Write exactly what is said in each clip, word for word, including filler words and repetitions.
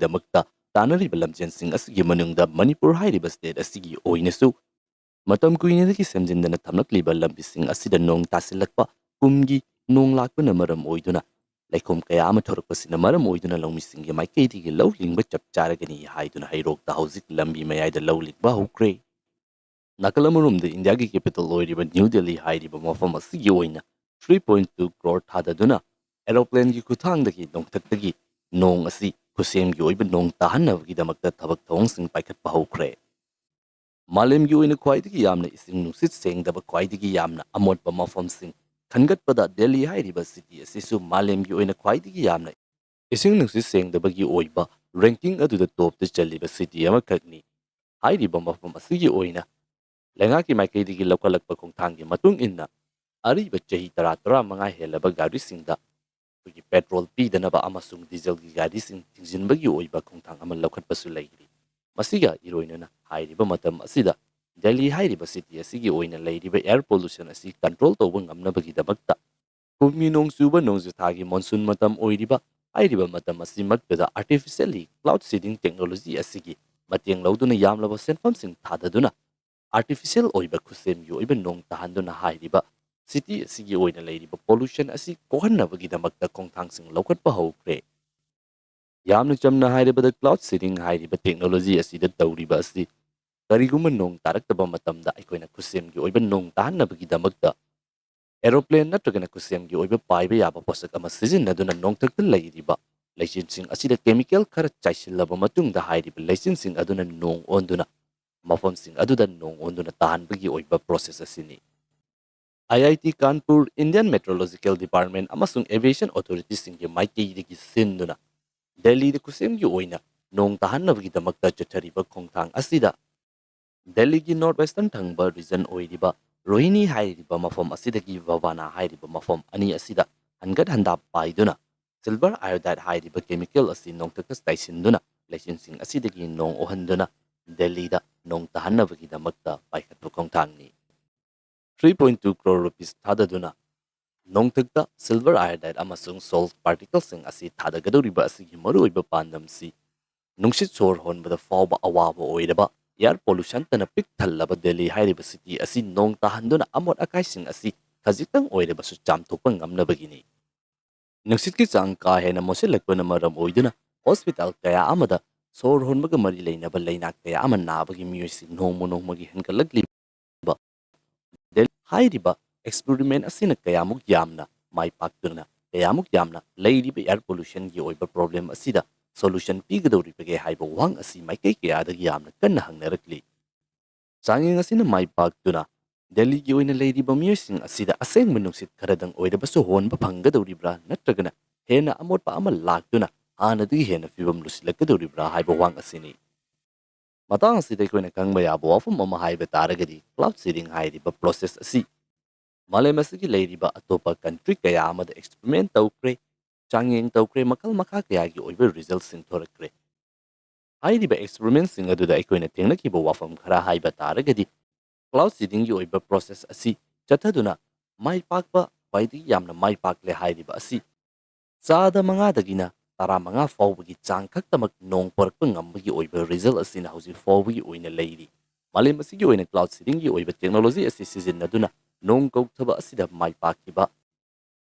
ꯗꯃꯛꯇ ꯇꯥꯟꯅꯔꯤꯕ ꯂꯝꯖꯦꯟꯁꯤꯡ ꯑꯁꯤꯒꯤ ꯃꯅꯨꯡꯗ ꯃꯅꯤꯄꯨꯔ ꯍꯥꯏꯔꯤꯕ state ꯑꯁꯤꯒꯤ ꯑꯣꯏꯅꯁꯨ ꯃꯇꯝ ꯀꯨꯏꯅꯗꯒꯤ ꯁꯦꯝꯖꯤꯟꯗꯅ ꯊꯝꯂꯛꯂꯤꯕ ꯂꯝꯕꯤꯁꯤꯡ ꯑꯁꯤꯗ ꯅꯣꯡ ꯇꯥꯁꯤꯜꯂꯛꯄ ꯀꯨꯝꯒꯤ ꯅꯣꯡ ꯂꯥꯛꯄꯅ ꯃꯔꯝ ꯑꯣꯏꯗꯨꯅ ꯂꯩꯈꯣꯝ ꯀꯌꯥ ꯑꯃ ꯊꯣꯔꯛꯄꯁꯤꯅ ꯃꯔꯝ ꯑꯣꯏꯗꯨꯅ ꯂꯧꯃꯤꯁꯤꯡꯒꯤ ꯃꯥꯏꯀꯩꯗꯒꯤ ꯂꯧ ꯂꯤꯡꯕ ꯆꯞ ꯆꯥꯔꯒꯅꯤ ꯍꯥꯏꯗꯨꯅ ꯍꯩꯔꯣꯛꯇ ꯍꯧꯖꯤꯛ ꯂꯝꯕꯤ ꯃꯌꯥꯏꯗ ꯂꯧ ꯂꯤꯡꯕ ꯍꯧꯈ꯭ꯔꯦ꯫ ꯅꯥꯀꯜ ꯑꯃꯔꯣꯝꯗ ꯏꯟꯗꯤꯌꯥꯒꯤ capital ꯑꯣꯏꯔꯤꯕ ꯅ꯭ꯌꯨ ꯗꯦꯜꯂꯤ ꯍꯥꯏꯔꯤꯕ ꯃꯐꯝ ꯑꯁꯤꯒꯤ ꯑꯣꯏꯅ three point two crore ꯊꯥꯗꯗꯨꯅ aeroplaneꯒꯤ ꯈꯨꯠꯊꯥꯡꯗꯒꯤ ꯅꯣꯡꯊꯛꯇꯒꯤ ꯅꯣꯡ ꯑꯁꯤ ꯈꯨꯠꯁꯦꯝꯒꯤ ꯑꯣꯏꯕ ꯅꯣꯡ ꯇꯥꯍꯟꯅꯕꯒꯤꯗꯃꯛꯇ ꯊꯕꯛ ꯊꯧꯑꯣꯡꯁꯤꯡ ꯄꯥꯏꯈꯠꯄ ꯍꯧꯈ꯭ꯔꯦ꯫ ꯃꯥꯂꯦꯝꯒꯤ ꯑꯣꯏꯅ ꯈ꯭ꯋꯥꯏꯗꯒꯤ ꯌꯥꯝꯅ ꯏꯁꯤꯡ ꯅꯨꯡꯁꯤꯠ ꯁꯦꯡꯗꯕ, ꯈ꯭ꯋꯥꯏꯗꯒꯤ ꯌꯥꯝꯅ ꯑꯃꯣꯠꯄ ꯃꯐꯝꯁꯤꯡ ꯈꯟꯒꯠꯄꯗ ꯗꯦꯜꯂꯤ ꯍꯥꯏꯔꯤꯕ city ꯑꯁꯤꯁꯨ ꯃꯥꯂꯦꯝꯒꯤ ꯑꯣꯏꯅ ꯈ꯭ꯋꯥꯏꯗꯒꯤ ꯌꯥꯝꯅ ꯏꯁꯤꯡ ꯅꯨꯡꯁꯤꯠ ꯁꯦꯡꯗꯕꯒꯤ ꯑꯣꯏꯕ ranking ꯑꯗꯨꯗ topꯇ ꯆꯜꯂꯤꯕ city ꯑꯃꯈꯛꯅꯤ꯫ ꯍꯥꯏꯔꯤꯕ ꯃꯐꯝ ꯑꯁꯤꯒꯤ ꯑꯣꯏꯅ ꯂꯩꯉꯥꯛꯀꯤ ꯃꯥꯏꯀꯩꯗꯒꯤ ꯂꯧꯈꯠꯂꯛꯄ ꯈꯣꯡꯊꯥꯡꯒꯤ ꯃꯇꯨꯡ ꯏꯟꯅ ꯑꯔꯤꯕ ꯆꯍꯤ ꯇꯔꯥ, ꯇꯔꯥꯃꯉꯥ ꯍꯦꯜꯂꯕ ꯒꯥꯔꯤꯁꯤꯡꯗ ꯑꯩꯈꯣꯏꯒꯤ petrol ꯄꯤꯗꯅꯕ ꯑꯃꯁꯨꯡ dieselꯒꯤ ꯒꯥꯔꯤꯁꯤꯡ ꯊꯤꯡꯖꯤꯟꯕꯒꯤ ꯑꯣꯏꯕ ꯈꯣꯡꯊꯥꯡ ꯑꯃ ꯂꯧꯈꯠꯄꯁꯨ ꯂꯩꯔꯤ꯫ ꯃꯁꯤꯒ ꯏꯔꯣꯏꯅꯅ ꯍꯥꯏꯔꯤꯕ ꯃꯇꯝ ꯑꯁꯤꯗ ꯗꯦꯜꯂꯤ ꯍꯥꯏꯔꯤꯕ city ꯑꯁꯤꯒꯤ ꯑꯣꯏꯅ ꯂꯩꯔꯤꯕ air pollution ꯑꯁꯤ control ꯇꯧꯕ ꯉꯝꯅꯕꯒꯤꯗꯃꯛꯇ ꯀꯨꯝꯒꯤ ꯅꯣꯡ ꯆꯨꯕ ꯅꯣꯡꯖꯨ ꯊꯥꯒꯤ monsoon ꯃꯇꯝ ꯑꯣꯏꯔꯤꯕ ꯍꯥꯏꯔꯤꯕ ꯃꯇꯝ ꯑꯁꯤꯃꯛꯇꯗ artificially cloud seeding technology ꯑꯁꯤꯒꯤ ꯃꯇꯦꯡ ꯂꯧꯗꯨꯅ ꯌꯥꯝꯂꯕ ꯁꯦꯟꯐꯝꯁꯤꯡ ꯊꯥꯗꯗꯨꯅ artificial ꯑꯣꯏꯕ ꯈꯨꯠꯁꯦꯝꯒꯤ ꯑꯣꯏꯕ ꯅꯣꯡ ꯇꯥꯍꯟꯗꯨꯅ ꯍꯥꯏꯔꯤꯕ city ꯑꯁꯤꯒꯤ ꯑꯣꯏꯅ ꯂꯩꯔꯤꯕ pollution ꯑꯁꯤ ꯀꯣꯛꯍꯟꯅꯕꯒꯤꯗꯃꯛꯇ ꯈꯣꯡꯊꯥꯡꯁꯤꯡ ꯂꯧꯈꯠꯄ ꯍꯧꯈ꯭ꯔꯦ꯫ ꯌꯥꯝꯅ ꯆꯝꯅ ꯍꯥꯏꯔꯕꯗ cloud seeding ꯍꯥꯏꯔꯤꯕ technology ꯑꯁꯤꯗ ꯇꯧꯔꯤꯕ ꯑꯁꯤ ꯀꯔꯤꯒꯨꯝꯕ ꯅꯣꯡ ꯇꯥꯔꯛꯇꯕ ꯃꯇꯝꯗ ꯑꯩꯈꯣꯏꯅ ꯈꯨꯠꯁꯦꯝꯒꯤ ꯑꯣꯏꯕ ꯅꯣꯡ ꯇꯥꯍꯟꯅꯕꯒꯤꯗꯃꯛꯇ aeroplane ꯅꯠꯇ꯭ꯔꯒꯅ ꯈꯨꯠꯁꯦꯝꯒꯤ ꯑꯣꯏꯕ ꯄꯥꯏꯕ ꯌꯥꯕ ꯄꯣꯠꯁꯛ ꯑꯃ ꯁꯤꯖꯤꯟꯅꯗꯨꯅ ꯅꯣꯡꯊꯛꯇ ꯂꯩꯔꯤꯕ ꯂꯩꯆꯤꯟꯁꯤꯡ ꯑꯁꯤꯗ chemical ꯈꯔ ꯆꯥꯏꯁꯤꯜꯂꯕ ꯃꯇꯨꯡꯗ ꯍꯥꯏꯔꯤꯕ ꯂꯩꯆꯤꯟꯁꯤꯡ ꯑꯗꯨꯅ ꯅꯣꯡ ꯑꯣꯟꯗꯨꯅ ꯃꯐꯝꯁꯤꯡ ꯑꯗꯨꯗ ꯅꯣꯡ ꯑꯣꯟꯗꯨꯅ ꯇꯥꯍꯟꯕꯒꯤ ꯑꯣꯏꯕ process ꯑꯁꯤꯅꯤ꯫ IIT Kanpur, Indian Meteorological Department ꯑꯃꯁꯨꯡ aviation authorityꯁꯤꯡꯒꯤ ꯃꯥꯏꯀꯩꯗꯒꯤ ꯁꯤꯟꯗꯨꯅ ꯗꯦꯜꯂꯤꯗ ꯈꯨꯠꯁꯦꯝꯒꯤ ꯑꯣꯏꯅ ꯅꯣꯡ ꯇꯥꯍꯟꯅꯕꯒꯤꯗꯃꯛꯇ ꯆꯠꯊꯔꯤꯕ ꯈꯣꯡꯊꯥꯡ ꯑꯁꯤꯗ ꯗꯦꯜꯂꯤꯒꯤ north western ꯊꯪꯕ region ꯑꯣꯏꯔꯤꯕ ꯔꯣꯍꯤꯅꯤ ꯍꯥꯏꯔꯤꯕ ꯃꯐꯝ ꯑꯁꯤꯗꯒꯤ ꯚꯕꯥꯅꯥ ꯍꯥꯏꯔꯤꯕ ꯃꯐꯝ ꯑꯅꯤ ꯑꯁꯤꯗ ꯍꯟꯒꯠ ꯍꯟꯗꯥ ꯄꯥꯏꯗꯨꯅ silver iodide ꯍꯥꯏꯔꯤꯕ chemical ꯑꯁꯤ ꯅꯣꯡꯊꯛꯇ ꯆꯥꯏꯁꯤꯟꯗꯨꯅ ꯂꯩꯆꯤꯟꯁꯤꯡ ꯑꯁꯤꯗꯒꯤ ꯅꯣꯡ ꯑꯣꯍꯟꯗꯨꯅ ꯗꯦꯜꯂꯤꯗ ꯅꯣꯡ ꯇꯥꯍꯟꯅꯕꯒꯤꯗꯃꯛꯇ ꯄꯥꯏꯈꯠꯄ ꯈꯣꯡꯊꯥꯡꯅꯤ꯫ Three point two crore rupees ꯊꯥꯗꯗꯨꯅ ꯅꯣꯡꯊꯛꯇ silver iodide ꯑꯃꯁꯨꯡ salt particleꯁꯤꯡ ꯑꯁꯤ ꯊꯥꯗꯒꯗꯧꯔꯤꯕ ꯑꯁꯤꯒꯤ ꯃꯔꯨꯑꯣꯏꯕ ꯄꯥꯟꯗꯝꯁꯤ ꯅꯨꯡꯁꯤꯠ ꯁꯣꯔ ꯍꯣꯟꯕꯗ ꯐꯥꯎꯕ ꯑꯋꯥꯕ ꯑꯣꯏꯔꯕ, air pollutionꯇꯅ ꯄꯤꯛ ꯊꯜꯂꯕ ꯗꯦꯜꯂꯤ ꯍꯥꯏꯔꯤꯕ city ꯑꯁꯤ ꯅꯣꯡ ꯇꯥꯍꯟꯗꯨꯅ ꯑꯃꯣꯠ ꯑꯀꯥꯏꯁꯤꯡ ꯑꯁꯤ ꯈꯖꯤꯛꯇꯪ ꯑꯣꯏꯔꯕꯁꯨ ꯆꯥꯝꯊꯣꯛꯄ ꯉꯝꯅꯕꯒꯤꯅꯤ꯫ ꯅꯨꯡꯁꯤꯠꯀꯤ ꯆꯥꯡ ꯀꯥ ꯍꯦꯟꯅ ꯃꯣꯠꯁꯤꯜꯂꯛꯄꯅ ꯃꯔꯝ ꯑꯣꯏꯗꯨꯅ hospital ꯀꯌꯥ ꯑꯃꯗ ꯁꯣꯔ ꯍꯣꯟꯕꯒ ꯃꯔꯤ ꯂꯩꯅꯕ ꯂꯩꯅꯥ ꯀꯌꯥ ꯑꯃ ꯅꯥꯕꯒꯤ ꯃꯤꯑꯣꯏꯁꯤꯡ ꯅꯣꯡꯃ ꯅꯣꯡꯃꯒꯤ ꯍꯦꯟꯒꯠꯂꯛꯂꯤꯕ ꯗꯦꯜ-, ꯍꯥꯏꯔꯤꯕ experiment ꯑꯁꯤꯅ ꯀꯌꯥꯃꯨꯛ ꯌꯥꯝꯅ ꯃꯥꯏ ꯄꯥꯛꯇꯨꯅ, ꯀꯌꯥꯃꯨꯛ ꯌꯥꯝꯅ ꯂꯩꯔꯤꯕ air pollutionꯒꯤ ꯑꯣꯏꯕ problem ꯑꯁꯤꯗ solution ꯄꯤꯒꯗꯧꯔꯤꯕꯒꯦ ꯍꯥꯏꯕ ꯋꯥꯍꯪ ꯑꯁꯤ ꯃꯥꯏꯀꯩ ꯀꯌꯥꯗꯒꯤ ꯌꯥꯝꯅ ꯀꯟꯅ ꯍꯪꯅꯔꯛꯂꯤ꯫ ꯆꯥꯡꯌꯦꯡ ꯑꯁꯤꯅ ꯃꯥꯏ ꯄꯥꯛꯇꯨꯅ ꯗꯦꯜꯂꯤꯒꯤ ꯑꯣꯏꯅ ꯂꯩꯔꯤꯕ ꯃꯤꯑꯣꯏꯁꯤꯡ ꯑꯁꯤꯗ ꯑꯁꯦꯡꯕ ꯅꯨꯡꯁꯤꯠ ꯈꯔꯗꯪ ꯑꯣꯏꯔꯕꯁꯨ ꯍꯣꯟꯕ ꯐꯪꯒꯗꯧꯔꯤꯕ꯭ꯔꯥ, ꯅꯠꯇ꯭ꯔꯒꯅ ꯍꯦꯟꯅ ꯑꯃꯣꯠꯄ ꯑꯃ ꯂꯥꯛꯇꯨꯅ ꯍꯥꯟꯅꯗꯒꯤ ꯍꯦꯟꯅ ꯐꯤꯕꯝ ꯂꯨꯁꯤꯜꯂꯛꯀꯗꯧꯔꯤꯕ꯭ꯔꯥ ꯍꯥꯏꯕ ꯋꯥꯍꯪ ꯑꯁꯤꯅꯤ꯫ ꯃꯇꯥꯡ ꯑꯁꯤꯗ ꯑꯩꯈꯣꯏꯅ ꯈꯪꯕ ꯌꯥꯕ ꯋꯥꯐꯝ ꯑꯃ ꯍꯥꯏꯕ ꯇꯥꯔꯒꯗꯤ, cloud seeding ꯍꯥꯏꯔꯤꯕ process ꯑꯁꯤ ꯃꯥꯂꯦꯝ ꯑꯁꯤꯒꯤ ꯂꯩꯔꯤꯕ ꯑꯇꯣꯞꯄ country ꯀꯌꯥ ꯑꯃꯗ experiment ꯇꯧꯈ꯭ꯔꯦ, ꯆꯥꯡꯌꯦꯡ ꯇꯧꯈ꯭ꯔꯦ, ꯃꯈꯜ ꯃꯈꯥ ꯀꯌꯥꯒꯤ ꯑꯣꯏꯕ resultꯁꯤꯡ ꯊꯣꯔꯛꯈ꯭ꯔꯦ꯫ ꯍꯥꯏꯔꯤꯕ experimentꯁꯤꯡ ꯑꯗꯨꯗ ꯑꯩꯈꯣꯏꯅ ꯊꯦꯡꯅꯈꯤꯕ ꯋꯥꯐꯝ ꯈꯔ ꯍꯥꯏꯕ ꯇꯥꯔꯒꯗꯤ, cloud seedingꯒꯤ ꯑꯣꯏꯕ process ꯑꯁꯤ ꯆꯠꯊꯗꯨꯅ ꯃꯥꯏ ꯄꯥꯛꯄ, ꯈ꯭ꯋꯥꯏꯗꯒꯤ ꯌꯥꯝꯅ ꯃꯥꯏ ꯄꯥꯛꯂꯦ ꯍꯥꯏꯔꯤꯕ ꯑꯁꯤ ꯆꯥꯗ ꯃꯉꯥꯗꯒꯤꯅ ꯇꯔꯥꯃꯉꯥ ꯐꯥꯎꯕꯒꯤ ꯆꯥꯡ ꯈꯛꯇꯃꯛ ꯅꯣꯡ ꯄꯨꯔꯛꯄ ꯉꯝꯕꯒꯤ ꯑꯣꯏꯕ result ꯑꯁꯤꯅ ꯍꯧꯖꯤꯛ ꯐꯥꯎꯕꯒꯤ ꯑꯣꯏꯅ ꯂꯩꯔꯤ꯫ ꯃꯥꯂꯦꯝ ꯑꯁꯤꯒꯤ ꯑꯣꯏꯅ cloud seedingꯒꯤ ꯑꯣꯏꯕ technology ꯑꯁꯤ ꯁꯤꯖꯤꯟꯅꯗꯨꯅ ꯅꯣꯡ ꯀꯧꯊꯕ ꯑꯁꯤꯗ ꯃꯥꯏ ꯄꯥꯛꯈꯤꯕ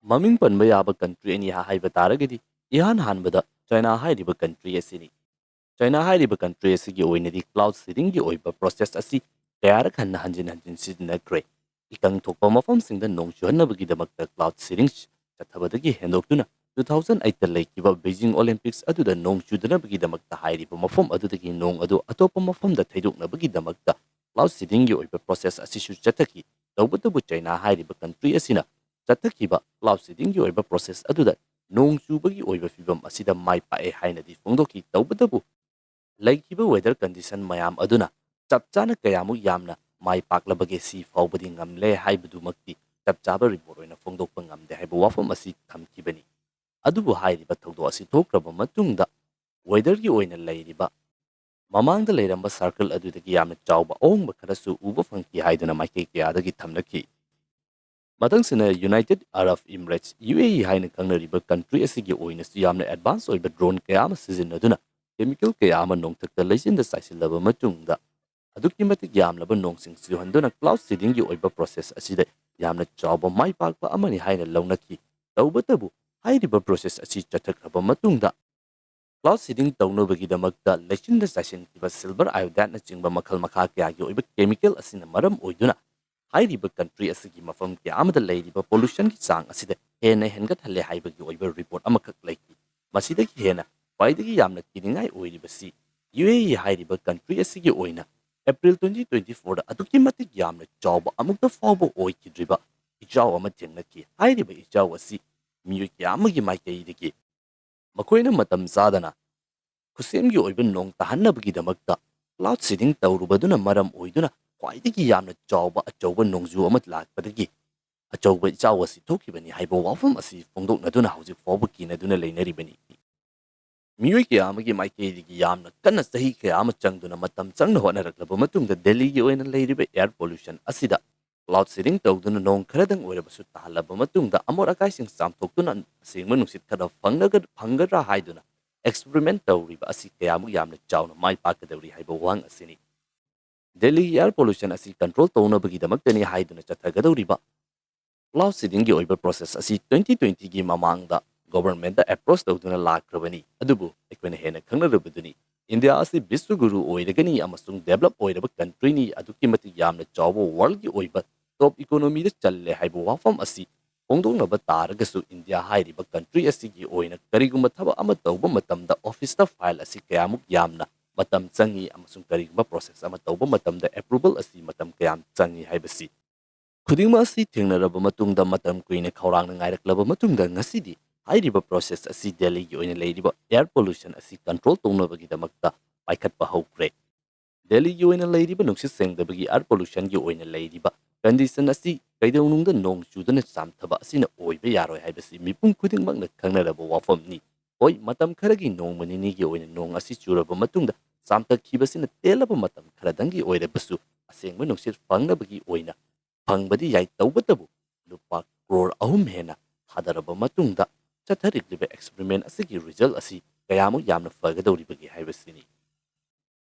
ꯃꯃꯤꯡ ꯄꯟꯕ ꯌꯥꯕ country ꯑꯅꯤ ꯍꯥꯏꯕ ꯇꯥꯔꯒꯗꯤ, ꯏꯍꯥꯟ ꯍꯥꯟꯕꯗ China ꯍꯥꯏꯔꯤꯕ country ꯑꯁꯤꯅꯤ꯫ China ꯍꯥꯏꯔꯤꯕ country ꯑꯁꯤꯒꯤ ꯑꯣꯏꯅꯗꯤ cloud seedingꯒꯤ ꯑꯣꯏꯕ process ꯑꯁꯤ ꯀꯌꯥꯔꯛ ꯍꯟꯅ ꯍꯟꯖꯤꯟ ꯍꯟꯖꯤꯟ ꯁꯤꯖꯤꯟꯅꯈ꯭ꯔꯦ꯫ ꯏꯀꯪ ꯊꯣꯛꯄ ꯃꯐꯝꯁꯤꯡꯗ ꯅꯣꯡ ꯆꯨꯍꯟꯅꯕꯒꯤꯗꯃꯛꯇ cloud seeding ꯆꯠꯊꯕꯗꯒꯤ ꯍꯦꯟꯗꯣꯛꯇꯨꯅ two thousand eight ꯂꯩꯈꯤꯕ Beijing Olympics ꯑꯗꯨꯗ ꯅꯣꯡ ꯆꯨꯗꯅꯕꯒꯤꯗꯃꯛꯇ ꯍꯥꯏꯔꯤꯕ ꯃꯐꯝ ꯑꯗꯨꯗꯒꯤ ꯅꯣꯡ ꯑꯗꯨ ꯑꯇꯣꯞꯄ ꯃꯐꯝꯗ ꯊꯩꯗꯣꯛꯅꯕꯒꯤꯗꯃꯛꯇ cloud seedingꯒꯤ ꯑꯣꯏꯕ process ꯑꯁꯤꯁꯨ ꯆꯠꯊꯈꯤ꯫ ꯇꯧꯕꯇꯕꯨ China ꯍꯥꯏꯔꯤꯕ country ꯑꯁꯤꯅ ꯆꯠꯊꯈꯤꯕ cloud seedingꯒꯤ ꯑꯣꯏꯕ process ꯑꯗꯨꯗ ꯅꯣꯡ ꯆꯨꯕꯒꯤ ꯑꯣꯏꯕ ꯐꯤꯕꯝ ꯑꯁꯤꯗ ꯃꯥꯏ ꯄꯥꯛꯑꯦ ꯍꯥꯏꯅꯗꯤ ꯐꯣꯡꯗꯣꯛꯈꯤ꯫ ꯇꯧꯕꯇꯕꯨ ꯂꯩꯈꯤꯕ weather condition ꯃꯌꯥꯝ ꯑꯗꯨꯅ ꯆꯞ ꯆꯥꯅ ꯀꯌꯥꯃꯨꯛ ꯌꯥꯝꯅ ꯃꯥꯏ ꯄꯥꯛꯂꯕꯒꯦ ꯁꯤ ꯐꯥꯎꯕꯗꯤ ꯉꯝꯂꯦ ꯍꯥꯏꯕꯗꯨꯃꯛꯇꯤ ꯆꯞ ꯆꯥꯕ report ꯑꯣꯏꯅ ꯐꯣꯡꯗꯣꯛꯄ ꯉꯝꯗꯦ ꯍꯥꯏꯕ ꯋꯥꯐꯝ ꯑꯁꯤ ꯊꯝꯈꯤꯕꯅꯤ꯫ ꯑꯗꯨꯕꯨ ꯍꯥꯏꯔꯤꯕ ꯊꯧꯗꯣꯛ ꯑꯁꯤ ꯊꯣꯛꯈ꯭ꯔꯕ ꯃꯇꯨꯡꯗ weatherꯒꯤ ꯑꯣꯏꯅ ꯂꯩꯔꯤꯕ ꯃꯃꯥꯡꯗ ꯂꯩꯔꯝꯕ circle ꯑꯗꯨꯗꯒꯤ ꯌꯥꯝꯅ ꯆꯥꯎꯕ ꯑꯍꯣꯡꯕ ꯈꯔꯁꯨ ꯎꯕ ꯐꯪꯈꯤ ꯍꯥꯏꯗꯨꯅ ꯃꯥꯏꯀꯩ ꯀꯌꯥꯗꯒꯤ ꯊꯝꯅꯈꯤ꯫ ꯃꯊꯪꯁꯤꯅ United Arab Emirates, UAE ꯍꯥꯏꯅ ꯈꯪꯅꯔꯤꯕ country ꯑꯁꯤꯒꯤ ꯑꯣꯏꯅꯁꯨ ꯌꯥꯝꯅ advance ꯑꯣꯏꯕ drone ꯀꯌꯥ ꯑꯃ ꯁꯤꯖꯤꯟꯅꯗꯨꯅ chemical ꯀꯌꯥ ꯑꯃ ꯅꯣꯡꯊꯛꯇ ꯂꯩꯆꯤꯟꯗ ꯆꯥꯏꯁꯤꯜꯂꯕ ꯃꯇꯨꯡꯗ, ꯑꯗꯨꯛꯀꯤ ꯃꯇꯤꯛ ꯌꯥꯝꯂꯕ ꯅꯣꯡꯁꯤꯡ ꯆꯨꯍꯟꯗꯨꯅ cloud seedingꯒꯤ ꯑꯣꯏꯕ process ꯑꯁꯤꯗ ꯌꯥꯝꯅ ꯆꯥꯎꯕ ꯃꯥꯏ ꯄꯥꯛꯄ ꯑꯃꯅꯤ ꯍꯥꯏꯅ ꯂꯧꯅꯈꯤ꯫ ꯇꯧꯕꯇꯕꯨ, ꯍꯥꯏꯔꯤꯕ process ꯑꯁꯤ ꯆꯠꯊꯈ꯭ꯔꯕ ꯃꯇꯨꯡꯗ, cloud seeding ꯇꯧꯅꯕꯒꯤꯗꯃꯛꯇ ꯂꯩꯆꯤꯟꯗ ꯆꯥꯏꯁꯤꯟꯈꯤꯕ silver iodeꯅꯆꯤꯡꯕ ꯃꯈꯜ ꯃꯈꯥ ꯀꯌꯥꯒꯤ ꯑꯣꯏꯕ chemical ꯑꯁꯤꯅ ꯃꯔꯝ ꯑꯣꯏꯗꯨꯅ ꯍꯥꯏꯔꯤꯕ country ꯑꯁꯤꯒꯤ ꯃꯐꯝ ꯀꯌꯥ ꯑꯃꯗ ꯂꯩꯔꯤꯕ pollutionꯒꯤ ꯆꯥꯡ ꯑꯁꯤꯗ ꯍꯦꯟꯅ ꯍꯦꯟꯒꯠꯍꯜꯂꯦ ꯍꯥꯏꯕꯒꯤ ꯑꯣꯏꯕ report ꯑꯃꯈꯛ ꯂꯩꯈꯤ꯫ ꯃꯁꯤꯗꯒꯤ ꯍꯦꯟꯅ ꯈ꯭ꯋꯥꯏꯗꯒꯤ ꯌꯥꯝꯅ ꯀꯤꯅꯤꯡꯉꯥꯏ ꯑꯣꯏꯔꯤꯕꯁꯤ UAE ꯍꯥꯏꯔꯤꯕ country ꯑꯁꯤꯒꯤ ꯑꯣꯏꯅ April twenty twenty fourꯗ ꯑꯗꯨꯛꯀꯤ ꯃꯇꯤꯛ ꯌꯥꯝꯅ ꯆꯥꯎꯕ, ꯑꯃꯨꯛꯇ ꯐꯥꯎꯕ ꯑꯣꯏꯈꯤꯗ꯭ꯔꯤꯕ ꯏꯆꯥꯎ ꯑꯃ ꯊꯦꯡꯅꯈꯤ꯫ ꯍꯥꯏꯔꯤꯕ ꯏꯆꯥꯎ ꯑꯁꯤ ꯃꯤꯑꯣꯏ ꯀꯌꯥ ꯑꯃꯒꯤ ꯃꯥꯏꯀꯩꯗꯒꯤ ꯃꯈꯣꯏꯅ ꯃꯇꯝ ꯆꯥꯗꯅ ꯈꯨꯠꯁꯦꯝꯒꯤ ꯑꯣꯏꯕ ꯅꯣꯡ ꯇꯥꯍꯟꯅꯕꯒꯤꯗꯃꯛꯇ cloud seeding ꯇꯧꯔꯨꯕꯗꯨꯅ ꯃꯔꯝ ꯑꯣꯏꯗꯨꯅ ꯈ꯭ꯋꯥꯏꯗꯒꯤ ꯌꯥꯝꯅ ꯆꯥꯎꯕ ꯑꯆꯧꯕ ꯅꯣꯡꯖꯨ ꯑꯃ ꯂꯥꯛꯄꯗꯒꯤ ꯑꯆꯧꯕ ꯏꯆꯥꯎ ꯑꯁꯤ ꯊꯣꯛꯈꯤꯕꯅꯤ ꯍꯥꯏꯕ ꯋꯥꯐꯝ ꯑꯁꯤ ꯐꯣꯡꯗꯣꯛꯅꯗꯨꯅ ꯍꯧꯖꯤꯛ ꯐꯥꯎꯕ ꯀꯤꯅꯗꯨꯅ ꯂꯩꯅꯔꯤꯕꯅꯤ꯫ ꯃꯤꯑꯣꯏ ꯀꯌꯥ ꯑꯃꯒꯤ ꯃꯥꯏꯀꯩꯗꯒꯤ ꯌꯥꯝꯅ ꯀꯟꯅ ꯆꯍꯤ ꯀꯌꯥ ꯑꯃ ꯆꯪꯗꯨꯅ ꯃꯇꯝ ꯆꯪꯅ ꯍꯣꯠꯅꯔꯛꯂꯕ ꯃꯇꯨꯡꯗ ꯗꯦꯜꯂꯤꯒꯤ ꯑꯣꯏꯅ ꯂꯩꯔꯤꯕ air pollution ꯑꯁꯤꯗ cloud seeding ꯇꯧꯗꯨꯅ ꯅꯣꯡ ꯈꯔꯗꯪ ꯑꯣꯏꯔꯕꯁꯨ ꯇꯥꯍꯜꯂꯕ ꯃꯇꯨꯡꯗ ꯑꯃꯣꯠ ꯑꯀꯥꯏꯁꯤꯡ ꯆꯥꯝꯊꯣꯛꯇꯨꯅ ꯑꯁꯦꯡꯕ ꯅꯨꯡꯁꯤꯠ ꯈꯔ ꯐꯪꯂꯒ-, ꯐꯪꯒꯗ꯭ꯔꯥ ꯍꯥꯏꯗꯨꯅ experiment ꯇꯧꯔꯤꯕ ꯑꯁꯤ ꯀꯌꯥꯃꯨꯛ ꯌꯥꯝꯅ ꯆꯥꯎꯅ ꯃꯥꯏ ꯄꯥꯛꯀꯗꯧꯔꯤ ꯍꯥꯏꯕ ꯋꯥꯍꯪ ꯑꯁꯤꯅꯤ꯫ ꯗꯦꯜꯂꯤꯒꯤ air pollution ꯑꯁꯤ control ꯇꯧꯅꯕꯒꯤꯗꯃꯛꯇꯅꯤ ꯍꯥꯏꯗꯨꯅ ꯆꯠꯊꯒꯗꯧꯔꯤꯕ cloud seedingꯒꯤ ꯑꯣꯏꯕ process ꯑꯁꯤ twenty twentyꯒꯤ ꯃꯃꯥꯡꯗ governmentꯇ approach ꯇꯧꯗꯨꯅ ꯂꯥꯛꯈ꯭ꯔꯕꯅꯤ꯫ ꯑꯗꯨꯕꯨ ꯑꯩꯈꯣꯏꯅ ꯍꯦꯟꯅ ꯈꯪꯅꯔꯕꯗꯨꯅꯤ, ꯏꯟꯗꯤꯌꯥ ꯑꯁꯤ ꯕꯤꯁ꯭ꯋꯒꯨꯔꯨ ꯑꯣꯏꯔꯒꯅꯤ ꯑꯃꯁꯨꯡ develop ꯑꯣꯏꯔꯕ countryꯅꯤ, ꯑꯗꯨꯛꯀꯤ ꯃꯇꯤꯛ ꯌꯥꯝꯅ ꯆꯥꯎꯕ worldꯒꯤ ꯑꯣꯏꯕ top economyꯗ ꯆꯜꯂꯦ ꯍꯥꯏꯕ ꯋꯥꯐꯝ ꯑꯁꯤ ꯐꯣꯡꯗꯣꯛꯅꯕ ꯇꯥꯔꯒꯁꯨ, ꯏꯟꯗꯤꯌꯥ ꯍꯥꯏꯔꯤꯕ country ꯑꯁꯤꯒꯤ ꯑꯣꯏꯅ ꯀꯔꯤꯒꯨꯝꯕ ꯊꯕꯛ ꯑꯃ ꯇꯧꯕ ꯃꯇꯝꯗ officeꯇ file ꯑꯁꯤ ꯀꯌꯥꯃꯨꯛ ꯌꯥꯝꯅ ꯃꯇꯝ ꯆꯪꯏ ꯑꯃꯁꯨꯡ ꯀꯔꯤꯒꯨꯝꯕ process ꯑꯃ ꯇꯧꯕ ꯃꯇꯝꯗ approval ꯑꯁꯤ ꯃꯇꯝ ꯀꯌꯥꯝ ꯆꯪꯏ ꯍꯥꯏꯕꯁꯤ ꯈꯨꯗꯤꯡꯃꯛ ꯑꯁꯤ ꯊꯦꯡꯅꯔꯕ ꯃꯇꯨꯡꯗ, ꯃꯇꯝ ꯀꯨꯏꯅ ꯈꯧꯔꯥꯡꯅ ꯉꯥꯏꯔꯛꯂꯕ ꯃꯇꯨꯡꯗ, ꯉꯁꯤꯗꯤ ꯍꯥꯏꯔꯤꯕ process ꯑꯁꯤ ꯗꯦꯜꯂꯤꯒꯤ ꯑꯣꯏꯅ ꯂꯩꯔꯤꯕ air pollution ꯑꯁꯤ control ꯇꯧꯅꯕꯒꯤꯗꯃꯛꯇ ꯄꯥꯏꯈꯠꯄ ꯍꯧꯈ꯭ꯔꯦ꯫ ꯗꯦꯜꯂꯤꯒꯤ ꯑꯣꯏꯅ ꯂꯩꯔꯤꯕ ꯅꯨꯡꯁꯤꯠ ꯁꯦꯡꯗꯕꯒꯤ air pollutionꯒꯤ ꯑꯣꯏꯅ ꯂꯩꯔꯤꯕ condition ꯑꯁꯤ ꯀꯩꯗꯧꯅꯨꯡꯗ ꯅꯣꯡ ꯆꯨꯗꯅ ꯆꯥꯝꯊꯕ ꯑꯁꯤꯅ ꯑꯣꯏꯕ ꯌꯥꯔꯣꯏ ꯍꯥꯏꯕꯁꯤ ꯃꯤꯄꯨꯝ ꯈꯨꯗꯤꯡꯃꯛꯅ ꯈꯪꯅꯔꯕ ꯋꯥꯐꯝꯅꯤ꯫ ꯍꯣꯏ, ꯃꯇꯝ ꯈꯔꯒꯤ ꯅꯣꯡꯃ ꯅꯤꯅꯤꯒꯤ ꯑꯣꯏꯅ ꯅꯣꯡ ꯑꯁꯤ ꯆꯨꯔꯕ ꯃꯇꯨꯡꯗ ꯆꯥꯝꯊꯈꯤꯕꯁꯤꯅ ꯇꯦꯜꯂꯕ ꯃꯇꯝ ꯈꯔꯗꯪꯒꯤ ꯑꯣꯏꯔꯕꯁꯨ ꯑꯁꯦꯡꯕ ꯅꯨꯡꯁꯤꯠ ꯐꯪꯅꯕꯒꯤ ꯑꯣꯏꯅ ꯐꯪꯕꯗꯤ ꯌꯥꯏ꯫ ꯇꯧꯕꯇꯕꯨ ꯂꯨꯄꯥ crore ꯑꯍꯨꯝ ꯍꯦꯟꯅ ꯊꯥꯗꯔꯕ ꯃꯇꯨꯡꯗ ꯆꯠꯊꯔꯤꯕ experiment ꯑꯁꯤꯒꯤ result ꯑꯁꯤ ꯀꯌꯥꯃꯨꯛ ꯌꯥꯝꯅ ꯐꯒꯗꯧꯔꯤꯕꯒꯦ ꯍꯥꯏꯕꯁꯤꯅꯤ꯫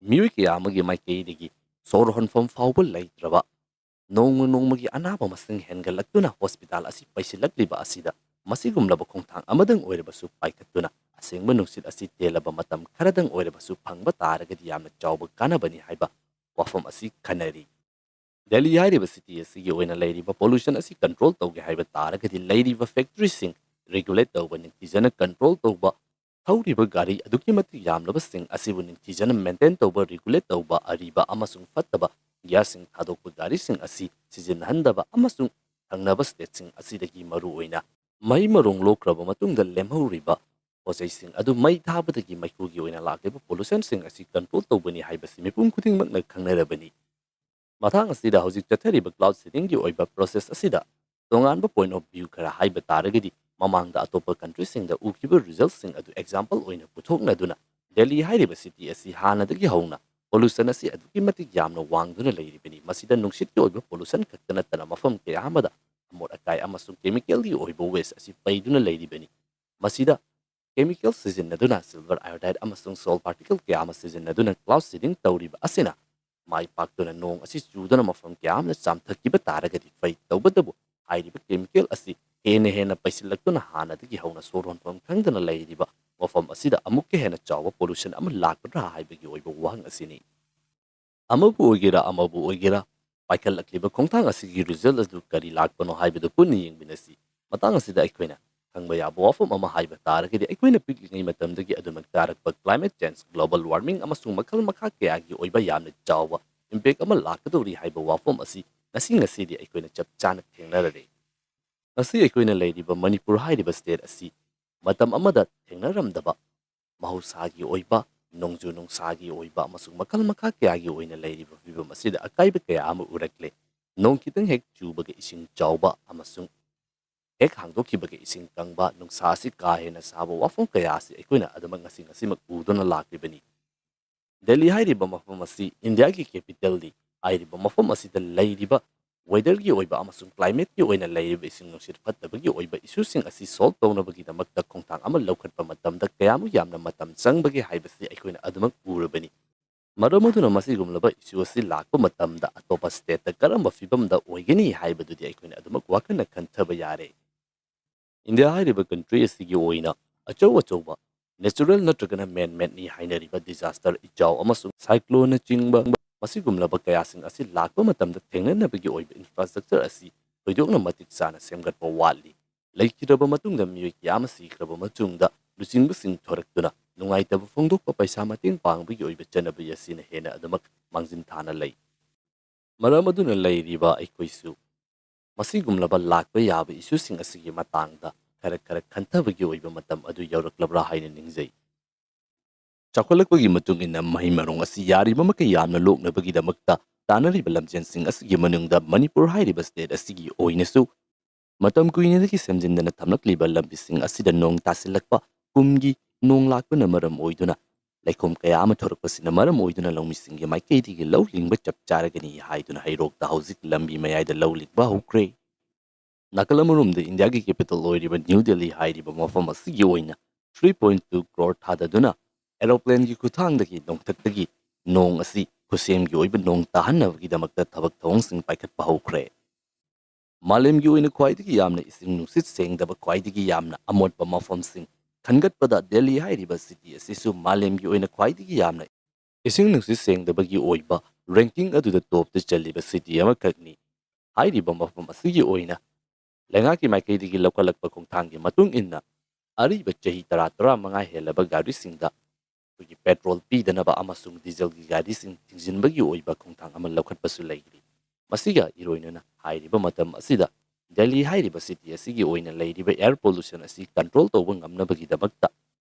ꯃꯤꯑꯣꯏ ꯀꯌꯥ ꯑꯃꯒꯤ ꯃꯥꯏꯀꯩꯗꯒꯤ ꯁꯣꯔ ꯍꯣꯟꯐꯝ ꯐꯥꯎꯕ ꯂꯩꯇ꯭ꯔꯕ, ꯅꯣꯡꯃ ꯅꯣꯡꯃꯒꯤ ꯑꯅꯥꯕ ꯃꯁꯤꯡ ꯍꯦꯟꯒꯠꯂꯛꯇꯨꯅ ꯍꯣꯁꯄꯤꯇꯥꯜ ꯑꯁꯤ ꯄꯩꯁꯤꯜꯂꯛꯂꯤꯕ ꯑꯁꯤꯗ ꯃꯁꯤꯒꯨꯝꯂꯕ ꯈꯣꯡꯊꯥꯡ ꯑꯃꯗꯪ ꯑꯣꯏꯔꯕꯁꯨ ꯄꯥꯏꯈꯠꯇꯨꯅ ꯑꯁꯦꯡꯕ ꯅꯨꯡꯁꯤꯠ ꯑꯁꯤ ꯇꯦꯜꯂꯕ ꯃꯇꯝ ꯈꯔꯗꯪ ꯑꯣꯏꯔꯕꯁꯨ ꯐꯪꯕ ꯇꯥꯔꯒꯗꯤ ꯌꯥꯝꯅ ꯆꯥꯎꯕ ꯀꯥꯟꯅꯕꯅꯤ ꯍꯥꯏꯕ ꯋꯥꯐꯝ ꯑꯁꯤ ꯈꯟꯅꯔꯤ꯫ ꯗꯦꯜꯂꯤ ꯍꯥꯏꯔꯤꯕ ꯁꯤꯇꯤ ꯑꯁꯤꯒꯤ ꯑꯣꯏꯅ ꯂꯩꯔꯤꯕ ꯄꯣꯂꯨꯁꯟ ꯑꯁꯤ ꯀꯟꯇ꯭ꯔꯣꯜ ꯇꯧꯒꯦ ꯍꯥꯏꯕ ꯇꯥꯔꯒꯗꯤ ꯂꯩꯔꯤꯕ ꯐꯦꯛꯇꯔꯤꯁꯤꯡ ꯔꯤꯒꯨꯂꯦꯠ ꯇꯧꯕ, ꯅꯤꯡꯊꯤꯖꯅ ꯀꯟꯇ꯭ꯔꯣꯜ ꯇꯧꯕ, ꯊꯧꯔꯤꯕ ꯒꯥꯔꯤ ꯑꯗꯨꯛꯀꯤ ꯃꯇꯤꯛ ꯌꯥꯝꯂꯕꯁꯤꯡ ꯑꯁꯤꯕꯨ ꯅꯤꯡꯊꯤꯖꯅ ꯃꯦꯟꯇꯦꯟ ꯇꯧꯕ, ꯔꯤꯒꯨꯂꯦꯠ ꯇꯧꯕ, ꯑꯔꯤꯕ ꯑꯃꯁꯨꯡ ꯐꯠꯇꯕ ꯒ꯭ꯌꯥꯁꯁꯤꯡ ꯊꯥꯗꯣꯛꯄ ꯒꯥꯔꯤꯁꯤꯡ ꯑꯁꯤ ꯁꯤꯖꯤꯟꯅꯍꯟꯗꯕ ꯑꯃꯁꯨꯡ ꯊꯪꯅꯕ ꯁ꯭ꯇꯦꯠꯁꯤꯡ ꯑꯁꯤꯗꯒꯤ ꯃꯔꯨꯑꯣꯏꯅ ꯃꯩ ꯃꯔꯣꯡ ꯂꯣꯛꯈ꯭ꯔꯕ ꯃꯇꯨꯡꯗ ꯂꯦꯝꯍꯧꯔꯤꯕ ꯄꯣꯠꯆꯩꯁꯤꯡ ꯑꯗꯨ ꯃꯩ ꯊꯥꯕꯗꯒꯤ ꯃꯩꯈꯨꯒꯤ ꯑꯣꯏꯅ ꯂꯥꯛꯂꯤꯕ ꯄꯣꯂꯨꯁꯟꯁꯤꯡ ꯑꯁꯤ ꯀꯟꯇ꯭ꯔꯣꯜ ꯇꯧꯕꯅꯤ ꯍꯥꯏꯕꯁꯤ ꯃꯤꯄꯨꯝ ꯈꯨꯗꯤꯡꯃꯛꯅ ꯈꯪꯅꯔꯕꯅꯤ꯫ ꯃꯇꯥꯡ ꯑꯁꯤꯗ ꯍꯧꯖꯤꯛ ꯆꯠꯊꯔꯤꯕ ꯀ꯭ꯂꯥꯎꯗ ꯁꯤꯗꯤꯡꯒꯤ ꯑꯣꯏꯕ ꯄ꯭ꯔꯣꯁꯦꯁ ꯑꯁꯤꯗ ꯇꯣꯉꯥꯟꯕ ꯄꯣꯏꯟꯠ ꯑꯣꯐ ꯚ꯭ꯌꯨ ꯈꯔ ꯍꯥꯏꯕ ꯇꯥꯔꯒꯗꯤ, ꯃꯃꯥꯡꯗ ꯑꯇꯣꯞꯄ ꯀꯟꯇ꯭ꯔꯤꯁꯤꯡꯗ ꯎꯈꯤꯕ ꯔꯤꯖꯜꯠꯁꯤꯡ ꯑꯗꯨ ꯑꯦꯛꯖꯥꯝꯄꯜ ꯑꯣꯏꯅ ꯄꯨꯊꯣꯛꯅꯗꯨꯅ, ꯗꯦꯜꯂꯤ ꯍꯥꯏꯔꯤꯕ ꯁꯤꯇꯤ ꯑꯁꯤ ꯍꯥꯟꯅꯗꯒꯤ ꯍꯧꯅ ꯄꯣꯂꯨꯁꯟ ꯑꯁꯤ ꯑꯗꯨꯛꯀꯤ ꯃꯇꯤꯛ ꯌꯥꯝꯅ ꯋꯥꯡꯗꯨꯅ ꯂꯩꯔꯤꯕꯅꯤ꯫ ꯃꯁꯤꯗ ꯅꯨꯡꯁꯤꯠꯀꯤ ꯑꯣꯏꯕ ꯄꯣꯂꯨꯁꯟ ꯈꯛꯇ ꯅꯠꯇꯅ ꯃꯐꯝ ꯀꯌꯥ ꯑꯃꯗ ꯑꯃꯣꯠ ꯑꯀꯥꯏ ꯑꯃꯁꯨꯡ ꯀꯦꯃꯤꯀꯦꯜꯒꯤ ꯑꯣꯏꯕ ꯋꯦꯁ ꯑꯁꯤ ꯄꯩꯗꯨꯅ ꯂꯩꯔꯤꯕꯅꯤ꯫ ꯃꯁꯤꯗ ꯀꯦꯃꯤꯀꯦꯜ ꯁꯤꯖꯤꯟꯅꯗꯨꯅ, ꯁꯤꯜꯚꯔ ꯑꯥꯏꯑꯣꯗꯥꯏꯗ ꯑꯃꯁꯨꯡ ꯁꯣꯜ ꯄꯥꯔꯇꯤꯀꯜ ꯀꯌꯥ ꯑꯃ ꯁꯤꯖꯤꯟꯅꯗꯨꯅ ꯀ꯭ꯂꯥꯎꯗ ꯁꯤꯗꯤꯡ ꯇꯧꯔꯤꯕ ꯑꯁꯤꯅ ꯃꯥꯏ ꯄꯥꯛꯇꯨꯅ ꯅꯣꯡ ꯑꯁꯤ ꯆꯨꯗꯨꯅ ꯃꯐꯝ ꯀꯌꯥ ꯑꯃꯅ ꯆꯥꯝꯊꯈꯤꯕ ꯇꯥꯔꯒꯗꯤ ꯐꯩ꯫ ꯇꯧꯕꯇꯕꯨ ꯍꯥꯏꯔꯤꯕ ꯀꯦꯃꯤꯀꯦꯜ ꯑꯁꯤ ꯍꯦꯟꯅ ꯍꯦꯟꯅ ꯄꯩꯁꯤꯜꯂꯛꯇꯨꯅ ꯍꯥꯟꯅꯗꯒꯤ ꯍꯧꯅ ꯁꯣꯔ ꯍꯣꯟꯐꯝ ꯈꯪꯗꯅ ꯂꯩꯔꯤꯕ ꯃꯐꯝ ꯑꯁꯤꯗ ꯑꯃꯨꯛꯀ ꯍꯦꯟꯅ ꯆꯥꯎꯕ ꯄꯣꯂꯨꯁꯟ ꯑꯃ ꯂꯥꯛꯀꯗ꯭ꯔꯥ ꯍꯥꯏꯕꯒꯤ ꯑꯣꯏꯕ ꯋꯥꯍꯪ ꯑꯁꯤꯅꯤ꯫ ꯑꯃꯕꯨ ꯑꯣꯏꯒꯦꯔꯥ ꯑꯃꯕꯨ ꯑꯣꯏꯒꯦꯔꯥ, ꯄꯥꯏꯈꯠꯂꯛꯂꯤꯕ ꯈꯣꯡꯊꯥꯡ ꯑꯁꯤꯒꯤ ꯔꯤꯖꯜꯠ ꯑꯗꯨ ꯀꯔꯤ ꯂꯥꯛꯄꯅꯣ ꯍꯥꯏꯕꯗꯨ ꯄꯨꯟꯅ ꯌꯦꯡꯃꯤꯟꯅꯁꯤ꯫ ꯃꯇꯥꯡ ꯑꯁꯤꯗ ꯑꯩꯈꯣꯏꯅ ꯈꯪꯕ ꯌꯥꯕ ꯋꯥꯐꯝ ꯑꯃ ꯍꯥꯏꯕ ꯇꯥꯔꯒꯗꯤ, ꯑꯩꯈꯣꯏꯅ ꯄꯤꯛꯂꯤꯉꯩ ꯃꯇꯝꯗꯒꯤ ꯑꯗꯨꯃꯛ ꯇꯥꯔꯛꯄ ꯀ꯭ꯂꯥꯏꯃꯦꯠ ꯆꯦꯟꯖ, ꯒ꯭ꯂꯣꯕꯜ ꯋꯥꯔꯃꯤꯡ ꯑꯃꯁꯨꯡ ꯃꯈꯜ ꯃꯈꯥ ꯀꯌꯥꯒꯤ ꯑꯣꯏꯕ ꯌꯥꯝꯅ ꯆꯥꯎꯕ ꯏꯝꯄꯦꯛ ꯑꯃ ꯂꯥꯛꯀꯗꯧꯔꯤ ꯍꯥꯏꯕ ꯋꯥꯐꯝ ꯑꯁꯤ ꯉꯁꯤ ꯉꯁꯤꯗꯤ ꯑꯩꯈꯣꯏꯅ ꯆꯞ ꯆꯥꯅ ꯊꯦꯡꯅꯔꯔꯦ꯫ ꯉꯁꯤ ꯑꯩꯈꯣꯏꯅ ꯂꯩꯔꯤꯕ ꯃꯅꯤꯄꯨꯔ ꯍꯥꯏꯔꯤꯕ ꯁ꯭ꯇꯦꯠ ꯑꯁꯤ ꯃꯇꯝ ꯑꯃꯗ ꯊꯦꯡꯅꯔꯝꯗꯕ ꯃꯍꯧꯁꯥꯒꯤ ꯑꯣꯏꯕ, ꯅꯣꯡꯖꯨ ꯅꯨꯡꯁꯥꯒꯤ ꯑꯣꯏꯕ ꯑꯃꯁꯨꯡ ꯃꯈꯜ ꯃꯈꯥ ꯀꯌꯥꯒꯤ ꯑꯣꯏꯅ ꯂꯩꯔꯤꯕ ꯐꯤꯕꯝ ꯑꯁꯤꯗ ꯑꯀꯥꯏꯕ ꯀꯌꯥ ꯑꯃ ꯎꯔꯛꯂꯦ꯫ ꯅꯣꯡ ꯈꯤꯇꯪ ꯍꯦꯛ ꯆꯨꯕꯒ ꯏꯁꯤꯡ ꯆꯥꯎꯕ ꯑꯃꯁꯨꯡ ꯍꯦꯛ ꯍꯥꯡꯗꯣꯛꯈꯤꯕꯒ ꯏꯁꯤꯡ ꯀꯪꯕ, ꯅꯨꯡꯁꯥ ꯑꯁꯤ ꯀꯥ ꯍꯦꯟꯅ ꯁꯥꯕ, ꯋꯥꯐꯝ ꯀꯌꯥ ꯑꯁꯤ ꯑꯩꯈꯣꯏꯅ ꯑꯗꯨꯃꯛ ꯉꯁꯤ ꯉꯁꯤꯃꯛ ꯎꯗꯨꯅ ꯂꯥꯛꯂꯤꯕꯅꯤ꯫ ꯗꯦꯜꯂꯤ ꯍꯥꯏꯔꯤꯕ ꯃꯐꯝ ꯑꯁꯤ ꯏꯟꯗꯤꯌꯥꯒꯤ ꯀꯦꯄꯤꯇꯦꯜꯅꯤ꯫ ꯍꯥꯏꯔꯤꯕ ꯃꯐꯝ ꯑꯁꯤꯗ ꯂꯩꯔꯤꯕ weatherꯒꯤ ꯑꯣꯏꯕ ꯑꯃꯁꯨꯡ climateꯀꯤ ꯑꯣꯏꯅ ꯂꯩꯔꯤꯕ ꯏꯁꯤꯡ ꯅꯨꯡꯁꯤꯠ ꯐꯠꯇꯕꯒꯤ ꯑꯣꯏꯕ issueꯁꯤꯡ ꯑꯁꯤ solve ꯇꯧꯅꯕꯒꯤꯗꯃꯛꯇ ꯈꯣꯡꯊꯥꯡ ꯑꯃ ꯂꯧꯈꯠꯄ ꯃꯇꯝꯗ ꯀꯌꯥꯃꯨꯛ ꯌꯥꯝꯅ ꯃꯇꯝ ꯆꯪꯕꯒꯦ ꯍꯥꯏꯕꯁꯤ ꯑꯩꯈꯣꯏꯅ ꯑꯗꯨꯃꯛ ꯎꯔꯕꯅꯤ꯫ ꯃꯔꯝ ꯑꯗꯨꯅ ꯃꯁꯤꯒꯨꯝꯂꯕ issue ꯑꯁꯤ ꯂꯥꯛꯄ ꯃꯇꯝꯗ ꯑꯇꯣꯞꯄ stateꯇ ꯀꯔꯝꯕ ꯐꯤꯕꯝꯗ ꯑꯣꯏꯒꯅꯤ ꯍꯥꯏꯕꯗꯨꯗꯤ ꯑꯩꯈꯣꯏꯅ ꯑꯗꯨꯃꯛ ꯋꯥꯈꯜꯅ ꯈꯟꯊꯕ ꯌꯥꯔꯦ꯫ ꯏꯟꯗꯤꯌꯥ ꯍꯥꯏꯔꯤꯕ country ꯑꯁꯤꯒꯤ ꯑꯣꯏꯅ ꯑꯆꯧ ꯑꯆꯧꯕ natural ꯅꯠꯇ꯭ꯔꯒꯅ man-madeꯅꯤ ꯍꯥꯏꯅꯔꯤꯕ disaster, ꯏꯆꯥꯎ ꯑꯃꯁꯨꯡ cycloneꯅꯆꯤꯡꯕ ꯃꯁꯤꯒꯨꯝꯂꯕ ꯀꯌꯥꯁꯤꯡ ꯑꯁꯤ ꯂꯥꯛꯄ ꯃꯇꯝꯗ ꯊꯦꯡꯅꯅꯕꯒꯤ ꯑꯣꯏꯕ infrastructure ꯑꯁꯤ ꯊꯣꯏꯗꯣꯛꯅ ꯃꯇꯤꯛ ꯆꯥꯅ ꯁꯦꯝꯒꯠꯄ ꯋꯥꯠꯂꯤ꯫ ꯂꯩꯈꯤꯗ꯭ꯔꯕ ꯃꯇꯨꯡꯗ ꯃꯤꯑꯣꯏ ꯀꯌꯥ ꯑꯃ ꯁꯤꯈ꯭ꯔꯕ ꯃꯇꯨꯡꯗ ꯂꯨꯆꯤꯡꯕꯁꯤꯡ ꯊꯣꯔꯛꯇꯨꯅ ꯅꯨꯡꯉꯥꯏꯇꯕ ꯐꯣꯡꯗꯣꯛꯄ, ꯄꯩꯁꯥ ꯃꯇꯦꯡ ꯄꯥꯡꯕꯒꯤ ꯑꯣꯏꯕ ꯆꯠꯅꯕꯤ ꯑꯁꯤꯅ ꯍꯦꯟꯅ ꯑꯗꯨꯃꯛ ꯃꯥꯡꯖꯤꯟ ꯊꯥꯅ ꯂꯩ꯫ ꯃꯔꯝ ꯑꯗꯨꯅ ꯂꯩꯔꯤꯕ ꯑꯩꯈꯣꯏꯁꯨ ꯃꯁꯤꯒꯨꯝꯂꯕ ꯂꯥꯛꯄ ꯌꯥꯕ issueꯁꯤꯡ ꯑꯁꯤꯒꯤ ꯃꯇꯥꯡꯗ ꯈꯔ ꯈꯔ ꯈꯟꯊꯕꯒꯤ ꯑꯣꯏꯕ ꯃꯇꯝ ꯑꯗꯨ ꯌꯧꯔꯛꯂꯕ꯭ꯔꯥ ꯍꯥꯏꯅ ꯅꯤꯡꯖꯩ꯫ ꯆꯥꯎꯈꯠꯂꯛꯄꯒꯤ ꯃꯇꯨꯡ ꯏꯟꯅ ꯃꯍꯩ ꯃꯔꯣꯡ ꯑꯁꯤ ꯌꯥꯔꯤꯕ ꯃꯈꯩ ꯌꯥꯝꯅ ꯂꯣꯛꯅꯕꯒꯤꯗꯃꯛꯇ ꯇꯥꯟꯅꯔꯤꯕ ꯂꯝꯖꯦꯜꯁꯤꯡ ꯑꯁꯤꯒꯤ ꯃꯅꯨꯡꯗ ꯃꯅꯤꯄꯨꯔ ꯍꯥꯏꯔꯤꯕ state ꯑꯁꯤꯒꯤ ꯑꯣꯏꯅꯁꯨ ꯃꯇꯝ ꯀꯨꯏꯅꯗꯒꯤ ꯁꯦꯝꯖꯤꯟꯗꯅ ꯊꯝꯂꯛꯂꯤꯕ ꯂꯝꯕꯤꯁꯤꯡ ꯑꯁꯤꯗ ꯅꯣꯡ ꯇꯥꯁꯤꯜꯂꯛꯄ, ꯀꯨꯝꯒꯤ ꯅꯣꯡ ꯂꯥꯛꯄꯅ ꯃꯔꯝ ꯑꯣꯏꯗꯨꯅ ꯂꯩꯈꯣꯝ ꯀꯌꯥ ꯑꯃ ꯊꯣꯔꯛꯄꯁꯤꯅ ꯃꯔꯝ ꯑꯣꯏꯗꯨꯅ ꯂꯧꯃꯤꯁꯤꯡꯒꯤ ꯃꯥꯏꯀꯩꯗꯒꯤ ꯂꯧ ꯂꯤꯡꯕ ꯆꯞ ꯆꯥꯔꯒꯅꯤ ꯍꯥꯏꯗꯨꯅ ꯍꯩꯔꯣꯛꯇ ꯍꯧꯖꯤꯛ ꯂꯝꯕꯤ ꯃꯌꯥꯏꯗ ꯂꯧ ꯂꯤꯡꯕ ꯍꯧꯈ꯭ꯔꯦ꯫ ꯅꯥꯀꯜ ꯑꯃꯔꯣꯝꯗ ꯏꯟꯗꯤꯌꯥꯒꯤ capital ꯑꯣꯏꯔꯤꯕ ꯅ꯭ꯌꯨ ꯗꯦꯜꯂꯤ ꯍꯥꯏꯔꯤꯕ ꯃꯐꯝ ꯑꯁꯤꯒꯤ ꯑꯣꯏꯅ three point two crore ꯊꯥꯗꯗꯨꯅ aeroplaneꯒꯤ ꯈꯨꯠꯊꯥꯡꯗꯒꯤ ꯅꯣꯡꯊꯛꯇꯒꯤ ꯅꯣꯡ ꯑꯁꯤ ꯈꯨꯠꯁꯦꯝꯒꯤ ꯑꯣꯏꯕ ꯅꯣꯡ ꯇꯥꯍꯟꯅꯕꯒꯤꯗꯃꯛꯇ ꯊꯕꯛ ꯊꯧꯑꯣꯡꯁꯤꯡ ꯄꯥꯏꯈꯠꯄ ꯍꯧꯈ꯭ꯔꯦ꯫ ꯃꯥꯂꯦꯝꯒꯤ ꯑꯣꯏꯅ ꯈ꯭ꯋꯥꯏꯗꯒꯤ ꯌꯥꯝꯅ ꯏꯁꯤꯡ ꯅꯨꯡꯁꯤꯠ ꯁꯦꯡꯗꯕ, ꯈ꯭ꯋꯥꯏꯗꯒꯤ ꯌꯥꯝꯅ ꯑꯃꯣꯠꯄ ꯃꯐꯝꯁꯤꯡ ꯈꯟꯒꯠꯄꯗ ꯗꯦꯜꯂꯤ ꯍꯥꯏꯔꯤꯕ city ꯑꯁꯤꯁꯨ ꯃꯥꯂꯦꯝꯒꯤ ꯑꯣꯏꯅ ꯈ꯭ꯋꯥꯏꯗꯒꯤ ꯌꯥꯝꯅ ꯏꯁꯤꯡ ꯅꯨꯡꯁꯤꯠ ꯁꯦꯡꯗꯕꯒꯤ ꯑꯣꯏꯕ ranking ꯑꯗꯨꯗ topꯇ ꯆꯜꯂꯤꯕ city ꯑꯃꯈꯛꯅꯤ꯫ ꯍꯥꯏꯔꯤꯕ ꯃꯐꯝ ꯑꯁꯤꯒꯤ ꯑꯣꯏꯅ ꯂꯩꯉꯥꯛꯀꯤ ꯃꯥꯏꯀꯩꯗꯒꯤ ꯂꯧꯈꯠꯂꯛꯄ ꯈꯣꯡꯊꯥꯡꯒꯤ ꯃꯇꯨꯡ ꯏꯟꯅ ꯑꯔꯤꯕ ꯆꯍꯤ ꯇꯔꯥ, ꯇꯔꯥꯃꯉꯥ ꯍꯦꯜꯂꯕ ꯒꯥꯔꯤꯁꯤꯡꯗ ꯑꯩꯈꯣꯏꯒꯤ petrol ꯄꯤꯗꯅꯕ ꯑꯃꯁꯨꯡ dieselꯒꯤ ꯒꯥꯔꯤꯁꯤꯡ ꯊꯤꯡꯖꯤꯟꯕꯒꯤ ꯑꯣꯏꯕ ꯈꯣꯡꯊꯥꯡ ꯑꯃ ꯂꯧꯈꯠꯄꯁꯨ ꯂꯩꯔꯤ꯫ ꯃꯁꯤꯒ ꯏꯔꯣꯏꯅꯅ ꯍꯥꯏꯔꯤꯕ ꯃꯇꯝ ꯑꯁꯤꯗ ꯗꯦꯜꯂꯤ ꯍꯥꯏꯔꯤꯕ city ꯑꯁꯤꯒꯤ ꯑꯣꯏꯅ ꯂꯩꯔꯤꯕ air pollution ꯑꯁꯤ control ꯇꯧꯕ ꯉꯝꯅꯕꯒꯤꯗꯃꯛꯇ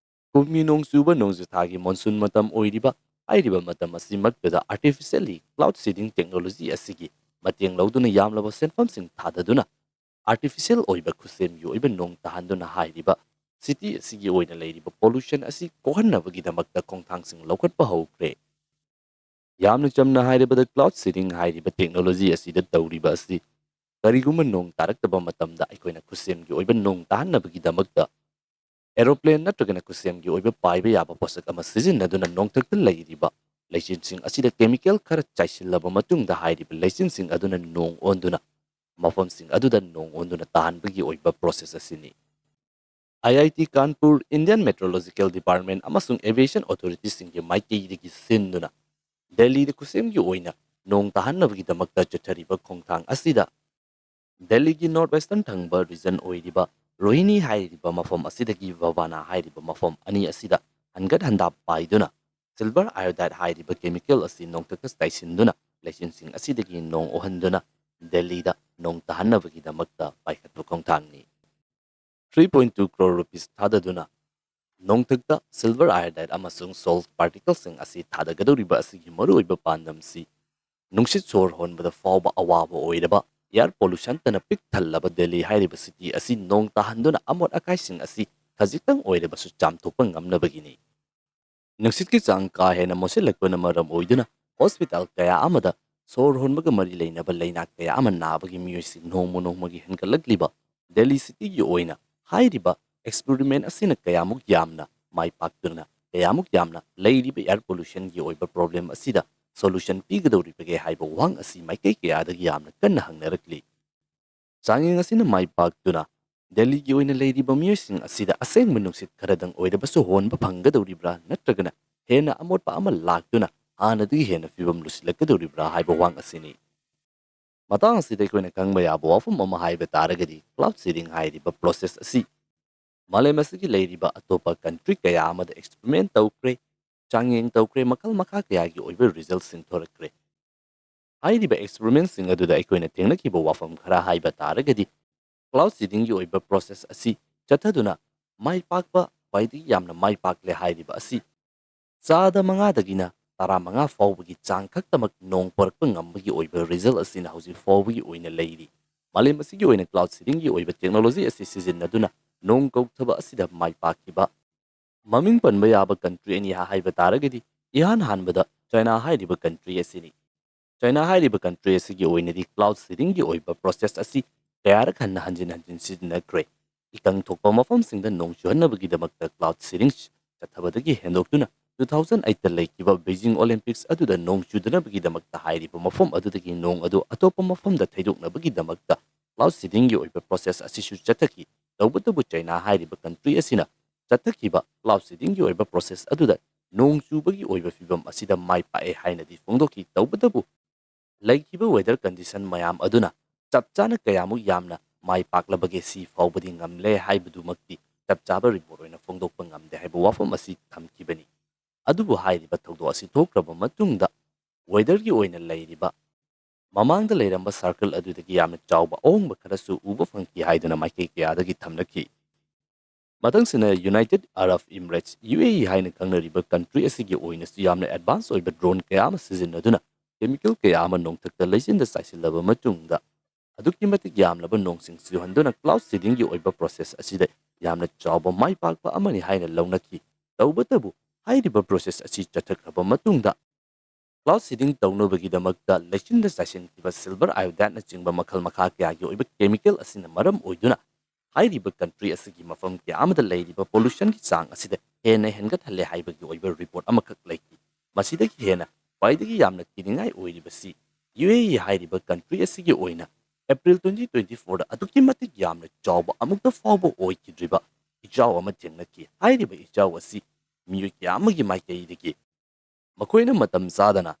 ꯀꯨꯝꯒꯤ ꯅꯣꯡ ꯆꯨꯕ ꯅꯣꯡꯖꯨ ꯊꯥꯒꯤ monsoon ꯃꯇꯝ ꯑꯣꯏꯔꯤꯕ ꯍꯥꯏꯔꯤꯕ ꯃꯇꯝ ꯑꯁꯤꯃꯛꯇꯗ artificially cloud seeding technology ꯑꯁꯤꯒꯤ ꯃꯇꯦꯡ ꯂꯧꯗꯨꯅ ꯌꯥꯝꯂꯕ ꯁꯦꯟꯐꯝꯁꯤꯡ ꯊꯥꯗꯗꯨꯅ artificial ꯑꯣꯏꯕ ꯈꯨꯠꯁꯦꯝꯒꯤ ꯑꯣꯏꯕ ꯅꯣꯡ ꯇꯥꯍꯟꯗꯨꯅ ꯍꯥꯏꯔꯤꯕ city ꯑꯁꯤꯒꯤ ꯑꯣꯏꯅ ꯂꯩꯔꯤꯕ pollution ꯑꯁꯤ ꯀꯣꯛꯍꯟꯅꯕꯒꯤꯗꯃꯛꯇ ꯈꯣꯡꯊꯥꯡꯁꯤꯡ ꯂꯧꯈꯠꯄ ꯍꯧꯈ꯭ꯔꯦ꯫ ꯌꯥꯝꯅ ꯆꯝꯅ ꯍꯥꯏꯔꯕꯗ, cloud seeding ꯍꯥꯏꯔꯤꯕ technology ꯑꯁꯤꯗ ꯇꯧꯔꯤꯕ ꯑꯁꯤ ꯀꯔꯤꯒꯨꯝꯕ ꯅꯣꯡ ꯇꯥꯔꯛꯇꯕ ꯃꯇꯝꯗ ꯑꯩꯈꯣꯏꯅ ꯈꯨꯠꯁꯦꯝꯒꯤ ꯑꯣꯏꯕ ꯅꯣꯡ ꯇꯥꯍꯟꯅꯕꯒꯤꯗꯃꯛꯇ aeroplane ꯅꯠꯇ꯭ꯔꯒꯅ ꯈꯨꯠꯁꯦꯝꯒꯤ ꯑꯣꯏꯕ ꯄꯥꯏꯕ ꯌꯥꯕ ꯄꯣꯠꯁꯛ ꯑꯃ ꯁꯤꯖꯤꯟꯅꯗꯨꯅ ꯅꯣꯡꯊꯛꯇ ꯂꯩꯔꯤꯕ ꯂꯩꯆꯤꯟꯁꯤꯡ ꯑꯁꯤꯗ chemical ꯈꯔ ꯆꯥꯏꯁꯤꯜꯂꯕ ꯃꯇꯨꯡꯗ ꯍꯥꯏꯔꯤꯕ ꯂꯩꯆꯤꯟꯁꯤꯡ ꯑꯗꯨꯅ ꯅꯣꯡ ꯑꯣꯟꯗꯨꯅ ꯃꯐꯝꯁꯤꯡ ꯑꯗꯨꯗ ꯅꯣꯡ ꯑꯣꯟꯗꯨꯅ ꯇꯥꯍꯟꯕꯒꯤ ꯑꯣꯏꯕ process ꯑꯁꯤꯅꯤ꯫ IIT Kanpur, Indian Meteorological Department ꯑꯃꯁꯨꯡ aviation authorityꯁꯤꯡꯒꯤ ꯃꯥꯏꯀꯩꯗꯒꯤ ꯁꯤꯟꯗꯨꯅ ꯗꯦꯜꯂꯤꯗ ꯈꯨꯠꯁꯦꯝꯒꯤ ꯑꯣꯏꯅ ꯅꯣꯡ ꯇꯥꯍꯟꯅꯕꯒꯤꯗꯃꯛꯇ ꯆꯠꯊꯔꯤꯕ ꯈꯣꯡꯊꯥꯡ ꯑꯁꯤꯗ ꯗꯦꯜꯂꯤꯒꯤ north western ꯊꯪꯕ region ꯑꯣꯏꯔꯤꯕ ꯔꯣꯍꯤꯅꯤ ꯍꯥꯏꯔꯤꯕ ꯃꯐꯝ ꯑꯁꯤꯗꯒꯤ ꯚꯕꯥꯅꯥ ꯍꯥꯏꯔꯤꯕ ꯃꯐꯝ ꯑꯅꯤ ꯑꯁꯤꯗ ꯍꯟꯒꯠ ꯍꯟꯗꯥ ꯄꯥꯏꯗꯨꯅ silver iodide ꯍꯥꯏꯔꯤꯕ chemical ꯑꯁꯤ ꯅꯣꯡꯊꯛꯇ ꯆꯥꯏꯁꯤꯟꯗꯨꯅ ꯂꯩꯆꯤꯟꯁꯤꯡ ꯑꯁꯤꯗꯒꯤ ꯅꯣꯡ ꯑꯣꯍꯟꯗꯨꯅ ꯗꯦꯜꯂꯤꯗ ꯅꯣꯡ ꯇꯥꯍꯟꯅꯕꯒꯤꯗꯃꯛꯇ ꯄꯥꯏꯈꯠꯄ ꯈꯣꯡꯊꯥꯡꯅꯤ꯫ Three point two crore rupees ꯊꯥꯗꯗꯨꯅ ꯅꯣꯡꯊꯛꯇ silver iodide ꯑꯃꯁꯨꯡ salt particleꯁꯤꯡ ꯑꯁꯤ ꯊꯥꯗꯒꯗꯧꯔꯤꯕ ꯑꯁꯤꯒꯤ ꯃꯔꯨꯑꯣꯏꯕ ꯄꯥꯟꯗꯝꯁꯤ ꯅꯨꯡꯁꯤꯠ ꯁꯣꯔ ꯍꯣꯟꯕꯗ ꯐꯥꯎꯕ ꯑꯋꯥꯕ ꯑꯣꯏꯔꯕ air pollutionꯇꯅ ꯄꯤꯛ ꯊꯜꯂꯕ ꯗꯦꯜꯂꯤ ꯍꯥꯏꯔꯤꯕ city ꯑꯁꯤ ꯅꯣꯡ ꯇꯥꯍꯟꯗꯨꯅ ꯑꯃꯣꯠ ꯑꯀꯥꯏꯁꯤꯡ ꯑꯁꯤ ꯈꯖꯤꯛꯇꯪ ꯑꯣꯏꯔꯕꯁꯨ ꯆꯥꯝꯊꯣꯛꯄ ꯉꯝꯅꯕꯒꯤꯅꯤ꯫ ꯅꯨꯡꯁꯤꯠꯀꯤ ꯆꯥꯡ ꯀꯥ ꯍꯦꯟꯅ ꯃꯣꯠꯁꯤꯜꯂꯛꯄꯅ ꯃꯔꯝ ꯑꯣꯏꯗꯨꯅ hospital ꯀꯌꯥ ꯑꯃꯗ ꯁꯣꯔ ꯍꯣꯟꯕꯒ ꯃꯔꯤ ꯂꯩꯅꯕ ꯂꯩꯅꯥ ꯀꯌꯥ ꯑꯃ ꯅꯥꯕꯒꯤ ꯃꯤꯑꯣꯏꯁꯤꯡ ꯅꯣꯡꯃ ꯅꯣꯡꯃꯒꯤ ꯍꯦꯟꯒꯠꯂꯛꯂꯤꯕ ꯗꯦꯜꯂꯤ cityꯒꯤ ꯑꯣꯏꯅ ꯍꯥꯏꯔꯤꯕ experiment ꯑꯁꯤꯅ ꯀꯌꯥꯃꯨꯛ ꯌꯥꯝꯅ ꯃꯥꯏ ꯄꯥꯛꯇꯨꯅ ꯀꯌꯥꯃꯨꯛ ꯌꯥꯝꯅ ꯂꯩꯔꯤꯕ air pollutionꯒꯤ ꯑꯣꯏꯕ problem ꯑꯁꯤꯗ solution ꯄꯤꯒꯗꯧꯔꯤꯕꯒꯦ ꯍꯥꯏꯕ ꯋꯥꯍꯪ ꯑꯁꯤ ꯃꯥꯏꯀꯩ ꯀꯌꯥꯗꯒꯤ ꯌꯥꯝꯅ ꯀꯟꯅ ꯍꯪꯅꯔꯛꯂꯤ꯫ ꯆꯥꯡꯌꯦꯡ ꯑꯁꯤꯅ ꯃꯥꯏ ꯄꯥꯛꯇꯨꯅ ꯗꯦꯜꯂꯤꯒꯤ ꯑꯣꯏꯅ ꯂꯩꯔꯤꯕ ꯃꯤꯑꯣꯏꯁꯤꯡ ꯑꯁꯤꯗ ꯑꯁꯦꯡꯕ ꯅꯨꯡꯁꯤꯠ ꯈꯔꯗꯪ ꯑꯣꯏꯔꯕꯁꯨ ꯍꯣꯟꯕ ꯐꯪꯒꯗꯧꯔꯤꯕ꯭ꯔꯥ, ꯅꯠꯇ꯭ꯔꯒꯅ ꯍꯦꯟꯅ ꯑꯃꯣꯠꯄ ꯑꯃ ꯂꯥꯛꯇꯨꯅ ꯍꯥꯟꯅꯗꯒꯤ ꯍꯦꯟꯅ ꯐꯤꯕꯝ ꯂꯨꯁꯤꯜꯂꯛꯀꯗꯧꯔꯤꯕ꯭ꯔꯥ ꯍꯥꯏꯕ ꯋꯥꯍꯪ ꯑꯁꯤꯅꯤ꯫ ꯃꯇꯥꯡ ꯑꯁꯤꯗ ꯑꯩꯈꯣꯏꯅ ꯈꯪꯕ ꯌꯥꯕ ꯋꯥꯐꯝ ꯑꯃ ꯍꯥꯏꯕ ꯇꯥꯔꯒꯗꯤ, cloud seeding ꯍꯥꯏꯔꯤꯕ process ꯑꯁꯤ ꯃꯥꯂꯦꯝ ꯑꯁꯤꯒꯤ ꯂꯩꯔꯤꯕ ꯑꯇꯣꯞꯄ country ꯀꯌꯥ ꯑꯃꯗ experiment ꯇꯧꯈ꯭ꯔꯦ, ꯆꯥꯡꯌꯦꯡ ꯇꯧꯈ꯭ꯔꯦ, ꯃꯈꯜ ꯃꯈꯥ ꯀꯌꯥꯒꯤ ꯑꯣꯏꯕ resultꯁꯤꯡ ꯊꯣꯔꯛꯈ꯭ꯔꯦ꯫ ꯍꯥꯏꯔꯤꯕ experimentꯁꯤꯡ ꯑꯗꯨꯗ ꯑꯩꯈꯣꯏꯅ ꯊꯦꯡꯅꯈꯤꯕ ꯋꯥꯐꯝ ꯈꯔ ꯍꯥꯏꯕ ꯇꯥꯔꯒꯗꯤ, cloud seedingꯒꯤ ꯑꯣꯏꯕ process ꯑꯁꯤ ꯆꯠꯊꯗꯨꯅ ꯃꯥꯏ ꯄꯥꯛꯄ ꯈ꯭ꯋꯥꯏꯗꯒꯤ ꯌꯥꯝꯅ ꯃꯥꯏ ꯄꯥꯛꯂꯦ ꯍꯥꯏꯔꯤꯕ ꯑꯁꯤ ꯆꯥꯗ ꯃꯉꯥꯗꯒꯤꯅ ꯇꯔꯥꯃꯉꯥ ꯐꯥꯎꯕꯒꯤ ꯆꯥꯡ ꯈꯛꯇꯃꯛ ꯅꯣꯡ ꯄꯣꯔꯛꯄ ꯉꯝꯕꯒꯤ ꯑꯣꯏꯕ result ꯑꯁꯤꯅ ꯍꯧꯖꯤꯛ ꯐꯥꯎꯕꯒꯤ ꯑꯣꯏꯅ ꯂꯩꯔꯤ꯫ ꯃꯥꯂꯦꯝ ꯑꯁꯤꯒꯤ ꯑꯣꯏꯅ cloud seedingꯒꯤ ꯑꯣꯏꯕ technology ꯑꯁꯤ ꯁꯤꯖꯤꯟꯅꯗꯨꯅ ꯅꯣꯡ ꯀꯧꯊꯕ ꯑꯁꯤꯗ ꯃꯥꯏ ꯄꯥꯛꯈꯤꯕ ꯃꯃꯤꯡ ꯄꯟꯕ ꯌꯥꯕ country ꯑꯅꯤ ꯍꯥꯏꯕ ꯇꯥꯔꯒꯗꯤ, ꯏꯍꯥꯟ ꯍꯥꯟꯕꯗ ꯆꯥꯏꯅꯥ ꯍꯥꯏꯔꯤꯕ ꯀꯟꯇ꯭ꯔꯤ ꯑꯁꯤꯅꯤ꯫ ꯆꯥꯏꯅꯥ ꯍꯥꯏꯔꯤꯕ ꯀꯟꯇ꯭ꯔꯤ ꯑꯁꯤꯒꯤ ꯑꯣꯏꯅꯗꯤ ꯀ꯭ꯂꯥꯎꯗ ꯁꯤꯗꯤꯡꯒꯤ ꯑꯣꯏꯕ ꯄ꯭ꯔꯣꯁꯦꯁ ꯑꯁꯤ ꯀꯌꯥꯔꯛ ꯍꯟꯅ ꯍꯟꯖꯤꯟ ꯍꯟꯖꯤꯟ ꯁꯤꯖꯤꯟꯅꯈ꯭ꯔꯦ꯫ ꯏꯀꯪ ꯊꯣꯛꯄ ꯃꯐꯝꯁꯤꯡꯗ ꯅꯣꯡ ꯆꯨꯍꯟꯅꯕꯒꯤꯗꯃꯛꯇ ꯀ꯭ꯂꯥꯎꯗ ꯁꯤꯗꯤꯡ ꯆꯠꯊꯕꯗꯒꯤ ꯍꯦꯟꯗꯣꯛꯇꯨꯅ two thousand eight ꯇ ꯂꯩꯈꯤꯕ ꯕꯩꯖꯤꯡ ꯑꯣꯂꯤꯝꯄꯤꯛꯁ ꯑꯗꯨꯗ ꯅꯣꯡ ꯆꯨꯗꯅꯕꯒꯤꯗꯃꯛꯇ ꯍꯥꯏꯔꯤꯕ ꯃꯐꯝ ꯑꯗꯨꯗꯒꯤ ꯅꯣꯡ ꯑꯗꯨ ꯑꯇꯣꯞꯄ ꯃꯐꯝꯗ ꯊꯩꯗꯣꯛꯅꯕꯒꯤꯗꯃꯛꯇ ꯀ꯭ꯂꯥꯎꯗ ꯁꯤꯗꯤꯡꯒꯤ ꯑꯣꯏꯕ ꯄ꯭ꯔꯣꯁꯦꯁ ꯑꯁꯤꯁꯨ ꯆꯠꯊꯈꯤ꯫ ꯇꯧꯕꯇꯕꯨ ꯆꯥꯏꯅꯥ ꯍꯥꯏꯔꯤꯕ ꯀꯟꯇ꯭ꯔꯤ ꯑꯁꯤꯅ ꯆꯠꯊꯈꯤꯕ ꯀ꯭ꯂꯥꯎꯗ ꯁꯤꯗꯤꯡꯒꯤ ꯑꯣꯏꯕ ꯄ꯭ꯔꯣꯁꯦꯁ ꯑꯗꯨꯗ ꯅꯣꯡ ꯆꯨꯕꯒꯤ ꯑꯣꯏꯕ ꯐꯤꯕꯝ ꯑꯁꯤꯗ ꯃꯥꯏ ꯄꯥꯛꯑꯦ ꯍꯥꯏꯅꯗꯤ ꯐꯣꯡꯗꯣꯛꯈꯤ꯫ ꯇꯧꯕꯇꯕꯨ ꯂꯩꯈꯤꯕ ꯋꯦꯗꯔ ꯀꯟꯗꯤꯁꯟ ꯃꯌꯥꯝ ꯑꯗꯨꯅ ꯆꯞ ꯆꯥꯅ ꯀꯌꯥꯃꯨꯛ ꯌꯥꯝꯅ ꯃꯥꯏ ꯄꯥꯛꯂꯕꯒꯦ ꯁꯤ ꯐꯥꯎꯕꯗꯤ ꯉꯝꯂꯦ ꯍꯥꯏꯕꯗꯨꯃꯛꯇꯤ ꯆꯞ ꯆꯥꯕ ꯔꯤꯄꯣꯔꯠ ꯑꯣꯏꯅ ꯐꯣꯡꯗꯣꯛꯄ ꯉꯝꯗꯦ ꯍꯥꯏꯕ ꯋꯥꯐꯝ ꯑꯁꯤ ꯊꯝꯈꯤꯕꯅꯤ꯫ ꯑꯗꯨꯕꯨ ꯍꯥꯏꯔꯤꯕ ꯊꯧꯗꯣꯛ ꯑꯁꯤ ꯊꯣꯛꯈ꯭ꯔꯕ ꯃꯇꯨꯡꯗ ꯋꯦꯗꯔꯒꯤ ꯑꯣꯏꯅ ꯂꯩꯔꯤꯕ ꯃꯃꯥꯡꯗ ꯂꯩꯔꯝꯕ ꯁꯥꯔꯀꯜ ꯑꯗꯨꯗꯒꯤ ꯌꯥꯝꯅ ꯆꯥꯎꯕ ꯑꯍꯣꯡꯕ ꯈꯔꯁꯨ ꯎꯕ ꯐꯪꯈꯤ ꯍꯥꯏꯗꯨꯅ ꯃꯥꯏꯀꯩ ꯀꯌꯥꯗꯒꯤ ꯊꯝꯂꯛꯈꯤ꯫ ꯃꯊꯪꯁꯤꯅ ꯌꯨꯅꯥꯏꯇꯦꯗ ꯑꯔꯕ ꯏꯃꯤꯔꯦꯠꯁ, UAE ꯍꯥꯏꯅ ꯈꯪꯅꯔꯤꯕ ꯀꯟꯇ꯭ꯔꯤ ꯑꯁꯤꯒꯤ ꯑꯣꯏꯅꯁꯨ ꯌꯥꯝꯅ ꯑꯦꯗꯚꯥꯟꯁ ꯑꯣꯏꯕ ꯗ꯭ꯔꯣꯟ ꯀꯌꯥ ꯑꯃ ꯁꯤꯖꯤꯟꯅꯗꯨꯅ ꯀꯦꯃꯤꯀꯦꯜ ꯀꯌꯥ ꯑꯃ ꯅꯣꯡꯊꯛꯇ ꯂꯩꯆꯤꯟꯗ ꯆꯥꯏꯁꯤꯜꯂꯕ ꯃꯇꯨꯡꯗ ꯑꯗꯨꯛꯀꯤ ꯃꯇꯤꯛ ꯌꯥꯝꯂꯕ ꯅꯣꯡꯁꯤꯡ ꯆꯨꯍꯟꯗꯨꯅ ꯀ꯭ꯂꯥꯎꯗ ꯁꯤꯗꯤꯡꯒꯤ ꯑꯣꯏꯕ ꯄ꯭ꯔꯣꯁꯦꯁ ꯑꯁꯤꯗ ꯌꯥꯝꯅ ꯆꯥꯎꯕ ꯃꯥꯏ ꯄꯥꯛꯄ ꯑꯃꯅꯤ ꯍꯥꯏꯅ ꯂꯧꯅꯈꯤ꯫ ꯇꯧꯕꯇꯕꯨ ꯍꯥꯏꯔꯤꯕ ꯄ꯭ꯔꯣꯁꯦꯁ ꯑꯁꯤ ꯆꯠꯊꯈ꯭ꯔꯕ ꯃꯇꯨꯡꯗ ꯀ꯭ꯂꯥꯎꯗ ꯁꯤꯗꯤꯡ ꯇꯧꯅꯕꯒꯤꯗꯃꯛꯇ ꯂꯩꯆꯤꯟꯗ ꯆꯥꯏꯁꯤꯟꯈꯤꯕ ꯁꯤꯜꯚꯔ ꯑꯥꯏꯑꯣꯗꯥꯏꯠꯅꯆꯤꯡꯕ ꯃꯈꯜ ꯃꯈꯥ ꯀꯌꯥꯒꯤ ꯑꯣꯏꯕ ꯀꯦꯃꯤꯀꯦꯜ ꯑꯁꯤꯅ ꯃꯔꯝ ꯑꯣꯏꯗꯨꯅ ꯍꯥꯏꯔꯤꯕ ꯀꯟꯇ꯭ꯔꯤ ꯑꯁꯤꯒꯤ ꯃꯐꯝ ꯀꯌꯥ ꯑꯃꯗ ꯂꯩꯔꯤꯕ ꯄꯣꯂꯨꯁꯟꯒꯤ ꯆꯥꯡ ꯑꯁꯤꯗ ꯍꯦꯟꯅ ꯍꯦꯟꯒꯠꯍꯜꯂꯦ ꯍꯥꯏꯕꯒꯤ ꯑꯣꯏꯕ ꯔꯤꯄꯣꯔꯠ ꯑꯃꯈꯛ ꯂꯩꯈꯤ꯫ ꯃꯁꯤꯗꯒꯤ ꯍꯦꯟꯅ ꯈ꯭ꯋꯥꯏꯗꯒꯤ ꯌꯥꯝꯅ ꯀꯤꯅꯤꯡꯉꯥꯏ ꯑꯣꯏꯔꯤꯕꯁꯤ UAE ꯍꯥꯏꯔꯤꯕ ꯀꯟꯇ꯭ꯔꯤ ꯑꯁꯤꯒꯤ ꯑꯣꯏꯅ ꯑꯦꯄ꯭ꯔꯤꯜ twenty twenty fourꯗ ꯑꯗꯨꯛꯀꯤ ꯃꯇꯤꯛ ꯌꯥꯝꯅ ꯆꯥꯎꯕ ꯑꯃꯨꯛꯇ ꯐꯥꯎꯕ ꯑꯣꯏꯈꯤꯗ꯭ꯔꯤꯕ ꯏꯆꯥꯎ ꯑꯃ ꯊꯦꯡꯅꯈꯤ꯫ ꯍꯥꯏꯔꯤꯕ ꯏꯆꯥꯎ ꯑꯁꯤ ꯃꯤꯑꯣꯏ ꯀꯌꯥ ꯑꯃꯒꯤ ꯃꯥꯏꯀꯩꯗꯒꯤ ꯃꯈꯣꯏꯅ ꯃꯇꯝ ꯆꯥꯗꯅ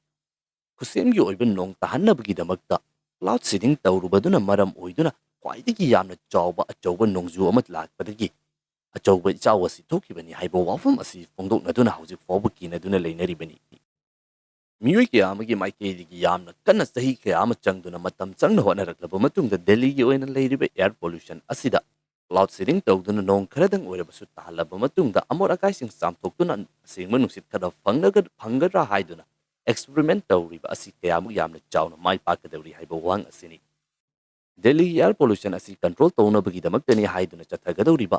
ꯈꯨꯠꯁꯦꯝꯒꯤ ꯑꯣꯏꯕ ꯅꯣꯡ ꯇꯥꯍꯟꯅꯕꯒꯤꯗꯃꯛꯇ ꯀ꯭ꯂꯥꯎꯗ ꯁꯤꯗꯤꯡ ꯇꯧꯔꯨꯕꯗꯨꯅ ꯃꯔꯝ ꯑꯣꯏꯗꯨꯅ ꯈ꯭ꯋꯥꯏꯗꯒꯤ ꯌꯥꯝꯅ ꯆꯥꯎꯕ ꯑꯆꯧꯕ ꯅꯣꯡꯖꯨ ꯑꯃ ꯂꯥꯛꯄꯗꯒꯤ ꯑꯆꯧꯕ ꯏꯆꯥꯎ ꯑꯁꯤ ꯊꯣꯛꯈꯤꯕꯅꯤ ꯍꯥꯏꯕ ꯋꯥꯐꯝ ꯑꯁꯤ ꯐꯣꯡꯗꯣꯛꯅꯗꯨꯅ ꯍꯧꯖꯤꯛ ꯐꯥꯎꯕ ꯀꯤꯅꯗꯨꯅ ꯂꯩꯅꯔꯤꯕꯅꯤ꯫ ꯃꯤꯑꯣꯏ ꯀꯌꯥ ꯑꯃꯒꯤ ꯃꯥꯏꯀꯩꯗꯒꯤ ꯌꯥꯝꯅ ꯀꯟꯅ ꯆꯍꯤ ꯀꯌꯥ ꯑꯃ ꯆꯪꯗꯨꯅ ꯃꯇꯝ ꯆꯪꯅ ꯍꯣꯠꯅꯔꯛꯂꯕ ꯃꯇꯨꯡꯗ ꯗꯦꯜꯂꯤꯒꯤ ꯑꯣꯏꯅ ꯂꯩꯔꯤꯕ ꯑꯦꯌꯔ ꯄꯣꯂꯨꯁꯟ ꯑꯁꯤꯗ ꯀ꯭ꯂꯥꯎꯗ ꯁꯤꯗꯤꯡ ꯇꯧꯗꯨꯅ ꯅꯣꯡ ꯈꯔꯗꯪ ꯑꯣꯏꯔꯕꯁꯨ ꯇꯥꯍꯜꯂꯕ ꯃꯇꯨꯡꯗ ꯑꯃꯣꯠ ꯑꯀꯥꯏꯁꯤꯡ ꯆꯥꯝꯊꯣꯛꯇꯨꯅ ꯑꯁꯦꯡꯕ ꯅꯨꯡꯁꯤꯠ ꯈꯔ ꯐꯪꯂꯒ-, ꯐꯪꯒꯗ꯭ꯔꯥ ꯍꯥꯏꯗꯨꯅ ꯑꯦꯛꯁꯄꯦꯔꯤꯃꯦꯟ ꯇꯧꯔꯤꯕ ꯑꯁꯤ ꯀꯌꯥꯃꯨꯛ ꯌꯥꯝꯅ ꯆꯥꯎꯅ ꯃꯥꯏ ꯄꯥꯛꯀꯗꯧꯔꯤ ꯍꯥꯏꯕ ꯋꯥꯍꯪ ꯑꯁꯤꯅꯤ꯫ ꯗꯦꯜꯂꯤꯒꯤ ꯑꯦꯌꯔ ꯄꯣꯂꯨꯁꯟ ꯑꯁꯤ ꯀꯟꯇ꯭ꯔꯣꯜ ꯇꯧꯅꯕꯒꯤꯗꯃꯛꯇꯅꯤ ꯍꯥꯏꯗꯨꯅ ꯆꯠꯊꯒꯗꯧꯔꯤꯕ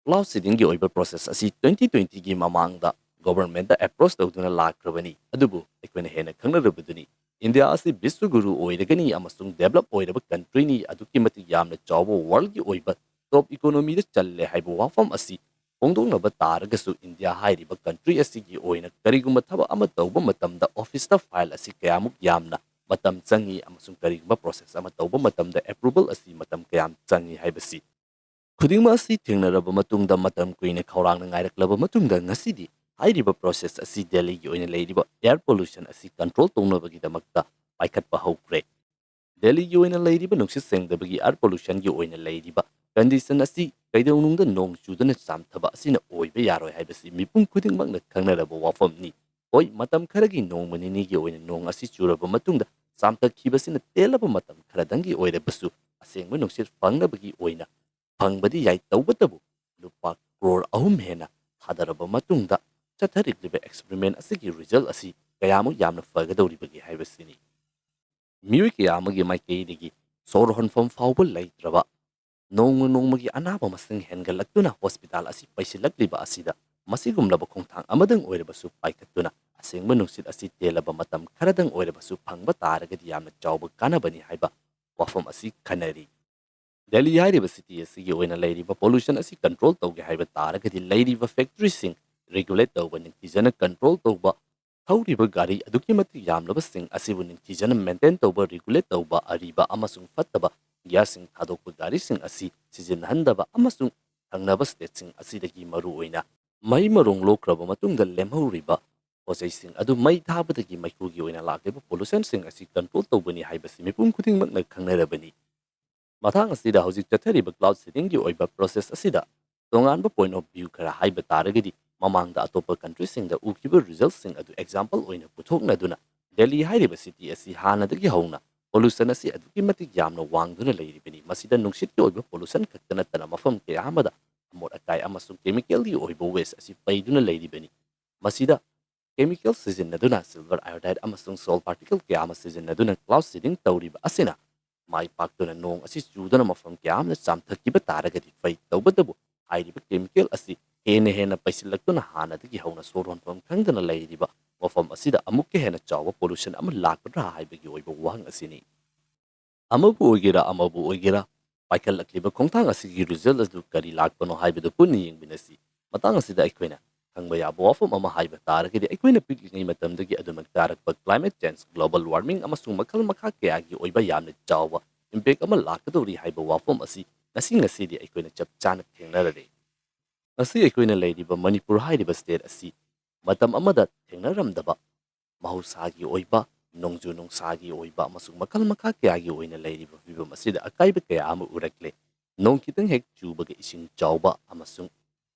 ꯀ꯭ꯂꯥꯎꯗ ꯁꯤꯗꯤꯡꯒꯤ ꯑꯣꯏꯕ ꯄ꯭ꯔꯣꯁꯦꯁ ꯑꯁꯤ twenty twentyꯒꯤ ꯃꯃꯥꯡꯗ ꯒꯣꯚꯔꯟꯃꯦꯟꯠꯇ ꯑꯦꯄ꯭ꯔꯣꯆ ꯇꯧꯗꯨꯅ ꯂꯥꯛꯈ꯭ꯔꯕꯅꯤ꯫ ꯑꯗꯨꯕꯨ ꯑꯩꯈꯣꯏꯅ ꯍꯦꯟꯅ ꯈꯪꯅꯔꯕꯗꯨꯅꯤ, ꯏꯟꯗꯤꯌꯥ ꯑꯁꯤ ꯕꯤꯁ꯭ꯋꯒꯨꯔꯨ ꯑꯣꯏꯔꯒꯅꯤ ꯑꯃꯁꯨꯡ ꯗꯦꯕꯂꯞ ꯑꯣꯏꯔꯕ ꯀꯟꯇ꯭ꯔꯤꯅꯤ, ꯑꯗꯨꯛꯀꯤ ꯃꯇꯤꯛ ꯌꯥꯝꯅ ꯆꯥꯎꯕ ꯋꯥꯔꯜꯒꯤ ꯑꯣꯏꯕ ꯇꯣꯞ ꯏꯀꯣꯅꯣꯃꯤꯗ ꯆꯜꯂꯦ ꯍꯥꯏꯕ ꯋꯥꯐꯝ ꯑꯁꯤ ꯐꯣꯡꯗꯣꯛꯅꯕ ꯇꯥꯔꯒꯁꯨ, ꯏꯟꯗꯤꯌꯥ ꯍꯥꯏꯔꯤꯕ ꯀꯟꯇ꯭ꯔꯤ ꯑꯁꯤꯒꯤ ꯑꯣꯏꯅ ꯀꯔꯤꯒꯨꯝꯕ ꯊꯕꯛ ꯑꯃ ꯇꯧꯕ ꯃꯇꯝꯗ ꯑꯣꯐꯤꯁꯇ ꯐꯥꯏꯜ ꯑꯁꯤ ꯀꯌꯥꯃꯨꯛ ꯌꯥꯝꯅ ꯃꯇꯝ ꯆꯪꯏ ꯑꯃꯁꯨꯡ ꯀꯔꯤꯒꯨꯝꯕ ꯄ꯭ꯔꯣꯁꯦꯁ ꯑꯃ ꯇꯧꯕ ꯃꯇꯝꯗ ꯑꯦꯄ꯭ꯔꯨꯕꯜ ꯑꯁꯤ ꯃꯇꯝ ꯀꯌꯥꯝ ꯆꯪꯏ ꯍꯥꯏꯕꯁꯤ ꯈꯨꯗꯤꯡꯃꯛ ꯑꯁꯤ ꯊꯦꯡꯅꯔꯕ ꯃꯇꯨꯡꯗ, ꯃꯇꯝ ꯀꯨꯏꯅ ꯈꯧꯔꯥꯡꯅ ꯉꯥꯏꯔꯛꯂꯕ ꯃꯇꯨꯡꯗ, ꯉꯁꯤꯗꯤ ꯍꯥꯏꯔꯤꯕ ꯄ꯭ꯔꯣꯁꯦꯁ ꯑꯁꯤ ꯗꯦꯜꯂꯤꯒꯤ ꯑꯣꯏꯅ ꯂꯩꯔꯤꯕ ꯑꯦꯌꯔ ꯄꯣꯂꯨꯁꯟ ꯑꯁꯤ ꯀꯟꯇ꯭ꯔꯣꯜ ꯇꯧꯅꯕꯒꯤꯗꯃꯛꯇ ꯄꯥꯏꯈꯠꯄ ꯍꯧꯈ꯭ꯔꯦ꯫ ꯗꯦꯜꯂꯤꯒꯤ ꯑꯣꯏꯅ ꯂꯩꯔꯤꯕ ꯅꯨꯡꯁꯤꯠ ꯁꯦꯡꯗꯕꯒꯤ ꯑꯦꯌꯔ ꯄꯣꯂꯨꯁꯟꯒꯤ ꯑꯣꯏꯅ ꯂꯩꯔꯤꯕ ꯀꯟꯗꯤꯁꯟ ꯑꯁꯤ ꯀꯩꯗꯧꯅꯨꯡꯗ ꯅꯣꯡ ꯆꯨꯗꯅ ꯆꯥꯝꯊꯕ ꯑꯁꯤꯅ ꯑꯣꯏꯕ ꯌꯥꯔꯣꯏ ꯍꯥꯏꯕꯁꯤ ꯃꯤꯄꯨꯝ ꯈꯨꯗꯤꯡꯃꯛꯅ ꯈꯪꯅꯔꯕ ꯋꯥꯐꯝꯅꯤ꯫ ꯍꯣꯏ, ꯃꯇꯝ ꯈꯔꯒꯤ ꯅꯣꯡꯃ ꯅꯤꯅꯤꯒꯤ ꯑꯣꯏꯅ ꯅꯣꯡ ꯑꯁꯤ ꯆꯨꯔꯕ ꯃꯇꯨꯡꯗ ꯆꯥꯝꯊꯈꯤꯕꯁꯤꯅ ꯇꯦꯜꯂꯕ ꯃꯇꯝ ꯈꯔꯗꯪꯒꯤ ꯑꯣꯏꯔꯕꯁꯨ ꯑꯁꯦꯡꯕ ꯅꯨꯡꯁꯤꯠ ꯐꯪꯅꯕꯒꯤ ꯑꯣꯏꯅ ꯐꯪꯕꯗꯤ ꯌꯥꯏ, ꯇꯧꯕꯇꯕꯨ ꯂꯨꯄꯥ ꯀ꯭ꯔꯣꯔ ꯑꯍꯨꯝ ꯍꯦꯟꯅ ꯊꯥꯗꯔꯕ ꯃꯇꯨꯡꯗ ꯆꯠꯊꯔꯤꯕ ꯑꯦꯛꯁꯄꯦꯔꯤꯃꯦꯟ ꯑꯁꯤꯒꯤ ꯔꯤꯖꯜ ꯑꯁꯤ ꯀꯌꯥꯃꯨꯛ ꯌꯥꯝꯅ ꯐꯒꯗꯧꯔꯤꯕꯒꯦ ꯍꯥꯏꯕꯁꯤꯅꯤ꯫ ꯃꯤꯑꯣꯏ ꯀꯌꯥ ꯑꯃꯒꯤ ꯃꯥꯏꯀꯩꯗꯒꯤ ꯁꯣꯔ ꯍꯣꯟꯐꯝ ꯐꯥꯎꯕ ꯂꯩꯇ꯭ꯔꯕ, ꯅꯣꯡꯃ ꯅꯣꯡꯃꯒꯤ ꯑꯅꯥꯕ ꯃꯁꯤꯡ ꯍꯦꯟꯒꯠꯂꯛꯇꯨꯅ ꯍꯣꯁꯄꯤꯇꯥꯜ ꯑꯁꯤ ꯄꯩꯁꯤꯜꯂꯛꯂꯤꯕ ꯑꯁꯤꯗ ꯃꯁꯤꯒꯨꯝꯂꯕ ꯈꯣꯡꯊꯥꯡ ꯑꯃꯗꯪ ꯑꯣꯏꯔꯕꯁꯨ ꯄꯥꯏꯈꯠꯇꯨꯅ ꯑꯁꯦꯡꯕ ꯅꯨꯡꯁꯤꯠ ꯑꯁꯤ ꯇꯦꯜꯂꯕ ꯃꯇꯝ ꯈꯔꯗꯪ ꯑꯣꯏꯔꯕꯁꯨ ꯐꯪꯕ ꯇꯥꯔꯒꯗꯤ ꯌꯥꯝꯅ ꯆꯥꯎꯕ ꯀꯥꯟꯅꯕꯅꯤ ꯍꯥꯏꯕ ꯋꯥꯐꯝ ꯑꯁꯤ ꯈꯟꯅꯔꯤ꯫ ꯗꯦꯜꯂꯤ ꯍꯥꯏꯔꯤꯕ ꯁꯤꯇꯤ ꯑꯁꯤꯒꯤ ꯑꯣꯏꯅ ꯂꯩꯔꯤꯕ ꯄꯣꯂꯨꯁꯟ ꯑꯁꯤ ꯀꯟꯇ꯭ꯔꯣꯜ ꯇꯧꯒꯦ ꯍꯥꯏꯕ ꯇꯥꯔꯒꯗꯤ ꯂꯩꯔꯤꯕ ꯐꯦꯛꯇꯔꯤꯁꯤꯡ ꯔꯤꯒꯨꯂꯦꯠ ꯇꯧꯕ, ꯅꯤꯡꯊꯤꯖꯅ ꯀꯟꯇ꯭ꯔꯣꯜ ꯇꯧꯕ, ꯊꯧꯔꯤꯕ ꯒꯥꯔꯤ ꯑꯗꯨꯛꯀꯤ ꯃꯇꯤꯛ ꯌꯥꯝꯂꯕꯁꯤꯡ ꯑꯁꯤꯕꯨ ꯅꯤꯡꯊꯤꯖꯅ ꯃꯦꯟꯇꯦꯟ ꯇꯧꯕ, ꯔꯤꯒꯨꯂꯦꯠ ꯇꯧꯕ, ꯑꯔꯤꯕ ꯑꯃꯁꯨꯡ ꯐꯠꯇꯕ ꯒ꯭ꯌꯥꯁꯁꯤꯡ ꯊꯥꯗꯣꯛꯄ ꯒꯥꯔꯤꯁꯤꯡ ꯑꯁꯤ ꯁꯤꯖꯤꯟꯅꯍꯟꯗꯕ ꯑꯃꯁꯨꯡ ꯊꯪꯅꯕ ꯁ꯭ꯇꯦꯠꯁꯤꯡ ꯑꯁꯤꯗꯒꯤ ꯃꯔꯨꯑꯣꯏꯅ ꯃꯩ ꯃꯔꯣꯡ ꯂꯣꯛꯈ꯭ꯔꯕ ꯃꯇꯨꯡꯗ ꯂꯦꯝꯍꯧꯔꯤꯕ ꯄꯣꯠꯆꯩꯁꯤꯡ ꯑꯗꯨ ꯃꯩ ꯊꯥꯕꯗꯒꯤ ꯃꯩꯈꯨꯒꯤ ꯑꯣꯏꯅ ꯂꯥꯛꯂꯤꯕ ꯄꯣꯂꯨꯁꯟꯁꯤꯡ ꯑꯁꯤ ꯀꯟꯇ꯭ꯔꯣꯜ ꯇꯧꯕꯅꯤ ꯍꯥꯏꯕꯁꯤ ꯃꯤꯄꯨꯝ ꯈꯨꯗꯤꯡꯃꯛꯅ ꯈꯪꯅꯔꯕꯅꯤ꯫ ꯃꯇꯥꯡ ꯑꯁꯤꯗ ꯍꯧꯖꯤꯛ ꯆꯠꯊꯔꯤꯕ ꯀ꯭ꯂꯥꯎꯗ ꯁꯤꯗꯤꯡꯒꯤ ꯑꯣꯏꯕ ꯄ꯭ꯔꯣꯁꯦꯁ ꯑꯁꯤꯗ ꯇꯣꯉꯥꯟꯕ ꯄꯣꯏꯟꯠ ꯑꯣꯐ ꯚ꯭ꯌꯨ ꯈꯔ ꯍꯥꯏꯕ ꯇꯥꯔꯒꯗꯤ, ꯃꯃꯥꯡꯗ ꯑꯇꯣꯞꯄ ꯀꯟꯇ꯭ꯔꯤꯁꯤꯡꯗ ꯎꯈꯤꯕ ꯔꯤꯖꯜꯠꯁꯤꯡ ꯑꯗꯨ ꯑꯦꯛꯖꯥꯝꯄꯜ ꯑꯣꯏꯅ ꯄꯨꯊꯣꯛꯅꯗꯨꯅ, ꯗꯦꯜꯂꯤ ꯍꯥꯏꯔꯤꯕ ꯁꯤꯇꯤ ꯑꯁꯤ ꯍꯥꯟꯅꯗꯒꯤ ꯍꯧꯅ ꯄꯣꯂꯨꯁꯟ ꯑꯁꯤ ꯑꯗꯨꯛꯀꯤ ꯃꯇꯤꯛ ꯌꯥꯝꯅ ꯋꯥꯡꯗꯨꯅ ꯂꯩꯔꯤꯕꯅꯤ꯫ ꯃꯁꯤꯗ ꯅꯨꯡꯁꯤꯠꯀꯤ ꯑꯣꯏꯕ ꯄꯣꯂꯨꯁꯟ ꯈꯛꯇ ꯅꯠꯇꯅ ꯃꯐꯝ ꯀꯌꯥ ꯑꯃꯗ ꯑꯃꯣꯠ ꯑꯀꯥꯏ ꯑꯃꯁꯨꯡ ꯀꯦꯃꯤꯀꯦꯜꯒꯤ ꯑꯣꯏꯕ ꯋꯦꯁ ꯑꯁꯤ ꯄꯩꯗꯨꯅ ꯂꯩꯔꯤꯕꯅꯤ꯫ ꯃꯁꯤꯗ ꯀꯦꯃꯤꯀꯦꯜ ꯁꯤꯖꯤꯟꯅꯗꯨꯅ, ꯁꯤꯜꯚꯔ ꯑꯥꯏꯑꯣꯗꯥꯏꯗ ꯑꯃꯁꯨꯡ ꯁꯣꯜ ꯄꯥꯔꯇꯤꯀꯜ ꯀꯌꯥ ꯑꯃ ꯁꯤꯖꯤꯟꯅꯗꯨꯅ ꯀ꯭ꯂꯥꯎꯗ ꯁꯤꯗꯤꯡ ꯇꯧꯔꯤꯕ ꯑꯁꯤꯅ ꯃꯥꯏ ꯄꯥꯛꯇꯨꯅ ꯅꯣꯡ ꯑꯁꯤ ꯆꯨꯗꯨꯅ ꯃꯐꯝ ꯀꯌꯥ ꯑꯃꯗ ꯆꯥꯝꯊꯈꯤꯕ ꯇꯥꯔꯒꯗꯤ ꯐꯩ, ꯇꯧꯕꯇꯕꯨ ꯍꯥꯏꯔꯤꯕ ꯀꯦꯃꯤꯀꯦꯜ ꯑꯁꯤ ꯍꯦꯟꯅ ꯍꯦꯟꯅ ꯄꯩꯁꯤꯜꯂꯛꯇꯨꯅ ꯍꯥꯟꯅꯗꯒꯤ ꯍꯧꯅ ꯁꯣꯔ ꯍꯣꯟꯐꯝ ꯈꯪꯗꯅ ꯂꯩꯔꯤꯕ ꯃꯐꯝ ꯑꯁꯤꯗ ꯑꯃꯨꯛꯀ ꯍꯦꯟꯅ ꯆꯥꯎꯕ pollution ꯑꯃ ꯂꯥꯛꯀꯗ꯭ꯔꯥ ꯍꯥꯏꯕꯒꯤ ꯑꯣꯏꯕ ꯋꯥꯍꯪ ꯑꯁꯤꯅꯤ꯫ ꯑꯃꯕꯨ ꯑꯣꯏꯒꯦꯔꯥ, ꯑꯃꯕꯨ ꯑꯣꯏꯒꯦꯔꯥ, ꯄꯥꯏꯈꯠꯂꯛꯂꯤꯕ ꯈꯣꯡꯊꯥꯡ ꯑꯁꯤꯒꯤ result ꯑꯗꯨ ꯀꯔꯤ ꯂꯥꯛꯄꯅꯣ ꯍꯥꯏꯕꯗꯨ ꯄꯨꯟꯅ ꯌꯦꯡꯃꯤꯟꯅꯁꯤ꯫ ꯃꯇꯥꯡ ꯑꯁꯤꯗ ꯑꯩꯈꯣꯏꯅ ꯈꯪꯕ ꯌꯥꯕ ꯋꯥꯐꯝ ꯑꯃ ꯍꯥꯏꯕ ꯇꯥꯔꯒꯗꯤ, ꯑꯩꯈꯣꯏꯅ ꯄꯤꯛꯂꯤꯉꯩ ꯃꯇꯝꯗꯒꯤ ꯑꯗꯨꯃꯛ ꯇꯥꯔꯛꯄ climate change, global warming ꯑꯃꯁꯨꯡ ꯃꯈꯜ ꯃꯈꯥ ꯀꯌꯥꯒꯤ ꯑꯣꯏꯕ ꯌꯥꯝꯅ ꯆꯥꯎꯕ impact ꯑꯃ ꯂꯥꯛꯀꯗꯧꯔꯤ ꯍꯥꯏꯕ ꯋꯥꯐꯝ ꯑꯁꯤ ꯉꯁꯤ ꯉꯁꯤꯗꯤ ꯑꯩꯈꯣꯏꯅ ꯆꯞ ꯆꯥꯅ ꯊꯦꯡꯅꯔꯔꯦ꯫ ꯉꯁꯤ ꯑꯩꯈꯣꯏꯅ ꯂꯩꯔꯤꯕ ꯃꯅꯤꯄꯨꯔ ꯍꯥꯏꯔꯤꯕ state ꯑꯁꯤ ꯃꯇꯝ ꯑꯃꯗ ꯊꯦꯡꯅꯔꯝꯗꯕ ꯃꯍꯧꯁꯥꯒꯤ ꯑꯣꯏꯕ, ꯅꯣꯡꯖꯨ ꯅꯨꯡꯁꯥꯒꯤ ꯑꯣꯏꯕ ꯑꯃꯁꯨꯡ ꯃꯈꯜ ꯃꯈꯥ ꯀꯌꯥꯒꯤ ꯑꯣꯏꯅ ꯂꯩꯔꯤꯕ ꯐꯤꯕꯝ ꯑꯁꯤꯗ ꯑꯀꯥꯏꯕ ꯀꯌꯥ ꯑꯃ ꯎꯔꯛꯂꯦ꯫ ꯅꯣꯡ ꯈꯤꯇꯪ ꯍꯦꯛ ꯆꯨꯕꯒ ꯏꯁꯤꯡ ꯆꯥꯎꯕ ꯑꯃꯁꯨꯡ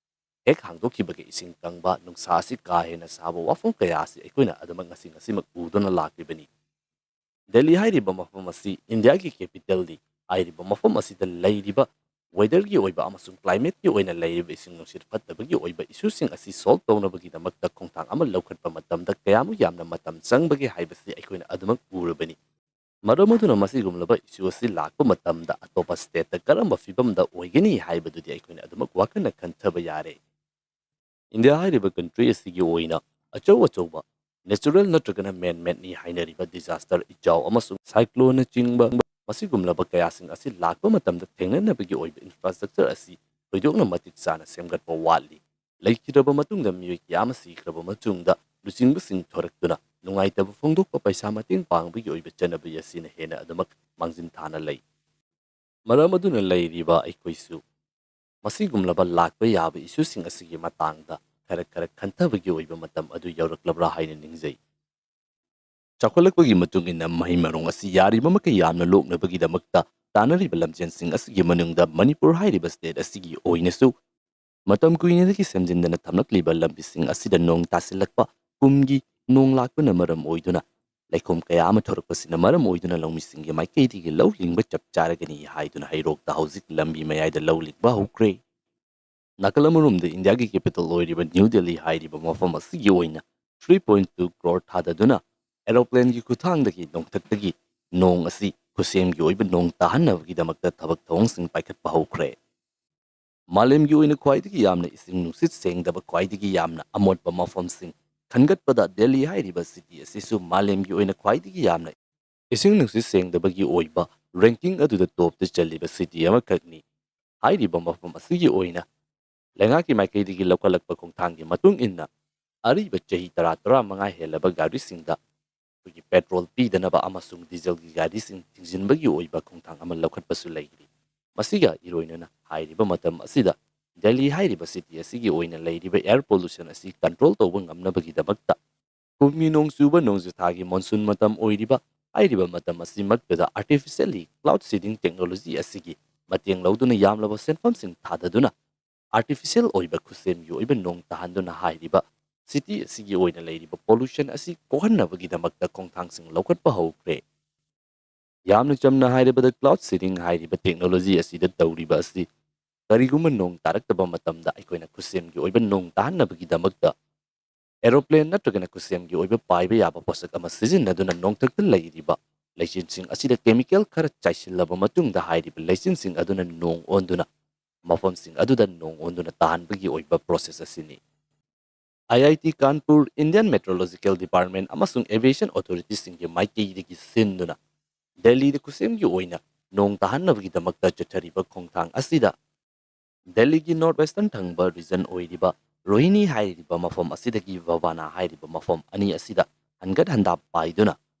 ꯍꯦꯛ ꯍꯥꯡꯗꯣꯛꯈꯤꯕꯒ ꯏꯁꯤꯡ ꯀꯪꯕ, ꯅꯨꯡꯁꯥ ꯑꯁꯤ ꯀꯥ ꯍꯦꯟꯅ ꯁꯥꯕ, ꯋꯥꯐꯝ ꯀꯌꯥ ꯑꯁꯤ ꯑꯩꯈꯣꯏꯅ ꯑꯗꯨꯃꯛ ꯉꯁꯤ ꯉꯁꯤꯃꯛ ꯎꯗꯨꯅ ꯂꯥꯛꯂꯤꯕꯅꯤ꯫ ꯗꯦꯜꯂꯤ ꯍꯥꯏꯔꯤꯕ ꯃꯐꯝ ꯑꯁꯤ ꯏꯟꯗꯤꯌꯥꯒꯤ capitalꯅꯤ꯫ ꯍꯥꯏꯔꯤꯕ ꯃꯐꯝ ꯑꯁꯤꯗ ꯂꯩꯔꯤꯕ weatherꯒꯤ ꯑꯣꯏꯕ ꯑꯃꯁꯨꯡ climateꯀꯤ ꯑꯣꯏꯅ ꯂꯩꯔꯤꯕ ꯏꯁꯤꯡ ꯅꯨꯡꯁꯤꯠ ꯐꯠꯇꯕꯒꯤ ꯑꯣꯏꯕ issueꯁꯤꯡ ꯑꯁꯤ solve ꯇꯧꯅꯕꯒꯤꯗꯃꯛꯇ ꯈꯣꯡꯊꯥꯡ ꯑꯃ ꯂꯧꯈꯠꯄ ꯃꯇꯝꯗ ꯀꯌꯥꯃꯨꯛ ꯌꯥꯝꯅ ꯃꯇꯝ ꯆꯪꯕꯒꯦ ꯍꯥꯏꯕꯁꯤ ꯑꯩꯈꯣꯏꯅ ꯑꯗꯨꯃꯛ ꯎꯔꯕꯅꯤ꯫ ꯃꯔꯝ ꯑꯗꯨꯅ ꯃꯁꯤꯒꯨꯝꯂꯕ issue ꯑꯁꯤ ꯂꯥꯛꯄ ꯃꯇꯝꯗ ꯑꯇꯣꯞꯄ stateꯇ ꯀꯔꯝꯕ ꯐꯤꯕꯝꯗ ꯑꯣꯏꯒꯅꯤ ꯍꯥꯏꯕꯗꯨꯗꯤ ꯑꯩꯈꯣꯏꯅ ꯑꯗꯨꯃꯛ ꯋꯥꯈꯜꯅ ꯈꯟꯊꯕ ꯌꯥꯔꯦ꯫ ꯏꯟꯗꯤꯌꯥ ꯍꯥꯏꯔꯤꯕ country ꯑꯁꯤꯒꯤ ꯑꯣꯏꯅ ꯑꯆꯧ ꯑꯆꯧꯕ natural ꯅꯠꯇ꯭ꯔꯒꯅ man-madeꯅꯤ ꯍꯥꯏꯅꯔꯤꯕ disaster, ꯏꯆꯥꯎ ꯑꯃꯁꯨꯡ cycloneꯅꯆꯤꯡꯕ ꯃꯁꯤꯒꯨꯝꯂꯕ ꯀꯌꯥꯁꯤꯡ ꯑꯁꯤ ꯂꯥꯛꯄ ꯃꯇꯝꯗ ꯊꯦꯡꯅꯅꯕꯒꯤ ꯑꯣꯏꯕ infrastructure ꯑꯁꯤ ꯊꯣꯏꯗꯣꯛꯅ ꯃꯇꯤꯛ ꯆꯥꯅ ꯁꯦꯝꯒꯠꯄ ꯋꯥꯠꯂꯤ꯫ ꯂꯩꯈꯤꯗ꯭ꯔꯕ ꯃꯇꯨꯡꯗ ꯃꯤꯑꯣꯏ ꯀꯌꯥ ꯑꯃ ꯁꯤꯈ꯭ꯔꯕ ꯃꯇꯨꯡꯗ ꯂꯨꯆꯤꯡꯕꯁꯤꯡ ꯊꯣꯔꯛꯇꯨꯅ ꯅꯨꯡꯉꯥꯏꯇꯕ ꯐꯣꯡꯗꯣꯛꯄ, ꯄꯩꯁꯥ ꯃꯇꯦꯡ ꯄꯥꯡꯕꯒꯤ ꯑꯣꯏꯕ ꯆꯠꯅꯕꯤ ꯑꯁꯤꯅ ꯍꯦꯟꯅ ꯑꯗꯨꯃꯛ ꯃꯥꯡꯖꯤꯟ ꯊꯥꯅ ꯂꯩ꯫ ꯃꯔꯝ ꯑꯗꯨꯅ ꯂꯩꯔꯤꯕ ꯑꯩꯈꯣꯏꯁꯨ ꯃꯁꯤꯒꯨꯝꯂꯕ ꯂꯥꯛꯄ ꯌꯥꯕ issueꯁꯤꯡ ꯑꯁꯤꯒꯤ ꯃꯇꯥꯡꯗ ꯈꯔ ꯈꯔ ꯈꯟꯊꯕꯒꯤ ꯑꯣꯏꯕ ꯃꯇꯝ ꯑꯗꯨ ꯌꯧꯔꯛꯂꯕ꯭ꯔꯥ ꯍꯥꯏꯅ ꯅꯤꯡꯖꯩ꯫ ꯆꯥꯎꯈꯠꯂꯛꯄꯒꯤ ꯃꯇꯨꯡ ꯏꯟꯅ ꯃꯍꯩ ꯃꯔꯣꯡ ꯑꯁꯤ ꯌꯥꯔꯤꯕ ꯃꯈꯩ ꯌꯥꯝꯅ ꯂꯣꯛꯅꯕꯒꯤꯗꯃꯛꯇ ꯇꯥꯟꯅꯔꯤꯕ ꯂꯝꯖꯦꯜꯁꯤꯡ ꯑꯁꯤꯒꯤ ꯃꯅꯨꯡꯗ ꯃꯅꯤꯄꯨꯔ ꯍꯥꯏꯔꯤꯕ state ꯑꯁꯤꯒꯤ ꯑꯣꯏꯅꯁꯨ ꯃꯇꯝ ꯀꯨꯏꯅꯗꯒꯤ ꯁꯦꯝꯖꯤꯟꯗꯅ ꯊꯝꯂꯛꯂꯤꯕ ꯂꯝꯕꯤꯁꯤꯡ ꯑꯁꯤꯗ ꯅꯣꯡ ꯇꯥꯁꯤꯜꯂꯛꯄ, ꯀꯨꯝꯒꯤ ꯅꯣꯡ ꯂꯥꯛꯄꯅ ꯃꯔꯝ ꯑꯣꯏꯗꯨꯅ ꯂꯩꯈꯣꯝ ꯀꯌꯥ ꯑꯃ ꯊꯣꯔꯛꯄꯁꯤꯅ ꯃꯔꯝ ꯑꯣꯏꯗꯨꯅ ꯂꯧꯃꯤꯁꯤꯡꯒꯤ ꯃꯥꯏꯀꯩꯗꯒꯤ ꯂꯧ ꯂꯤꯡꯕ ꯆꯞ ꯆꯥꯔꯒꯅꯤ ꯍꯥꯏꯗꯨꯅ ꯍꯩꯔꯣꯛꯇ ꯍꯧꯖꯤꯛ ꯂꯝꯕꯤ ꯃꯌꯥꯏꯗ ꯂꯧ ꯂꯤꯡꯕ ꯍꯧꯈ꯭ꯔꯦ꯫ ꯅꯥꯀꯜ ꯑꯃꯔꯣꯝꯗ ꯏꯟꯗꯤꯌꯥꯒꯤ capital ꯑꯣꯏꯔꯤꯕ ꯅ꯭ꯌꯨ ꯗꯦꯜꯂꯤ ꯍꯥꯏꯔꯤꯕ ꯃꯐꯝ ꯑꯁꯤꯒꯤ ꯑꯣꯏꯅ three point two crore ꯊꯥꯗꯗꯨꯅ aeroplanegꯤ ꯈꯨꯠꯊꯥꯡꯗꯒꯤ ꯅꯣꯡꯊꯛꯇꯒꯤ ꯅꯣꯡ ꯑꯁꯤ ꯈꯨꯠꯁꯦꯝꯒꯤ ꯑꯣꯏꯕ ꯅꯣꯡ ꯇꯥꯍꯟꯅꯕꯒꯤꯗꯃꯛꯇ ꯊꯕꯛ ꯊꯧꯑꯣꯡꯁꯤꯡ ꯄꯥꯏꯈꯠꯄ ꯍꯧꯈ꯭ꯔꯦ꯫ ꯃꯥꯂꯦꯝꯒꯤ ꯑꯣꯏꯅ ꯈ꯭ꯋꯥꯏꯗꯒꯤ ꯌꯥꯝꯅ ꯏꯁꯤꯡ ꯅꯨꯡꯁꯤꯠ ꯁꯦꯡꯗꯕ, ꯈ꯭ꯋꯥꯏꯗꯒꯤ ꯌꯥꯝꯅ ꯑꯃꯣꯠꯄ ꯃꯐꯝꯁꯤꯡ ꯈꯟꯒꯠꯄꯗ ꯗꯦꯜꯂꯤ ꯍꯥꯏꯔꯤꯕ ꯁꯤꯇꯤ ꯑꯁꯤꯁꯨ ꯃꯥꯂꯦꯝꯒꯤ ꯑꯣꯏꯅ ꯈ꯭ꯋꯥꯏꯗꯒꯤ ꯌꯥꯝꯅ ꯏꯁꯤꯡ ꯅꯨꯡꯁꯤꯠ ꯁꯦꯡꯗꯕꯒꯤ ꯑꯣꯏꯕ ꯔꯦꯡꯀꯤꯡ ꯑꯗꯨꯗ ꯇꯣꯞꯇ ꯆꯜꯂꯤꯕ ꯁꯤꯇꯤ ꯑꯃꯈꯛꯅꯤ꯫ ꯍꯥꯏꯔꯤꯕ ꯃꯐꯝ ꯑꯁꯤꯒꯤ ꯑꯣꯏꯅ ꯂꯩꯉꯥꯛꯀꯤ ꯃꯥꯏꯀꯩꯗꯒꯤ ꯂꯧꯈꯠꯂꯛꯄ ꯈꯣꯡꯊꯥꯡꯒꯤ ꯃꯇꯨꯡ ꯏꯟꯅ ꯑꯔꯤꯕ ꯆꯍꯤ ꯇꯔꯥ, ꯇꯔꯥꯃꯉꯥ ꯍꯦꯜꯂꯕ ꯒꯥꯔꯤꯁꯤꯡꯗ ꯑꯩꯈꯣꯏꯒꯤ ꯄꯦꯇ꯭ꯔꯣꯜ ꯄꯤꯗꯅꯕ ꯑꯃꯁꯨꯡ ꯗꯤꯖꯜꯒꯤ ꯒꯥꯔꯤꯁꯤꯡ ꯊꯤꯡꯖꯤꯟꯕꯒꯤ ꯑꯣꯏꯕ ꯈꯣꯡꯊꯥꯡ ꯑꯃ ꯂꯧꯈꯠꯄꯁꯨ ꯂꯩꯔꯤ꯫ ꯃꯁꯤꯒ ꯏꯔꯣꯏꯅꯅ ꯍꯥꯏꯔꯤꯕ ꯃꯇꯝ ꯑꯁꯤꯗ ꯗꯦꯜꯂꯤ ꯍꯥꯏꯔꯤꯕ ꯁꯤꯇꯤ ꯑꯁꯤꯒꯤ ꯑꯣꯏꯅ ꯂꯩꯔꯤꯕ ꯑꯦꯌꯔ ꯄꯣꯂꯨꯁꯟ ꯑꯁꯤ ꯀꯟꯇ꯭ꯔꯣꯜ ꯇꯧꯕ ꯉꯝꯅꯕꯒꯤꯗꯃꯛꯇ ꯀꯨꯝꯒꯤ ꯅꯣꯡ ꯆꯨꯕ ꯅꯣꯡꯖꯨ ꯊꯥꯒꯤ ꯃꯣꯟꯁꯨꯟ ꯃꯇꯝ ꯑꯣꯏꯔꯤꯕ ꯍꯥꯏꯔꯤꯕ ꯃꯇꯝ ꯑꯁꯤꯃꯛꯇꯗ artificially cloud seeding technology ꯑꯁꯤꯒꯤ ꯃꯇꯦꯡ ꯂꯧꯗꯨꯅ ꯌꯥꯝꯂꯕ ꯁꯦꯟꯐꯝꯁꯤꯡ ꯊꯥꯗꯗꯨꯅ artificial ꯑꯣꯏꯕ ꯈꯨꯠꯁꯦꯝꯒꯤ ꯑꯣꯏꯕ ꯅꯣꯡ ꯇꯥꯍꯟꯗꯨꯅ ꯍꯥꯏꯔꯤꯕ ꯁꯤꯇꯤ ꯑꯁꯤꯒꯤ ꯑꯣꯏꯅ ꯂꯩꯔꯤꯕ ꯄꯣꯂꯨꯁꯟ ꯑꯁꯤ ꯀꯣꯛꯍꯟꯅꯕꯒꯤꯗꯃꯛꯇ ꯈꯣꯡꯊꯥꯡꯁꯤꯡ ꯂꯧꯈꯠꯄ ꯍꯧꯈ꯭ꯔꯦ꯫ ꯌꯥꯝꯅ ꯆꯝꯅ ꯍꯥꯏꯔꯕꯗ, ꯀ꯭ꯂꯥꯎꯗ ꯁꯤꯗꯤꯡ ꯍꯥꯏꯔꯤꯕ ꯇꯦꯛꯅꯣꯂꯣꯖꯤ ꯑꯁꯤꯗ ꯇꯧꯔꯤꯕ ꯑꯁꯤ ꯀꯔꯤꯒꯨꯝꯕ ꯅꯣꯡ ꯇꯥꯔꯛꯇꯕ ꯃꯇꯝꯗ ꯑꯩꯈꯣꯏꯅ ꯈꯨꯠꯁꯦꯝꯒꯤ ꯑꯣꯏꯕ ꯅꯣꯡ ꯇꯥꯍꯟꯅꯕꯒꯤꯗꯃꯛꯇ ꯑꯦꯔꯣꯄ꯭ꯂꯦꯟ ꯅꯠꯇ꯭ꯔꯒꯅ ꯈꯨꯠꯁꯦꯝꯒꯤ ꯑꯣꯏꯕ ꯄꯥꯏꯕ ꯌꯥꯕ ꯄꯣꯠꯁꯛ ꯑꯃ ꯁꯤꯖꯤꯟꯅꯗꯨꯅ ꯅꯣꯡꯊꯛꯇ ꯂꯩꯔꯤꯕ ꯂꯩꯆꯤꯟꯁꯤꯡ ꯑꯁꯤꯗ ꯀꯦꯃꯤꯀꯦꯜ ꯈꯔ ꯆꯥꯏꯁꯤꯜꯂꯕ ꯃꯇꯨꯡꯗ ꯍꯥꯏꯔꯤꯕ ꯂꯩꯆꯤꯟꯁꯤꯡ ꯑꯗꯨꯅ ꯅꯣꯡ ꯑꯣꯟꯗꯨꯅ ꯃꯐꯝꯁꯤꯡ ꯑꯗꯨꯗ ꯅꯣꯡ ꯑꯣꯟꯗꯨꯅ ꯇꯥꯍꯟꯕꯒꯤ ꯑꯣꯏꯕ ꯄ꯭ꯔꯣꯁꯦꯁ ꯑꯁꯤꯅꯤ꯫ I I T Kanpur, Indian meteorological department ꯑꯃꯁꯨꯡ ꯑꯦꯚꯤꯌꯦꯁꯟ ꯑꯣꯊꯣꯔꯤꯇꯤꯁꯤꯡꯒꯤ ꯃꯥꯏꯀꯩꯗꯒꯤ ꯁꯤꯟꯗꯨꯅ ꯗꯦꯜꯂꯤꯗ ꯈꯨꯠꯁꯦꯝꯒꯤ ꯑꯣꯏꯅ ꯅꯣꯡ ꯇꯥꯍꯟꯅꯕꯒꯤꯗꯃꯛꯇ ꯆꯠꯊꯔꯤꯕ ꯈꯣꯡꯊꯥꯡ ꯑꯁꯤꯗ ꯗꯦꯜꯂꯤꯒꯤ ꯅꯣꯔꯠ ꯋꯦꯁꯇꯔꯟ ꯊꯪꯕ ꯔꯤꯖꯟ ꯑꯣꯏꯔꯤꯕ ꯔꯣꯍꯤꯅꯤ ꯍꯥꯏꯔꯤꯕ ꯃꯐꯝ ꯑꯁꯤꯗꯒꯤ ꯚꯕꯥꯅꯥ ꯍꯥꯏꯔꯤꯕ ꯃꯐꯝ ꯑꯅꯤ ꯑꯁꯤꯗ ꯍꯟꯒꯠ ꯍꯟꯗꯥ ꯄꯥꯏꯗꯨꯅ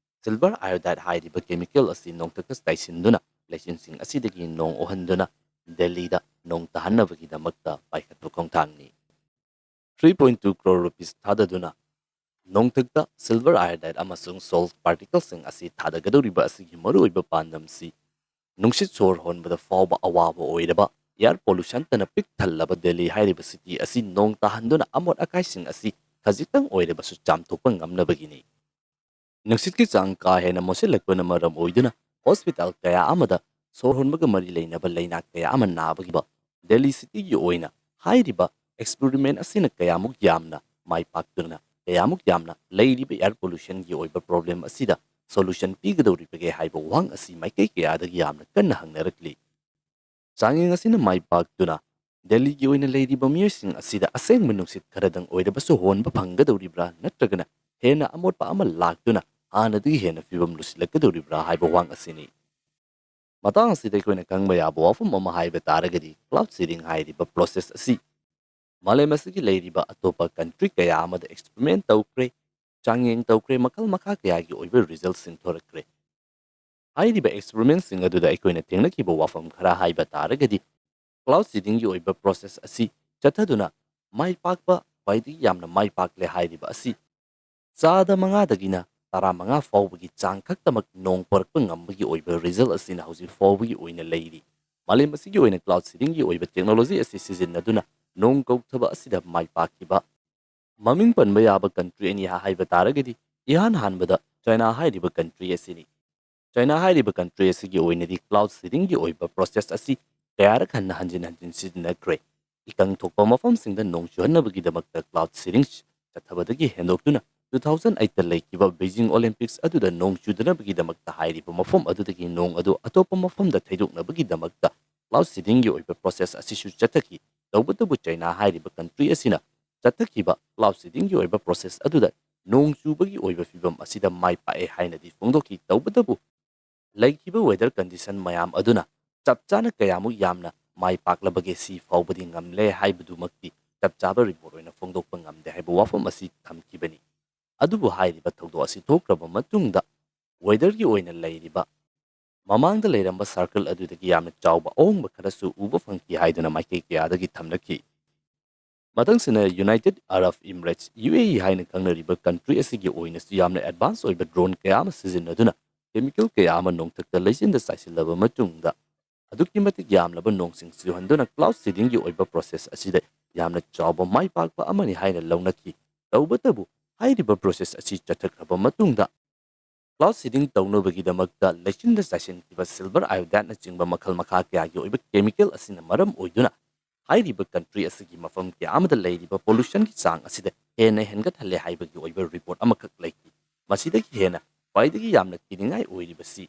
ꯁꯤꯜꯚꯔ ꯑꯥꯏꯑꯣꯗꯥꯏꯗ ꯍꯥꯏꯔꯤꯕ ꯀꯦꯃꯤꯀꯦꯜ ꯑꯁꯤ ꯅꯣꯡꯊꯛꯇ ꯆꯥꯏꯁꯤꯟꯗꯨꯅ ꯂꯩꯆꯤꯟꯁꯤꯡ ꯑꯁꯤꯗꯒꯤ ꯅꯣꯡ ꯑꯣꯍꯟꯗꯨꯅ ꯗꯦꯜꯂꯤꯗ ꯅꯣꯡ ꯇꯥꯍꯟꯅꯕꯒꯤꯗꯃꯛꯇ ꯄꯥꯏꯈꯠꯄ ꯈꯣꯡꯊꯥꯡꯅꯤ꯫ Three point two crore rupees ꯊꯥꯗꯗꯨꯅ ꯅꯣꯡꯊꯛꯇ ꯁꯤꯜꯚꯔ ꯑꯥꯏꯑꯣꯗꯥꯏꯗ ꯑꯃꯁꯨꯡ ꯁꯣꯜꯠ ꯄꯥꯔꯇꯤꯀꯜꯁꯤꯡ ꯑꯁꯤ ꯊꯥꯗꯒꯗꯧꯔꯤꯕ ꯑꯁꯤꯒꯤ ꯃꯔꯨꯑꯣꯏꯕ ꯄꯥꯟꯗꯝꯁꯤ ꯅꯨꯡꯁꯤꯠ ꯁꯣꯔ ꯍꯣꯟꯕꯗ ꯐꯥꯎꯕ ꯑꯋꯥꯕ ꯑꯣꯏꯔꯕ ꯑꯦꯌꯔ ꯄꯣꯂꯨꯁꯟꯇꯅ ꯄꯤꯛ ꯊꯜꯂꯕ ꯗꯦꯜꯂꯤ ꯍꯥꯏꯔꯤꯕ ꯁꯤꯇꯤ ꯑꯁꯤ ꯅꯣꯡ ꯇꯥꯍꯟꯗꯨꯅ ꯑꯃꯣꯠ ꯑꯀꯥꯏꯁꯤꯡ ꯑꯁꯤ ꯈꯖꯤꯛꯇꯪ ꯑꯣꯏꯔꯕꯁꯨ ꯆꯥꯝꯊꯣꯛꯄ ꯉꯝꯅꯕꯒꯤꯅꯤ꯫ ꯅꯨꯡꯁꯤꯠꯀꯤ ꯆꯥꯡ ꯀꯥ ꯍꯦꯟꯅ ꯃꯣꯠꯁꯤꯜꯂꯛꯄꯅ ꯃꯔꯝ ꯑꯣꯏꯗꯨꯅ ꯍꯣꯁꯄꯤꯇꯥꯜ ꯀꯌꯥ ꯑꯃꯗ ꯁꯣꯔ ꯍꯣꯟꯕꯒ ꯃꯔꯤ ꯂꯩꯅꯕ ꯂꯩꯅꯥ ꯀꯌꯥ ꯑꯃ ꯅꯥꯕꯒꯤ ꯗꯦꯜꯂꯤ ꯁꯤꯇꯤꯒꯤ ꯑꯣꯏꯅ ꯍꯥꯏꯔꯤꯕ ꯑꯦꯛꯁꯄꯦꯔꯤꯃꯦꯟ ꯑꯁꯤꯅ ꯀꯌꯥꯃꯨꯛ ꯌꯥꯝꯅ ꯃꯥꯏ ꯄꯥꯛꯇꯨꯅ ꯀꯌꯥꯃꯨꯛ ꯌꯥꯝꯅ ꯂꯩꯔꯤꯕ ꯑꯦꯌꯔ ꯄꯣꯂꯨꯁꯟꯒꯤ ꯑꯣꯏꯕ ꯄ꯭ꯔꯣꯕ꯭ꯂꯦꯝ ꯑꯁꯤꯗ ꯁꯣꯂꯨꯁꯟ ꯄꯤꯒꯗꯧꯔꯤꯕꯒꯦ ꯍꯥꯏꯕ ꯋꯥꯍꯪ ꯑꯁꯤ ꯃꯥꯏꯀꯩ ꯀꯌꯥꯗꯒꯤ ꯌꯥꯝꯅ ꯀꯟꯅ ꯍꯪꯅꯔꯛꯂꯤ꯫ ꯆꯥꯡꯌꯦꯡ ꯑꯁꯤꯅ ꯃꯥꯏ ꯄꯥꯛꯇꯨꯅ ꯗꯦꯜꯂꯤꯒꯤ ꯑꯣꯏꯅ ꯂꯩꯔꯤꯕ ꯃꯤꯑꯣꯏꯁꯤꯡ ꯑꯁꯤꯗ ꯑꯁꯦꯡꯕ ꯅꯨꯡꯁꯤꯠ ꯈꯔꯗꯪ ꯑꯣꯏꯔꯕꯁꯨ ꯍꯣꯟꯕ ꯐꯪꯒꯗꯧꯔꯤꯕ꯭ꯔꯥ, ꯅꯠꯇ꯭ꯔꯒꯅ ꯍꯦꯟꯅ ꯑꯃꯣꯠꯄ ꯑꯃ ꯂꯥꯛꯇꯨꯅ ꯍꯥꯟꯅꯗꯒꯤ ꯍꯦꯟꯅ ꯐꯤꯕꯝ ꯂꯨꯁꯤꯜꯂꯛꯀꯗꯧꯔꯤꯕ꯭ꯔꯥ ꯍꯥꯏꯕ ꯋꯥꯍꯪ ꯑꯁꯤꯅꯤ꯫ ꯃꯇꯥꯡ ꯑꯁꯤꯗ ꯑꯩꯈꯣꯏꯅ ꯈꯪꯕ ꯌꯥꯕ ꯋꯥꯐꯝ ꯑꯃ ꯍꯥꯏꯕ ꯇꯥꯔꯒꯗꯤ, ꯀ꯭ꯂꯥꯎꯗ ꯁꯤꯗꯤꯡ ꯍꯥꯏꯔꯤꯕ ꯄ꯭ꯔꯣꯁꯦꯁ ꯑꯁꯤ ꯃꯥꯂꯦꯝ ꯑꯁꯤꯒꯤ ꯂꯩꯔꯤꯕ ꯑꯇꯣꯞꯄ ꯀꯟꯇ꯭ꯔꯤ ꯀꯌꯥ ꯑꯃꯗ ꯑꯦꯛꯁꯄꯔꯤꯃꯦꯟ ꯇꯧꯈ꯭ꯔꯦ, ꯆꯥꯡꯌꯦꯡ ꯇꯧꯈ꯭ꯔꯦ, ꯃꯈꯜ ꯃꯈꯥ ꯀꯌꯥꯒꯤ ꯑꯣꯏꯕ ꯔꯤꯖꯜꯁꯤꯡ ꯊꯣꯔꯛꯈ꯭ꯔꯦ꯫ ꯍꯥꯏꯔꯤꯕ ꯑꯦꯛꯁꯄꯔꯤꯃꯦꯟꯁꯤꯡ ꯑꯗꯨꯗ ꯑꯩꯈꯣꯏꯅ ꯊꯦꯡꯅꯈꯤꯕ ꯋꯥꯐꯝ ꯈꯔ ꯍꯥꯏꯕ ꯇꯥꯔꯒꯗꯤ, ꯀ꯭ꯂꯥꯎꯗ ꯁꯤꯗꯤꯡꯒꯤ ꯑꯣꯏꯕ ꯄ꯭ꯔꯣꯁꯦꯁ ꯑꯁꯤ ꯆꯠꯊꯗꯨꯅ ꯃꯥꯏ ꯄꯥꯛꯄ, ꯈ꯭ꯋꯥꯏꯗꯒꯤ ꯌꯥꯝꯅ ꯃꯥꯏ ꯄꯥꯛꯂꯦ ꯍꯥꯏꯔꯤꯕ ꯑꯁꯤ ꯆꯥꯗ ꯃꯉꯥꯗꯒꯤꯅ ꯇꯔꯥꯃꯉꯥ ꯐꯥꯎꯕꯒꯤ ꯆꯥꯡ ꯈꯛꯇꯃꯛ ꯅꯣꯡ ꯄꯨꯔꯛꯄ ꯉꯝꯕꯒꯤ ꯑꯣꯏꯕ ꯔꯤꯖꯜ ꯑꯁꯤꯅ ꯍꯧꯖꯤꯛ ꯐꯥꯎꯕꯒꯤ ꯑꯣꯏꯅ ꯂꯩꯔꯤ꯫ ꯃꯥꯂꯦꯝ ꯑꯁꯤꯒꯤ ꯑꯣꯏꯅ ꯀ꯭ꯂꯥꯎꯗ ꯁꯤꯗꯤꯡꯒꯤ ꯑꯣꯏꯕ ꯇꯦꯛꯅꯣꯂꯣꯖꯤ ꯑꯁꯤ ꯁꯤꯖꯤꯟꯅꯗꯨꯅ ꯅꯣꯡ ꯀꯧꯊꯕ ꯑꯁꯤꯗ ꯃꯥꯏ ꯄꯥꯛꯈꯤꯕ ꯃꯃꯤꯡ ꯄꯟꯕ ꯌꯥꯕ ꯀꯟꯇ꯭ꯔꯤ ꯑꯅꯤ ꯍꯥꯏꯕ ꯇꯥꯔꯒꯗꯤ, ꯏꯍꯥꯟ ꯍꯥꯟꯕꯗ ꯆꯥꯏꯅꯥ ꯍꯥꯏꯔꯤꯕ ꯀꯟꯇ꯭ꯔꯤ ꯑꯁꯤꯅꯤ꯫ ꯆꯥꯏꯅꯥ ꯍꯥꯏꯔꯤꯕ ꯀꯟꯇ꯭ꯔꯤ ꯑꯁꯤꯒꯤ ꯑꯣꯏꯅꯗꯤ ꯀ꯭ꯂꯥꯎꯗ ꯁꯤꯗꯤꯡꯒꯤ ꯑꯣꯏꯕ ꯄ꯭ꯔꯣꯁꯦꯁ ꯑꯁꯤ ꯀꯌꯥꯔꯛ ꯍꯟꯅ ꯍꯟꯖꯤꯟ ꯍꯟꯖꯤꯟ ꯁꯤꯖꯤꯟꯅꯈ꯭ꯔꯦ꯫ ꯏꯀꯪ ꯊꯣꯛꯄ ꯃꯐꯝꯁꯤꯡꯗ ꯅꯣꯡ ꯆꯨꯍꯟꯅꯕꯒꯤꯗꯃꯛꯇ ꯀ꯭ꯂꯥꯎꯗ ꯁꯤꯗꯤꯡ ꯆꯠꯊꯕꯗꯒꯤ ꯍꯦꯟꯗꯣꯛꯇꯨꯅ two thousand eight ꯇ ꯂꯩꯈꯤꯕ ꯕꯩꯖꯤꯡ ꯑꯣꯂꯤꯝꯄꯤꯛꯁ ꯑꯗꯨꯗ ꯅꯣꯡ ꯆꯨꯗꯅꯕꯒꯤꯗꯃꯛꯇ ꯍꯥꯏꯔꯤꯕ ꯃꯐꯝ ꯑꯗꯨꯗꯒꯤ ꯅꯣꯡ ꯑꯗꯨ ꯑꯇꯣꯞꯄ ꯃꯐꯝꯗ ꯊꯩꯗꯣꯛꯅꯕꯒꯤꯗꯃꯛꯇ ꯀ꯭ꯂꯥꯎꯗ ꯁꯤꯗꯤꯡꯒꯤ ꯑꯣꯏꯕ ꯄ꯭ꯔꯣꯁꯦꯁ ꯑꯁꯤꯁꯨ ꯆꯠꯊꯈꯤ꯫ ꯇꯧꯕꯇꯕꯨ ꯆꯥꯏꯅꯥ ꯍꯥꯏꯔꯤꯕ ꯀꯟꯇ꯭ꯔꯤ ꯑꯁꯤꯅ ꯆꯠꯊꯈꯤꯕ ꯀ꯭ꯂꯥꯎꯗ ꯁꯤꯗꯤꯡꯒꯤ ꯑꯣꯏꯕ ꯄ꯭ꯔꯣꯁꯦꯁ ꯑꯗꯨꯗ ꯅꯣꯡ ꯆꯨꯕꯒꯤ ꯑꯣꯏꯕ ꯐꯤꯚꯝ ꯑꯁꯤꯗ ꯃꯥꯏ ꯄꯥꯛꯑꯦ ꯍꯥꯏꯅꯗꯤ ꯐꯣꯡꯗꯣꯛꯈꯤ꯫ ꯇꯧꯕꯇꯕꯨ ꯂꯩꯈꯤꯕ ꯋꯦꯗꯔ ꯀꯟꯗꯤꯁꯟ ꯃꯌꯥꯝ ꯑꯗꯨꯅ ꯆꯞ ꯆꯥꯅ ꯀꯌꯥꯃꯨꯛ ꯌꯥꯝꯅ ꯃꯥꯏ ꯄꯥꯛꯂꯕꯒꯦ ꯁꯤ ꯐꯥꯎꯕꯗꯤ ꯉꯝꯂꯦ ꯍꯥꯏꯕꯗꯨꯃꯛꯇꯤ ꯆꯞ ꯆꯥꯕ ꯔꯤꯄꯣꯔꯠ ꯑꯣꯏꯅ ꯐꯣꯡꯗꯣꯛꯄ ꯉꯝꯗꯦ ꯍꯥꯏꯕ ꯋꯥꯐꯝ ꯑꯁꯤ ꯊꯝꯈꯤꯕꯅꯤ꯫ ꯑꯗꯨꯕꯨ ꯍꯥꯏꯔꯤꯕ ꯊꯧꯗꯣꯛ ꯑꯁꯤ ꯊꯣꯛꯈ꯭ꯔꯕ ꯃꯇꯨꯡꯗ ꯋꯦꯗꯔꯒꯤ ꯑꯣꯏꯅ ꯂꯩꯔꯤꯕ ꯃꯃꯥꯡꯗ ꯂꯩꯔꯝꯕ ꯁꯥꯔꯀꯜ ꯑꯗꯨꯗꯒꯤ ꯌꯥꯝꯅ ꯆꯥꯎꯕ ꯑꯍꯣꯡꯕ ꯈꯔꯁꯨ ꯎꯕ ꯐꯪꯈꯤ ꯍꯥꯏꯗꯨꯅ ꯃꯥꯏꯀꯩ ꯀꯌꯥꯗꯒꯤ ꯊꯝꯂꯛꯈꯤ꯫ ꯃꯊꯪꯁꯤꯅ ꯌꯨꯅꯥꯏꯇꯦꯗ ꯑꯔꯕ ꯏꯃꯤꯔꯦꯠꯁ, ꯌꯨ ꯑꯦ ꯏ ꯍꯥꯏꯅ ꯈꯪꯅꯔꯤꯕ ꯀꯟꯇ꯭ꯔꯤ ꯑꯁꯤꯒꯤ ꯑꯣꯏꯅꯁꯨ ꯌꯥꯝꯅ ꯑꯦꯗꯚꯥꯟꯁ ꯑꯣꯏꯕ ꯗ꯭ꯔꯣꯟ ꯀꯌꯥ ꯑꯃ ꯁꯤꯖꯤꯟꯅꯗꯨꯅ ꯀꯦꯃꯤꯀꯦꯜ ꯀꯌꯥ ꯑꯃ ꯅꯣꯡꯊꯛꯇ ꯂꯩꯆꯤꯟꯗ ꯆꯥꯏꯁꯤꯜꯂꯕ ꯃꯇꯨꯡꯗ ꯑꯗꯨꯛꯀꯤ ꯃꯇꯤꯛ ꯌꯥꯝꯂꯕ ꯅꯣꯡꯁꯤꯡ ꯆꯨꯍꯟꯗꯨꯅ ꯀ꯭ꯂꯥꯎꯗ ꯁꯤꯗꯤꯡꯒꯤ ꯑꯣꯏꯕ ꯄ꯭ꯔꯣꯁꯦꯁ ꯑꯁꯤꯗ ꯌꯥꯝꯅ ꯆꯥꯎꯕ ꯃꯥꯏ ꯄꯥꯛꯄ ꯑꯃꯅꯤ ꯍꯥꯏꯅ ꯂꯧꯅꯈꯤ꯫ ꯇꯧꯕꯇꯕꯨ ꯍꯥꯏꯔꯤꯕ ꯄ꯭ꯔꯣꯁꯦꯁ ꯑꯁꯤ ꯆꯠꯊꯈ꯭ꯔꯕ ꯃꯇꯨꯡꯗ ꯀ꯭ꯂꯥꯎꯗ ꯁꯤꯗꯤꯡ ꯇꯧꯅꯕꯒꯤꯗꯃꯛꯇ ꯂꯩꯆꯤꯟꯗ ꯆꯥꯏꯁꯤꯟꯈꯤꯕ ꯁꯤꯜꯚꯔ ꯑꯥꯏꯑꯣꯗꯥꯏꯠꯅꯆꯤꯡꯕ ꯃꯈꯜ ꯃꯈꯥ ꯀꯌꯥꯒꯤ ꯑꯣꯏꯕ ꯀꯦꯃꯤꯀꯦꯜ ꯑꯁꯤꯅ ꯃꯔꯝ ꯑꯣꯏꯗꯨꯅ ꯍꯥꯏꯔꯤꯕ ꯀꯟꯇ꯭ꯔꯤ ꯑꯁꯤꯒꯤ ꯃꯐꯝ ꯀꯌꯥ ꯑꯃꯗ ꯂꯩꯔꯤꯕ ꯄꯣꯂꯨꯁꯟꯒꯤ ꯆꯥꯡ ꯑꯁꯤꯗ ꯍꯦꯟꯅ ꯍꯦꯟꯒꯠꯍꯜꯂꯦ ꯍꯥꯏꯕꯒꯤ ꯑꯣꯏꯕ ꯔꯤꯄꯣꯔꯠ ꯑꯃꯈꯛ ꯂꯩꯈꯤ꯫ ꯃꯁꯤꯗꯒꯤ ꯍꯦꯟꯅ ꯈ꯭ꯋꯥꯏꯗꯒꯤ ꯌꯥꯝꯅ ꯀꯤꯅꯤꯡꯉꯥꯏ ꯑꯣꯏꯔꯤꯕꯁꯤ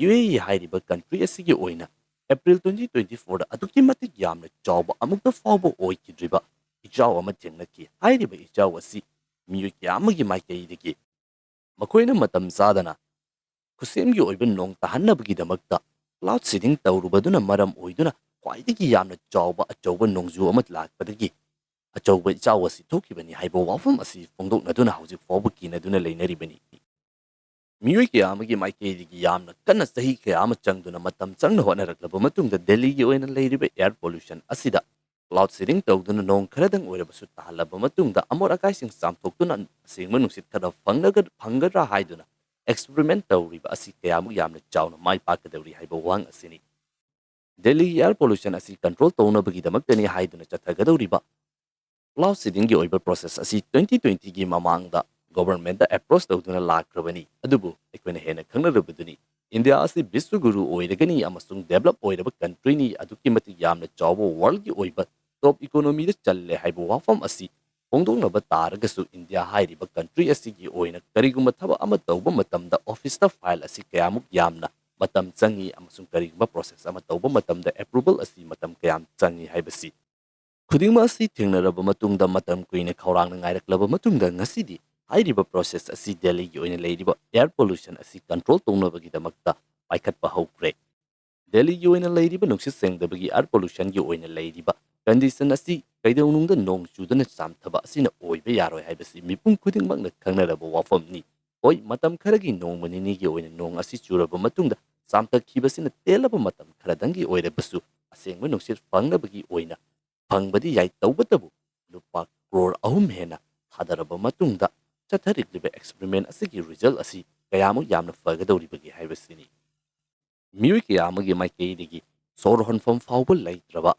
ꯌꯨ ꯑꯦ ꯏ ꯍꯥꯏꯔꯤꯕ ꯀꯟꯇ꯭ꯔꯤ ꯑꯁꯤꯒꯤ ꯑꯣꯏꯅ ꯑꯦꯄ꯭ꯔꯤꯜ ꯇ꯭ꯋꯦꯟꯇꯤ ꯇ꯭ꯋꯦꯟꯇꯤ ꯐꯣꯔꯗ ꯑꯗꯨꯛꯀꯤ ꯃꯇꯤꯛ ꯌꯥꯝꯅ ꯆꯥꯎꯕ, ꯑꯃꯨꯛꯇ ꯐꯥꯎꯕ ꯑꯣꯏꯈꯤꯗ꯭ꯔꯤꯕ ꯏꯆꯥꯎ ꯑꯃ ꯊꯦꯡꯅꯈꯤ꯫ ꯍꯥꯏꯔꯤꯕ ꯏꯆꯥꯎ ꯑꯁꯤ ꯃꯤꯑꯣꯏ ꯀꯌꯥ ꯑꯃꯒꯤ ꯃꯥꯏꯀꯩꯗꯒꯤ ꯃꯈꯣꯏꯅ ꯃꯇꯝ ꯆꯥꯗꯅ ꯈꯨꯠꯁꯦꯝꯒꯤ ꯑꯣꯏꯕ ꯅꯣꯡ ꯇꯥꯍꯟꯅꯕꯒꯤꯗꯃꯛꯇ ꯀ꯭ꯂꯥꯎꯗ ꯁꯤꯗꯤꯡ ꯇꯧꯔꯨꯕꯗꯨꯅ ꯃꯔꯝ ꯑꯣꯏꯗꯨꯅ ꯈ꯭ꯋꯥꯏꯗꯒꯤ ꯌꯥꯝꯅ ꯆꯥꯎꯕ ꯑꯆꯧꯕ ꯅꯣꯡꯖꯨ ꯑꯃ ꯂꯥꯛꯄꯗꯒꯤ ꯑꯆꯧꯕ ꯏꯆꯥꯎ ꯑꯁꯤ ꯊꯣꯛꯈꯤꯕꯅꯤ ꯍꯥꯏꯕ ꯋꯥꯐꯝ ꯑꯁꯤ ꯐꯣꯡꯗꯣꯛꯅꯗꯨꯅ ꯍꯧꯖꯤꯛ ꯐꯥꯎꯕ ꯀꯤꯅꯗꯨꯅ ꯂꯩꯅꯔꯤꯕꯅꯤ꯫ ꯃꯤꯑꯣꯏ ꯀꯌꯥ ꯑꯃꯒꯤ ꯃꯥꯏꯀꯩꯗꯒꯤ ꯌꯥꯝꯅ ꯀꯟꯅ ꯆꯍꯤ ꯀꯌꯥ ꯑꯃ ꯆꯪꯗꯨꯅ ꯃꯇꯝ ꯆꯪꯅ ꯍꯣꯠꯅꯔꯛꯂꯕ ꯃꯇꯨꯡꯗ ꯗꯦꯜꯂꯤꯒꯤ ꯑꯣꯏꯅ ꯂꯩꯔꯤꯕ ꯑꯦꯌꯔ ꯄꯣꯂꯨꯁꯟ ꯑꯁꯤꯗ ꯀ꯭ꯂꯥꯎꯗ ꯁꯤꯗꯤꯡ ꯇꯧꯗꯨꯅ ꯅꯣꯡ ꯈꯔꯗꯪ ꯑꯣꯏꯔꯕꯁꯨ ꯇꯥꯍꯜꯂꯕ ꯃꯇꯨꯡꯗ ꯑꯃꯣꯠ ꯑꯀꯥꯏꯁꯤꯡ ꯆꯥꯝꯊꯣꯛꯇꯨꯅ ꯑꯁꯦꯡꯕ ꯅꯨꯡꯁꯤꯠ ꯈꯔ ꯐꯪꯂꯒ ꯐꯪꯒꯗ꯭ꯔꯥ ꯍꯥꯏꯗꯨꯅ ꯑꯦꯛꯁꯄꯦꯔꯤꯃꯦꯟ ꯇꯧꯔꯤꯕ ꯑꯁꯤ ꯀꯌꯥꯃꯨꯛ ꯌꯥꯝꯅ ꯆꯥꯎꯅ ꯃꯥꯏ ꯄꯥꯛꯀꯗꯧꯔꯤ ꯍꯥꯏꯕ ꯋꯥꯍꯪ ꯑꯁꯤꯅꯤ꯫ ꯗꯦꯜꯂꯤꯒꯤ ꯑꯦꯌꯔ ꯄꯣꯂꯨꯁꯟ ꯑꯁꯤ ꯀꯟꯇ꯭ꯔꯣꯜ ꯇꯧꯅꯕꯒꯤꯗꯃꯛꯇꯅꯤ ꯍꯥꯏꯗꯨꯅ ꯆꯠꯊꯒꯗꯧꯔꯤꯕ ꯀ꯭ꯂꯥꯎꯗ ꯁꯤꯗꯤꯡꯒꯤ ꯑꯣꯏꯕ ꯄ꯭ꯔꯣꯁꯦꯁ ꯑꯁꯤ ꯇ꯭ꯋꯦꯟꯇꯤ ꯇ꯭ꯋꯦꯟꯇꯤꯒꯤ ꯃꯃꯥꯡꯗ ꯒꯣꯚꯔꯟꯃꯦꯟꯠꯇ ꯑꯦꯄ꯭ꯔꯣꯆ ꯇꯧꯗꯨꯅ ꯂꯥꯛꯈ꯭ꯔꯕꯅꯤ꯫ ꯑꯗꯨꯕꯨ ꯑꯩꯈꯣꯏꯅ ꯍꯦꯟꯅ ꯈꯪꯅꯔꯕꯗꯨꯅꯤ, ꯏꯟꯗꯤꯌꯥ ꯑꯁꯤ ꯕꯤꯁ꯭ꯋꯒꯨꯔꯨ ꯑꯣꯏꯔꯒꯅꯤ ꯑꯃꯁꯨꯡ ꯗꯦꯕꯂꯞ ꯑꯣꯏꯔꯕ ꯀꯟꯇ꯭ꯔꯤꯅꯤ, ꯑꯗꯨꯛꯀꯤ ꯃꯇꯤꯛ ꯌꯥꯝꯅ ꯆꯥꯎꯕ ꯋꯥꯔꯜꯗꯒꯤ ꯑꯣꯏꯕ ꯇꯣꯞ ꯏꯀꯣꯅꯣꯃꯤꯗ ꯆꯜꯂꯦ ꯍꯥꯏꯕ ꯋꯥꯐꯝ ꯑꯁꯤ ꯐꯣꯡꯗꯣꯛꯅꯕ ꯇꯥꯔꯒꯁꯨ, ꯏꯟꯗꯤꯌꯥ ꯍꯥꯏꯔꯤꯕ ꯀꯟꯇ꯭ꯔꯤ ꯑꯁꯤꯒꯤ ꯑꯣꯏꯅ ꯀꯔꯤꯒꯨꯝꯕ ꯊꯕꯛ ꯑꯃ ꯇꯧꯕ ꯃꯇꯝꯗ ꯑꯣꯐꯤꯁꯇ ꯐꯥꯏꯜ ꯑꯁꯤ ꯀꯌꯥꯃꯨꯛ ꯌꯥꯝꯅ ꯃꯇꯝ ꯆꯪꯏ ꯑꯃꯁꯨꯡ ꯀꯔꯤꯒꯨꯝꯕ ꯄ꯭ꯔꯣꯁꯦꯁ ꯑꯃ ꯇꯧꯕ ꯃꯇꯝꯗ ꯑꯦꯄ꯭ꯔꯨꯕꯜ ꯑꯁꯤ ꯃꯇꯝ ꯀꯌꯥꯝ ꯆꯪꯏ ꯍꯥꯏꯕꯁꯤ ꯈꯨꯗꯤꯡꯃꯛ ꯑꯁꯤ ꯊꯦꯡꯅꯔꯕ ꯃꯇꯨꯡꯗ, ꯃꯇꯝ ꯀꯨꯏꯅ ꯈꯧꯔꯥꯡꯅ ꯉꯥꯏꯔꯛꯂꯕ ꯃꯇꯨꯡꯗ, ꯉꯁꯤꯗꯤ ꯍꯥꯏꯔꯤꯕ ꯄ꯭ꯔꯣꯁꯦꯁ ꯑꯁꯤ ꯗꯦꯜꯂꯤꯒꯤ ꯑꯣꯏꯅ ꯂꯩꯔꯤꯕ ꯑꯦꯌꯔ ꯄꯣꯂꯨꯁꯟ ꯑꯁꯤ ꯀꯟꯇ꯭ꯔꯣꯜ ꯇꯧꯅꯕꯒꯤꯗꯃꯛꯇ ꯄꯥꯏꯈꯠꯄ ꯍꯧꯈ꯭ꯔꯦ꯫ ꯗꯦꯜꯂꯤꯒꯤ ꯑꯣꯏꯅ ꯂꯩꯔꯤꯕ ꯅꯨꯡꯁꯤꯠ ꯁꯦꯡꯗꯕꯒꯤ, ꯑꯦꯌꯔ ꯄꯣꯂꯨꯁꯟꯒꯤ ꯑꯣꯏꯅ ꯂꯩꯔꯤꯕ ꯀꯟꯗꯤꯁꯟ ꯑꯁꯤ ꯀꯩꯗꯧꯅꯨꯡꯗ ꯅꯣꯡ ꯆꯨꯗꯅ ꯆꯥꯝꯊꯕ ꯑꯁꯤꯅ ꯑꯣꯏꯕ ꯌꯥꯔꯣꯏ ꯍꯥꯏꯕꯁꯤ ꯃꯤꯄꯨꯝ ꯈꯨꯗꯤꯡꯃꯛꯅ ꯈꯪꯅꯔꯕ ꯋꯥꯐꯝꯅꯤ꯫ ꯍꯣꯏ, ꯃꯇꯝ ꯈꯔꯒꯤ, ꯅꯣꯡꯃ ꯅꯤꯅꯤꯒꯤ ꯑꯣꯏꯅ ꯅꯣꯡ ꯑꯁꯤ ꯆꯨꯔꯕ ꯃꯇꯨꯡꯗ ꯆꯥꯝꯊꯈꯤꯕꯁꯤꯅ ꯇꯦꯜꯂꯕ ꯃꯇꯝ ꯈꯔꯗꯪꯒꯤ ꯑꯣꯏꯔꯕꯁꯨ ꯑꯁꯦꯡꯕ ꯅꯨꯡꯁꯤꯠ ꯐꯪꯅꯕꯒꯤ ꯑꯣꯏꯅ ꯐꯪꯕꯗꯤ ꯌꯥꯏ, ꯇꯧꯕꯇꯕꯨ ꯂꯨꯄꯥ ꯀ꯭ꯔꯣꯔ ꯑꯍꯨꯝ ꯍꯦꯟꯅ ꯊꯥꯗꯔꯕ ꯃꯇꯨꯡꯗ ꯆꯠꯊꯔꯤꯕ ꯑꯦꯛꯁꯄꯦꯔꯤꯃꯦꯟ ꯑꯁꯤꯒꯤ ꯔꯤꯖꯜ ꯑꯁꯤ ꯀꯌꯥꯃꯨꯛ ꯌꯥꯝꯅ ꯐꯒꯗꯧꯔꯤꯕꯒꯦ ꯍꯥꯏꯕꯁꯤꯅꯤ꯫ ꯃꯤꯑꯣꯏ ꯀꯌꯥ ꯑꯃꯒꯤ ꯃꯥꯏꯀꯩꯗꯒꯤ ꯁꯣꯔ ꯍꯣꯟꯐꯝ ꯐꯥꯎꯕ ꯂꯩꯇ꯭ꯔꯕ,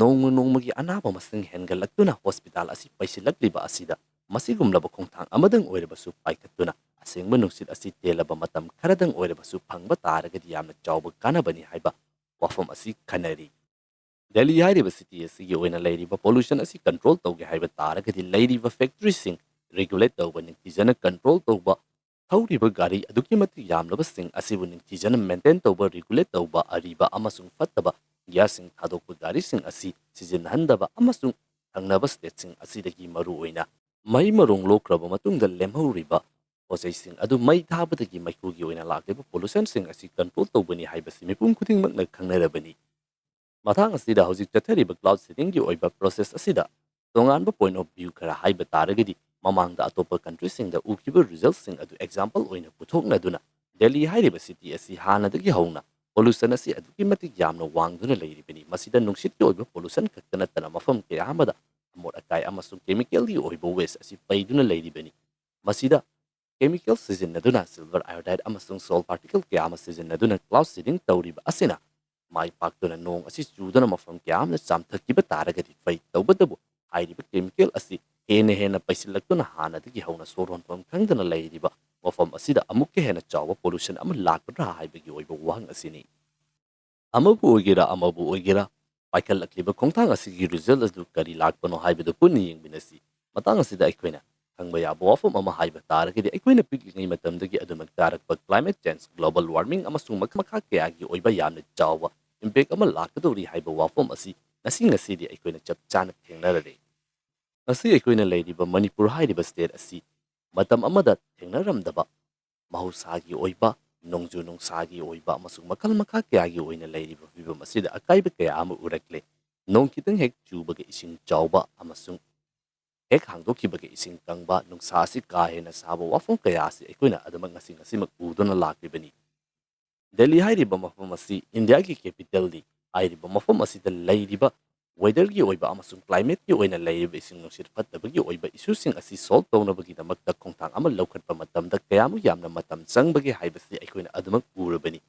ꯅꯣꯡꯃ ꯅꯣꯡꯃꯒꯤ ꯑꯅꯥꯕ ꯃꯁꯤꯡ ꯍꯦꯟꯒꯠꯂꯛꯇꯨꯅ ꯍꯣꯁꯄꯤꯇꯥꯜ ꯑꯁꯤ ꯄꯩꯁꯤꯜꯂꯛꯂꯤꯕ ꯑꯁꯤꯗ ꯃꯁꯤꯒꯨꯝꯂꯕ ꯈꯣꯡꯊꯥꯡ ꯑꯃꯗꯪ ꯑꯣꯏꯔꯕꯁꯨ ꯄꯥꯏꯈꯠꯇꯨꯅ ꯑꯁꯦꯡꯕ ꯅꯨꯡꯁꯤꯠ ꯑꯁꯤ ꯇꯦꯜꯂꯕ ꯃꯇꯝ ꯈꯔꯗꯪ ꯑꯣꯏꯔꯕꯁꯨ ꯐꯪꯕ ꯇꯥꯔꯒꯗꯤ ꯌꯥꯝꯅ ꯆꯥꯎꯕ ꯀꯥꯟꯅꯕꯅꯤ ꯍꯥꯏꯕ ꯋꯥꯐꯝ ꯑꯁꯤ ꯈꯟꯅꯔꯤ꯫ ꯗꯦꯜꯂꯤ ꯍꯥꯏꯔꯤꯕ ꯁꯤꯇꯤ ꯑꯁꯤꯒꯤ ꯑꯣꯏꯅ ꯂꯩꯔꯤꯕ ꯄꯣꯂꯨꯁꯟ ꯑꯁꯤ ꯀꯟꯇ꯭ꯔꯣꯜ ꯇꯧꯒꯦ ꯍꯥꯏꯕ ꯇꯥꯔꯒꯗꯤ ꯂꯩꯔꯤꯕ ꯐꯦꯛꯇꯔꯤꯁꯤꯡ ꯔꯤꯒꯨꯂꯦꯠ ꯇꯧꯕ, ꯅꯤꯡꯊꯤꯖꯅ ꯀꯟꯇ꯭ꯔꯣꯜ ꯇꯧꯕ, ꯊꯧꯔꯤꯕ ꯒꯥꯔꯤ ꯑꯗꯨꯛꯀꯤ ꯃꯇꯤꯛ ꯌꯥꯝꯂꯕꯁꯤꯡ ꯑꯁꯤꯕꯨ ꯅꯤꯡꯊꯤꯖꯅ ꯃꯦꯟꯇꯦꯟ ꯇꯧꯕ, ꯔꯤꯒꯨꯂꯦꯠ ꯇꯧꯕ, ꯑꯔꯤꯕ ꯑꯃꯁꯨꯡ ꯐꯠꯇꯕ ꯒ꯭ꯌꯥꯁꯁꯤꯡ ꯊꯥꯗꯣꯛꯄ ꯒꯥꯔꯤꯁꯤꯡ ꯑꯁꯤ ꯁꯤꯖꯤꯟꯅꯍꯟꯗꯕ ꯑꯃꯁꯨꯡ ꯊꯪꯅꯕ ꯁ꯭ꯇꯦꯠꯁꯤꯡ ꯑꯁꯤꯗꯒꯤ ꯃꯔꯨꯑꯣꯏꯅ ꯃꯩ ꯃꯔꯣꯡ ꯂꯣꯛꯈ꯭ꯔꯕ ꯃꯇꯨꯡꯗ ꯂꯦꯝꯍꯧꯔꯤꯕ ꯄꯣꯠꯆꯩꯁꯤꯡ ꯑꯗꯨ ꯃꯩ ꯊꯥꯕꯗꯒꯤ ꯃꯩꯈꯨꯒꯤ ꯑꯣꯏꯅ ꯂꯥꯛꯂꯤꯕ ꯄꯣꯂꯨꯁꯟꯁꯤꯡ ꯑꯁꯤ ꯀꯟꯇ꯭ꯔꯣꯜ ꯇꯧꯕꯅꯤ ꯍꯥꯏꯕꯁꯤ ꯃꯤꯄꯨꯝ ꯈꯨꯗꯤꯡꯃꯛꯅ ꯈꯪꯅꯔꯕꯅꯤ꯫ ꯃꯇꯥꯡ ꯑꯁꯤꯗ ꯍꯧꯖꯤꯛ ꯆꯠꯊꯔꯤꯕ ꯀ꯭ꯂꯥꯎꯗ ꯁꯤꯗꯤꯡꯒꯤ ꯑꯣꯏꯕ ꯄ꯭ꯔꯣꯁꯦꯁ ꯑꯁꯤꯗ ꯇꯣꯉꯥꯟꯕ ꯄꯣꯏꯟꯠ ꯑꯣꯐ ꯚ꯭ꯌꯨ ꯈꯔ ꯍꯥꯏꯕ ꯇꯥꯔꯒꯗꯤ, ꯃꯃꯥꯡꯗ ꯑꯇꯣꯞꯄ ꯀꯟꯇ꯭ꯔꯤꯁꯤꯡꯗ ꯎꯈꯤꯕ ꯔꯤꯖꯜꯠꯁꯤꯡ ꯑꯗꯨ ꯑꯦꯛꯖꯥꯝꯄꯜ ꯑꯣꯏꯅ ꯄꯨꯊꯣꯛꯅꯗꯨꯅ, ꯗꯦꯜꯂꯤ ꯍꯥꯏꯔꯤꯕ ꯁꯤꯇꯤ ꯑꯁꯤ ꯍꯥꯟꯅꯗꯒꯤ ꯍꯧꯅ ꯄꯣꯂꯨꯁꯟ ꯑꯁꯤ ꯑꯗꯨꯛꯀꯤ ꯃꯇꯤꯛ ꯌꯥꯝꯅ ꯋꯥꯡꯗꯨꯅ ꯂꯩꯔꯤꯕꯅꯤ꯫ ꯃꯁꯤꯗ ꯅꯨꯡꯁꯤꯠꯀꯤ ꯑꯣꯏꯕ ꯄꯣꯂꯨꯁꯟ ꯈꯛꯇ ꯅꯠꯇꯅ ꯃꯐꯝ ꯀꯌꯥ ꯑꯃꯗ ꯑꯃꯣꯠ ꯑꯀꯥꯏ ꯑꯃꯁꯨꯡ ꯀꯦꯃꯤꯀꯦꯜꯒꯤ ꯑꯣꯏꯕ ꯋꯦꯁ ꯑꯁꯤ ꯄꯩꯗꯨꯅ ꯂꯩꯔꯤꯕꯅꯤ꯫ ꯃꯁꯤꯗ ꯀꯦꯃꯤꯀꯦꯜ ꯁꯤꯖꯤꯟꯅꯗꯨꯅ, ꯁꯤꯜꯚꯔ ꯑꯥꯏꯑꯣꯗꯥꯏꯗ ꯑꯃꯁꯨꯡ ꯁꯣꯜ ꯄꯥꯔꯇꯤꯀꯜ ꯀꯌꯥ ꯑꯃ ꯁꯤꯖꯤꯟꯅꯗꯨꯅ ꯀ꯭ꯂꯥꯎꯗ ꯁꯤꯗꯤꯡ ꯇꯧꯔꯤꯕ ꯑꯁꯤꯅ ꯃꯥꯏ ꯄꯥꯛꯇꯨꯅ ꯅꯣꯡ ꯑꯁꯤ ꯆꯨꯗꯨꯅ ꯃꯐꯝ ꯀꯌꯥ ꯑꯃꯗ ꯆꯥꯝꯊꯈꯤꯕ ꯇꯥꯔꯒꯗꯤ ꯐꯩ꯫ ꯇꯧꯕꯇꯕꯨ ꯍꯥꯏꯔꯤꯕ ꯀꯦꯃꯤꯀꯦꯜ ꯑꯁꯤ ꯍꯦꯟꯅ ꯍꯦꯟꯅ ꯄꯩꯁꯤꯜꯂꯛꯇꯨꯅ ꯍꯥꯟꯅꯗꯒꯤ ꯍꯧꯅ ꯁꯣꯔ ꯍꯣꯟꯐꯝ ꯈꯪꯗꯅ ꯂꯩꯔꯤꯕ ꯃꯐꯝ ꯑꯁꯤꯗ ꯑꯃꯨꯛꯀ ꯍꯦꯟꯅ ꯆꯥꯎꯕ ꯄꯣꯂꯨꯁꯟ ꯑꯃ ꯂꯥꯛꯀꯗ꯭ꯔꯥ ꯍꯥꯏꯕꯒꯤ ꯑꯣꯏꯕ ꯋꯥꯍꯪ ꯑꯁꯤꯅꯤ꯫ ꯑꯃꯕꯨ ꯑꯣꯏꯒꯦꯔꯥ ꯑꯃꯕꯨ ꯑꯣꯏꯒꯦꯔꯥ, ꯄꯥꯏꯈꯠꯂꯛꯂꯤꯕ ꯈꯣꯡꯊꯥꯡ ꯑꯁꯤꯒꯤ ꯔꯤꯖꯜꯠ ꯑꯗꯨ ꯀꯔꯤ ꯂꯥꯛꯄꯅꯣ ꯍꯥꯏꯕꯗꯨ ꯄꯨꯟꯅ ꯌꯦꯡꯃꯤꯟꯅꯁꯤ꯫ ꯃꯇꯥꯡ ꯑꯁꯤꯗ ꯑꯩꯈꯣꯏꯅ ꯈꯪꯕ ꯌꯥꯕ ꯋꯥꯐꯝ ꯑꯃ ꯍꯥꯏꯕ ꯇꯥꯔꯒꯗꯤ, ꯑꯩꯈꯣꯏꯅ ꯄꯤꯛꯂꯤꯉꯩ ꯃꯇꯝꯗꯒꯤ ꯑꯗꯨꯃꯛ ꯇꯥꯔꯛꯄ ꯀ꯭ꯂꯥꯏꯃꯦꯠ ꯆꯦꯟꯖ, ꯒ꯭ꯂꯣꯕꯜ ꯋꯥꯔꯃꯤꯡ ꯑꯃꯁꯨꯡ ꯃꯈꯜ ꯃꯈꯥ ꯀꯌꯥꯒꯤ ꯑꯣꯏꯕ ꯌꯥꯝꯅ ꯆꯥꯎꯕ ꯏꯝꯄꯦꯛ ꯑꯃ ꯂꯥꯛꯀꯗꯧꯔꯤ ꯍꯥꯏꯕ ꯋꯥꯐꯝ ꯑꯁꯤ ꯉꯁꯤ ꯉꯁꯤꯗꯤ ꯑꯩꯈꯣꯏꯅ ꯆꯞ ꯆꯥꯅ ꯊꯦꯡꯅꯔꯔꯦ꯫ ꯉꯁꯤ ꯑꯩꯈꯣꯏꯅ ꯂꯩꯔꯤꯕ ꯃꯅꯤꯄꯨꯔ ꯍꯥꯏꯔꯤꯕ ꯁ꯭ꯇꯦꯠ ꯑꯁꯤ ꯃꯇꯝ ꯑꯃꯗ ꯊꯦꯡꯅꯔꯝꯗꯕ ꯃꯍꯧꯁꯥꯒꯤ ꯑꯣꯏꯕ, ꯅꯣꯡꯖꯨ ꯅꯨꯡꯁꯥꯒꯤ ꯑꯣꯏꯕ ꯑꯃꯁꯨꯡ ꯃꯈꯜ ꯃꯈꯥ ꯀꯌꯥꯒꯤ ꯑꯣꯏꯅ ꯂꯩꯔꯤꯕ ꯐꯤꯕꯝ ꯑꯁꯤꯗ ꯑꯀꯥꯏꯕ ꯀꯌꯥ ꯑꯃ ꯎꯔꯛꯂꯦ꯫ ꯅꯣꯡ ꯈꯤꯇꯪ ꯍꯦꯛ ꯆꯨꯕꯒ ꯏꯁꯤꯡ ꯆꯥꯎꯕ ꯑꯃꯁꯨꯡ ꯍꯦꯛ ꯍꯥꯡꯗꯣꯛꯈꯤꯕꯒ ꯏꯁꯤꯡ ꯀꯪꯕ, ꯅꯨꯡꯁꯥ ꯑꯁꯤ ꯀꯥ ꯍꯦꯟꯅ ꯁꯥꯕ, ꯋꯥꯐꯝ ꯀꯌꯥ ꯑꯁꯤ ꯑꯩꯈꯣꯏꯅ ꯑꯗꯨꯃꯛ ꯉꯁꯤ ꯉꯁꯤꯃꯛ ꯎꯗꯨꯅ ꯂꯥꯛꯂꯤꯕꯅꯤ꯫ ꯗꯦꯜꯂꯤ ꯍꯥꯏꯔꯤꯕ ꯃꯐꯝ ꯑꯁꯤ ꯏꯟꯗꯤꯌꯥꯒꯤ ꯀꯦꯄꯤꯇꯦꯜꯅꯤ꯫ ꯍꯥꯏꯔꯤꯕ ꯃꯐꯝ ꯑꯁꯤꯗ ꯂꯩꯔꯤꯕ ꯋꯦꯗꯔꯒꯤ ꯑꯣꯏꯕ ꯑꯃꯁꯨꯡ ꯀ꯭ꯂꯥꯏꯃꯦꯠꯀꯤ ꯑꯣꯏꯅ ꯂꯩꯔꯤꯕ ꯏꯁꯤꯡ ꯅꯨꯡꯁꯤꯠ ꯐꯠꯇꯕꯒꯤ ꯑꯣꯏꯕ ꯏꯁꯨꯁꯤꯡ ꯑꯁꯤ ꯁꯣꯜꯕ ꯇꯧꯅꯕꯒꯤꯗꯃꯛꯇ ꯈꯣꯡꯊꯥꯡ ꯑꯃ ꯂꯧꯈꯠꯄ ꯃꯇꯝꯗ ꯀꯌꯥꯃꯨꯛ ꯌꯥꯝꯅ ꯃꯇꯝ ꯆꯪꯕꯒꯦ ꯍꯥꯏꯕꯁꯤ ꯑꯩꯈꯣꯏꯅ ꯑꯗꯨꯃꯛ ꯎꯔꯕꯅꯤ꯫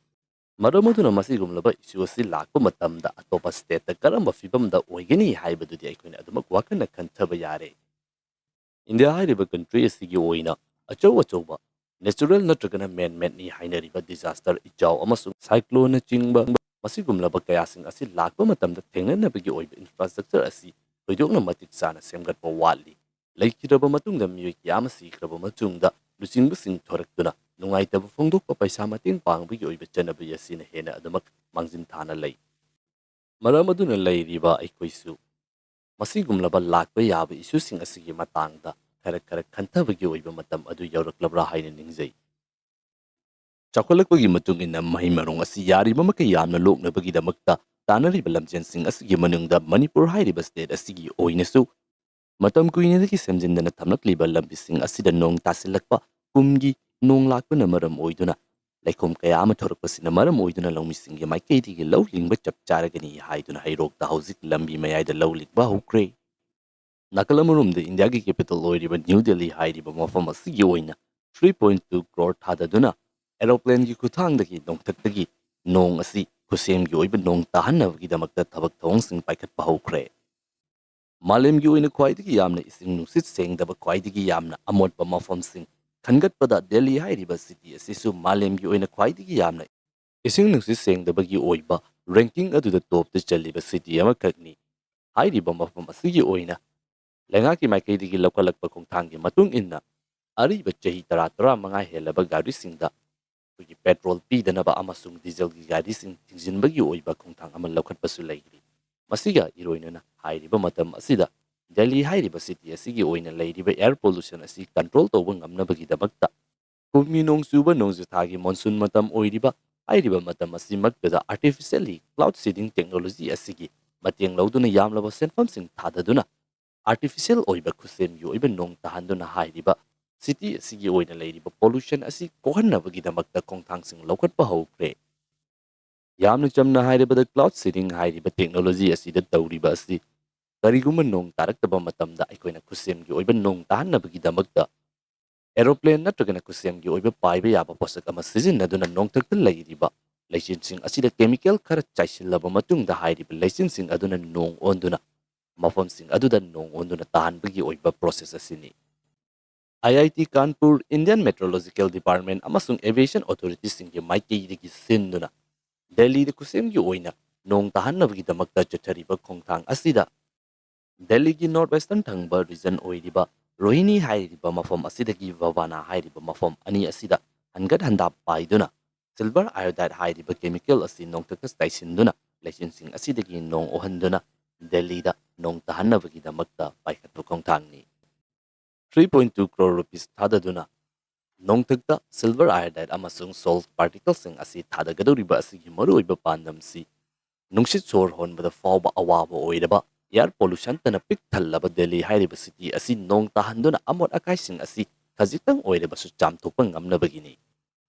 ꯃꯔꯝ ꯑꯗꯨꯅ ꯃꯁꯤꯒꯨꯝꯂꯕ ꯏꯁꯨ ꯑꯁꯤ ꯂꯥꯛꯄ ꯃꯇꯝꯗ ꯑꯇꯣꯞꯄ ꯁ꯭ꯇꯦꯠꯇ ꯀꯔꯝꯕ ꯐꯤꯕꯝꯗ ꯑꯣꯏꯒꯅꯤ ꯍꯥꯏꯕꯗꯨꯗꯤ ꯑꯩꯈꯣꯏꯅ ꯑꯗꯨꯃꯛ ꯋꯥꯈꯜꯅ ꯈꯟꯊꯕ ꯌꯥꯔꯦ꯫ ꯏꯟꯗꯤꯌꯥ ꯍꯥꯏꯔꯤꯕ ꯀꯟꯇ꯭ꯔꯤ ꯑꯁꯤꯒꯤ ꯑꯣꯏꯅ ꯑꯆꯧ ꯑꯆꯧꯕ ꯅꯦꯆꯔꯦꯜ ꯅꯠꯇ꯭ꯔꯒꯅ ꯃꯦꯟ ꯃꯦꯗꯅꯤ ꯍꯥꯏꯅꯔꯤꯕ ꯗꯤꯖꯥꯁꯇꯔ, ꯏꯆꯥꯎ ꯑꯃꯁꯨꯡ ꯁꯥꯏꯀ꯭ꯂꯣꯟꯅꯆꯤꯡꯕ ꯃꯁꯤꯒꯨꯝꯂꯕ ꯀꯌꯥꯁꯤꯡ ꯑꯁꯤ ꯂꯥꯛꯄ ꯃꯇꯝꯗ ꯊꯦꯡꯅꯅꯕꯒꯤ ꯑꯣꯏꯕ ꯏꯟꯐ꯭ꯔꯥꯁ꯭ꯇ꯭ꯔꯛꯆꯔ ꯑꯁꯤ ꯊꯣꯏꯗꯣꯛꯅ ꯃꯇꯤꯛ ꯆꯥꯅ ꯁꯦꯝꯒꯠꯄ ꯋꯥꯠꯂꯤ꯫ ꯂꯩꯈꯤꯗ꯭ꯔꯕ ꯃꯇꯨꯡꯗ, ꯃꯤꯑꯣꯏ ꯀꯌꯥ ꯑꯃ ꯁꯤꯈ꯭ꯔꯕ ꯃꯇꯨꯡꯗ, ꯂꯨꯆꯤꯡꯕꯁꯤꯡ ꯊꯣꯔꯛꯇꯨꯅ ꯅꯨꯡꯉꯥꯏꯇꯕ ꯐꯣꯡꯗꯣꯛꯄ, ꯄꯩꯁꯥ ꯃꯇꯦꯡ ꯄꯥꯡꯕꯒꯤ ꯑꯣꯏꯕ ꯆꯠꯅꯕꯤ ꯑꯁꯤꯅ ꯍꯦꯟꯅ ꯑꯗꯨꯃꯛ ꯃꯥꯡꯖꯤꯟ ꯊꯥꯅ ꯂꯩ꯫ ꯃꯔꯝ ꯑꯗꯨꯅ ꯂꯩꯔꯤꯕ ꯑꯩꯈꯣꯏꯁꯨ ꯃꯁꯤꯒꯨꯝꯂꯕ ꯂꯥꯛꯄ ꯌꯥꯕ ꯏꯁꯨꯁꯤꯡ ꯑꯁꯤꯒꯤ ꯃꯇꯥꯡꯗ ꯈꯔ ꯈꯔ ꯈꯟꯊꯕꯒꯤ ꯑꯣꯏꯕ ꯃꯇꯝ ꯑꯗꯨ ꯌꯧꯔꯛꯂꯕ꯭ꯔꯥ ꯍꯥꯏꯅ ꯅꯤꯡꯖꯩ꯫ ꯆꯥꯎꯈꯠꯂꯛꯄꯒꯤ ꯃꯇꯨꯡ ꯏꯟꯅ ꯃꯍꯩ ꯃꯔꯣꯡ ꯑꯁꯤ ꯌꯥꯔꯤꯕ ꯃꯈꯩ ꯌꯥꯝꯅ ꯂꯣꯛꯅꯕꯒꯤꯗꯃꯛꯇ ꯇꯥꯟꯅꯔꯤꯕ ꯂꯝꯖꯦꯟꯁꯤꯡ ꯑꯁꯤꯒꯤ ꯃꯅꯨꯡꯗ ꯃꯅꯤꯄꯨꯔ ꯍꯥꯏꯔꯤꯕ state ꯑꯁꯤꯒꯤ ꯑꯣꯏꯅꯁꯨ ꯃꯇꯝ ꯀꯨꯏꯅꯗꯒꯤ ꯁꯦꯝꯖꯤꯟꯗꯅ ꯊꯝꯂꯛꯂꯤꯕ ꯂꯝꯕꯤꯁꯤꯡ ꯑꯁꯤꯗ ꯅꯣꯡ ꯇꯥꯁꯤꯜꯂꯛꯄ, ꯀꯨꯝꯒꯤ ꯅꯣꯡ ꯂꯥꯛꯄꯅ ꯃꯔꯝ ꯑꯣꯏꯗꯨꯅ ꯂꯩꯈꯣꯝ ꯀꯌꯥ ꯑꯃ ꯊꯣꯔꯛꯄꯁꯤꯅ ꯃꯔꯝ ꯑꯣꯏꯗꯨꯅ ꯂꯧꯃꯤꯁꯤꯡꯒꯤ ꯃꯥꯏꯀꯩꯗꯒꯤ ꯂꯧ ꯂꯤꯡꯕ ꯆꯞ ꯆꯥꯔꯒꯅꯤ ꯍꯥꯏꯗꯨꯅ ꯍꯩꯔꯣꯛꯇ ꯍꯧꯖꯤꯛ ꯂꯝꯕꯤ ꯃꯌꯥꯏꯗ ꯂꯧ ꯂꯤꯡꯕ ꯍꯧꯈ꯭ꯔꯦ꯫ ꯅꯥꯀꯜ ꯑꯃꯔꯣꯝꯗ ꯏꯟꯗꯤꯌꯥꯒꯤ capital ꯑꯣꯏꯔꯤꯕ ꯅ꯭ꯌꯨ ꯗꯦꯜꯂꯤ ꯍꯥꯏꯔꯤꯕ ꯃꯐꯝ ꯑꯁꯤꯒꯤ ꯑꯣꯏꯅ three point two crore ꯊꯥꯗꯗꯨꯅ aeroplaneꯒꯤ ꯈꯨꯠꯊꯥꯡꯗꯒꯤ ꯅꯣꯡꯊꯛꯇꯒꯤ ꯅꯣꯡ ꯑꯁꯤ ꯈꯨꯠꯁꯦꯝꯒꯤ ꯑꯣꯏꯕ ꯅꯣꯡ ꯇꯥꯍꯟꯅꯕꯒꯤꯗꯃꯛꯇ ꯊꯕꯛ ꯊꯧꯑꯣꯡꯁꯤꯡ ꯄꯥꯏꯈꯠꯄ ꯍꯧꯈ꯭ꯔꯦ꯫ ꯃꯥꯂꯦꯝꯒꯤ ꯑꯣꯏꯅ ꯈ꯭ꯋꯥꯏꯗꯒꯤ ꯌꯥꯝꯅ ꯏꯁꯤꯡ ꯅꯨꯡꯁꯤꯠ ꯁꯦꯡꯗꯕ, ꯈ꯭ꯋꯥꯏꯗꯒꯤ ꯌꯥꯝꯅ ꯑꯃꯣꯠꯄ ꯃꯐꯝꯁꯤꯡ ꯈꯟꯒꯠꯄꯗ ꯗꯦꯜꯂꯤ ꯍꯥꯏꯔꯤꯕ city ꯑꯁꯤꯁꯨ ꯃꯥꯂꯦꯝꯒꯤ ꯑꯣꯏꯅ ꯈ꯭ꯋꯥꯏꯗꯒꯤ ꯌꯥꯝꯅ ꯏꯁꯤꯡ ꯅꯨꯡꯁꯤꯠ ꯁꯦꯡꯗꯕꯒꯤ ꯑꯣꯏꯕ ranking ꯑꯗꯨꯗ topꯇ ꯆꯜꯂꯤꯕ city ꯑꯃꯈꯛꯅꯤ꯫ ꯍꯥꯏꯔꯤꯕ ꯃꯐꯝ ꯑꯁꯤꯒꯤ ꯑꯣꯏꯅ ꯂꯩꯉꯥꯛꯀꯤ ꯃꯥꯏꯀꯩꯗꯒꯤ ꯂꯧꯈꯠꯂꯛꯄ ꯈꯣꯡꯊꯥꯡꯒꯤ ꯃꯇꯨꯡ ꯏꯟꯅ ꯑꯔꯤꯕ ꯆꯍꯤ ꯇꯔꯥ, ꯇꯔꯥꯃꯉꯥ ꯍꯦꯜꯂꯕ ꯒꯥꯔꯤꯁꯤꯡꯗ ꯑꯩꯈꯣꯏꯒꯤ petrol ꯄꯤꯗꯅꯕ ꯑꯃꯁꯨꯡ dieselꯒꯤ ꯒꯥꯔꯤꯁꯤꯡ ꯊꯤꯡꯖꯤꯟꯕꯒꯤ ꯑꯣꯏꯕ ꯈꯣꯡꯊꯥꯡ ꯑꯃ ꯂꯧꯈꯠꯄꯁꯨ ꯂꯩꯔꯤ꯫ ꯃꯁꯤꯒ ꯏꯔꯣꯏꯅꯅ ꯍꯥꯏꯔꯤꯕ ꯃꯇꯝ ꯑꯁꯤꯗ ꯗꯦꯜꯂꯤ ꯍꯥꯏꯔꯤꯕ city ꯑꯁꯤꯒꯤ ꯑꯣꯏꯅ ꯂꯩꯔꯤꯕ air pollution ꯑꯁꯤ control ꯇꯧꯕ ꯉꯝꯅꯕꯒꯤꯗꯃꯛꯇ ꯀꯨꯝꯒꯤ ꯅꯣꯡ ꯆꯨꯕ ꯅꯣꯡꯖꯨ ꯊꯥꯒꯤ monsoon ꯃꯇꯝ ꯑꯣꯏꯔꯤꯕ ꯍꯥꯏꯔꯤꯕ ꯃꯇꯝ ꯑꯁꯤꯃꯛꯇꯗ artificially cloud seeding technology ꯑꯁꯤꯒꯤ ꯃꯇꯦꯡ ꯂꯧꯗꯨꯅ ꯌꯥꯝꯂꯕ ꯁꯦꯟꯐꯝꯁꯤꯡ ꯊꯥꯗꯗꯨꯅ artificial ꯑꯣꯏꯕ ꯈꯨꯠꯁꯦꯝꯒꯤ ꯑꯣꯏꯕ ꯅꯣꯡ ꯇꯥꯍꯟꯗꯨꯅ ꯍꯥꯏꯔꯤꯕ city ꯑꯁꯤꯒꯤ ꯑꯣꯏꯅ ꯂꯩꯔꯤꯕ pollution ꯑꯁꯤ ꯀꯣꯛꯍꯟꯅꯕꯒꯤꯗꯃꯛꯇ ꯈꯣꯡꯊꯥꯡꯁꯤꯡ ꯂꯧꯈꯠꯄ ꯍꯧꯈ꯭ꯔꯦ꯫ ꯌꯥꯝꯅ ꯆꯝꯅ ꯍꯥꯏꯔꯕꯗ cloud seeding ꯍꯥꯏꯔꯤꯕ technology ꯑꯁꯤꯗ ꯇꯧꯔꯤꯕ ꯑꯁꯤ ꯀꯔꯤꯒꯨꯝꯕ ꯅꯣꯡ ꯇꯥꯔꯛꯇꯕ ꯃꯇꯝꯗ ꯑꯩꯈꯣꯏꯅ ꯈꯨꯠꯁꯦꯝꯒꯤ ꯑꯣꯏꯕ ꯅꯣꯡ ꯇꯥꯍꯟꯅꯕꯒꯤꯗꯃꯛꯇ aeroplane ꯅꯠꯇ꯭ꯔꯒꯅ ꯈꯨꯠꯁꯦꯝꯒꯤ ꯑꯣꯏꯕ ꯄꯥꯏꯕ ꯌꯥꯕ ꯄꯣꯠꯁꯛ ꯑꯃ ꯁꯤꯖꯤꯟꯅꯗꯨꯅ ꯅꯣꯡꯊꯛꯇ ꯂꯩꯔꯤꯕ ꯂꯩꯆꯤꯟꯁꯤꯡ ꯑꯁꯤꯗ chemical ꯈꯔ ꯆꯥꯏꯁꯤꯜꯂꯕ ꯃꯇꯨꯡꯗ ꯍꯥꯏꯔꯤꯕ ꯂꯩꯆꯤꯟꯁꯤꯡ ꯑꯗꯨꯅ ꯅꯣꯡ ꯑꯣꯟꯗꯨꯅ ꯃꯐꯝꯁꯤꯡ ꯑꯗꯨꯗ ꯅꯣꯡ ꯑꯣꯟꯗꯨꯅ ꯇꯥꯍꯟꯕꯒꯤ ꯑꯣꯏꯕ process ꯑꯁꯤꯅꯤ꯫ IIT Kanpur, Indian Meteorological Department ꯑꯃꯁꯨꯡ aviation authorityꯁꯤꯡꯒꯤ ꯃꯥꯏꯀꯩꯗꯒꯤ ꯁꯤꯟꯗꯨꯅ ꯗꯦꯜꯂꯤꯗ ꯈꯨꯠꯁꯦꯝꯒꯤ ꯑꯣꯏꯅ ꯅꯣꯡ ꯇꯥꯍꯟꯅꯕꯒꯤꯗꯃꯛꯇ ꯆꯠꯊꯔꯤꯕ ꯈꯣꯡꯊꯥꯡ ꯑꯁꯤꯗ ꯗꯦꯜꯂꯤꯒꯤ north western ꯊꯪꯕ region ꯑꯣꯏꯔꯤꯕ ꯔꯣꯍꯤꯅꯤ ꯍꯥꯏꯔꯤꯕ ꯃꯐꯝ ꯑꯁꯤꯗꯒꯤ ꯚꯕꯥꯅꯥ ꯍꯥꯏꯔꯤꯕ ꯃꯐꯝ ꯑꯅꯤ ꯑꯁꯤꯗ ꯍꯟꯒꯠ ꯍꯟꯗꯥ ꯄꯥꯏꯗꯨꯅ, silver iodide ꯍꯥꯏꯔꯤꯕ chemical ꯑꯁꯤ ꯅꯣꯡꯊꯛꯇ ꯆꯥꯏꯁꯤꯟꯗꯨꯅ, ꯂꯩꯆꯤꯟꯁꯤꯡ ꯑꯁꯤꯗꯒꯤ ꯅꯣꯡ ꯎꯍꯟꯗꯨꯅ ꯗꯦꯜꯂꯤꯗ ꯅꯣꯡ ꯇꯥꯍꯟꯅꯕꯒꯤꯗꯃꯛꯇ ꯄꯥꯏꯈꯠꯄ ꯈꯣꯡꯊꯥꯡꯅꯤ꯫ Three point two crore rupees ꯊꯥꯗꯗꯨꯅ ꯅꯣꯡꯊꯛꯇ silver iodide ꯑꯃꯁꯨꯡ salt particleꯁꯤꯡ ꯑꯁꯤ ꯊꯥꯗꯒꯗꯧꯔꯤꯕ ꯑꯁꯤꯒꯤ ꯃꯔꯨꯑꯣꯏꯕ ꯄꯥꯟꯗꯝꯁꯤ ꯅꯨꯡꯁꯤꯠ ꯁꯣꯔ ꯍꯣꯟꯕꯗ ꯐꯥꯎꯕ ꯑꯋꯥꯕ ꯑꯣꯏꯔꯕ air pollutionꯇꯅ ꯄꯤꯛ ꯊꯜꯂꯕ ꯗꯦꯜꯂꯤ ꯍꯥꯏꯔꯤꯕ city ꯑꯁꯤ ꯅꯣꯡ ꯇꯥꯍꯟꯗꯨꯅ ꯑꯃꯣꯠ ꯑꯀꯥꯏꯁꯤꯡ ꯑꯁꯤ ꯈꯖꯤꯛꯇꯪ ꯑꯣꯏꯔꯕꯁꯨ ꯆꯥꯝꯊꯣꯛꯄ ꯉꯝꯅꯕꯒꯤꯅꯤ꯫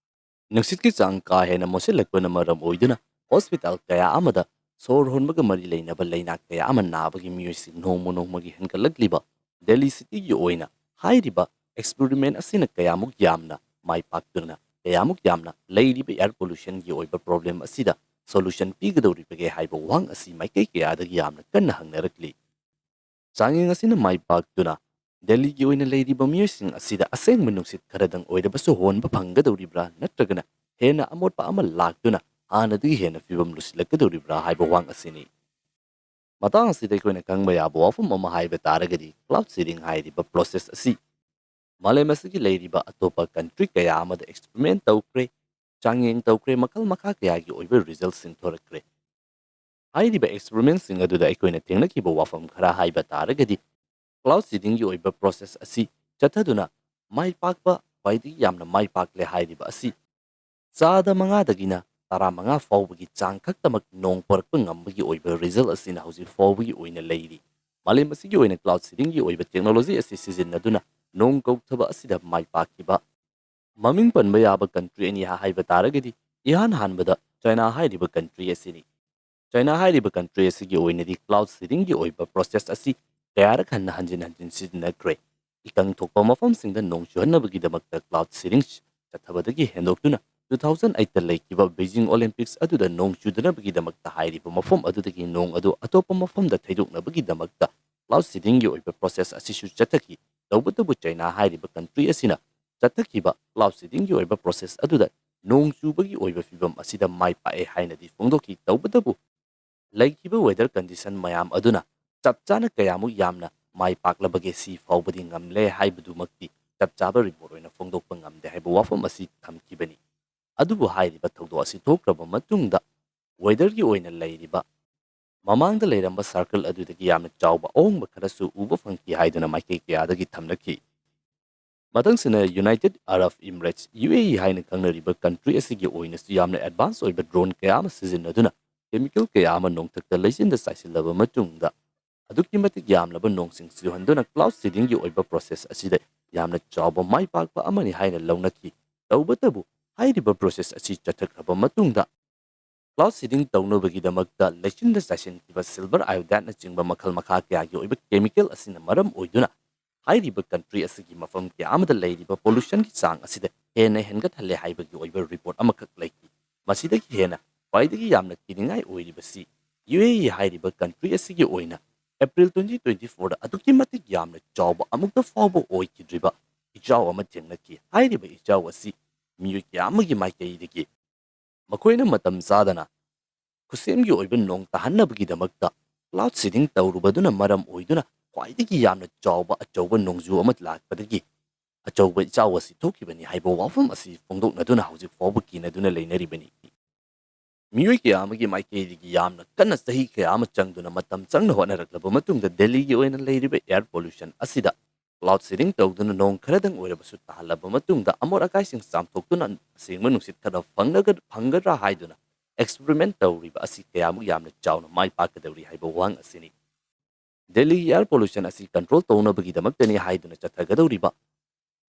ꯅꯨꯡꯁꯤꯠꯀꯤ ꯆꯥꯡ ꯀꯥ ꯍꯦꯟꯅ ꯃꯣꯠꯁꯤꯜꯂꯛꯄꯅ ꯃꯔꯝ ꯑꯣꯏꯗꯨꯅ hospital ꯀꯌꯥ ꯑꯃꯗ ꯁꯣꯔ ꯍꯣꯟꯕꯒ ꯃꯔꯤ ꯂꯩꯅꯕ ꯂꯩꯅꯥ ꯀꯌꯥ ꯑꯃ ꯅꯥꯕꯒꯤ ꯃꯤꯑꯣꯏꯁꯤꯡ ꯅꯣꯡꯃ ꯅꯣꯡꯃꯒꯤ ꯍꯦꯟꯒꯠꯂꯛꯂꯤꯕ ꯗꯦꯜꯂꯤ cityꯒꯤ ꯑꯣꯏꯅ ꯍꯥꯏꯔꯤꯕ experiment ꯑꯁꯤꯅ ꯀꯌꯥꯃꯨꯛ ꯌꯥꯝꯅ ꯃꯥꯏ ꯄꯥꯛꯇꯨꯅ, ꯀꯌꯥꯃꯨꯛ ꯌꯥꯝꯅ ꯂꯩꯔꯤꯕ air pollutionꯒꯤ ꯑꯣꯏꯕ problem ꯑꯁꯤꯗ solution ꯄꯤꯒꯗꯧꯔꯤꯕꯒꯦ ꯍꯥꯏꯕ ꯋꯥꯍꯪ ꯑꯁꯤ ꯃꯥꯏꯀꯩ ꯀꯌꯥꯗꯒꯤ ꯌꯥꯝꯅ ꯀꯟꯅ ꯍꯪꯅꯔꯛꯂꯤ꯫ ꯆꯥꯡꯌꯦꯡ ꯑꯁꯤꯅ ꯃꯥꯏ ꯄꯥꯛꯇꯨꯅ ꯗꯦꯜꯂꯤꯒꯤ ꯑꯣꯏꯅ ꯂꯩꯔꯤꯕ ꯃꯤꯑꯣꯏꯁꯤꯡ ꯑꯁꯤꯗ ꯑꯁꯦꯡꯕ ꯅꯨꯡꯁꯤꯠ ꯈꯔꯗꯪ ꯑꯣꯏꯔꯕꯁꯨ ꯍꯣꯟꯕ ꯐꯪꯒꯗꯧꯔꯤꯕ꯭ꯔꯥ, ꯅꯠꯇ꯭ꯔꯒꯅ ꯍꯦꯟꯅ ꯑꯃꯣꯠꯄ ꯑꯃ ꯂꯥꯛꯇꯨꯅ ꯍꯥꯟꯅꯗꯒꯤ ꯍꯦꯟꯅ ꯐꯤꯕꯝ ꯂꯨꯁꯤꯜꯂꯛꯀꯗꯧꯔꯤꯕ꯭ꯔꯥ ꯍꯥꯏꯕ ꯋꯥꯍꯪ ꯑꯁꯤꯅꯤ꯫ ꯃꯇꯥꯡ ꯑꯁꯤꯗ ꯑꯩꯈꯣꯏꯅ ꯈꯪꯕ ꯌꯥꯕ ꯋꯥꯐꯝ ꯑꯃ ꯍꯥꯏꯕ ꯇꯥꯔꯒꯗꯤ, cloud seeding ꯍꯥꯏꯔꯤꯕ process ꯑꯁꯤ ꯃꯥꯂꯦꯝ ꯑꯁꯤꯒꯤ ꯂꯩꯔꯤꯕ ꯑꯇꯣꯞꯄ country ꯀꯌꯥ ꯑꯃꯗ experiment ꯇꯧꯈ꯭ꯔꯦ, ꯆꯥꯡꯌꯦꯡ ꯇꯧꯈ꯭ꯔꯦ, ꯃꯈꯜ ꯃꯈꯥ ꯀꯌꯥꯒꯤ ꯑꯣꯏꯕ resultꯁꯤꯡ ꯊꯣꯔꯛꯈ꯭ꯔꯦ꯫ ꯍꯥꯏꯔꯤꯕ experimentꯁꯤꯡ ꯑꯗꯨꯗ ꯑꯩꯈꯣꯏꯅ ꯊꯦꯡꯅꯈꯤꯕ ꯋꯥꯐꯝ ꯈꯔ ꯍꯥꯏꯕ ꯇꯥꯔꯒꯗꯤ, cloud seedingꯒꯤ ꯑꯣꯏꯕ process ꯑꯁꯤ ꯆꯠꯊꯗꯨꯅ ꯃꯥꯏ ꯄꯥꯛꯄ, ꯈ꯭ꯋꯥꯏꯗꯒꯤ ꯌꯥꯝꯅ ꯃꯥꯏ ꯄꯥꯛꯂꯦ ꯍꯥꯏꯔꯤꯕ ꯑꯁꯤ ꯆꯥꯗ ꯃꯉꯥꯗꯒꯤꯅ ꯇꯔꯥꯃꯉꯥ ꯐꯥꯎꯕꯒꯤ ꯆꯥꯡ ꯈꯛꯇꯃꯛ ꯅꯣꯡ ꯄꯣꯔꯛꯄ ꯉꯝꯕꯒꯤ ꯑꯣꯏꯕ result ꯑꯁꯤꯅ ꯍꯧꯖꯤꯛ ꯐꯥꯎꯕꯒꯤ ꯑꯣꯏꯅ ꯂꯩꯔꯤ꯫ ꯃꯥꯂꯦꯝ ꯑꯁꯤꯒꯤ ꯑꯣꯏꯅ cloud seedingꯒꯤ ꯑꯣꯏꯕ technology ꯑꯁꯤ ꯁꯤꯖꯤꯟꯅꯗꯨꯅ ꯅꯣꯡ ꯀꯧꯊꯕ ꯑꯁꯤꯗ ꯃꯥꯏ ꯄꯥꯛꯈꯤꯕ ꯃꯃꯤꯡ ꯄꯟꯕ ꯌꯥꯕ country ꯑꯅꯤ ꯍꯥꯏꯕ ꯇꯥꯔꯒꯗꯤ, ꯏꯍꯥꯟ ꯍꯥꯟꯕꯗ China ꯍꯥꯏꯔꯤꯕ country ꯑꯁꯤꯅꯤ꯫ China ꯍꯥꯏꯔꯤꯕ country ꯑꯁꯤꯒꯤ ꯑꯣꯏꯅꯗꯤ cloud seedingꯒꯤ ꯑꯣꯏꯕ process ꯑꯁꯤ ꯀꯌꯥꯔꯛ ꯍꯟꯅ ꯍꯟꯖꯤꯟ ꯍꯟꯖꯤꯟ ꯁꯤꯖꯤꯟꯅꯈ꯭ꯔꯦ꯫ ꯏꯀꯪ ꯊꯣꯛꯄ ꯃꯐꯝꯁꯤꯡꯗ ꯅꯣꯡ ꯆꯨꯍꯟꯅꯕꯒꯤꯗꯃꯛꯇ cloud seeding ꯆꯠꯊꯕꯗꯒꯤ ꯍꯦꯟꯗꯣꯛꯇꯨꯅ two thousand eight ꯂꯩꯈꯤꯕ Beijing Olympics ꯑꯗꯨꯗ ꯅꯣꯡ ꯆꯨꯗꯅꯕꯒꯤꯗꯃꯛꯇ ꯍꯥꯏꯔꯤꯕ ꯃꯐꯝ ꯑꯗꯨꯗꯒꯤ ꯅꯣꯡ ꯑꯗꯨ ꯑꯇꯣꯞꯄ ꯃꯐꯝꯗ ꯊꯩꯗꯣꯛꯅꯕꯒꯤꯗꯃꯛꯇ cloud seedingꯒꯤ ꯑꯣꯏꯕ process ꯑꯁꯤꯁꯨ ꯆꯠꯊꯈꯤ꯫ ꯇꯧꯕꯇꯕꯨ China ꯍꯥꯏꯔꯤꯕ country ꯑꯁꯤꯅ ꯆꯠꯊꯈꯤꯕ cloud seedingꯒꯤ ꯑꯣꯏꯕ process ꯑꯗꯨꯗ ꯅꯣꯡ ꯆꯨꯕꯒꯤ ꯑꯣꯏꯕ ꯐꯤꯕꯝ ꯑꯁꯤꯗ ꯃꯥꯏ ꯄꯥꯛꯑꯦ ꯍꯥꯏꯅꯗꯤ ꯐꯣꯡꯗꯣꯛꯈꯤ꯫ ꯇꯧꯕꯇꯕꯨ ꯂꯩꯈꯤꯕ weather condition ꯃꯌꯥꯝ ꯑꯗꯨꯅ ꯆꯞ ꯆꯥꯅ ꯀꯌꯥꯃꯨꯛ ꯌꯥꯝꯅ ꯃꯥꯏ ꯄꯥꯛꯂꯕꯒꯦ ꯁꯤ ꯐꯥꯎꯕꯗꯤ ꯉꯝꯂꯦ ꯍꯥꯏꯕꯗꯨꯃꯛꯇꯤ ꯆꯞ ꯆꯥꯕ ꯔꯤꯄꯣꯔꯠ ꯑꯣꯏꯅ ꯐꯣꯡꯗꯣꯛꯄ ꯉꯝꯗꯦ ꯍꯥꯏꯕ ꯋꯥꯐꯝ ꯑꯁꯤ ꯊꯝꯈꯤꯕꯅꯤ꯫ ꯑꯗꯨꯕꯨ ꯍꯥꯏꯔꯤꯕ ꯊꯧꯗꯣꯛ ꯑꯁꯤ ꯊꯣꯛꯈ꯭ꯔꯕ ꯃꯇꯨꯡꯗ ꯋꯦꯗꯔꯒꯤ ꯑꯣꯏꯅ ꯂꯩꯔꯤꯕ ꯃꯃꯥꯡꯗ ꯂꯩꯔꯝꯕ ꯁꯥꯔꯀꯜ ꯑꯗꯨꯗꯒꯤ ꯌꯥꯝꯅ ꯆꯥꯎꯕ ꯑꯍꯣꯡꯕ ꯈꯔꯁꯨ ꯎꯕ ꯐꯪꯈꯤ ꯍꯥꯏꯗꯨꯅ ꯃꯥꯏꯀꯩ ꯀꯌꯥꯗꯒꯤ ꯊꯝꯅꯈꯤ꯫ ꯃꯊꯪꯁꯤꯅ ꯌꯨꯅꯥꯏꯇꯦꯗ ꯑꯔꯕ ꯏꯃꯤꯔꯦꯠꯁ, ꯌꯨ ꯑꯦ ꯏ ꯍꯥꯏꯅ ꯈꯪꯅꯔꯤꯕ ꯀꯟꯇ꯭ꯔꯤ ꯑꯁꯤꯒꯤ ꯑꯣꯏꯅꯁꯨ ꯌꯥꯝꯅ ꯑꯦꯗꯚꯥꯟꯁ ꯑꯣꯏꯕ ꯗ꯭ꯔꯣꯟ ꯀꯌꯥ ꯑꯃ ꯁꯤꯖꯤꯟꯅꯗꯨꯅ ꯀꯦꯃꯤꯀꯦꯜ ꯀꯌꯥ ꯑꯃ ꯅꯣꯡꯊꯛꯇ ꯂꯩꯆꯤꯟꯗ ꯆꯥꯏꯁꯤꯜꯂꯕ ꯃꯇꯨꯡꯗ ꯑꯗꯨꯛꯀꯤ ꯃꯇꯤꯛ ꯌꯥꯝꯂꯕ ꯅꯣꯡꯁꯤꯡ ꯆꯨꯍꯟꯗꯨꯅ ꯀ꯭ꯂꯥꯎꯗ ꯁꯤꯗꯤꯡꯒꯤ ꯑꯣꯏꯕ ꯄ꯭ꯔꯣꯁꯦꯁ ꯑꯁꯤꯗ ꯌꯥꯝꯅ ꯆꯥꯎꯕ ꯃꯥꯏ ꯄꯥꯛꯄ ꯑꯃꯅꯤ ꯍꯥꯏꯅ ꯂꯧꯅꯈꯤ꯫ ꯇꯧꯕꯇꯕꯨ ꯍꯥꯏꯔꯤꯕ ꯄ꯭ꯔꯣꯁꯦꯁ ꯑꯁꯤ ꯆꯠꯊꯈ꯭ꯔꯕ ꯃꯇꯨꯡꯗ ꯀ꯭ꯂꯥꯎꯗ ꯁꯤꯗꯤꯡ ꯇꯧꯅꯕꯒꯤꯗꯃꯛꯇ ꯂꯩꯆꯤꯟꯗ ꯆꯥꯏꯁꯤꯟꯈꯤꯕ ꯁꯤꯜꯚꯔ ꯑꯥꯏꯑꯣꯗꯥꯏꯠꯅꯆꯤꯡꯕ ꯃꯈꯜ ꯃꯈꯥ ꯀꯌꯥꯒꯤ ꯑꯣꯏꯕ ꯀꯦꯃꯤꯀꯦꯜ ꯑꯁꯤꯅ ꯃꯔꯝ ꯑꯣꯏꯗꯨꯅ ꯍꯥꯏꯔꯤꯕ ꯀꯟꯇ꯭ꯔꯤ ꯑꯁꯤꯒꯤ ꯃꯐꯝ ꯀꯌꯥ ꯑꯃꯗ ꯂꯩꯔꯤꯕ ꯄꯣꯂꯨꯁꯟꯒꯤ ꯆꯥꯡ ꯑꯁꯤꯗ ꯍꯦꯟꯅ ꯍꯦꯟꯒꯠꯍꯜꯂꯦ ꯍꯥꯏꯕꯒꯤ ꯑꯣꯏꯕ ꯔꯤꯄꯣꯔꯠ ꯑꯃꯈꯛ ꯂꯩꯈꯤ꯫ ꯃꯁꯤꯗꯒꯤ ꯍꯦꯟꯅ ꯈ꯭ꯋꯥꯏꯗꯒꯤ ꯌꯥꯝꯅ ꯀꯤꯅꯤꯡꯉꯥꯏ ꯑꯣꯏꯔꯤꯕꯁꯤ ꯌꯨ ꯑꯦ ꯏ ꯍꯥꯏꯔꯤꯕ ꯀꯟꯇ꯭ꯔꯤ ꯑꯁꯤꯒꯤ ꯑꯣꯏꯅ ꯑꯦꯄ꯭ꯔꯤꯜ ꯇ꯭ꯋꯦꯟꯇꯤ ꯇ꯭ꯋꯦꯟꯇꯤ ꯐꯣꯔꯗ ꯑꯗꯨꯛꯀꯤ ꯃꯇꯤꯛ ꯌꯥꯝꯅ ꯆꯥꯎꯕ ꯑꯃꯨꯛꯇ ꯐꯥꯎꯕ ꯑꯣꯏꯈꯤꯗ꯭ꯔꯤꯕ ꯏꯆꯥꯎ ꯑꯃ ꯊꯦꯡꯅꯈꯤ꯫ ꯍꯥꯏꯔꯤꯕ ꯏꯆꯥꯎ ꯑꯁꯤ ꯃꯤꯑꯣꯏ ꯀꯌꯥ ꯑꯃꯒꯤ ꯃꯥꯏꯀꯩꯗꯒꯤ ꯃꯈꯣꯏꯅ ꯃꯇꯝ ꯆꯥꯗꯅ ꯈꯨꯠꯁꯦꯝꯒꯤ ꯑꯣꯏꯕ ꯅꯣꯡ ꯇꯥꯍꯟꯅꯕꯒꯤꯗꯃꯛꯇ ꯀ꯭ꯂꯥꯎꯗ ꯁꯤꯗꯤꯡ ꯇꯧꯔꯨꯕꯗꯨꯅ ꯃꯔꯝ ꯑꯣꯏꯗꯨꯅ ꯈ꯭ꯋꯥꯏꯗꯒꯤ ꯌꯥꯝꯅ ꯆꯥꯎꯕ ꯑꯆꯧꯕ ꯅꯣꯡꯖꯨ ꯑꯃ ꯂꯥꯛꯄꯗꯒꯤ ꯑꯆꯧꯕ ꯏꯆꯥꯎ ꯑꯁꯤ ꯊꯣꯛꯈꯤꯕꯅꯤ ꯍꯥꯏꯕ ꯋꯥꯐꯝ ꯑꯁꯤ ꯐꯣꯡꯗꯣꯛꯅꯗꯨꯅ ꯍꯧꯖꯤꯛ ꯐꯥꯎꯕ ꯀꯤꯅꯗꯨꯅ ꯂꯩꯅꯔꯤꯕꯅꯤ꯫ ꯃꯤꯑꯣꯏ ꯀꯌꯥ ꯑꯃꯒꯤ ꯃꯥꯏꯀꯩꯗꯒꯤ ꯌꯥꯝꯅ ꯀꯟꯅ ꯆꯍꯤ ꯀꯌꯥ ꯑꯃ ꯆꯪꯗꯨꯅ ꯃꯇꯝ ꯆꯪꯅ ꯍꯣꯠꯅꯔꯛꯂꯕ ꯃꯇꯨꯡꯗ ꯗꯦꯜꯂꯤꯒꯤ ꯑꯣꯏꯅ ꯂꯩꯔꯤꯕ ꯑꯦꯌꯔ ꯄꯣꯂꯨꯁꯟ ꯑꯁꯤꯗ ꯀ꯭ꯂꯥꯎꯗ ꯁꯤꯗꯤꯡ ꯇꯧꯗꯨꯅ ꯅꯣꯡ ꯈꯔꯗꯪ ꯑꯣꯏꯔꯕꯁꯨ ꯇꯥꯍꯜꯂꯕ ꯃꯇꯨꯡꯗ ꯑꯃꯣꯠ ꯑꯀꯥꯏꯁꯤꯡ ꯆꯥꯝꯊꯣꯛꯇꯨꯅ ꯑꯁꯦꯡꯕ ꯅꯨꯡꯁꯤꯠ ꯈꯔ ꯐꯪꯂꯒ-, ꯐꯪꯒꯗ꯭ꯔꯥ ꯍꯥꯏꯗꯨꯅ ꯑꯦꯛꯁꯄꯔꯤꯃꯦꯟ ꯇꯧꯔꯤꯕ ꯑꯁꯤ ꯀꯌꯥꯃꯨꯛ ꯌꯥꯝꯅ ꯆꯥꯎꯅ ꯃꯥꯏ ꯄꯥꯛꯀꯗꯧꯔꯤ ꯍꯥꯏꯕ ꯋꯥꯍꯪ ꯑꯁꯤꯅꯤ꯫ ꯗꯦꯜꯂꯤꯒꯤ ꯑꯦꯌꯔ ꯄꯣꯂꯨꯁꯟ ꯑꯁꯤ ꯀꯟꯇ꯭ꯔꯣꯜ ꯇꯧꯅꯕꯒꯤꯗꯃꯛꯇꯅꯤ ꯍꯥꯏꯗꯨꯅ ꯆꯠꯊꯒꯗꯧꯔꯤꯕ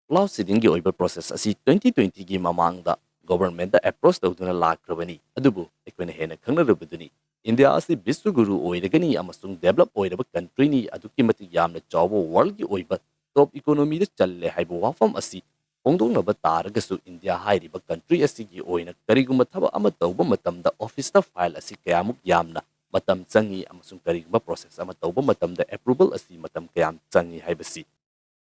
ꯀ꯭ꯂꯥꯎꯗ ꯁꯤꯗꯤꯡꯒꯤ ꯑꯣꯏꯕ ꯄ꯭ꯔꯣꯁꯦꯁ ꯑꯁꯤ ꯇ꯭ꯋꯦꯟꯇꯤ ꯇ꯭ꯋꯦꯟꯇꯤꯒꯤ ꯃꯃꯥꯡꯗ ꯒꯣꯚꯔꯟꯃꯦꯟꯠꯇ ꯑꯦꯄ꯭ꯔꯣꯆ ꯇꯧꯗꯨꯅ ꯂꯥꯛꯈ꯭ꯔꯕꯅꯤ꯫ ꯑꯗꯨꯕꯨ ꯑꯩꯈꯣꯏꯅ ꯍꯦꯟꯅ ꯈꯪꯅꯔꯕꯗꯨꯅꯤ, ꯏꯟꯗꯤꯌꯥ ꯑꯁꯤ ꯕꯤꯁ꯭ꯋꯒꯨꯔꯨ ꯑꯣꯏꯔꯒꯅꯤ ꯑꯃꯁꯨꯡ ꯗꯦꯚꯂꯞ ꯑꯣꯏꯔꯕ ꯀꯟꯇ꯭ꯔꯤꯅꯤ, ꯑꯗꯨꯛꯀꯤ ꯃꯇꯤꯛ ꯌꯥꯝꯅ ꯆꯥꯎꯕ ꯋꯥꯔꯜꯗꯒꯤ ꯑꯣꯏꯕ ꯇꯣꯞ ꯏꯀꯣꯅꯣꯃꯤꯗ ꯆꯜꯂꯦ ꯍꯥꯏꯕ ꯋꯥꯐꯝ ꯑꯁꯤ ꯐꯣꯡꯗꯣꯛꯅꯕ ꯇꯥꯔꯒꯁꯨ ꯏꯟꯗꯤꯌꯥ ꯍꯥꯏꯔꯤꯕ ꯀꯟꯇ꯭ꯔꯤ ꯑꯁꯤꯒꯤ ꯑꯣꯏꯅ ꯀꯔꯤꯒꯨꯝꯕ ꯊꯕꯛ ꯑꯃ ꯇꯧꯕ ꯃꯇꯝꯗ ꯑꯣꯐꯤꯁꯇ ꯐꯥꯏꯜ ꯑꯁꯤ ꯀꯌꯥꯃꯨꯛ ꯌꯥꯝꯅ ꯃꯇꯝ ꯆꯪꯏ ꯑꯃꯁꯨꯡ ꯀꯔꯤꯒꯨꯝꯕ ꯄ꯭ꯔꯣꯁꯦꯁ ꯑꯃ ꯇꯧꯕ ꯃꯇꯝꯗ ꯑꯦꯄ꯭ꯔꯨꯕꯜ ꯑꯁꯤ ꯃꯇꯝ ꯀꯌꯥꯝ ꯆꯪꯏ ꯍꯥꯏꯕꯁꯤ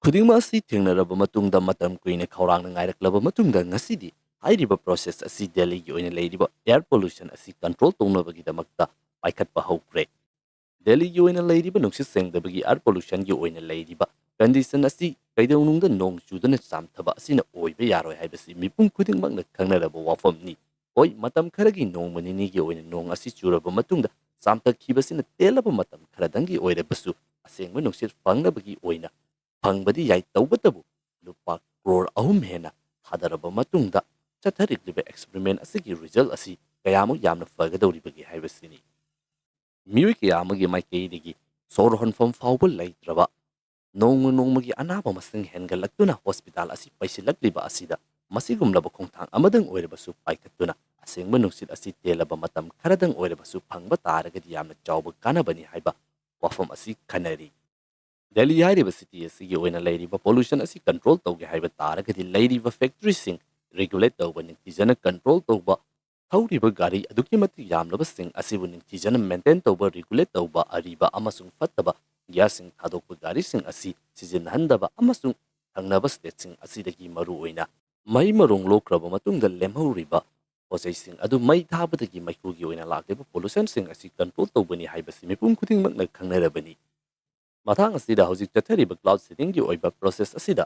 ꯈꯨꯗꯤꯡꯃꯛ ꯑꯁꯤ ꯊꯦꯡꯅꯔꯕ ꯃꯇꯨꯡꯗ ꯃꯇꯝ ꯀꯨꯏꯅ ꯈꯧꯔꯥꯡꯅ ꯉꯥꯏꯔꯛꯂꯕ ꯃꯇꯨꯡꯗ ꯉꯁꯤꯗꯤ ꯍꯥꯏꯔꯤꯕ ꯄ꯭ꯔꯣꯁꯦꯁ ꯑꯁꯤ ꯗꯦꯜꯂꯤꯒꯤ ꯑꯣꯏꯅ ꯂꯩꯔꯤꯕ ꯑꯦꯌꯔ ꯄꯣꯂꯨꯁꯟ ꯑꯁꯤ ꯀꯟꯇ꯭ꯔꯣꯜ ꯇꯧꯅꯕꯒꯤꯗꯃꯛꯇ ꯄꯥꯏꯈꯠꯄ ꯍꯧꯈ꯭ꯔꯦ꯫ ꯗꯦꯜꯂꯤꯒꯤ ꯑꯣꯏꯅ ꯂꯩꯔꯤꯕ ꯅꯨꯡꯁꯤꯠ ꯁꯦꯡꯗꯕꯒꯤ, ꯑꯥꯔ ꯄꯣꯂꯨꯁꯟꯒꯤ ꯑꯣꯏꯅ ꯂꯩꯔꯤꯕ ꯀꯟꯗꯤꯁꯟ ꯑꯁꯤ ꯀꯩꯗꯧꯅꯨꯡꯗ ꯅꯣꯡ ꯆꯨꯗꯅ ꯆꯥꯝꯊꯕ ꯑꯁꯤꯅ ꯑꯣꯏꯕ ꯌꯥꯔꯣꯏ ꯍꯥꯏꯕꯁꯤ ꯃꯤꯄꯨꯝ ꯈꯨꯗꯤꯡꯃꯛꯅ ꯈꯪꯅꯔꯕ ꯋꯥꯐꯝꯅꯤ꯫ ꯍꯣꯏ, ꯃꯇꯝ ꯈꯔꯒꯤ ꯅꯣꯡꯃ ꯅꯤꯅꯤꯒꯤ ꯑꯣꯏꯅ ꯅꯣꯡ ꯑꯁꯤ ꯆꯨꯔꯕ ꯃꯇꯨꯡꯗ ꯆꯥꯝꯊꯈꯤꯕꯁꯤꯅ ꯇꯦꯜꯂꯕ ꯃꯇꯝ ꯈꯔꯗꯪꯒꯤ ꯑꯣꯏꯔꯕꯁꯨ ꯑꯁꯦꯡꯕ ꯅꯨꯡꯁꯤꯠ ꯐꯪꯅꯕꯒꯤ ꯑꯣꯏꯅ ꯐꯪꯕꯗꯤ ꯌꯥꯏ, ꯇꯧꯕꯇꯕꯨ ꯂꯨꯄꯥ ꯀ꯭ꯔꯣꯔ ꯑꯍꯨꯝ ꯍꯦꯟꯅ ꯊꯥꯗꯔꯕ ꯃꯇꯨꯡꯗ ꯆꯠꯊꯔꯤꯕ ꯑꯦꯛꯁꯄꯦꯔꯤꯃꯦꯟ ꯑꯁꯤꯒꯤ ꯔꯤꯖꯜ ꯑꯁꯤ ꯀꯌꯥꯃꯨꯛ ꯌꯥꯝꯅ ꯐꯒꯗꯧꯔꯤꯕꯒꯦ ꯍꯥꯏꯕꯁꯤꯅꯤ꯫ ꯃꯤꯑꯣꯏ ꯀꯌꯥ ꯑꯃꯒꯤ ꯃꯥꯏꯀꯩꯗꯒꯤ ꯁꯣꯔ ꯍꯣꯟꯐꯝ ꯐꯥꯎꯕ ꯂꯩꯇ꯭ꯔꯕ, ꯅꯣꯡꯃ ꯅꯣꯡꯃꯒꯤ ꯑꯅꯥꯕ ꯃꯁꯤꯡ ꯍꯦꯟꯒꯠꯂꯛꯇꯨꯅ ꯍꯣꯁꯄꯤꯇꯥꯜ ꯑꯁꯤ ꯄꯩꯁꯤꯜꯂꯛꯂꯤꯕ ꯑꯁꯤꯗ ꯃꯁꯤꯒꯨꯝꯂꯕ ꯈꯣꯡꯊꯥꯡ ꯑꯃꯗꯪ ꯑꯣꯏꯔꯕꯁꯨ ꯄꯥꯏꯈꯠꯇꯨꯅ ꯑꯁꯦꯡꯕ ꯅꯨꯡꯁꯤꯠ ꯑꯁꯤ ꯇꯦꯜꯂꯕ ꯃꯇꯝ ꯈꯔꯗꯪ ꯑꯣꯏꯔꯕꯁꯨ ꯐꯪꯕ ꯇꯥꯔꯒꯗꯤ ꯌꯥꯝꯅ ꯆꯥꯎꯕ ꯀꯥꯟꯅꯕꯅꯤ ꯍꯥꯏꯕ ꯋꯥꯐꯝ ꯑꯁꯤ ꯈꯟꯅꯔꯤ꯫ ꯗꯦꯜꯂꯤ ꯍꯥꯏꯔꯤꯕ ꯁꯤꯇꯤ ꯑꯁꯤꯒꯤ ꯑꯣꯏꯅ ꯂꯩꯔꯤꯕ ꯄꯣꯂꯨꯁꯟ ꯑꯁꯤ ꯀꯟꯇ꯭ꯔꯣꯜ ꯇꯧꯒꯦ ꯍꯥꯏꯕ ꯇꯥꯔꯒꯗꯤ ꯂꯩꯔꯤꯕ ꯐꯦꯛꯇꯔꯤꯁꯤꯡ ꯔꯤꯒꯨꯂꯦꯠ ꯇꯧꯕ, ꯅꯤꯡꯊꯤꯖꯅ ꯀꯟꯇ꯭ꯔꯣꯜ ꯇꯧꯕ, ꯊꯧꯔꯤꯕ ꯒꯥꯔꯤ ꯑꯗꯨꯛꯀꯤ ꯃꯇꯤꯛ ꯌꯥꯝꯂꯕꯁꯤꯡ ꯑꯁꯤꯕꯨ ꯅꯤꯡꯊꯤꯖꯅ ꯃꯦꯟꯇꯦꯟ ꯇꯧꯕ, ꯔꯤꯒꯨꯂꯦꯠ ꯇꯧꯕ, ꯑꯔꯤꯕ ꯑꯃꯁꯨꯡ ꯐꯠꯇꯕ ꯒ꯭ꯌꯥꯁꯁꯤꯡ ꯊꯥꯗꯣꯛꯄ ꯒꯥꯔꯤꯁꯤꯡ ꯑꯁꯤ ꯁꯤꯖꯤꯟꯅꯍꯟꯗꯕ ꯑꯃꯁꯨꯡ ꯊꯪꯅꯕ ꯁ꯭ꯇꯦꯠꯁꯤꯡ ꯑꯁꯤꯗꯒꯤ ꯃꯔꯨꯑꯣꯏꯅ ꯃꯩ ꯃꯔꯣꯡ ꯂꯣꯛꯈ꯭ꯔꯕ ꯃꯇꯨꯡꯗ ꯂꯦꯝꯍꯧꯔꯤꯕ ꯄꯣꯠꯆꯩꯁꯤꯡ ꯑꯗꯨ ꯃꯩ ꯊꯥꯕꯗꯒꯤ ꯃꯩꯈꯨꯒꯤ ꯑꯣꯏꯅ ꯂꯥꯛꯂꯤꯕ ꯄꯣꯂꯨꯁꯟꯁꯤꯡ ꯑꯁꯤ ꯀꯟꯇ꯭ꯔꯣꯜ ꯇꯧꯕꯅꯤ ꯍꯥꯏꯕꯁꯤ ꯃꯤꯄꯨꯝ ꯈꯨꯗꯤꯡꯃꯛꯅ ꯈꯪꯅꯔꯕꯅꯤ꯫ ꯃꯇꯥꯡ ꯑꯁꯤꯗ ꯍꯧꯖꯤꯛ ꯆꯠꯊꯔꯤꯕ ꯀ꯭ꯂꯥꯎꯗ ꯁꯤꯗꯤꯡꯒꯤ ꯑꯣꯏꯕ ꯄ꯭ꯔꯣꯁꯦꯁ ꯑꯁꯤꯗ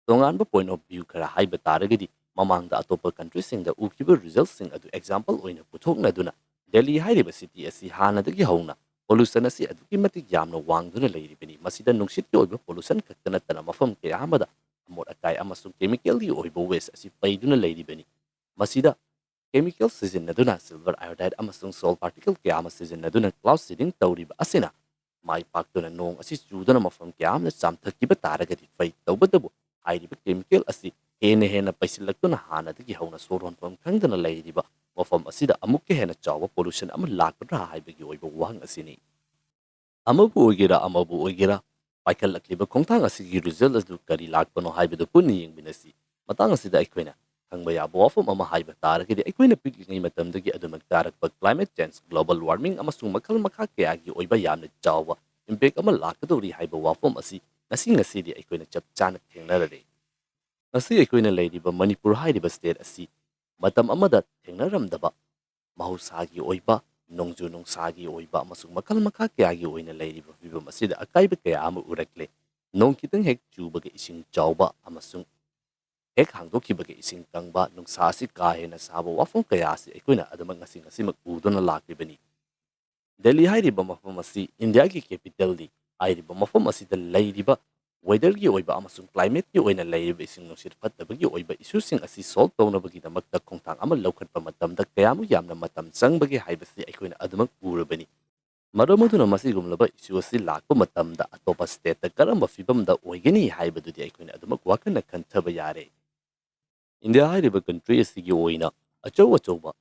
ꯇꯣꯉꯥꯟꯕ ꯄꯣꯏꯟꯠ ꯑꯣꯐ ꯚ꯭ꯌꯨ ꯈꯔ ꯍꯥꯏꯕ ꯇꯥꯔꯒꯗꯤ, ꯃꯃꯥꯡꯗ ꯑꯇꯣꯞꯄ ꯀꯟꯇ꯭ꯔꯤꯁꯤꯡꯗ ꯎꯈꯤꯕ ꯔꯤꯖꯜꯠꯁꯤꯡ ꯑꯗꯨ ꯑꯦꯛꯖꯥꯝꯄꯜ ꯑꯣꯏꯅ ꯄꯨꯊꯣꯛꯅꯗꯨꯅ ꯗꯦꯜꯂꯤ ꯍꯥꯏꯔꯤꯕ ꯁꯤꯇꯤ ꯑꯁꯤ ꯍꯥꯟꯅꯗꯒꯤ ꯍꯧꯅ ꯄꯣꯂꯨꯁꯟ ꯑꯁꯤ ꯑꯗꯨꯛꯀꯤ ꯃꯇꯤꯛ ꯌꯥꯝꯅ ꯋꯥꯡꯗꯨꯅ ꯂꯩꯔꯤꯕꯅꯤ꯫ ꯃꯁꯤꯗ ꯅꯨꯡꯁꯤꯠꯀꯤ ꯑꯣꯏꯕ ꯄꯣꯂꯨꯁꯟ ꯈꯛꯇ ꯅꯠꯇꯅ ꯃꯐꯝ ꯀꯌꯥ ꯑꯃꯗ ꯑꯃꯣꯠ ꯑꯀꯥꯏ ꯑꯃꯁꯨꯡ ꯀꯦꯃꯤꯀꯦꯜꯒꯤ ꯑꯣꯏꯕ ꯋꯦꯁ ꯑꯁꯤ ꯄꯩꯗꯨꯅ ꯂꯩꯔꯤꯕꯅꯤ꯫ ꯃꯁꯤꯗ ꯀꯦꯃꯤꯀꯦꯜ ꯁꯤꯖꯤꯟꯅꯗꯨꯅ ꯁꯤꯜꯚꯔ ꯑꯥꯏꯑꯣꯗꯥꯏꯗ ꯑꯃꯁꯨꯡ ꯁꯣꯜ ꯄꯥꯔꯇꯤꯀꯜ ꯀꯌꯥ ꯑꯃ ꯁꯤꯖꯤꯟꯅꯗꯨꯅ ꯀ꯭ꯂꯥꯎꯗ ꯁꯤꯗꯤꯡ ꯇꯧꯔꯤꯕ ꯑꯁꯤꯅ ꯃꯥꯏ ꯄꯥꯛꯇꯨꯅ ꯅꯣꯡ ꯑꯁꯤ ꯆꯨꯗꯨꯅ ꯃꯐꯝ ꯀꯌꯥ ꯑꯃꯗ ꯆꯥꯝꯊꯈꯤꯕ ꯇꯥꯔꯒꯗꯤ ꯐꯩ, ꯇꯧꯕꯇꯕꯨ ꯍꯥꯏꯔꯤꯕ ꯀꯦꯃꯤꯀꯦꯜ ꯑꯁꯤ ꯍꯦꯟꯅ ꯍꯦꯟꯅ ꯄꯩꯁꯤꯜꯂꯛꯇꯨꯅ ꯍꯥꯟꯅꯗꯒꯤ ꯍꯧꯅ ꯁꯣꯔ ꯍꯣꯟꯐꯝ ꯈꯪꯗꯅ ꯂꯩꯔꯤꯕ ꯃꯐꯝ ꯑꯁꯤꯗ ꯑꯃꯨꯛꯀ ꯍꯦꯟꯅ ꯆꯥꯎꯕ ꯄꯣꯂꯨꯁꯟ ꯑꯃ ꯂꯥꯛꯀꯗ꯭ꯔꯥ ꯍꯥꯏꯕꯒꯤ ꯑꯣꯏꯕ ꯋꯥꯍꯪ ꯑꯁꯤꯅꯤ꯫ ꯑꯃꯕꯨ ꯑꯣꯏꯒꯦꯔꯥ ꯑꯃꯕꯨ ꯑꯣꯏꯒꯦꯔꯥ, ꯄꯥꯏꯈꯠꯂꯛꯂꯤꯕ ꯈꯣꯡꯊꯥꯡ ꯑꯁꯤꯒꯤ ꯔꯤꯖꯜꯠ ꯑꯗꯨ ꯀꯔꯤ ꯂꯥꯛꯄꯅꯣ ꯍꯥꯏꯕꯗꯨ ꯄꯨꯟꯅ ꯌꯦꯡꯃꯤꯟꯅꯁꯤ꯫ ꯃꯇꯥꯡ ꯑꯁꯤꯗ ꯑꯩꯈꯣꯏꯅ ꯈꯪꯕ ꯌꯥꯕ ꯋꯥꯐꯝ ꯑꯃ ꯍꯥꯏꯕ ꯇꯥꯔꯒꯗꯤ, ꯑꯩꯈꯣꯏꯅ ꯄꯤꯛꯂꯤꯉꯩ ꯃꯇꯝꯗꯒꯤ ꯑꯗꯨꯃꯛ ꯇꯥꯔꯛꯄ ꯀ꯭ꯂꯥꯏꯃꯦꯠ ꯆꯦꯟꯖ, ꯒ꯭ꯂꯣꯕꯜ ꯋꯥꯔꯃꯤꯡ ꯑꯃꯁꯨꯡ ꯃꯈꯜ ꯃꯈꯥ ꯀꯌꯥꯒꯤ ꯑꯣꯏꯕ ꯌꯥꯝꯅ ꯆꯥꯎꯕ ꯏꯝꯄꯦꯛ ꯑꯃ ꯂꯥꯛꯀꯗꯧꯔꯤ ꯍꯥꯏꯕ ꯋꯥꯐꯝ ꯑꯁꯤ ꯉꯁꯤ ꯉꯁꯤꯗꯤ ꯑꯩꯈꯣꯏꯅ ꯆꯞ ꯆꯥꯅ ꯊꯦꯡꯅꯔꯔꯦ꯫ ꯉꯁꯤ ꯑꯩꯈꯣꯏꯅ ꯂꯩꯔꯤꯕ ꯃꯅꯤꯄꯨꯔ ꯍꯥꯏꯔꯤꯕ ꯁ꯭ꯇꯦꯠ ꯑꯁꯤ ꯃꯇꯝ ꯑꯃꯗ ꯊꯦꯡꯅꯔꯝꯗꯕ ꯃꯍꯧꯁꯥꯒꯤ ꯑꯣꯏꯕ ꯅꯣꯡꯖꯨ ꯅꯨꯡꯁꯥꯒꯤ ꯑꯣꯏꯕ ꯑꯃꯁꯨꯡ ꯃꯈꯜ ꯃꯈꯥ ꯀꯌꯥꯒꯤ ꯑꯣꯏꯅ ꯂꯩꯔꯤꯕ ꯐꯤꯕꯝ ꯑꯁꯤꯗ ꯑꯀꯥꯏꯕ ꯀꯌꯥ ꯑꯃ ꯎꯔꯛꯂꯦ꯫ ꯅꯣꯡ ꯈꯤꯇꯪ ꯍꯦꯛ ꯆꯨꯕꯒ ꯏꯁꯤꯡ ꯆꯥꯎꯕ ꯑꯃꯁꯨꯡ ꯍꯦꯛ ꯍꯥꯡꯗꯣꯛꯈꯤꯕꯒ ꯏꯁꯤꯡ ꯀꯪꯕ, ꯅꯨꯡꯁꯥ ꯑꯁꯤ ꯀꯥ ꯍꯦꯟꯅ ꯁꯥꯕ, ꯋꯥꯐꯝ ꯀꯌꯥ ꯑꯁꯤ ꯑꯩꯈꯣꯏꯅ ꯑꯗꯨꯃꯛ ꯉꯁꯤ ꯉꯁꯤꯃꯛ ꯎꯗꯨꯅ ꯂꯥꯛꯂꯤꯕꯅꯤ꯫ ꯗꯦꯜꯂꯤ ꯍꯥꯏꯔꯤꯕ ꯃꯐꯝ ꯑꯁꯤ ꯏꯟꯗꯤꯌꯥꯒꯤ ꯀꯦꯄꯤꯇꯦꯜꯅꯤ꯫ ꯍꯥꯏꯔꯤꯕ ꯃꯐꯝ ꯑꯁꯤꯗ ꯂꯩꯔꯤꯕ ꯋꯦꯗꯔꯒꯤ ꯑꯣꯏꯕ ꯑꯃꯁꯨꯡ ꯀ꯭ꯂꯥꯏꯃꯦꯠꯀꯤ ꯑꯣꯏꯅ ꯂꯩꯔꯤꯕ ꯏꯁꯤꯡ ꯅꯨꯡꯁꯤꯠ ꯐꯠꯇꯕꯒꯤ ꯑꯣꯏꯕ ꯏꯁꯨꯁꯤꯡ ꯑꯁꯤ ꯁꯣꯜꯕ ꯇꯧꯅꯕꯒꯤꯗꯃꯛꯇ ꯈꯣꯡꯊꯥꯡ ꯑꯃ ꯂꯧꯈꯠꯄ ꯃꯇꯝꯗ ꯀꯌꯥꯃꯨꯛ ꯌꯥꯝꯅ ꯃꯇꯝ ꯆꯪꯕꯒꯦ ꯍꯥꯏꯕꯁꯤ ꯑꯩꯈꯣꯏꯅ ꯑꯗꯨꯃꯛ ꯎꯔꯕꯅꯤ꯫ ꯃꯔꯝ ꯑꯗꯨꯅ ꯃꯁꯤꯒꯨꯝꯂꯕ ꯏꯁꯨ ꯑꯁꯤ ꯂꯥꯛꯄ ꯃꯇꯝꯗ ꯑꯇꯣꯞꯄ ꯁ꯭ꯇꯦꯠꯇ ꯀꯔꯝꯕ ꯐꯤꯕꯝꯗ ꯑꯣꯏꯒꯅꯤ ꯍꯥꯏꯕꯗꯨꯗꯤ ꯑꯩꯈꯣꯏꯅ ꯑꯗꯨꯃꯛ ꯋꯥꯈꯜꯅ ꯈꯟꯊꯕ ꯌꯥꯔꯦ꯫ ꯏꯟꯗꯤꯌꯥ ꯍꯥꯏꯔꯤꯕ ꯀꯟꯇ꯭ꯔꯤ ꯑꯁꯤꯒꯤ ꯑꯣꯏꯅ ꯑꯆꯧ ꯑꯆꯧꯕ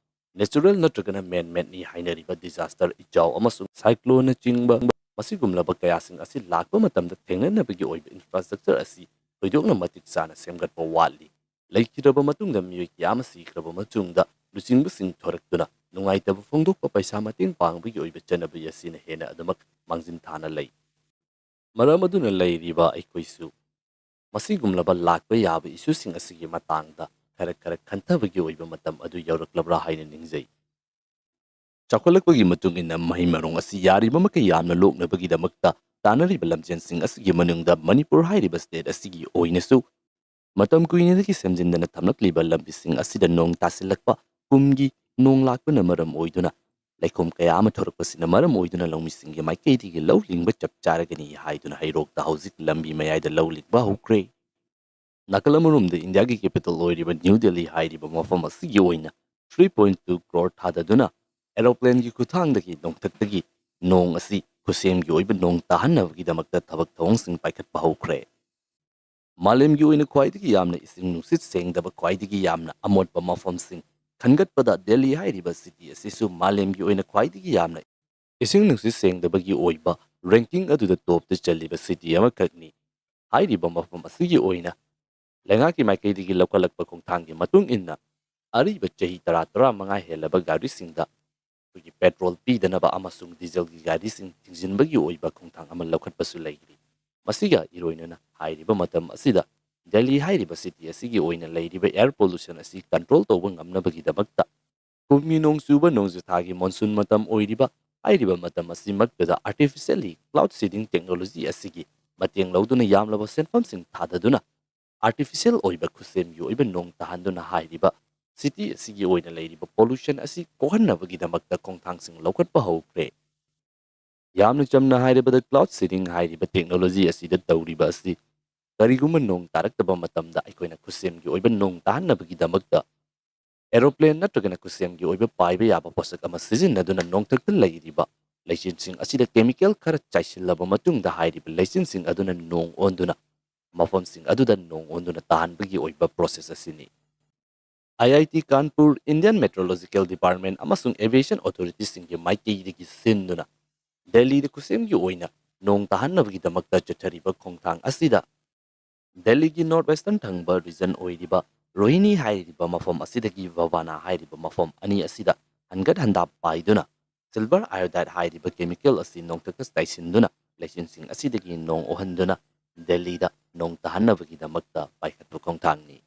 ꯅꯦꯆꯔꯦꯜ ꯅꯠꯇ꯭ꯔꯒꯅ ꯃꯦꯟ ꯃꯦꯗꯅꯤ ꯍꯥꯏꯅꯔꯤꯕ ꯗꯤꯖꯥꯁꯇꯔ, ꯏꯆꯥꯎ ꯑꯃꯁꯨꯡ ꯁꯥꯏꯀ꯭ꯂꯣꯟꯅꯆꯤꯡꯕ ꯃꯁꯤꯒꯨꯝꯂꯕ ꯀꯌꯥꯁꯤꯡ ꯑꯁꯤ ꯂꯥꯛꯄ ꯃꯇꯝꯗ ꯊꯦꯡꯅꯅꯕꯒꯤ ꯑꯣꯏꯕ ꯏꯟꯐ꯭ꯔꯥꯁ꯭ꯇ꯭ꯔꯛꯆꯔ ꯑꯁꯤ ꯊꯣꯏꯗꯣꯛꯅ ꯃꯇꯤꯛ ꯆꯥꯅ ꯁꯦꯝꯒꯠꯄ ꯋꯥꯠꯂꯤ꯫ ꯂꯩꯈꯤꯗ꯭ꯔꯕ ꯃꯇꯨꯡꯗ ꯃꯤꯑꯣꯏ ꯀꯌꯥ ꯑꯃ ꯁꯤꯈ꯭ꯔꯕ ꯃꯇꯨꯡꯗ ꯂꯨꯆꯤꯡꯕꯁꯤꯡ ꯊꯣꯔꯛꯇꯨꯅ ꯅꯨꯡꯉꯥꯏꯇꯕ ꯐꯣꯡꯗꯣꯛꯄ, ꯄꯩꯁꯥ ꯃꯇꯦꯡ ꯄꯥꯡꯕꯒꯤ ꯑꯣꯏꯕ ꯆꯠꯅꯕꯤ ꯑꯁꯤꯅ ꯍꯦꯟꯅ ꯑꯗꯨꯃꯛ ꯃꯥꯡꯖꯤꯟ ꯊꯥꯅ ꯂꯩ꯫ ꯃꯔꯝ ꯑꯗꯨꯅ ꯂꯩꯔꯤꯕ ꯑꯩꯈꯣꯏꯁꯨ ꯃꯁꯤꯒꯨꯝꯂꯕ ꯂꯥꯛꯄ ꯌꯥꯕ ꯏꯁꯨꯁꯤꯡ ꯑꯁꯤꯒꯤ ꯃꯇꯥꯡꯗ ꯈꯔ ꯈꯔ ꯈꯟꯊꯕꯒꯤ ꯑꯣꯏꯕ ꯃꯇꯝ ꯑꯗꯨ ꯌꯧꯔꯛꯂꯕ꯭ꯔꯥ ꯍꯥꯏꯅ ꯅꯤꯡꯖꯩ꯫ ꯆꯥꯎꯈꯠꯂꯛꯄꯒꯤ ꯃꯇꯨꯡ ꯏꯟꯅ ꯃꯍꯩ ꯃꯔꯣꯡ ꯑꯁꯤ ꯌꯥꯔꯤꯕ ꯃꯈꯩ ꯌꯥꯝꯅ ꯂꯣꯛꯅꯕꯒꯤꯗꯃꯛꯇ ꯇꯥꯟꯅꯔꯤꯕ ꯂꯝꯖꯦꯟꯁꯤꯡ ꯑꯁꯤꯒꯤ ꯃꯅꯨꯡꯗ ꯃꯅꯤꯄꯨꯔ ꯍꯥꯏꯔꯤꯕ ꯁ꯭ꯇꯦꯠ ꯑꯁꯤꯒꯤ ꯑꯣꯏꯅꯁꯨ ꯃꯇꯝ ꯀꯨꯏꯅꯗꯒꯤ ꯁꯦꯝꯖꯤꯟꯗꯅ ꯊꯝꯂꯛꯂꯤꯕ ꯂꯝꯕꯤꯁꯤꯡ ꯑꯁꯤꯗ ꯅꯣꯡ ꯇꯥꯁꯤꯜꯂꯛꯄ ꯀꯨꯝꯒꯤ ꯅꯣꯡ ꯂꯥꯛꯄꯅ ꯃꯔꯝ ꯑꯣꯏꯗꯨꯅ ꯂꯩꯈꯣꯝ ꯀꯌꯥ ꯑꯃ ꯊꯣꯔꯛꯄꯁꯤꯅ ꯃꯔꯝ ꯑꯣꯏꯗꯨꯅ ꯂꯧꯃꯤꯁꯤꯡꯒꯤ ꯃꯥꯏꯀꯩꯗꯒꯤ ꯂꯧ ꯂꯤꯡꯕ ꯆꯞ ꯆꯥꯔꯒꯅꯤ ꯍꯥꯏꯗꯨꯅ ꯍꯩꯔꯣꯛꯇ ꯍꯧꯖꯤꯛ ꯂꯝꯕꯤ ꯃꯌꯥꯏꯗ ꯂꯧ ꯂꯤꯡꯕ ꯍꯧꯈ꯭ꯔꯦ꯫ ꯅꯥꯀꯜ ꯑꯃꯔꯣꯝꯗ ꯏꯟꯗꯤꯌꯥꯒꯤ ꯀꯦꯄꯤꯇꯦꯜ ꯑꯣꯏꯔꯤꯕ ꯅ꯭ꯌꯨ ꯗꯦꯜꯂꯤ ꯍꯥꯏꯔꯤꯕ ꯃꯐꯝ ꯑꯁꯤꯒꯤ ꯑꯣꯏꯅ three point two crore ꯊꯥꯗꯗꯨꯅ ꯑꯦꯔꯣꯄ꯭ꯂꯦꯟꯒꯤ ꯈꯨꯠꯊꯥꯡꯗꯒꯤ ꯅꯣꯡꯊꯛꯇꯒꯤ ꯅꯣꯡ ꯑꯁꯤ ꯈꯨꯠꯁꯦꯝꯒꯤ ꯑꯣꯏꯕ ꯅꯣꯡ ꯇꯥꯍꯟꯅꯕꯒꯤꯗꯃꯛꯇ ꯊꯕꯛ ꯊꯧꯑꯣꯡꯁꯤꯡ ꯄꯥꯏꯈꯠꯄ ꯍꯧꯈ꯭ꯔꯦ꯫ ꯃꯥꯂꯦꯝꯒꯤ ꯑꯣꯏꯅ ꯈ꯭ꯋꯥꯏꯗꯒꯤ ꯌꯥꯝꯅ ꯏꯁꯤꯡ ꯅꯨꯡꯁꯤꯠ ꯁꯦꯡꯗꯕ, ꯈ꯭ꯋꯥꯏꯗꯒꯤ ꯌꯥꯝꯅ ꯑꯃꯣꯠꯄ ꯃꯐꯝꯁꯤꯡ ꯈꯟꯒꯠꯄꯗ ꯗꯦꯜꯂꯤ ꯍꯥꯏꯔꯤꯕ ꯁꯤꯇꯤ ꯑꯁꯤꯁꯨ ꯃꯥꯂꯦꯝꯒꯤ ꯑꯣꯏꯅ ꯈ꯭ꯋꯥꯏꯗꯒꯤ ꯌꯥꯝꯅ ꯏꯁꯤꯡ ꯅꯨꯡꯁꯤꯠ ꯁꯦꯡꯗꯕꯒꯤ ꯑꯣꯏꯕ ꯔꯦꯡꯀꯤꯡ ꯑꯗꯨꯗ ꯇꯣꯞꯇ ꯆꯜꯂꯤꯕ ꯁꯤꯇꯤ ꯑꯃꯈꯛꯅꯤ꯫ ꯍꯥꯏꯔꯤꯕ ꯃꯐꯝ ꯑꯁꯤꯒꯤ ꯑꯣꯏꯅ ꯂꯩꯉꯥꯛꯀꯤ ꯃꯥꯏꯀꯩꯗꯒꯤ ꯂꯧꯈꯠꯂꯛꯄ ꯈꯣꯡꯊꯥꯡꯒꯤ ꯃꯇꯨꯡ ꯏꯟꯅ ꯑꯔꯤꯕ ꯆꯍꯤ ꯇꯔꯥ, ꯇꯔꯥꯃꯉꯥ ꯍꯦꯜꯂꯕ ꯒꯥꯔꯤꯁꯤꯡꯗ ꯑꯩꯈꯣꯏꯒꯤ ꯄꯦꯇ꯭ꯔꯣꯜ ꯄꯤꯗꯅꯕ ꯑꯃꯁꯨꯡ ꯗꯤꯖꯜꯒꯤ ꯒꯥꯔꯤꯁꯤꯡ ꯊꯤꯡꯖꯤꯟꯕꯒꯤ ꯑꯣꯏꯕ ꯈꯣꯡꯊꯥꯡ ꯑꯃ ꯂꯧꯈꯠꯄꯁꯨ ꯂꯩꯔꯤ꯫ ꯃꯁꯤꯒ ꯏꯔꯣꯏꯅꯅ ꯍꯥꯏꯔꯤꯕ ꯃꯇꯝ ꯑꯁꯤꯗ ꯗꯦꯜꯂꯤ ꯍꯥꯏꯔꯤꯕ ꯁꯤꯇꯤ ꯑꯁꯤꯒꯤ ꯑꯣꯏꯅ ꯂꯩꯔꯤꯕ ꯑꯦꯌꯔ ꯄꯣꯂꯨꯁꯟ ꯑꯁꯤ ꯀꯟꯇ꯭ꯔꯣꯜ ꯇꯧꯕ ꯉꯝꯅꯕꯒꯤꯗꯃꯛꯇ ꯀꯨꯝꯒꯤ ꯅꯣꯡ ꯆꯨꯕ ꯅꯣꯡꯖꯨ ꯊꯥꯒꯤ monsoon ꯃꯇꯝ ꯑꯣꯏꯔꯤꯕ ꯍꯥꯏꯔꯤꯕ ꯃꯇꯝ ꯑꯁꯤꯃꯛꯇꯗ artificially cloud seeding technology ꯑꯁꯤꯒꯤ ꯃꯇꯦꯡ ꯂꯧꯗꯨꯅ ꯌꯥꯝꯂꯕ ꯁꯦꯟꯐꯝꯁꯤꯡ ꯊꯥꯗꯗꯨꯅ artificial ꯑꯣꯏꯕ ꯈꯨꯠꯁꯦꯝꯒꯤ ꯑꯣꯏꯕ ꯅꯣꯡ ꯇꯥꯍꯟꯗꯨꯅ ꯍꯥꯏꯔꯤꯕ city ꯑꯁꯤꯒꯤ ꯑꯣꯏꯅ ꯂꯩꯔꯤꯕ pollution ꯑꯁꯤ ꯀꯣꯛꯍꯟꯅꯕꯒꯤꯗꯃꯛꯇ ꯈꯣꯡꯊꯥꯡꯁꯤꯡ ꯂꯧꯈꯠꯄ ꯍꯧꯈ꯭ꯔꯦ꯫ ꯌꯥꯝꯅ ꯆꯝꯅ ꯍꯥꯏꯔꯕꯗ cloud seeding ꯍꯥꯏꯔꯤꯕ technology ꯑꯁꯤꯗ ꯇꯧꯔꯤꯕ ꯑꯁꯤ ꯀꯔꯤꯒꯨꯝꯕ ꯅꯣꯡ ꯇꯥꯔꯛꯇꯕ ꯃꯇꯝꯗ ꯑꯩꯈꯣꯏꯅ ꯈꯨꯠꯁꯦꯝꯒꯤ ꯑꯣꯏꯕ ꯅꯣꯡ ꯇꯥꯍꯟꯅꯕꯒꯤꯗꯃꯛꯇ aeroplane ꯅꯠꯇ꯭ꯔꯒꯅ ꯈꯨꯠꯁꯦꯝꯒꯤ ꯑꯣꯏꯕ ꯄꯥꯏꯕ ꯌꯥꯕ ꯄꯣꯠꯁꯛ ꯑꯃ ꯁꯤꯖꯤꯟꯅꯗꯨꯅ ꯅꯣꯡꯊꯛꯇ ꯂꯩꯔꯤꯕ ꯂꯩꯆꯤꯟꯁꯤꯡ ꯑꯁꯤꯗ chemical ꯈꯔ ꯆꯥꯏꯁꯤꯜꯂꯕ ꯃꯇꯨꯡꯗ ꯍꯥꯏꯔꯤꯕ ꯂꯩꯆꯤꯟꯁꯤꯡ ꯑꯗꯨꯅ ꯅꯣꯡ ꯑꯣꯟꯗꯨꯅ ꯃꯐꯝꯁꯤꯡ ꯑꯗꯨꯗ ꯅꯣꯡ ꯑꯣꯟꯗꯨꯅ ꯇꯥꯍꯟꯕꯒꯤ ꯑꯣꯏꯕ process ꯑꯁꯤꯅꯤ꯫ IIT Kanpur, Indian Meteorological Department ꯑꯃꯁꯨꯡ aviation authorityꯁꯤꯡꯒꯤ ꯃꯥꯏꯀꯩꯗꯒꯤ ꯁꯤꯟꯗꯨꯅ ꯗꯦꯜꯂꯤꯗ ꯈꯨꯠꯁꯦꯝꯒꯤ ꯑꯣꯏꯅ ꯅꯣꯡ ꯇꯥꯍꯟꯅꯕꯒꯤꯗꯃꯛꯇ ꯆꯠꯊꯔꯤꯕ ꯈꯣꯡꯊꯥꯡ ꯑꯁꯤꯗ ꯗꯦꯜꯂꯤꯒꯤ north western ꯊꯪꯕ region ꯑꯣꯏꯔꯤꯕ ꯔꯣꯍꯤꯅꯤ ꯍꯥꯏꯔꯤꯕ ꯃꯐꯝ ꯑꯁꯤꯗꯒꯤ ꯚꯕꯥꯅꯥ ꯍꯥꯏꯔꯤꯕ ꯃꯐꯝ ꯑꯅꯤ ꯑꯁꯤꯗ ꯍꯟꯒꯠ ꯍꯟꯗꯥ ꯄꯥꯏꯗꯨꯅ silver iodide ꯍꯥꯏꯔꯤꯕ chemical ꯑꯁꯤ ꯅꯣꯡꯊꯛꯇ ꯆꯥꯏꯁꯤꯟꯗꯨꯅ ꯂꯩꯆꯤꯟꯁꯤꯡ ꯑꯁꯤꯗꯒꯤ ꯅꯣꯡ ꯑꯣꯍꯟꯗꯨꯅ ꯗꯦꯜꯂꯤꯗ ꯅꯣꯡ ꯇꯥꯍꯟꯅꯕꯒꯤꯗꯃꯛꯇ ꯄꯥꯏꯈꯠꯄ ꯈꯣꯡꯊꯥꯡꯅꯤ꯫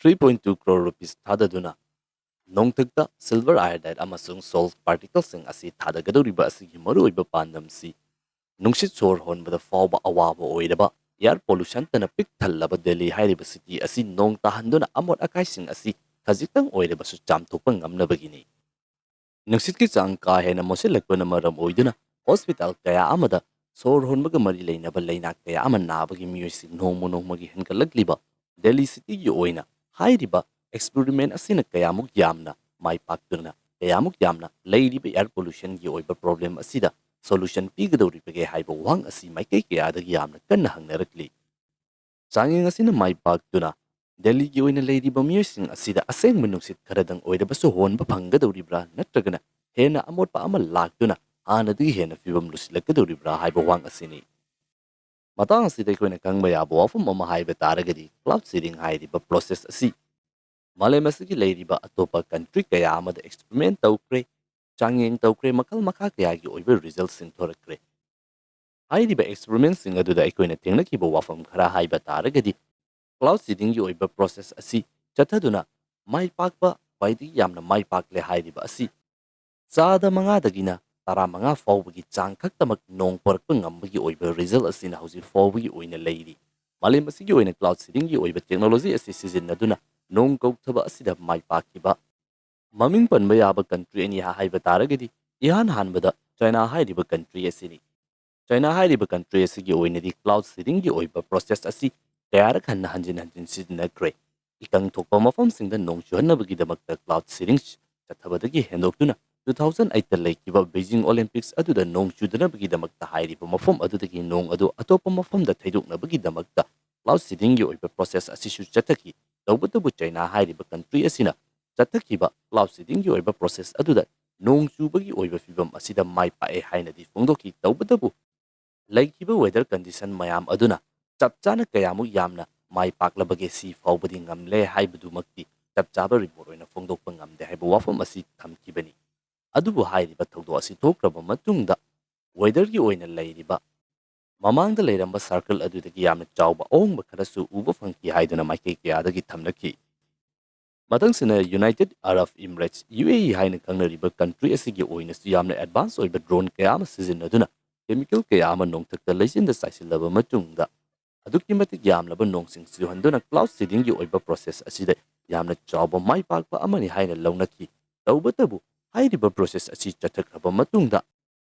Three point two crore rupees ꯊꯥꯗꯗꯨꯅ ꯅꯣꯡꯊꯛꯇ silver iodide ꯑꯃꯁꯨꯡ salt particleꯁꯤꯡ ꯑꯁꯤ ꯊꯥꯗꯒꯗꯧꯔꯤꯕ ꯑꯁꯤꯒꯤ ꯃꯔꯨꯑꯣꯏꯕ ꯄꯥꯟꯗꯝꯁꯤ ꯅꯨꯡꯁꯤꯠ ꯁꯣꯔ ꯍꯣꯟꯕꯗ ꯐꯥꯎꯕ ꯑꯋꯥꯕ ꯑꯣꯏꯔꯕ air pollutionꯇꯅ ꯄꯤꯛ ꯊꯜꯂꯕ ꯗꯦꯜꯂꯤ ꯍꯥꯏꯔꯤꯕ city ꯑꯁꯤ ꯅꯣꯡ ꯇꯥꯍꯟꯗꯨꯅ ꯑꯃꯣꯠ ꯑꯀꯥꯏꯁꯤꯡ ꯑꯁꯤ ꯈꯖꯤꯛꯇꯪ ꯑꯣꯏꯔꯕꯁꯨ ꯆꯥꯝꯊꯣꯛꯄ ꯉꯝꯅꯕꯒꯤꯅꯤ꯫ ꯅꯨꯡꯁꯤꯠꯀꯤ ꯆꯥꯡ ꯀꯥ ꯍꯦꯟꯅ ꯃꯣꯠꯁꯤꯜꯂꯛꯄꯅ ꯃꯔꯝ ꯑꯣꯏꯗꯨꯅ hospital ꯀꯌꯥ ꯑꯃꯗ ꯁꯣꯔ ꯍꯣꯟꯕꯒ ꯃꯔꯤ ꯂꯩꯅꯕ ꯂꯩꯅꯥ ꯀꯌꯥ ꯑꯃ ꯅꯥꯕꯒꯤ ꯃꯤꯑꯣꯏꯁꯤꯡ ꯅꯣꯡꯃ ꯅꯣꯡꯃꯒꯤ ꯍꯦꯟꯒꯠꯂꯛꯂꯤꯕ ꯗꯦꯜꯂꯤ cityꯒꯤ ꯑꯣꯏꯅ ꯍꯥꯏꯔꯤꯕ experiment ꯑꯁꯤꯅ ꯀꯌꯥꯃꯨꯛ ꯌꯥꯝꯅ ꯃꯥꯏ ꯄꯥꯛꯇꯨꯅ ꯀꯌꯥꯃꯨꯛ ꯌꯥꯝꯅ ꯂꯩꯔꯤꯕ air pollutionꯒꯤ ꯑꯣꯏꯕ problem ꯑꯁꯤꯗ solution ꯄꯤꯒꯗꯧꯔꯤꯕꯒꯦ ꯍꯥꯏꯕ ꯋꯥꯍꯪ ꯑꯁꯤ ꯃꯥꯏꯀꯩ ꯀꯌꯥꯗꯒꯤ ꯌꯥꯝꯅ ꯀꯟꯅ ꯍꯪꯅꯔꯛꯂꯤ꯫ ꯆꯥꯡꯌꯦꯡ ꯑꯁꯤꯅ ꯃꯥꯏ ꯄꯥꯛꯇꯨꯅ ꯗꯦꯜꯂꯤꯒꯤ ꯑꯣꯏꯅ ꯂꯩꯔꯤꯕ ꯃꯤꯑꯣꯏꯁꯤꯡ ꯑꯁꯤꯗ ꯑꯁꯦꯡꯕ ꯅꯨꯡꯁꯤꯠ ꯈꯔꯗꯪ ꯑꯣꯏꯔꯕꯁꯨ ꯍꯣꯟꯕ ꯐꯪꯒꯗꯧꯔꯤꯕ꯭ꯔꯥ ꯅꯠꯇ꯭ꯔꯒꯅ ꯍꯦꯟꯅ ꯑꯃꯣꯠꯄ ꯑꯃ ꯂꯥꯛꯇꯨꯅ ꯍꯥꯟꯅꯗꯒꯤ ꯍꯦꯟꯅ ꯐꯤꯕꯝ ꯂꯨꯁꯤꯜꯂꯛꯀꯗꯧꯔꯤꯕ꯭ꯔꯥ ꯍꯥꯏꯕ ꯋꯥꯍꯪ ꯑꯁꯤꯅꯤ꯫ ꯃꯇꯥꯡ ꯑꯁꯤꯗ ꯑꯩꯈꯣꯏꯅ ꯈꯪꯕ ꯌꯥꯕ ꯋꯥꯐꯝ ꯑꯃ ꯍꯥꯏꯕ ꯇꯥꯔꯒꯗꯤ cloud seeding ꯍꯥꯏꯔꯤꯕ process ꯑꯁꯤ ꯃꯥꯂꯦꯝ ꯑꯁꯤꯒꯤ ꯂꯩꯔꯤꯕ ꯑꯇꯣꯞꯄ country ꯀꯌꯥ ꯑꯃꯗ experiment ꯇꯧꯈ꯭ꯔꯦ, ꯆꯥꯡꯌꯦꯡ ꯇꯧꯈ꯭ꯔꯦ, ꯃꯈꯜ ꯃꯈꯥ ꯀꯌꯥꯒꯤ ꯑꯣꯏꯕ resultꯁꯤꯡ ꯊꯣꯔꯛꯈ꯭ꯔꯦ꯫ ꯍꯥꯏꯔꯤꯕ experimentꯁꯤꯡ ꯑꯗꯨꯗ ꯑꯩꯈꯣꯏꯅ ꯊꯦꯡꯅꯈꯤꯕ ꯋꯥꯐꯝ ꯈꯔ ꯍꯥꯏꯕ ꯇꯥꯔꯒꯗꯤ cloud seedingꯒꯤ ꯑꯣꯏꯕ process ꯑꯁꯤ ꯆꯠꯊꯗꯨꯅ ꯃꯥꯏ ꯄꯥꯛꯄ ꯈ꯭ꯋꯥꯏꯗꯒꯤ ꯌꯥꯝꯅ ꯃꯥꯏ ꯄꯥꯛꯂꯦ ꯍꯥꯏꯔꯤꯕ ꯑꯁꯤ ꯆꯥꯗ ꯃꯉꯥꯗꯒꯤꯅ ꯇꯔꯥꯃꯉꯥ ꯐꯥꯎꯕꯒꯤ ꯆꯥꯡ ꯈꯛꯇꯃꯛ ꯅꯣꯡ ꯄꯣꯔꯛꯄ ꯉꯝꯕꯒꯤ ꯑꯣꯏꯕ ꯔꯤꯖꯜ ꯑꯁꯤꯅ ꯍꯧꯖꯤꯛ ꯐꯥꯎꯕꯒꯤ ꯑꯣꯏꯅ ꯂꯩꯔꯤ꯫ ꯃꯥꯂꯦꯝ ꯑꯁꯤꯒꯤ ꯑꯣꯏꯅ ꯀ꯭ꯂꯥꯎꯗ ꯁꯤꯗꯤꯡꯒꯤ ꯑꯣꯏꯕ ꯇꯦꯛꯅꯣꯂꯣꯖꯤ ꯑꯁꯤ ꯁꯤꯖꯤꯟꯅꯗꯨꯅ ꯅꯣꯡ ꯀꯧꯊꯕ ꯑꯁꯤꯗ ꯃꯥꯏ ꯄꯥꯛꯈꯤꯕ ꯃꯃꯤꯡ ꯄꯟꯕ ꯌꯥꯕ ꯀꯟꯇ꯭ꯔꯤ ꯑꯅꯤ ꯍꯥꯏꯕ ꯇꯥꯔꯒꯗꯤ, ꯏꯍꯥꯟ ꯍꯥꯟꯕꯗ ꯆꯥꯏꯅꯥ ꯍꯥꯏꯔꯤꯕ ꯀꯟꯇ꯭ꯔꯤ ꯑꯁꯤꯅꯤ꯫ ꯆꯥꯏꯅꯥ ꯍꯥꯏꯔꯤꯕ ꯀꯟꯇ꯭ꯔꯤ ꯑꯁꯤꯒꯤ ꯑꯣꯏꯅꯗꯤ ꯀ꯭ꯂꯥꯎꯗ ꯁꯤꯗꯤꯡꯒꯤ ꯑꯣꯏꯕ ꯄ꯭ꯔꯣꯁꯦꯁ ꯑꯁꯤ ꯀꯌꯥꯔꯛ ꯍꯟꯅ ꯍꯟꯖꯤꯟ ꯍꯟꯖꯤꯟ ꯁꯤꯖꯤꯟꯅꯈ꯭ꯔꯦ꯫ ꯏꯀꯪ ꯊꯣꯛꯄ ꯃꯐꯝꯁꯤꯡꯗ ꯅꯣꯡ ꯆꯨꯍꯟꯅꯕꯒꯤꯗꯃꯛꯇ ꯀ꯭ꯂꯥꯎꯗ ꯁꯤꯗꯤꯡ ꯆꯠꯊꯕꯗꯒꯤ ꯍꯦꯟꯗꯣꯛꯇꯨꯅ two thousand eight ꯇ ꯂꯩꯈꯤꯕ ꯕꯩꯖꯤꯡ ꯑꯣꯂꯤꯝꯄꯤꯛꯁ ꯑꯗꯨꯗ ꯅꯣꯡ ꯆꯨꯗꯅꯕꯒꯤꯗꯃꯛꯇ ꯍꯥꯏꯔꯤꯕ ꯃꯐꯝ ꯑꯗꯨꯗꯒꯤ ꯅꯣꯡ ꯑꯗꯨ ꯑꯇꯣꯞꯄ ꯃꯐꯝꯗ ꯊꯩꯗꯣꯛꯅꯕꯒꯤꯗꯃꯛꯇ ꯀ꯭ꯂꯥꯎꯗ ꯁꯤꯗꯤꯡꯒꯤ ꯑꯣꯏꯕ ꯄ꯭ꯔꯣꯁꯦꯁ ꯑꯁꯤꯁꯨ ꯆꯠꯊꯈꯤ꯫ ꯇꯧꯕꯇꯕꯨ ꯆꯥꯏꯅꯥ ꯍꯥꯏꯔꯤꯕ ꯀꯟꯇ꯭ꯔꯤ ꯑꯁꯤꯅ ꯆꯠꯊꯈꯤꯕ ꯀ꯭ꯂꯥꯎꯗ ꯁꯤꯗꯤꯡꯒꯤ ꯑꯣꯏꯕ ꯄ꯭ꯔꯣꯁꯦꯁ ꯑꯗꯨꯗ ꯅꯣꯡ ꯆꯨꯕꯒꯤ ꯑꯣꯏꯕ ꯐꯤꯕꯝ ꯑꯁꯤꯗ ꯃꯥꯏ ꯄꯥꯛꯑꯦ ꯍꯥꯏꯅꯗꯤ ꯐꯣꯡꯗꯣꯛꯈꯤ꯫ ꯇꯧꯕꯇꯕꯨ ꯂꯩꯈꯤꯕ ꯋꯦꯗꯔ ꯀꯟꯗꯤꯁꯟ ꯃꯌꯥꯝ ꯑꯗꯨꯅ ꯆꯞ ꯆꯥꯅ ꯀꯌꯥꯃꯨꯛ ꯌꯥꯝꯅ ꯃꯥꯏ ꯄꯥꯛꯂꯕꯒꯦ ꯁꯤ ꯐꯥꯎꯕꯗꯤ ꯉꯝꯂꯦ ꯍꯥꯏꯕꯗꯨꯃꯛꯇꯤ ꯆꯞ ꯆꯥꯕ ꯔꯤꯄꯣꯔꯠ ꯑꯣꯏꯅ ꯐꯣꯡꯗꯣꯛꯄ ꯉꯝꯗꯦ ꯍꯥꯏꯕ ꯋꯥꯐꯝ ꯑꯁꯤ ꯊꯝꯈꯤꯕꯅꯤ꯫ ꯑꯗꯨꯕꯨ ꯍꯥꯏꯔꯤꯕ ꯊꯧꯗꯣꯛ ꯑꯁꯤ ꯊꯣꯛꯈ꯭ꯔꯕ ꯃꯇꯨꯡꯗ ꯋꯦꯗꯔꯒꯤ ꯑꯣꯏꯅ ꯂꯩꯔꯤꯕ ꯃꯃꯥꯡꯗ ꯂꯩꯔꯝꯕ ꯁꯥꯔꯀꯜ ꯑꯗꯨꯗꯒꯤ ꯌꯥꯝꯅ ꯆꯥꯎꯕ ꯑꯍꯣꯡꯕ ꯈꯔꯁꯨ ꯎꯕ ꯐꯪꯈꯤ ꯍꯥꯏꯗꯨꯅ ꯃꯥꯏꯀꯩ ꯀꯌꯥꯗꯒꯤ ꯊꯝꯅꯈꯤ꯫ ꯃꯊꯪꯁꯤꯅ ꯌꯨꯅꯥꯏꯇꯦꯗ ꯑꯔꯕ ꯏꯃꯤꯔꯦꯠꯁ, ꯌꯨ ꯑꯦ ꯏ ꯍꯥꯏꯅ ꯈꯪꯅꯔꯤꯕ ꯀꯟꯇ꯭ꯔꯤ ꯑꯁꯤꯒꯤ ꯑꯣꯏꯅꯁꯨ ꯌꯥꯝꯅ ꯑꯦꯗꯚꯥꯟꯁ ꯑꯣꯏꯕ ꯗ꯭ꯔꯣꯟ ꯀꯌꯥ ꯑꯃ ꯁꯤꯖꯤꯟꯅꯗꯨꯅ ꯀꯦꯃꯤꯀꯦꯜ ꯀꯌꯥ ꯑꯃ ꯅꯣꯡꯊꯛꯇ ꯂꯩꯆꯤꯟꯗ ꯆꯥꯏꯁꯤꯜꯂꯕ ꯃꯇꯨꯡꯗ ꯑꯗꯨꯛꯀꯤ ꯃꯇꯤꯛ ꯌꯥꯝꯂꯕ ꯅꯣꯡꯁꯤꯡ ꯆꯨꯍꯟꯗꯨꯅ ꯀ꯭ꯂꯥꯎꯗ ꯁꯤꯗꯤꯡꯒꯤ ꯑꯣꯏꯕ ꯄ꯭ꯔꯣꯁꯦꯁ ꯑꯁꯤꯗ ꯌꯥꯝꯅ ꯆꯥꯎꯕ ꯃꯥꯏ ꯄꯥꯛꯄ ꯑꯃꯅꯤ ꯍꯥꯏꯅ ꯂꯧꯅꯈꯤ꯫ ꯇꯧꯕꯇꯕꯨ ꯍꯥꯏꯔꯤꯕ ꯄ꯭ꯔꯣꯁꯦꯁ ꯑꯁꯤ ꯆꯠꯊꯈ꯭ꯔꯕ ꯃꯇꯨꯡꯗ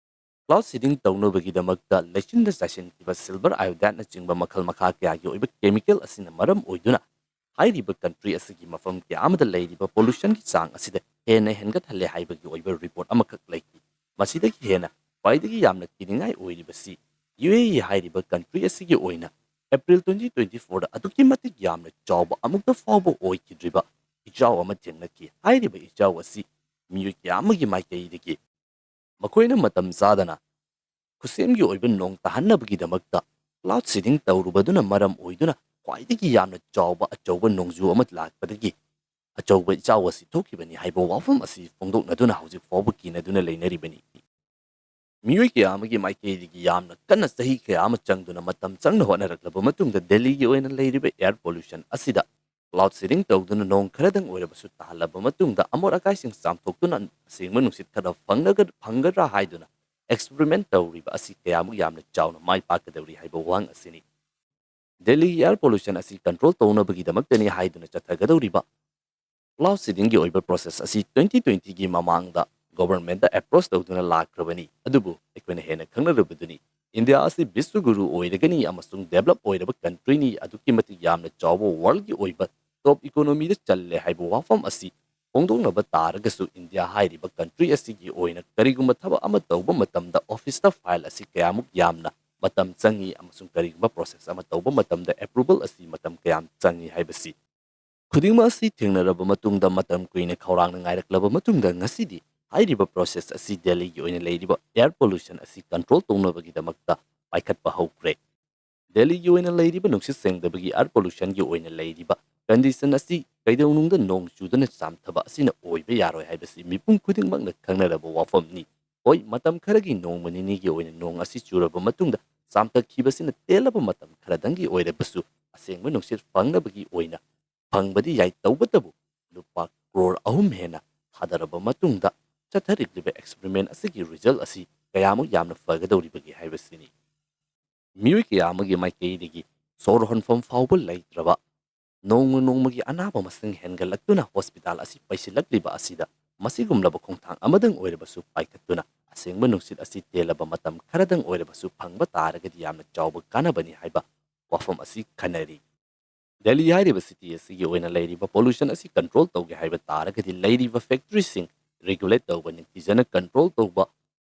ꯀ꯭ꯂꯥꯎꯗ ꯁꯤꯗꯤꯡ ꯇꯧꯅꯕꯒꯤꯗꯃꯛꯇ ꯂꯩꯆꯤꯟꯗ ꯆꯥꯏꯁꯤꯟꯈꯤꯕ ꯁꯤꯜꯚꯔ ꯑꯥꯏꯑꯣꯗꯥꯏꯠꯅꯆꯤꯡꯕ ꯃꯈꯜ ꯃꯈꯥ ꯀꯌꯥꯒꯤ ꯑꯣꯏꯕ ꯀꯦꯃꯤꯀꯦꯜ ꯑꯁꯤꯅ ꯃꯔꯝ ꯑꯣꯏꯗꯨꯅ ꯍꯥꯏꯔꯤꯕ ꯀꯟꯇ꯭ꯔꯤ ꯑꯁꯤꯒꯤ ꯃꯐꯝ ꯀꯌꯥ ꯑꯃꯗ ꯂꯩꯔꯤꯕ ꯄꯣꯂꯨꯁꯟꯒꯤ ꯆꯥꯡ ꯑꯁꯤꯗ ꯍꯦꯟꯅ ꯍꯦꯟꯒꯠꯍꯜꯂꯦ ꯍꯥꯏꯕꯒꯤ ꯑꯣꯏꯕ ꯔꯤꯄꯣꯔꯠ ꯑꯃꯈꯛ ꯂꯩꯈꯤ꯫ ꯃꯁꯤꯗꯒꯤ ꯍꯦꯟꯅ ꯈ꯭ꯋꯥꯏꯗꯒꯤ ꯌꯥꯝꯅ ꯀꯤꯅꯤꯡꯉꯥꯏ ꯑꯣꯏꯔꯤꯕꯁꯤ ꯌꯨ ꯑꯦ ꯏ ꯍꯥꯏꯔꯤꯕ ꯀꯟꯇ꯭ꯔꯤ ꯑꯁꯤꯒꯤ ꯑꯣꯏꯅ ꯑꯦꯄ꯭ꯔꯤꯜ twenty twenty fourꯗ ꯑꯗꯨꯛꯀꯤ ꯃꯇꯤꯛ ꯌꯥꯝꯅ ꯆꯥꯎꯕ ꯑꯃꯨꯛꯇ ꯐꯥꯎꯕ ꯑꯣꯏꯈꯤꯗ꯭ꯔꯤꯕ ꯏꯆꯥꯎ ꯑꯃ ꯊꯦꯡꯅꯈꯤ꯫ ꯍꯥꯏꯔꯤꯕ ꯏꯆꯥꯎ ꯑꯁꯤ ꯃꯤꯑꯣꯏ ꯀꯌꯥ ꯑꯃꯒꯤ ꯃꯥꯏꯀꯩꯗꯒꯤ ꯃꯈꯣꯏꯅ ꯃꯇꯝ ꯆꯥꯗꯅ ꯈꯨꯠꯁꯦꯝꯒꯤ ꯑꯣꯏꯕ ꯅꯣꯡ ꯇꯥꯍꯟꯅꯕꯒꯤꯗꯃꯛꯇ ꯀ꯭ꯂꯥꯎꯗ ꯁꯤꯗꯤꯡ ꯇꯧꯔꯨꯕꯗꯨꯅ ꯃꯔꯝ ꯑꯣꯏꯗꯨꯅ ꯈ꯭ꯋꯥꯏꯗꯒꯤ ꯌꯥꯝꯅ ꯆꯥꯎꯕ ꯑꯆꯧꯕ ꯅꯣꯡꯖꯨ ꯑꯃ ꯂꯥꯛꯄꯗꯒꯤ ꯑꯆꯧꯕ ꯏꯆꯥꯎ ꯑꯁꯤ ꯊꯣꯛꯈꯤꯕꯅꯤ ꯍꯥꯏꯕ ꯋꯥꯐꯝ ꯑꯁꯤ ꯐꯣꯡꯗꯣꯛꯅꯗꯨꯅ ꯍꯧꯖꯤꯛ ꯐꯥꯎꯕ ꯀꯤꯅꯗꯨꯅ ꯂꯩꯅꯔꯤꯕꯅꯤ꯫ ꯃꯤꯑꯣꯏ ꯀꯌꯥ ꯑꯃꯒꯤ ꯃꯥꯏꯀꯩꯗꯒꯤ ꯌꯥꯝꯅ ꯀꯟꯅ ꯆꯍꯤ ꯀꯌꯥ ꯑꯃ ꯆꯪꯗꯨꯅ ꯃꯇꯝ ꯆꯪꯅ ꯍꯣꯠꯅꯔꯛꯂꯕ ꯃꯇꯨꯡꯗ ꯗꯦꯜꯂꯤꯒꯤ ꯑꯣꯏꯅ ꯂꯩꯔꯤꯕ ꯑꯦꯌꯔ ꯄꯣꯂꯨꯁꯟ ꯑꯁꯤꯗ cloud seeding ꯇꯧꯗꯨꯅ ꯅꯣꯡ ꯈꯔꯗꯪ ꯑꯣꯏꯔꯕꯁꯨ ꯇꯥꯍꯜꯂꯕ ꯃꯇꯨꯡꯗ ꯑꯃꯣꯠ ꯑꯀꯥꯏꯁꯤꯡ ꯆꯥꯝꯊꯣꯛꯇꯨꯅ ꯑꯁꯦꯡꯕ ꯅꯨꯡꯁꯤꯠ ꯈꯔ ꯐꯪꯂꯒ-, ꯐꯪꯒꯗ꯭ꯔꯥ ꯍꯥꯏꯗꯨꯅ experiment ꯇꯧꯔꯤꯕ ꯑꯁꯤ ꯀꯌꯥꯃꯨꯛ ꯌꯥꯝꯅ ꯆꯥꯎꯅ ꯃꯥꯏ ꯄꯥꯛꯀꯗꯧꯔꯤ ꯍꯥꯏꯕ ꯋꯥꯍꯪ ꯑꯁꯤꯅꯤ꯫ ꯗꯦꯜꯂꯤꯒꯤ air pollution ꯑꯁꯤ control ꯇꯧꯅꯕꯒꯤꯗꯃꯛꯇꯅꯤ ꯍꯥꯏꯗꯨꯅ ꯆꯠꯊꯒꯗꯧꯔꯤꯕ cloud seedingꯒꯤ ꯑꯣꯏꯕ process ꯑꯁꯤ twenty twentyꯒꯤ ꯃꯃꯥꯡꯗ governmentꯇ approach ꯇꯧꯗꯨꯅ ꯂꯥꯛꯈ꯭ꯔꯕꯅꯤ꯫ ꯑꯗꯨꯕꯨ ꯑꯩꯈꯣꯏꯅ ꯍꯦꯟꯅ ꯈꯪꯅꯔꯕꯗꯨꯅꯤ, ꯏꯟꯗꯤꯌꯥ ꯑꯁꯤ ꯕꯤꯁ꯭ꯋꯒꯨꯔꯨ ꯑꯣꯏꯔꯒꯅꯤ ꯑꯃꯁꯨꯡ develop ꯑꯣꯏꯔꯕ countryꯅꯤ, ꯑꯗꯨꯛꯀꯤ ꯃꯇꯤꯛ ꯌꯥꯝꯅ ꯆꯥꯎꯕ worldꯀꯤ ꯑꯣꯏꯕ top economyꯗ ꯆꯜꯂꯦ ꯍꯥꯏꯕ ꯋꯥꯐꯝ ꯑꯁꯤ ꯐꯣꯡꯗꯣꯛꯅꯕ ꯇꯥꯔꯒꯁꯨ, ꯏꯟꯗꯤꯌꯥ ꯍꯥꯏꯔꯤꯕ country ꯑꯁꯤꯒꯤ ꯑꯣꯏꯅ ꯀꯔꯤꯒꯨꯝꯕ ꯊꯕꯛ ꯑꯃ ꯇꯧꯕ ꯃꯇꯝꯗ officeꯇ file ꯑꯁꯤ ꯀꯌꯥꯃꯨꯛ ꯌꯥꯝꯅ ꯃꯇꯝ ꯆꯪꯏ ꯑꯃꯁꯨꯡ ꯀꯔꯤꯒꯨꯝꯕ process ꯑꯃ ꯇꯧꯕ ꯃꯇꯝꯗ approval ꯑꯁꯤ ꯃꯇꯝ ꯀꯌꯥꯝ ꯆꯪꯏ ꯍꯥꯏꯕꯁꯤ ꯈꯨꯗꯤꯡꯃꯛ ꯑꯁꯤ ꯊꯦꯡꯅꯔꯕ ꯃꯇꯨꯡꯗ, ꯃꯇꯝ ꯀꯨꯏꯅ ꯈꯧꯔꯥꯡꯅ ꯉꯥꯏꯔꯛꯂꯕ ꯃꯇꯨꯡꯗ, ꯉꯁꯤꯗꯤ ꯍꯥꯏꯔꯤꯕ process ꯑꯁꯤ ꯗꯦꯜꯂꯤꯒꯤ ꯑꯣꯏꯅ ꯂꯩꯔꯤꯕ air pollution ꯑꯁꯤ control ꯇꯧꯅꯕꯒꯤꯗꯃꯛꯇ ꯄꯥꯏꯈꯠꯄ ꯍꯧꯈ꯭ꯔꯦ꯫ ꯗꯦꯜꯂꯤꯒꯤ ꯑꯣꯏꯅ ꯂꯩꯔꯤꯕ ꯅꯨꯡꯁꯤꯠ ꯁꯦꯡꯗꯕꯒꯤ air pollutionꯒꯤ ꯑꯣꯏꯅ ꯂꯩꯔꯤꯕ condition ꯑꯁꯤ ꯀꯩꯗꯧꯅꯨꯡꯗ ꯅꯣꯡ ꯆꯨꯗꯅ ꯆꯥꯝꯊꯕ ꯑꯁꯤꯅ ꯑꯣꯏꯕ ꯌꯥꯔꯣꯏ ꯍꯥꯏꯕꯁꯤ ꯃꯤꯄꯨꯝ ꯈꯨꯗꯤꯡꯃꯛꯅ ꯈꯪꯅꯔꯕ ꯋꯥꯐꯝꯅꯤ꯫ ꯍꯣꯏ, ꯃꯇꯝ ꯈꯔꯒꯤ ꯅꯣꯡꯃ ꯅꯤꯅꯤꯒꯤ ꯑꯣꯏꯅ ꯅꯣꯡ ꯑꯁꯤ ꯆꯨꯔꯕ ꯃꯇꯨꯡꯗ ꯆꯥꯝꯊꯈꯤꯕꯁꯤꯅ ꯇꯦꯜꯂꯕ ꯃꯇꯝ ꯈꯔꯗꯪꯒꯤ ꯑꯣꯏꯔꯕꯁꯨ ꯑꯁꯦꯡꯕ ꯅꯨꯡꯁꯤꯠ ꯐꯪꯅꯕꯒꯤ ꯑꯣꯏꯅ ꯐꯪꯕꯗꯤ ꯌꯥꯏ, ꯇꯧꯕꯇꯕꯨ ꯂꯨꯄꯥ ꯀ꯭ꯔꯣꯔ ꯑꯍꯨꯝ ꯍꯦꯟꯅ ꯊꯥꯗꯔꯕ ꯃꯇꯨꯡꯗ ꯆꯠꯊꯔꯤꯕ experiment ꯑꯁꯤꯒꯤ result ꯑꯁꯤ ꯀꯌꯥꯃꯨꯛ ꯌꯥꯝꯅ ꯐꯒꯗꯧꯔꯤꯕꯒꯦ ꯍꯥꯏꯕꯁꯤꯅꯤ꯫ ꯃꯤꯑꯣꯏ ꯀꯌꯥ ꯑꯃꯒꯤ ꯃꯥꯏꯀꯩꯗꯒꯤ ꯁꯣꯔ ꯍꯣꯟꯐꯝ ꯐꯥꯎꯕ ꯂꯩꯇ꯭ꯔꯕ, ꯅꯣꯡꯃ ꯅꯣꯡꯃꯒꯤ ꯑꯅꯥꯕ ꯃꯁꯤꯡ ꯍꯦꯟꯒꯠꯂꯛꯇꯨꯅ hospital ꯑꯁꯤ ꯄꯩꯁꯤꯜꯂꯛꯂꯤꯕ ꯑꯁꯤꯗ ꯃꯁꯤꯒꯨꯝꯂꯕ ꯈꯣꯡꯊꯥꯡ ꯑꯃꯗꯪ ꯑꯣꯏꯔꯕꯁꯨ ꯄꯥꯏꯈꯠꯇꯨꯅ ꯑꯁꯦꯡꯕ ꯅꯨꯡꯁꯤꯠ ꯑꯁꯤ ꯇꯦꯜꯂꯕ ꯃꯇꯝ ꯈꯔꯗꯪ ꯑꯣꯏꯔꯕꯁꯨ ꯐꯪꯕ ꯇꯥꯔꯒꯗꯤ ꯌꯥꯝꯅ ꯆꯥꯎꯕ ꯀꯥꯟꯅꯕꯅꯤ ꯍꯥꯏꯕ ꯋꯥꯐꯝ ꯑꯁꯤ ꯈꯟꯅꯔꯤ꯫ ꯗꯦꯜꯂꯤ ꯍꯥꯏꯔꯤꯕ city ꯑꯁꯤꯒꯤ ꯑꯣꯏꯅ ꯂꯩꯔꯤꯕ pollution ꯑꯁꯤ control ꯇꯧꯒꯦ ꯍꯥꯏꯕ ꯇꯥꯔꯒꯗꯤ ꯂꯩꯔꯤꯕ factoryꯁꯤꯡ regulate ꯇꯧꯕ, ꯅꯤꯡꯊꯤꯖꯅ control ꯇꯧꯕ,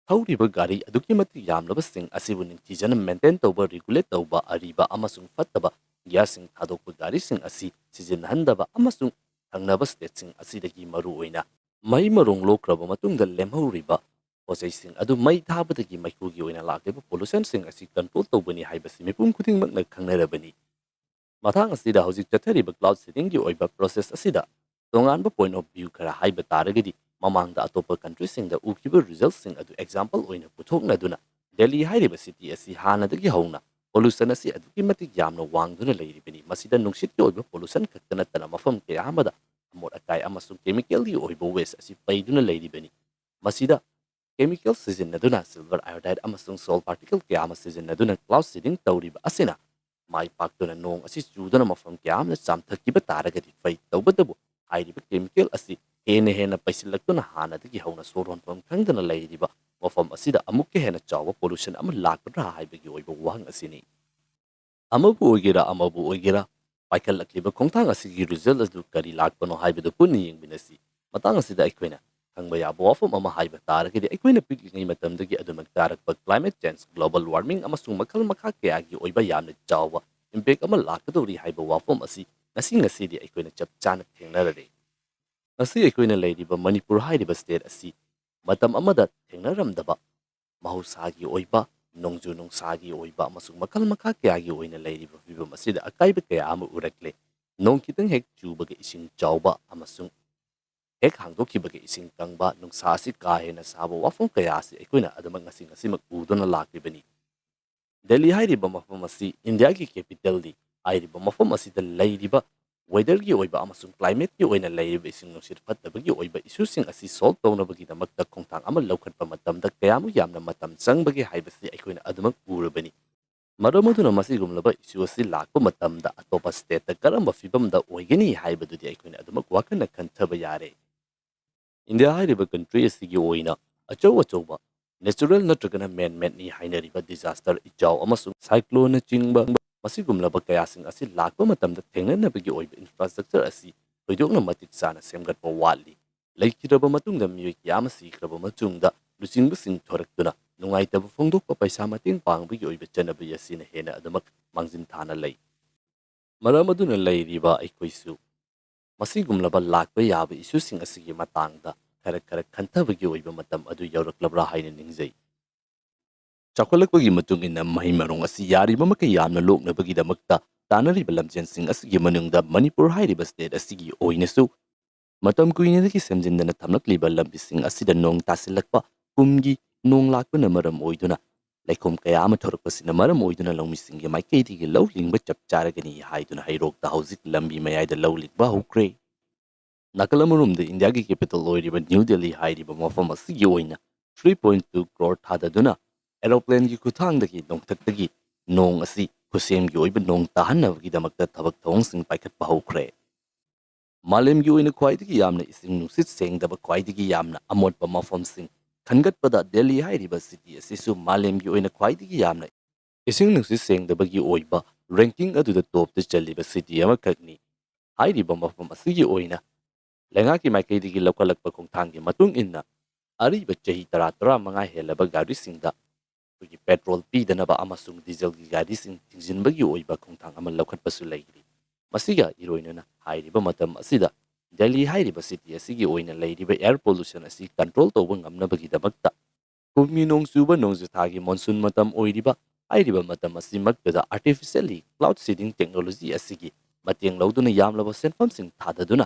ꯊꯧꯔꯤꯕ ꯒꯥꯔꯤ ꯑꯗꯨꯛꯀꯤ ꯃꯇꯤꯛ ꯌꯥꯝꯂꯕꯁꯤꯡ ꯑꯁꯤꯕꯨ ꯅꯤꯡꯊꯤꯖꯅ maintain ꯇꯧꯕ, regulate ꯇꯧꯕ, ꯑꯔꯤꯕ ꯑꯃꯁꯨꯡ ꯐꯠꯇꯕ gasꯁꯤꯡ ꯊꯥꯗꯣꯛꯄ ꯒꯥꯔꯤꯁꯤꯡ ꯑꯁꯤ ꯁꯤꯖꯤꯟꯅꯍꯟꯗꯕ ꯑꯃꯁꯨꯡ ꯊꯪꯅꯕ stateꯁꯤꯡ ꯑꯁꯤꯗꯒꯤ ꯃꯔꯨꯑꯣꯏꯅ ꯃꯩ ꯃꯔꯣꯡ ꯂꯣꯛꯈ꯭ꯔꯕ ꯃꯇꯨꯡꯗ ꯂꯦꯝꯍꯧꯔꯤꯕ ꯄꯣꯠꯆꯩꯁꯤꯡ ꯑꯗꯨ ꯃꯩ ꯊꯥꯕꯗꯒꯤ ꯃꯩꯈꯨꯒꯤ ꯑꯣꯏꯅ ꯂꯥꯛꯂꯤꯕ pollutionꯁꯤꯡ ꯑꯁꯤ control ꯇꯧꯕꯅꯤ ꯍꯥꯏꯕꯁꯤ ꯃꯤꯄꯨꯝ ꯈꯨꯗꯤꯡꯃꯛꯅ ꯈꯪꯅꯔꯕꯅꯤ꯫ ꯃꯇꯥꯡ ꯑꯁꯤꯗ ꯍꯧꯖꯤꯛ ꯆꯠꯊꯔꯤꯕ cloud seedingꯒꯤ ꯑꯣꯏꯕ process ꯑꯁꯤꯗ ꯇꯣꯉꯥꯟꯕ point of view ꯈꯔ ꯍꯥꯏꯕ ꯇꯥꯔꯒꯗꯤ, ꯃꯃꯥꯡꯗ ꯑꯇꯣꯞꯄ countryꯁꯤꯡꯗ ꯎꯈꯤꯕ resultꯁꯤꯡ ꯑꯗꯨ example ꯑꯣꯏꯅ ꯄꯨꯊꯣꯛꯅꯗꯨꯅ ꯗꯦꯜꯂꯤ ꯍꯥꯏꯔꯤꯕ city ꯑꯁꯤ ꯍꯥꯟꯅꯗꯒꯤ ꯍꯧꯅ pollution ꯑꯁꯤ ꯑꯗꯨꯛꯀꯤ ꯃꯇꯤꯛ ꯌꯥꯝꯅ ꯋꯥꯡꯗꯨꯅ ꯂꯩꯔꯤꯕꯅꯤ꯫ ꯃꯁꯤꯗ ꯅꯨꯡꯁꯤꯠꯀꯤ ꯑꯣꯏꯕ pollution ꯈꯛꯇ ꯅꯠꯇꯅ ꯃꯐꯝ ꯀꯌꯥ ꯑꯃꯗ ꯑꯃꯣꯠ ꯑꯀꯥꯏ ꯑꯃꯁꯨꯡ chemicalꯒꯤ ꯑꯣꯏꯕ waste ꯑꯁꯤ ꯄꯩꯗꯨꯅ ꯂꯩꯔꯤꯕꯅꯤ꯫ ꯃꯁꯤꯗ chemical ꯁꯤꯖꯤꯟꯅꯗꯨꯅ silver iodide ꯑꯃꯁꯨꯡ salt particle ꯀꯌꯥ ꯑꯃ ꯁꯤꯖꯤꯟꯅꯗꯨꯅ cloud seeding ꯇꯧꯔꯤꯕ ꯑꯁꯤꯅ ꯃꯥꯏ ꯄꯥꯛꯇꯨꯅ ꯅꯣꯡ ꯑꯁꯤ ꯆꯨꯗꯨꯅ ꯃꯐꯝ ꯀꯌꯥ ꯑꯃꯗ ꯆꯥꯝꯊꯈꯤꯕ ꯇꯥꯔꯒꯗꯤ ꯐꯩ꯫ ꯇꯧꯕꯇꯕꯨ ꯍꯥꯏꯔꯤꯕ chemical ꯑꯁꯤ ꯍꯦꯟꯅ ꯍꯦꯟꯅ ꯄꯩꯁꯤꯜꯂꯛꯇꯨꯅ ꯍꯥꯟꯅꯗꯒꯤ ꯍꯧꯅ ꯁꯣꯔ ꯍꯣꯟꯐꯝ ꯈꯪꯗꯅ ꯂꯩꯔꯤꯕ ꯃꯐꯝ ꯑꯁꯤꯗ ꯑꯃꯨꯛꯀ ꯍꯦꯟꯅ ꯆꯥꯎꯕ pollution ꯑꯃ ꯂꯥꯛꯀꯗ꯭ꯔꯥ ꯍꯥꯏꯕꯒꯤ ꯑꯣꯏꯕ ꯋꯥꯍꯪ ꯑꯁꯤꯅꯤ꯫ ꯑꯃꯕꯨ ꯑꯣꯏꯒꯦꯔꯥ ꯑꯃꯕꯨ ꯑꯣꯏꯒꯦꯔꯥ, ꯄꯥꯏꯈꯠꯂꯛꯂꯤꯕ ꯈꯣꯡꯊꯥꯡ ꯑꯁꯤꯒꯤ result ꯑꯗꯨ ꯀꯔꯤ ꯂꯥꯛꯄꯅꯣ ꯍꯥꯏꯕꯗꯨ ꯄꯨꯟꯅ ꯌꯦꯡꯃꯤꯟꯅꯁꯤ꯫ ꯃꯇꯥꯡ ꯑꯁꯤꯗ ꯑꯩꯈꯣꯏꯅ ꯈꯪꯕ ꯌꯥꯕ ꯋꯥꯐꯝ ꯑꯃ ꯍꯥꯏꯕ ꯇꯥꯔꯒꯗꯤ, ꯑꯩꯈꯣꯏꯅ ꯄꯤꯛꯂꯤꯉꯩ ꯃꯇꯝꯗꯒꯤ ꯑꯗꯨꯃꯛ ꯇꯥꯔꯛꯄ climate change, global warming ꯑꯃꯁꯨꯡ ꯃꯈꯜ ꯃꯈꯥ ꯀꯌꯥꯒꯤ ꯑꯣꯏꯕ ꯌꯥꯝꯅ ꯆꯥꯎꯕ impact ꯑꯃ ꯂꯥꯛꯀꯗꯧꯔꯤ ꯍꯥꯏꯕ ꯋꯥꯐꯝ ꯑꯁꯤ ꯉꯁꯤ ꯉꯁꯤꯗꯤ ꯑꯩꯈꯣꯏꯅ ꯆꯞ ꯆꯥꯅ ꯊꯦꯡꯅꯔꯔꯦ꯫ ꯉꯁꯤ ꯑꯩꯈꯣꯏꯅ ꯂꯩꯔꯤꯕ ꯃꯅꯤꯄꯨꯔ ꯍꯥꯏꯔꯤꯕ state ꯑꯁꯤ ꯃꯇꯝ ꯑꯃꯗ ꯊꯦꯡꯅꯔꯝꯗꯕ ꯃꯍꯧꯁꯥꯒꯤ ꯑꯣꯏꯕ, ꯅꯣꯡꯖꯨ ꯅꯨꯡꯁꯥꯒꯤ ꯑꯣꯏꯕ ꯑꯃꯁꯨꯡ ꯃꯈꯜ ꯃꯈꯥ ꯀꯌꯥꯒꯤ ꯑꯣꯏꯅ ꯂꯩꯔꯤꯕ ꯐꯤꯕꯝ ꯑꯁꯤꯗ ꯑꯀꯥꯏꯕ ꯀꯌꯥ ꯑꯃ ꯎꯔꯛꯂꯦ꯫ ꯅꯣꯡ ꯈꯤꯇꯪ ꯍꯦꯛ ꯆꯨꯕꯒ ꯏꯁꯤꯡ ꯆꯥꯎꯕ ꯑꯃꯁꯨꯡ ꯍꯦꯛ ꯍꯥꯡꯗꯣꯛꯈꯤꯕꯒ ꯏꯁꯤꯡ ꯀꯪꯕ, ꯅꯨꯡꯁꯥ ꯑꯁꯤ ꯀꯥ ꯍꯦꯟꯅ ꯁꯥꯕ, ꯋꯥꯐꯝ ꯀꯌꯥ ꯑꯁꯤ ꯑꯩꯈꯣꯏꯅ ꯑꯗꯨꯃꯛ ꯉꯁꯤ ꯉꯁꯤꯃꯛ ꯎꯗꯨꯅ ꯂꯥꯛꯂꯤꯕꯅꯤ꯫ ꯗꯦꯜꯂꯤ ꯍꯥꯏꯔꯤꯕ ꯃꯐꯝ ꯑꯁꯤ ꯏꯟꯗꯤꯌꯥꯒꯤ capitalꯅꯤ꯫ ꯍꯥꯏꯔꯤꯕ ꯃꯐꯝ ꯑꯁꯤꯗ ꯂꯩꯔꯤꯕ weatherꯒꯤ ꯑꯣꯏꯕ ꯑꯃꯁꯨꯡ climateꯀꯤ ꯑꯣꯏꯅ ꯂꯩꯔꯤꯕ ꯏꯁꯤꯡ ꯅꯨꯡꯁꯤꯠ ꯐꯠꯇꯕꯒꯤ ꯑꯣꯏꯕ issueꯁꯤꯡ ꯑꯁꯤ solve ꯇꯧꯅꯕꯒꯤꯗꯃꯛꯇ ꯈꯣꯡꯊꯥꯡ ꯑꯃ ꯂꯧꯈꯠꯄ ꯃꯇꯝꯗ ꯀꯌꯥꯃꯨꯛ ꯌꯥꯝꯅ ꯃꯇꯝ ꯆꯪꯕꯒꯦ ꯍꯥꯏꯕꯁꯤ ꯑꯩꯈꯣꯏꯅ ꯑꯗꯨꯃꯛ ꯎꯔꯕꯅꯤ꯫ ꯃꯔꯝ ꯑꯗꯨꯅ ꯃꯁꯤꯒꯨꯝꯂꯕ issue ꯑꯁꯤ ꯂꯥꯛꯄ ꯃꯇꯝꯗ ꯑꯇꯣꯞꯄ stateꯇ ꯀꯔꯝꯕ ꯐꯤꯕꯝꯗ ꯑꯣꯏꯒꯅꯤ ꯍꯥꯏꯕꯗꯨꯗꯤ ꯑꯩꯈꯣꯏꯅ ꯑꯗꯨꯃꯛ ꯋꯥꯈꯜꯅ ꯈꯟꯊꯕ ꯌꯥꯔꯦ꯫ ꯏꯟꯗꯤꯌꯥ ꯍꯥꯏꯔꯤꯕ country ꯑꯁꯤꯒꯤ ꯑꯣꯏꯅ ꯑꯆꯧ ꯑꯆꯧꯕ natural ꯅꯠꯇ꯭ꯔꯒꯅ man-madeꯅꯤ ꯍꯥꯏꯅꯔꯤꯕ disaster, ꯏꯆꯥꯎ ꯑꯃꯁꯨꯡ cycloneꯅꯆꯤꯡꯕ ꯃꯁꯤꯒꯨꯝꯂꯕ ꯀꯌꯥꯁꯤꯡ ꯑꯁꯤ ꯂꯥꯛꯄ ꯃꯇꯝꯗ ꯊꯦꯡꯅꯅꯕꯒꯤ ꯑꯣꯏꯕ infrastructure ꯑꯁꯤ ꯊꯣꯏꯗꯣꯛꯅ ꯃꯇꯤꯛ ꯆꯥꯅ ꯁꯦꯝꯒꯠꯄ ꯋꯥꯠꯂꯤ꯫ ꯂꯩꯈꯤꯗ꯭ꯔꯕ ꯃꯇꯨꯡꯗ, ꯃꯤꯑꯣꯏ ꯀꯌꯥ ꯑꯃ ꯁꯤꯈ꯭ꯔꯕ ꯃꯇꯨꯡꯗ, ꯂꯨꯆꯤꯡꯕꯁꯤꯡ ꯊꯣꯔꯛꯇꯨꯅ ꯅꯨꯡꯉꯥꯏꯇꯕ ꯐꯣꯡꯗꯣꯛꯄ, ꯄꯩꯁꯥ ꯃꯇꯦꯡ ꯄꯥꯡꯕꯒꯤ ꯑꯣꯏꯕ ꯆꯠꯅꯕꯤ ꯑꯁꯤꯅ ꯍꯦꯟꯅ ꯑꯗꯨꯃꯛ ꯃꯥꯡꯖꯤꯟ ꯊꯥꯅ ꯂꯩ꯫ ꯃꯔꯝ ꯑꯗꯨꯅ ꯂꯩꯔꯤꯕ ꯑꯩꯈꯣꯏꯁꯨ ꯃꯁꯤꯒꯨꯝꯂꯕ ꯂꯥꯛꯄ ꯌꯥꯕ issueꯁꯤꯡ ꯑꯁꯤꯒꯤ ꯃꯇꯥꯡꯗ ꯈꯔ ꯈꯔ ꯈꯟꯊꯕꯒꯤ ꯑꯣꯏꯕ ꯃꯇꯝ ꯑꯗꯨ ꯌꯧꯔꯛꯂꯕ꯭ꯔꯥ ꯍꯥꯏꯅ ꯅꯤꯡꯖꯩ꯫ ꯆꯥꯎꯈꯠꯂꯛꯄꯒꯤ ꯃꯇꯨꯡ ꯏꯟꯅ ꯃꯍꯩ ꯃꯔꯣꯡ ꯑꯁꯤ ꯌꯥꯔꯤꯕ ꯃꯈꯩ ꯌꯥꯝꯅ ꯂꯣꯛꯅꯕꯒꯤꯗꯃꯛꯇ ꯇꯥꯟꯅꯔꯤꯕ ꯂꯝꯖꯦꯜꯁꯤꯡ ꯑꯁꯤꯒꯤ ꯃꯅꯨꯡꯗ ꯃꯅꯤꯄꯨꯔ ꯍꯥꯏꯔꯤꯕ state ꯑꯁꯤꯒꯤ ꯑꯣꯏꯅꯁꯨ ꯃꯇꯝ ꯀꯨꯏꯅꯗꯒꯤ ꯁꯦꯝꯖꯤꯟꯗꯅ ꯊꯝꯂꯛꯂꯤꯕ ꯂꯝꯕꯤꯁꯤꯡ ꯑꯁꯤꯗ ꯅꯣꯡ ꯇꯥꯁꯤꯜꯂꯛꯄ, ꯀꯨꯝꯒꯤ ꯅꯣꯡ ꯂꯥꯛꯄꯅ ꯃꯔꯝ ꯑꯣꯏꯗꯨꯅ ꯂꯩꯈꯣꯝ ꯀꯌꯥ ꯑꯃ ꯊꯣꯔꯛꯄꯁꯤꯅ ꯃꯔꯝ ꯑꯣꯏꯗꯨꯅ ꯂꯧꯃꯤꯁꯤꯡꯒꯤ ꯃꯥꯏꯀꯩꯗꯒꯤ ꯂꯧ ꯂꯤꯡꯕ ꯆꯞ ꯆꯥꯔꯒꯅꯤ ꯍꯥꯏꯗꯨꯅ ꯍꯩꯔꯣꯛꯇ ꯍꯧꯖꯤꯛ ꯂꯝꯕꯤ ꯃꯌꯥꯏꯗ ꯂꯧ ꯂꯤꯡꯕ ꯍꯧꯈ꯭ꯔꯦ꯫ ꯅꯥꯀꯜ ꯑꯃꯔꯣꯝꯗ ꯏꯟꯗꯤꯌꯥꯒꯤ ꯀꯦꯄꯤꯇꯦꯜ ꯑꯣꯏꯔꯤꯕ ꯅ꯭ꯌꯨ ꯗꯦꯜꯂꯤ ꯍꯥꯏꯔꯤꯕ ꯃꯐꯝ ꯑꯁꯤꯒꯤ ꯑꯣꯏꯅ three point two crore ꯊꯥꯗꯗꯨꯅ ꯑꯦꯔꯣꯄ꯭ꯂꯦꯟꯒꯤ ꯈꯨꯠꯊꯥꯡꯗꯒꯤ ꯅꯣꯡꯊꯛꯇꯒꯤ ꯅꯣꯡ ꯑꯁꯤ ꯈꯨꯠꯁꯦꯝꯒꯤ ꯑꯣꯏꯕ ꯅꯣꯡ ꯇꯥꯍꯟꯅꯕꯒꯤꯗꯃꯛꯇ ꯊꯕꯛ ꯊꯧꯑꯣꯡꯁꯤꯡ ꯄꯥꯏꯈꯠꯄ ꯍꯧꯈ꯭ꯔꯦ꯫ ꯃꯥꯂꯦꯝꯒꯤ ꯑꯣꯏꯅ ꯈ꯭ꯋꯥꯏꯗꯒꯤ ꯌꯥꯝꯅ ꯏꯁꯤꯡ ꯅꯨꯡꯁꯤꯠ ꯁꯦꯡꯗꯕ, ꯈ꯭ꯋꯥꯏꯗꯒꯤ ꯌꯥꯝꯅ ꯑꯃꯣꯠꯄ ꯃꯐꯝꯁꯤꯡ ꯈꯟꯒꯠꯄꯗ ꯗꯦꯜꯂꯤ ꯍꯥꯏꯔꯤꯕ ꯁꯤꯇꯤ ꯑꯁꯤꯁꯨ ꯃꯥꯂꯦꯝꯒꯤ ꯑꯣꯏꯅ ꯈ꯭ꯋꯥꯏꯗꯒꯤ ꯌꯥꯝꯅ ꯏꯁꯤꯡ ꯅꯨꯡꯁꯤꯠ ꯁꯦꯡꯗꯕꯒꯤ ꯑꯣꯏꯕ ꯔꯦꯡꯀꯤꯡ ꯑꯗꯨꯗ ꯇꯣꯞꯇ ꯆꯜꯂꯤꯕ ꯁꯤꯇꯤ ꯑꯃꯈꯛꯅꯤ꯫ ꯍꯥꯏꯔꯤꯕ ꯃꯐꯝ ꯑꯁꯤꯒꯤ ꯑꯣꯏꯅ ꯂꯩꯉꯥꯛꯀꯤ ꯃꯥꯏꯀꯩꯗꯒꯤ ꯂꯧꯈꯠꯂꯛꯄ ꯈꯣꯡꯊꯥꯡꯒꯤ ꯃꯇꯨꯡ ꯏꯟꯅ ꯑꯔꯤꯕ ꯆꯍꯤ ꯇꯔꯥ, ꯇꯔꯥꯃꯉꯥ ꯍꯦꯜꯂꯕ ꯒꯥꯔꯤꯁꯤꯡꯗ ꯑꯩꯈꯣꯏꯒꯤ ꯄꯦꯇ꯭ꯔꯣꯜ ꯄꯤꯗꯅꯕ ꯑꯃꯁꯨꯡ ꯗꯤꯖꯜꯒꯤ ꯒꯥꯔꯤꯁꯤꯡ ꯊꯤꯡꯖꯤꯟꯕꯒꯤ ꯑꯣꯏꯕ ꯈꯣꯡꯊꯥꯡ ꯑꯃ ꯂꯧꯈꯠꯄꯁꯨ ꯂꯩꯔꯤ꯫ ꯃꯁꯤꯒ ꯏꯔꯣꯏꯅꯅ ꯍꯥꯏꯔꯤꯕ ꯃꯇꯝ ꯑꯁꯤꯗ ꯗꯦꯜꯂꯤ ꯍꯥꯏꯔꯤꯕ ꯁꯤꯇꯤ ꯑꯁꯤꯒꯤ ꯑꯣꯏꯅ ꯂꯩꯔꯤꯕ ꯑꯦꯌꯔ ꯄꯣꯂꯨꯁꯟ ꯑꯁꯤ ꯀꯟꯇ꯭ꯔꯣꯜ ꯇꯧꯕ ꯉꯝꯅꯕꯒꯤꯗꯃꯛꯇ ꯀꯨꯝꯒꯤ ꯅꯣꯡ ꯆꯨꯕ ꯅꯣꯡꯖꯨ ꯊꯥꯒꯤ ꯃꯣꯟꯁꯨꯟ ꯃꯇꯝ ꯑꯣꯏꯔꯤꯕ ꯍꯥꯏꯔꯤꯕ ꯃꯇꯝ ꯑꯁꯤꯃꯛꯇꯗ artificially cloud seeding technology ꯑꯁꯤꯒꯤ ꯃꯇꯦꯡ ꯂꯧꯗꯨꯅ ꯌꯥꯝꯂꯕ ꯁꯦꯟꯐꯝꯁꯤꯡ ꯊꯥꯗꯗꯨꯅ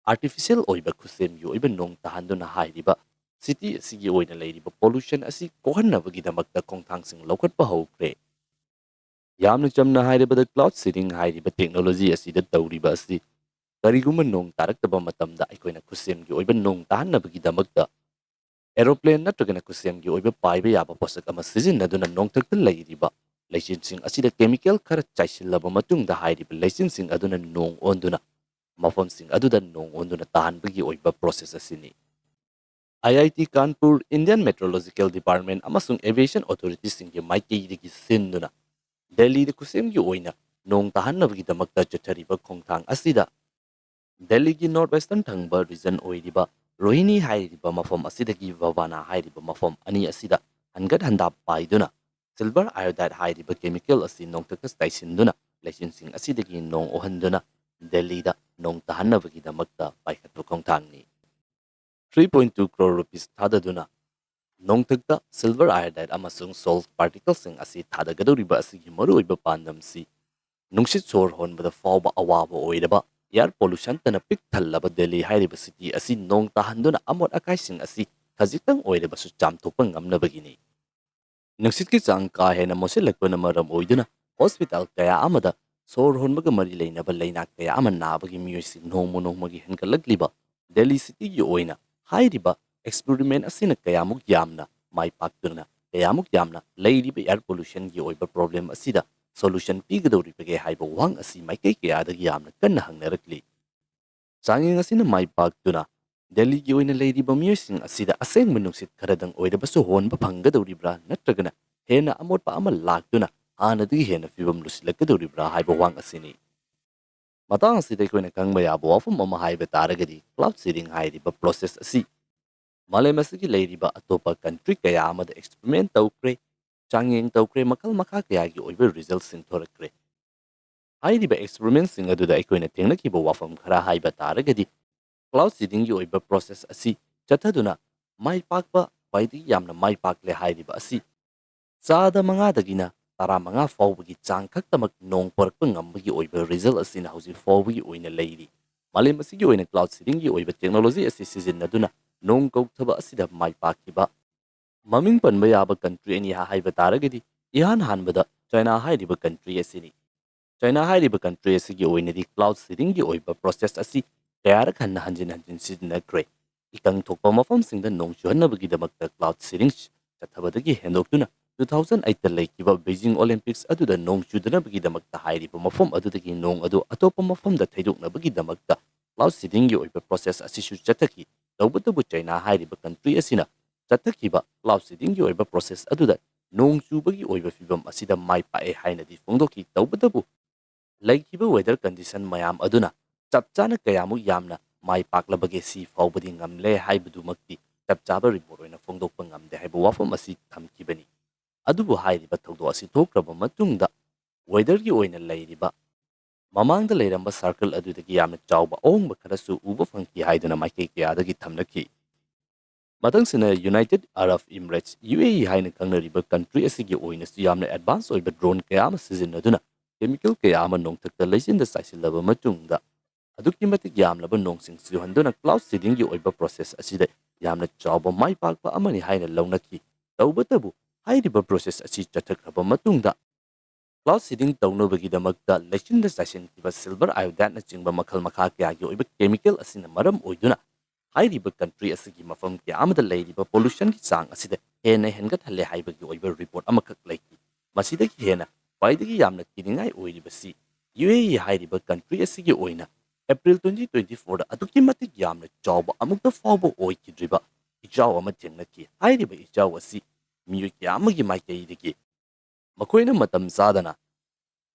ꯑꯥꯔꯇꯤꯐꯤꯁꯤꯌꯦꯜ ꯑꯣꯏꯕ ꯈꯨꯠꯁꯦꯝꯒꯤ ꯑꯣꯏꯕ ꯅꯣꯡ ꯇꯥꯍꯟꯗꯨꯅ ꯍꯥꯏꯔꯤꯕ ꯁꯤꯇꯤ ꯑꯁꯤꯒꯤ ꯑꯣꯏꯅ ꯂꯩꯔꯤꯕ ꯄꯣꯂꯨꯁꯟ ꯑꯁꯤ ꯀꯣꯛꯍꯟꯅꯕꯒꯤꯗꯃꯛꯇ ꯈꯣꯡꯊꯥꯡꯁꯤꯡ ꯂꯧꯈꯠꯄ ꯍꯧꯈ꯭ꯔꯦ꯫ ꯌꯥꯝꯅ ꯆꯝꯅ ꯍꯥꯏꯔꯕꯗ, ꯀ꯭ꯂꯥꯎꯗ ꯁꯤꯗꯤꯡ ꯍꯥꯏꯔꯤꯕ ꯇꯦꯛꯅꯣꯂꯣꯖꯤ ꯑꯁꯤꯗ ꯇꯧꯔꯤꯕ ꯑꯁꯤ ꯀꯔꯤꯒꯨꯝꯕ ꯅꯣꯡ ꯇꯥꯔꯛꯇꯕ ꯃꯇꯝꯗ ꯑꯩꯈꯣꯏꯅ ꯈꯨꯠꯁꯦꯝꯒꯤ ꯑꯣꯏꯕ ꯅꯣꯡ ꯇꯥꯍꯟꯅꯕꯒꯤꯗꯃꯛꯇ ꯑꯦꯔꯣꯄ꯭ꯂꯦꯟ ꯅꯠꯇ꯭ꯔꯒꯅ ꯈꯨꯠꯁꯦꯝꯒꯤ ꯑꯣꯏꯕ ꯄꯥꯏꯕ ꯌꯥꯕ ꯄꯣꯠꯁꯛ ꯑꯃ ꯁꯤꯖꯤꯟꯅꯗꯨꯅ ꯅꯣꯡꯊꯛꯇ ꯂꯩꯔꯤꯕ ꯂꯩꯆꯤꯟꯁꯤꯡ ꯑꯁꯤꯗ ꯀꯦꯃꯤꯀꯦꯜ ꯈꯔ ꯆꯥꯏꯁꯤꯜꯂꯕ ꯃꯇꯨꯡꯗ ꯍꯥꯏꯔꯤꯕ ꯂꯩꯆꯤꯟꯁꯤꯡ ꯑꯗꯨꯅ ꯅꯣꯡ ꯑꯣꯟꯗꯨꯅ ꯃꯐꯝꯁꯤꯡ ꯑꯗꯨꯗ ꯅꯣꯡ ꯑꯣꯟꯗꯨꯅ ꯇꯥꯍꯟꯕꯒꯤ ꯑꯣꯏꯕ ꯄ꯭ꯔꯣꯁꯦꯁ ꯑꯁꯤꯅꯤ꯫ I I T Kanpur, Indian meteorological department ꯑꯃꯁꯨꯡ ꯑꯦꯚꯤꯌꯦꯁꯟ ꯑꯣꯊꯣꯔꯤꯇꯤꯁꯤꯡꯒꯤ ꯃꯥꯏꯀꯩꯗꯒꯤ ꯁꯤꯟꯗꯨꯅ ꯗꯦꯜꯂꯤꯗ ꯈꯨꯠꯁꯦꯝꯒꯤ ꯑꯣꯏꯅ ꯅꯣꯡ ꯇꯥꯍꯟꯅꯕꯒꯤꯗꯃꯛꯇ ꯆꯠꯊꯔꯤꯕ ꯈꯣꯡꯊꯥꯡ ꯑꯁꯤꯗ ꯗꯦꯜꯂꯤꯒꯤ ꯅꯣꯔꯠ ꯋꯦꯁꯇꯔꯟ ꯊꯪꯕ ꯔꯤꯖꯟ ꯑꯣꯏꯔꯤꯕ ꯔꯣꯍꯤꯅꯤ ꯍꯥꯏꯔꯤꯕ ꯃꯐꯝ ꯑꯁꯤꯗꯒꯤ ꯚꯕꯥꯅꯥ ꯍꯥꯏꯔꯤꯕ ꯃꯐꯝ ꯑꯅꯤ ꯑꯁꯤꯗ ꯍꯟꯒꯠ ꯍꯟꯗꯥ ꯄꯥꯏꯗꯨꯅ ꯁꯤꯜꯚꯔ ꯑꯥꯏꯑꯣꯗꯥꯏꯗ ꯍꯥꯏꯔꯤꯕ ꯀꯦꯃꯤꯀꯦꯜ ꯑꯁꯤ ꯅꯣꯡꯊꯛꯇ ꯆꯥꯏꯁꯤꯟꯗꯨꯅ ꯂꯩꯆꯤꯟꯁꯤꯡ ꯑꯁꯤꯗꯒꯤ ꯅꯣꯡ ꯑꯣꯍꯟꯗꯨꯅ ꯗꯦꯜꯂꯤꯗ ꯅꯣꯡ ꯇꯥꯍꯟꯅꯕꯒꯤꯗꯃꯛꯇ ꯄꯥꯏꯈꯠꯄ ꯈꯣꯡꯊꯥꯡꯅꯤ꯫ Three point two crore rupees ꯊꯥꯗꯗꯨꯅ ꯅꯣꯡꯊꯛꯇ ꯁꯤꯜꯚꯔ ꯑꯥꯏꯑꯣꯗꯥꯏꯗ ꯑꯃꯁꯨꯡ ꯁꯣꯜꯠ ꯄꯥꯔꯇꯤꯀꯜꯁꯤꯡ ꯑꯁꯤ ꯊꯥꯗꯒꯗꯧꯔꯤꯕ ꯑꯁꯤꯒꯤ ꯃꯔꯨꯑꯣꯏꯕ ꯄꯥꯟꯗꯝꯁꯤ ꯅꯨꯡꯁꯤꯠ ꯁꯣꯔ ꯍꯣꯟꯕꯗ ꯐꯥꯎꯕ ꯑꯋꯥꯕ ꯑꯣꯏꯔꯕ ꯑꯦꯌꯔ ꯄꯣꯂꯨꯁꯟꯇꯅ ꯄꯤꯛ ꯊꯜꯂꯕ ꯗꯦꯜꯂꯤ ꯍꯥꯏꯔꯤꯕ ꯁꯤꯇꯤ ꯑꯁꯤ ꯅꯣꯡ ꯇꯥꯍꯟꯗꯨꯅ ꯑꯃꯣꯠ ꯑꯀꯥꯏꯁꯤꯡ ꯑꯁꯤ ꯈꯖꯤꯛꯇꯪ ꯑꯣꯏꯔꯕꯁꯨ ꯆꯥꯝꯊꯣꯛꯄ ꯉꯝꯅꯕꯒꯤꯅꯤ꯫ ꯅꯨꯡꯁꯤꯠꯀꯤ ꯆꯥꯡ ꯀꯥ ꯍꯦꯟꯅ ꯃꯣꯠꯁꯤꯜꯂꯛꯄꯅ ꯃꯔꯝ ꯑꯣꯏꯗꯨꯅ ꯍꯣꯁꯄꯤꯇꯥꯜ ꯀꯌꯥ ꯑꯃꯗ ꯁꯣꯔ ꯍꯣꯟꯕꯒ ꯃꯔꯤ ꯂꯩꯅꯕ ꯂꯩꯅꯥ ꯀꯌꯥ ꯑꯃ ꯅꯥꯕꯒꯤ ꯃꯤꯑꯣꯏꯁꯤꯡ ꯅꯣꯡꯃ ꯅꯣꯡꯃꯒꯤ ꯍꯦꯟꯒꯠꯂꯛꯂꯤꯕ ꯗꯦꯜꯂꯤ ꯁꯤꯇꯤꯒꯤ ꯑꯣꯏꯅ ꯍꯥꯏꯔꯤꯕ ꯑꯦꯛꯁꯄꯦꯔꯤꯃꯦꯟ ꯑꯁꯤꯅ ꯀꯌꯥꯃꯨꯛ ꯌꯥꯝꯅ ꯃꯥꯏ ꯄꯥꯛꯇꯨꯅ ꯀꯌꯥꯃꯨꯛ ꯌꯥꯝꯅ ꯂꯩꯔꯤꯕ ꯑꯦꯌꯔ ꯄꯣꯂꯨꯁꯟꯒꯤ ꯑꯣꯏꯕ ꯄ꯭ꯔꯣꯕ꯭ꯂꯦꯝ ꯑꯁꯤꯗ ꯁꯣꯂꯨꯁꯟ ꯄꯤꯒꯗꯧꯔꯤꯕꯒꯦ ꯍꯥꯏꯕ ꯋꯥꯍꯪ ꯑꯁꯤ ꯃꯥꯏꯀꯩ ꯀꯌꯥꯗꯒꯤ ꯌꯥꯝꯅ ꯀꯟꯅ ꯍꯪꯅꯔꯛꯂꯤ꯫ ꯆꯥꯡꯌꯦꯡ ꯑꯁꯤꯅ ꯃꯥꯏ ꯄꯥꯛꯇꯨꯅ ꯗꯦꯜꯂꯤꯒꯤ ꯑꯣꯏꯅ ꯂꯩꯔꯤꯕ ꯃꯤꯑꯣꯏꯁꯤꯡ ꯑꯁꯤꯗ ꯑꯁꯦꯡꯕ ꯅꯨꯡꯁꯤꯠ ꯈꯔꯗꯪ ꯑꯣꯏꯔꯕꯁꯨ ꯍꯣꯟꯕ ꯐꯪꯒꯗꯧꯔꯤꯕ꯭ꯔꯥ, ꯅꯠꯇ꯭ꯔꯒꯅ ꯍꯦꯟꯅ ꯑꯃꯣꯠꯄ ꯑꯃ ꯂꯥꯛꯇꯨꯅ ꯍꯥꯟꯅꯗꯒꯤ ꯍꯦꯟꯅ ꯐꯤꯕꯝ ꯂꯨꯁꯤꯜꯂꯛꯀꯗꯧꯔꯤꯕ꯭ꯔꯥ ꯍꯥꯏꯕ ꯋꯥꯍꯪ ꯑꯁꯤꯅꯤ꯫ ꯃꯇꯥꯡ ꯑꯁꯤꯗ ꯑꯩꯈꯣꯏꯅ ꯈꯪꯕ ꯌꯥꯕ ꯋꯥꯐꯝ ꯑꯃ ꯍꯥꯏꯕ ꯇꯥꯔꯒꯗꯤ, ꯀ꯭ꯂꯥꯎꯗ ꯁꯤꯗꯤꯡ ꯍꯥꯏꯔꯤꯕ ꯄ꯭ꯔꯣꯁꯦꯁ ꯑꯁꯤ ꯃꯥꯂꯦꯝ ꯑꯁꯤꯒꯤ ꯂꯩꯔꯤꯕ ꯑꯇꯣꯞꯄ ꯀꯟꯇ꯭ꯔꯤ ꯀꯌꯥ ꯑꯃꯗ ꯑꯦꯛꯁꯄꯦꯔꯤꯃꯦꯟ ꯇꯧꯈ꯭ꯔꯦ, ꯆꯥꯡꯌꯦꯡ ꯇꯧꯈ꯭ꯔꯦ, ꯃꯈꯜ ꯃꯈꯥ ꯀꯌꯥꯒꯤ ꯑꯣꯏꯕ ꯔꯤꯖꯜꯁꯤꯡ ꯊꯣꯔꯛꯈ꯭ꯔꯦ꯫ ꯍꯥꯏꯔꯤꯕ ꯑꯦꯛꯁꯄꯦꯔꯤꯃꯦꯟꯁꯤꯡ ꯑꯗꯨꯗ ꯑꯩꯈꯣꯏꯅ ꯊꯦꯡꯅꯈꯤꯕ ꯋꯥꯐꯝ ꯈꯔ ꯍꯥꯏꯕ ꯇꯥꯔꯒꯗꯤ, ꯀ꯭ꯂꯥꯎꯗ ꯁꯤꯗꯤꯡꯒꯤ ꯑꯣꯏꯕ ꯄ꯭ꯔꯣꯁꯦꯁ ꯑꯁꯤ ꯆꯠꯊꯗꯨꯅ ꯃꯥꯏ ꯄꯥꯛꯄ, ꯈ꯭ꯋꯥꯏꯗꯒꯤ ꯌꯥꯝꯅ ꯃꯥꯏ ꯄꯥꯛꯂꯦ ꯍꯥꯏꯔꯤꯕ ꯑꯁꯤ ꯆꯥꯗ ꯃꯉꯥꯗꯒꯤꯅ ꯇꯔꯥꯃꯉꯥ ꯐꯥꯎꯕꯒꯤ ꯆꯥꯡ ꯈꯛꯇꯃꯛ ꯅꯣꯡ ꯄꯣꯔꯛꯄ ꯉꯝꯕꯒꯤ ꯑꯣꯏꯕ ꯔꯤꯖꯜ ꯑꯁꯤꯅ ꯍꯧꯖꯤꯛ ꯐꯥꯎꯕꯒꯤ ꯑꯣꯏꯅ ꯂꯩꯔꯤ꯫ ꯃꯥꯂꯦꯝ ꯑꯁꯤꯒꯤ ꯑꯣꯏꯅ ꯀ꯭ꯂꯥꯎꯗ ꯁꯤꯗꯤꯡꯒꯤ ꯑꯣꯏꯕ ꯇꯦꯛꯅꯣꯂꯣꯖꯤ ꯑꯁꯤ ꯁꯤꯖꯤꯟꯅꯗꯨꯅ ꯅꯣꯡ ꯀꯧꯊꯕ ꯑꯁꯤꯗ ꯃꯥꯏ ꯄꯥꯛꯈꯤꯕ ꯃꯃꯤꯡ ꯄꯟꯕ ꯌꯥꯕ ꯀꯟꯇ꯭ꯔꯤ ꯑꯅꯤ ꯍꯥꯏꯕ ꯇꯥꯔꯒꯗꯤ, ꯏꯍꯥꯟ ꯍꯥꯟꯕꯗ ꯆꯥꯏꯅꯥ ꯍꯥꯏꯔꯤꯕ ꯀꯟꯇ꯭ꯔꯤ ꯑꯁꯤꯅꯤ꯫ ꯆꯥꯏꯅꯥ ꯍꯥꯏꯔꯤꯕ ꯀꯟꯇ꯭ꯔꯤ ꯑꯁꯤꯒꯤ ꯑꯣꯏꯅꯗꯤ ꯀ꯭ꯂꯥꯎꯗ ꯁꯤꯗꯤꯡꯒꯤ ꯑꯣꯏꯕ ꯄ꯭ꯔꯣꯁꯦꯁ ꯑꯁꯤ ꯀꯌꯥꯔꯛ ꯍꯟꯅ ꯍꯟꯖꯤꯟ ꯍꯟꯖꯤꯟ ꯁꯤꯖꯤꯟꯅꯈ꯭ꯔꯦ꯫ ꯏꯀꯪ ꯊꯣꯛꯄ ꯃꯐꯝꯁꯤꯡꯗ ꯅꯣꯡ ꯆꯨꯍꯟꯅꯕꯒꯤꯗꯃꯛꯇ ꯀ꯭ꯂꯥꯎꯗ ꯁꯤꯗꯤꯡ ꯆꯠꯊꯕꯗꯒꯤ ꯍꯦꯟꯗꯣꯛꯇꯨꯅ two thousand eight ꯇ ꯂꯩꯈꯤꯕ ꯕꯩꯖꯤꯡ ꯑꯣꯂꯤꯝꯄꯤꯛꯁ ꯑꯗꯨꯗ ꯅꯣꯡ ꯆꯨꯗꯅꯕꯒꯤꯗꯃꯛꯇ ꯍꯥꯏꯔꯤꯕ ꯃꯐꯝ ꯑꯗꯨꯗꯒꯤ ꯅꯣꯡ ꯑꯗꯨ ꯑꯇꯣꯞꯄ ꯃꯐꯝꯗ ꯊꯩꯗꯣꯛꯅꯕꯒꯤꯗꯃꯛꯇ ꯀ꯭ꯂꯥꯎꯗ ꯁꯤꯗꯤꯡꯒꯤ ꯑꯣꯏꯕ ꯄ꯭ꯔꯣꯁꯦꯁ ꯑꯁꯤꯁꯨ ꯆꯠꯊꯈꯤ꯫ ꯇꯧꯕꯇꯕꯨ ꯆꯥꯏꯅꯥ ꯍꯥꯏꯔꯤꯕ ꯀꯟꯇ꯭ꯔꯤ ꯑꯁꯤꯅ ꯆꯠꯊꯈꯤꯕ ꯀ꯭ꯂꯥꯎꯗ ꯁꯤꯗꯤꯡꯒꯤ ꯑꯣꯏꯕ ꯄ꯭ꯔꯣꯁꯦꯁ ꯑꯗꯨꯗ ꯅꯣꯡ ꯆꯨꯕꯒꯤ ꯑꯣꯏꯕ ꯐꯤꯕꯝ ꯑꯁꯤꯗ ꯃꯥꯏ ꯄꯥꯛꯑꯦ ꯍꯥꯏꯅꯗꯤ ꯐꯣꯡꯗꯣꯛꯈꯤ꯫ ꯇꯧꯕꯇꯕꯨ ꯂꯩꯈꯤꯕ ꯋꯦꯗꯔ ꯀꯟꯗꯤꯁꯟ ꯃꯌꯥꯝ ꯑꯗꯨꯅ ꯆꯞ ꯆꯥꯅ ꯀꯌꯥꯃꯨꯛ ꯌꯥꯝꯅ ꯃꯥꯏ ꯄꯥꯛꯂꯕꯒꯦ ꯁꯤ ꯐꯥꯎꯕꯗꯤ ꯉꯝꯂꯦ ꯍꯥꯏꯕꯗꯨꯃꯛꯇꯤ ꯆꯞ ꯆꯥꯕ ꯔꯤꯄꯣꯔꯠ ꯑꯣꯏꯅ ꯐꯣꯡꯗꯣꯛꯄ ꯉꯝꯗꯦ ꯍꯥꯏꯕ ꯋꯥꯐꯝ ꯑꯁꯤ ꯊꯝꯈꯤꯕꯅꯤ꯫ ꯑꯗꯨꯕꯨ ꯍꯥꯏꯔꯤꯕ ꯊꯧꯗꯣꯛ ꯑꯁꯤ ꯊꯣꯛꯈ꯭ꯔꯕ ꯃꯇꯨꯡꯗ ꯋꯦꯗꯔꯒꯤ ꯑꯣꯏꯅ ꯂꯩꯔꯤꯕ ꯃꯃꯥꯡꯗ ꯂꯩꯔꯝꯕ ꯁꯥꯔꯀꯜ ꯑꯗꯨꯗꯒꯤ ꯌꯥꯝꯅ ꯆꯥꯎꯕ ꯑꯍꯣꯡꯕ ꯈꯔꯁꯨ ꯎꯕ ꯐꯪꯈꯤ ꯍꯥꯏꯗꯨꯅ ꯃꯥꯏꯀꯩ ꯀꯌꯥꯗꯒꯤ ꯊꯝꯅꯈꯤ꯫ ꯃꯊꯪꯁꯤꯅ ꯌꯨꯅꯥꯏꯇꯦꯗ ꯑꯔꯕ ꯏꯃꯤꯔꯦꯠꯁ, ꯌꯨ ꯑꯦ ꯏ ꯍꯥꯏꯅ ꯈꯪꯅꯔꯤꯕ ꯀꯟꯇ꯭ꯔꯤ ꯑꯁꯤꯒꯤ ꯑꯣꯏꯅꯁꯨ ꯌꯥꯝꯅ ꯑꯦꯗꯚꯥꯟꯁ ꯑꯣꯏꯕ ꯗ꯭ꯔꯣꯟ ꯀꯌꯥ ꯑꯃ ꯁꯤꯖꯤꯟꯅꯗꯨꯅ ꯀꯦꯃꯤꯀꯦꯜ ꯀꯌꯥ ꯑꯃ ꯅꯣꯡꯊꯛꯇ ꯂꯩꯆꯤꯟꯗ ꯆꯥꯏꯁꯤꯜꯂꯕ ꯃꯇꯨꯡꯗ ꯑꯗꯨꯛꯀꯤ ꯃꯇꯤꯛ ꯌꯥꯝꯂꯕ ꯅꯣꯡꯁꯤꯡ ꯆꯨꯍꯟꯗꯨꯅ ꯀ꯭ꯂꯥꯎꯗ ꯁꯤꯗꯤꯡꯒꯤ ꯑꯣꯏꯕ ꯄ꯭ꯔꯣꯁꯦꯁ ꯑꯁꯤꯗ ꯌꯥꯝꯅ ꯆꯥꯎꯕ ꯃꯥꯏ ꯄꯥꯛꯄ ꯑꯃꯅꯤ ꯍꯥꯏꯅ ꯂꯧꯅꯈꯤ꯫ ꯇꯧꯕꯇꯕꯨ ꯍꯥꯏꯔꯤꯕ ꯄ꯭ꯔꯣꯁꯦꯁ ꯑꯁꯤ ꯆꯠꯊꯈ꯭ꯔꯕ ꯃꯇꯨꯡꯗ, ꯀ꯭ꯂꯥꯎꯗ ꯁꯤꯗꯤꯡ ꯇꯧꯅꯕꯒꯤꯗꯃꯛꯇ ꯂꯩꯆꯤꯟꯗ ꯆꯥꯏꯁꯤꯟꯈꯤꯕ ꯁꯤꯜꯚꯔ ꯑꯥꯏꯑꯣꯗꯥꯏꯠꯅꯆꯤꯡꯕ ꯃꯈꯜ ꯃꯈꯥ ꯀꯌꯥꯒꯤ ꯑꯣꯏꯕ ꯀꯦꯃꯤꯀꯦꯜ ꯑꯁꯤꯅ ꯃꯔꯝ ꯑꯣꯏꯗꯨꯅ ꯍꯥꯏꯔꯤꯕ ꯀꯟꯇ꯭ꯔꯤ ꯑꯁꯤꯒꯤ ꯃꯐꯝ ꯀꯌꯥ ꯑꯃꯗ ꯂꯩꯔꯤꯕ ꯄꯣꯂꯨꯁꯟꯒꯤ ꯆꯥꯡ ꯑꯁꯤꯗ ꯍꯦꯟꯅ ꯍꯦꯟꯒꯠꯍꯜꯂꯦ ꯍꯥꯏꯕꯒꯤ ꯑꯣꯏꯕ ꯔꯤꯄꯣꯔꯠ ꯑꯃꯈꯛ ꯂꯩꯈꯤ꯫ ꯃꯁꯤꯗꯒꯤ ꯍꯦꯟꯅ ꯈ꯭ꯋꯥꯏꯗꯒꯤ ꯌꯥꯝꯅ ꯀꯤꯅꯤꯡꯉꯥꯏ ꯑꯣꯏꯔꯤꯕꯁꯤ ꯌꯨ ꯑꯦ ꯏ ꯍꯥꯏꯔꯤꯕ ꯀꯟꯇ꯭ꯔꯤ ꯑꯁꯤꯒꯤ ꯑꯣꯏꯅ ꯑꯦꯄ꯭ꯔꯤꯜ ꯇ꯭ꯋꯦꯟꯇꯤ ꯇ꯭ꯋꯦꯟꯇꯤ ꯐꯣꯔꯗ ꯑꯗꯨꯛꯀꯤ ꯃꯇꯤꯛ ꯌꯥꯝꯅ ꯆꯥꯎꯕ, ꯑꯃꯨꯛꯇ ꯐꯥꯎꯕ ꯑꯣꯏꯈꯤꯗ꯭ꯔꯤꯕ ꯏꯆꯥꯎ ꯑꯃ ꯊꯦꯡꯅꯈꯤ꯫ ꯍꯥꯏꯔꯤꯕ ꯏꯆꯥꯎ ꯑꯁꯤ ꯃꯤꯑꯣꯏ ꯀꯌꯥ ꯑꯃꯒꯤ ꯃꯥꯏꯀꯩꯗꯒꯤ ꯃꯈꯣꯏꯅ ꯃꯇꯝ ꯆꯥꯗꯅ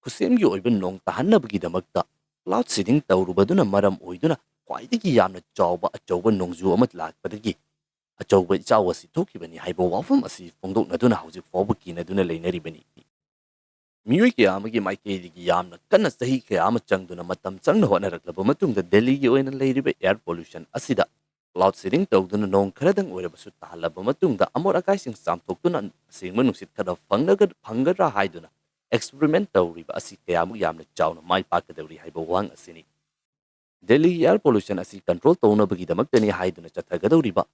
ꯈꯨꯠꯁꯦꯝꯒꯤ ꯑꯣꯏꯕ ꯅꯣꯡ ꯇꯥꯍꯟꯅꯕꯒꯤꯗꯃꯛꯇ ꯀ꯭ꯂꯥꯎꯗ ꯁꯤꯗꯤꯡ ꯇꯧꯔꯨꯕꯗꯨꯅ ꯃꯔꯝ ꯑꯣꯏꯗꯨꯅ ꯈ꯭ꯋꯥꯏꯗꯒꯤ ꯌꯥꯝꯅ ꯆꯥꯎꯕ ꯑꯆꯧꯕ ꯅꯣꯡꯖꯨ ꯑꯃ ꯂꯥꯛꯄꯗꯒꯤ ꯑꯆꯧꯕ ꯏꯆꯥꯎ ꯑꯁꯤ ꯊꯣꯛꯈꯤꯕꯅꯤ ꯍꯥꯏꯕ ꯋꯥꯐꯝ ꯑꯁꯤ ꯐꯣꯡꯗꯣꯛꯅꯗꯨꯅ ꯍꯧꯖꯤꯛ ꯐꯥꯎꯕ ꯀꯤꯅꯗꯨꯅ ꯂꯩꯅꯔꯤꯕꯅꯤ꯫ ꯃꯤꯑꯣꯏ ꯀꯌꯥ ꯑꯃꯒꯤ ꯃꯥꯏꯀꯩꯗꯒꯤ ꯌꯥꯝꯅ ꯀꯟꯅ ꯆꯍꯤ ꯀꯌꯥ ꯑꯃ ꯆꯪꯗꯨꯅ ꯃꯇꯝ ꯆꯪꯅ ꯍꯣꯠꯅꯔꯛꯂꯕ ꯃꯇꯨꯡꯗ ꯗꯦꯜꯂꯤꯒꯤ ꯑꯣꯏꯅ ꯂꯩꯔꯤꯕ ꯑꯦꯌꯔ ꯄꯣꯂꯨꯁꯟ ꯑꯁꯤꯗ ꯀ꯭ꯂꯥꯎꯗ ꯁꯤꯗꯤꯡ ꯇꯧꯗꯨꯅ ꯅꯣꯡ ꯈꯔꯗꯪ ꯑꯣꯏꯔꯕꯁꯨ ꯇꯥꯍꯜꯂꯕ ꯃꯇꯨꯡꯗ ꯑꯃꯣꯠ ꯑꯀꯥꯏꯁꯤꯡ ꯆꯥꯝꯊꯣꯛꯇꯨꯅ ꯑꯁꯦꯡꯕ ꯅꯨꯡꯁꯤꯠ ꯈꯔ ꯐꯪꯂꯒ-, ꯐꯪꯒꯗ꯭ꯔꯥ ꯍꯥꯏꯗꯨꯅ ꯑꯦꯛꯁꯄꯦꯔꯤꯃꯦꯟ ꯇꯧꯔꯤꯕ ꯑꯁꯤ ꯀꯌꯥꯃꯨꯛ ꯌꯥꯝꯅ ꯆꯥꯎꯅ ꯃꯥꯏ ꯄꯥꯛꯀꯗꯧꯔꯤ ꯍꯥꯏꯕ ꯋꯥꯍꯪ ꯑꯁꯤꯅꯤ꯫ ꯗꯦꯜꯂꯤꯒꯤ ꯑꯦꯌꯔ ꯄꯣꯂꯨꯁꯟ ꯑꯁꯤ ꯀꯟꯇ꯭ꯔꯣꯜ ꯇꯧꯅꯕꯒꯤꯗꯃꯛꯇꯅꯤ ꯍꯥꯏꯗꯨꯅ ꯆꯠꯊꯒꯗꯧꯔꯤꯕ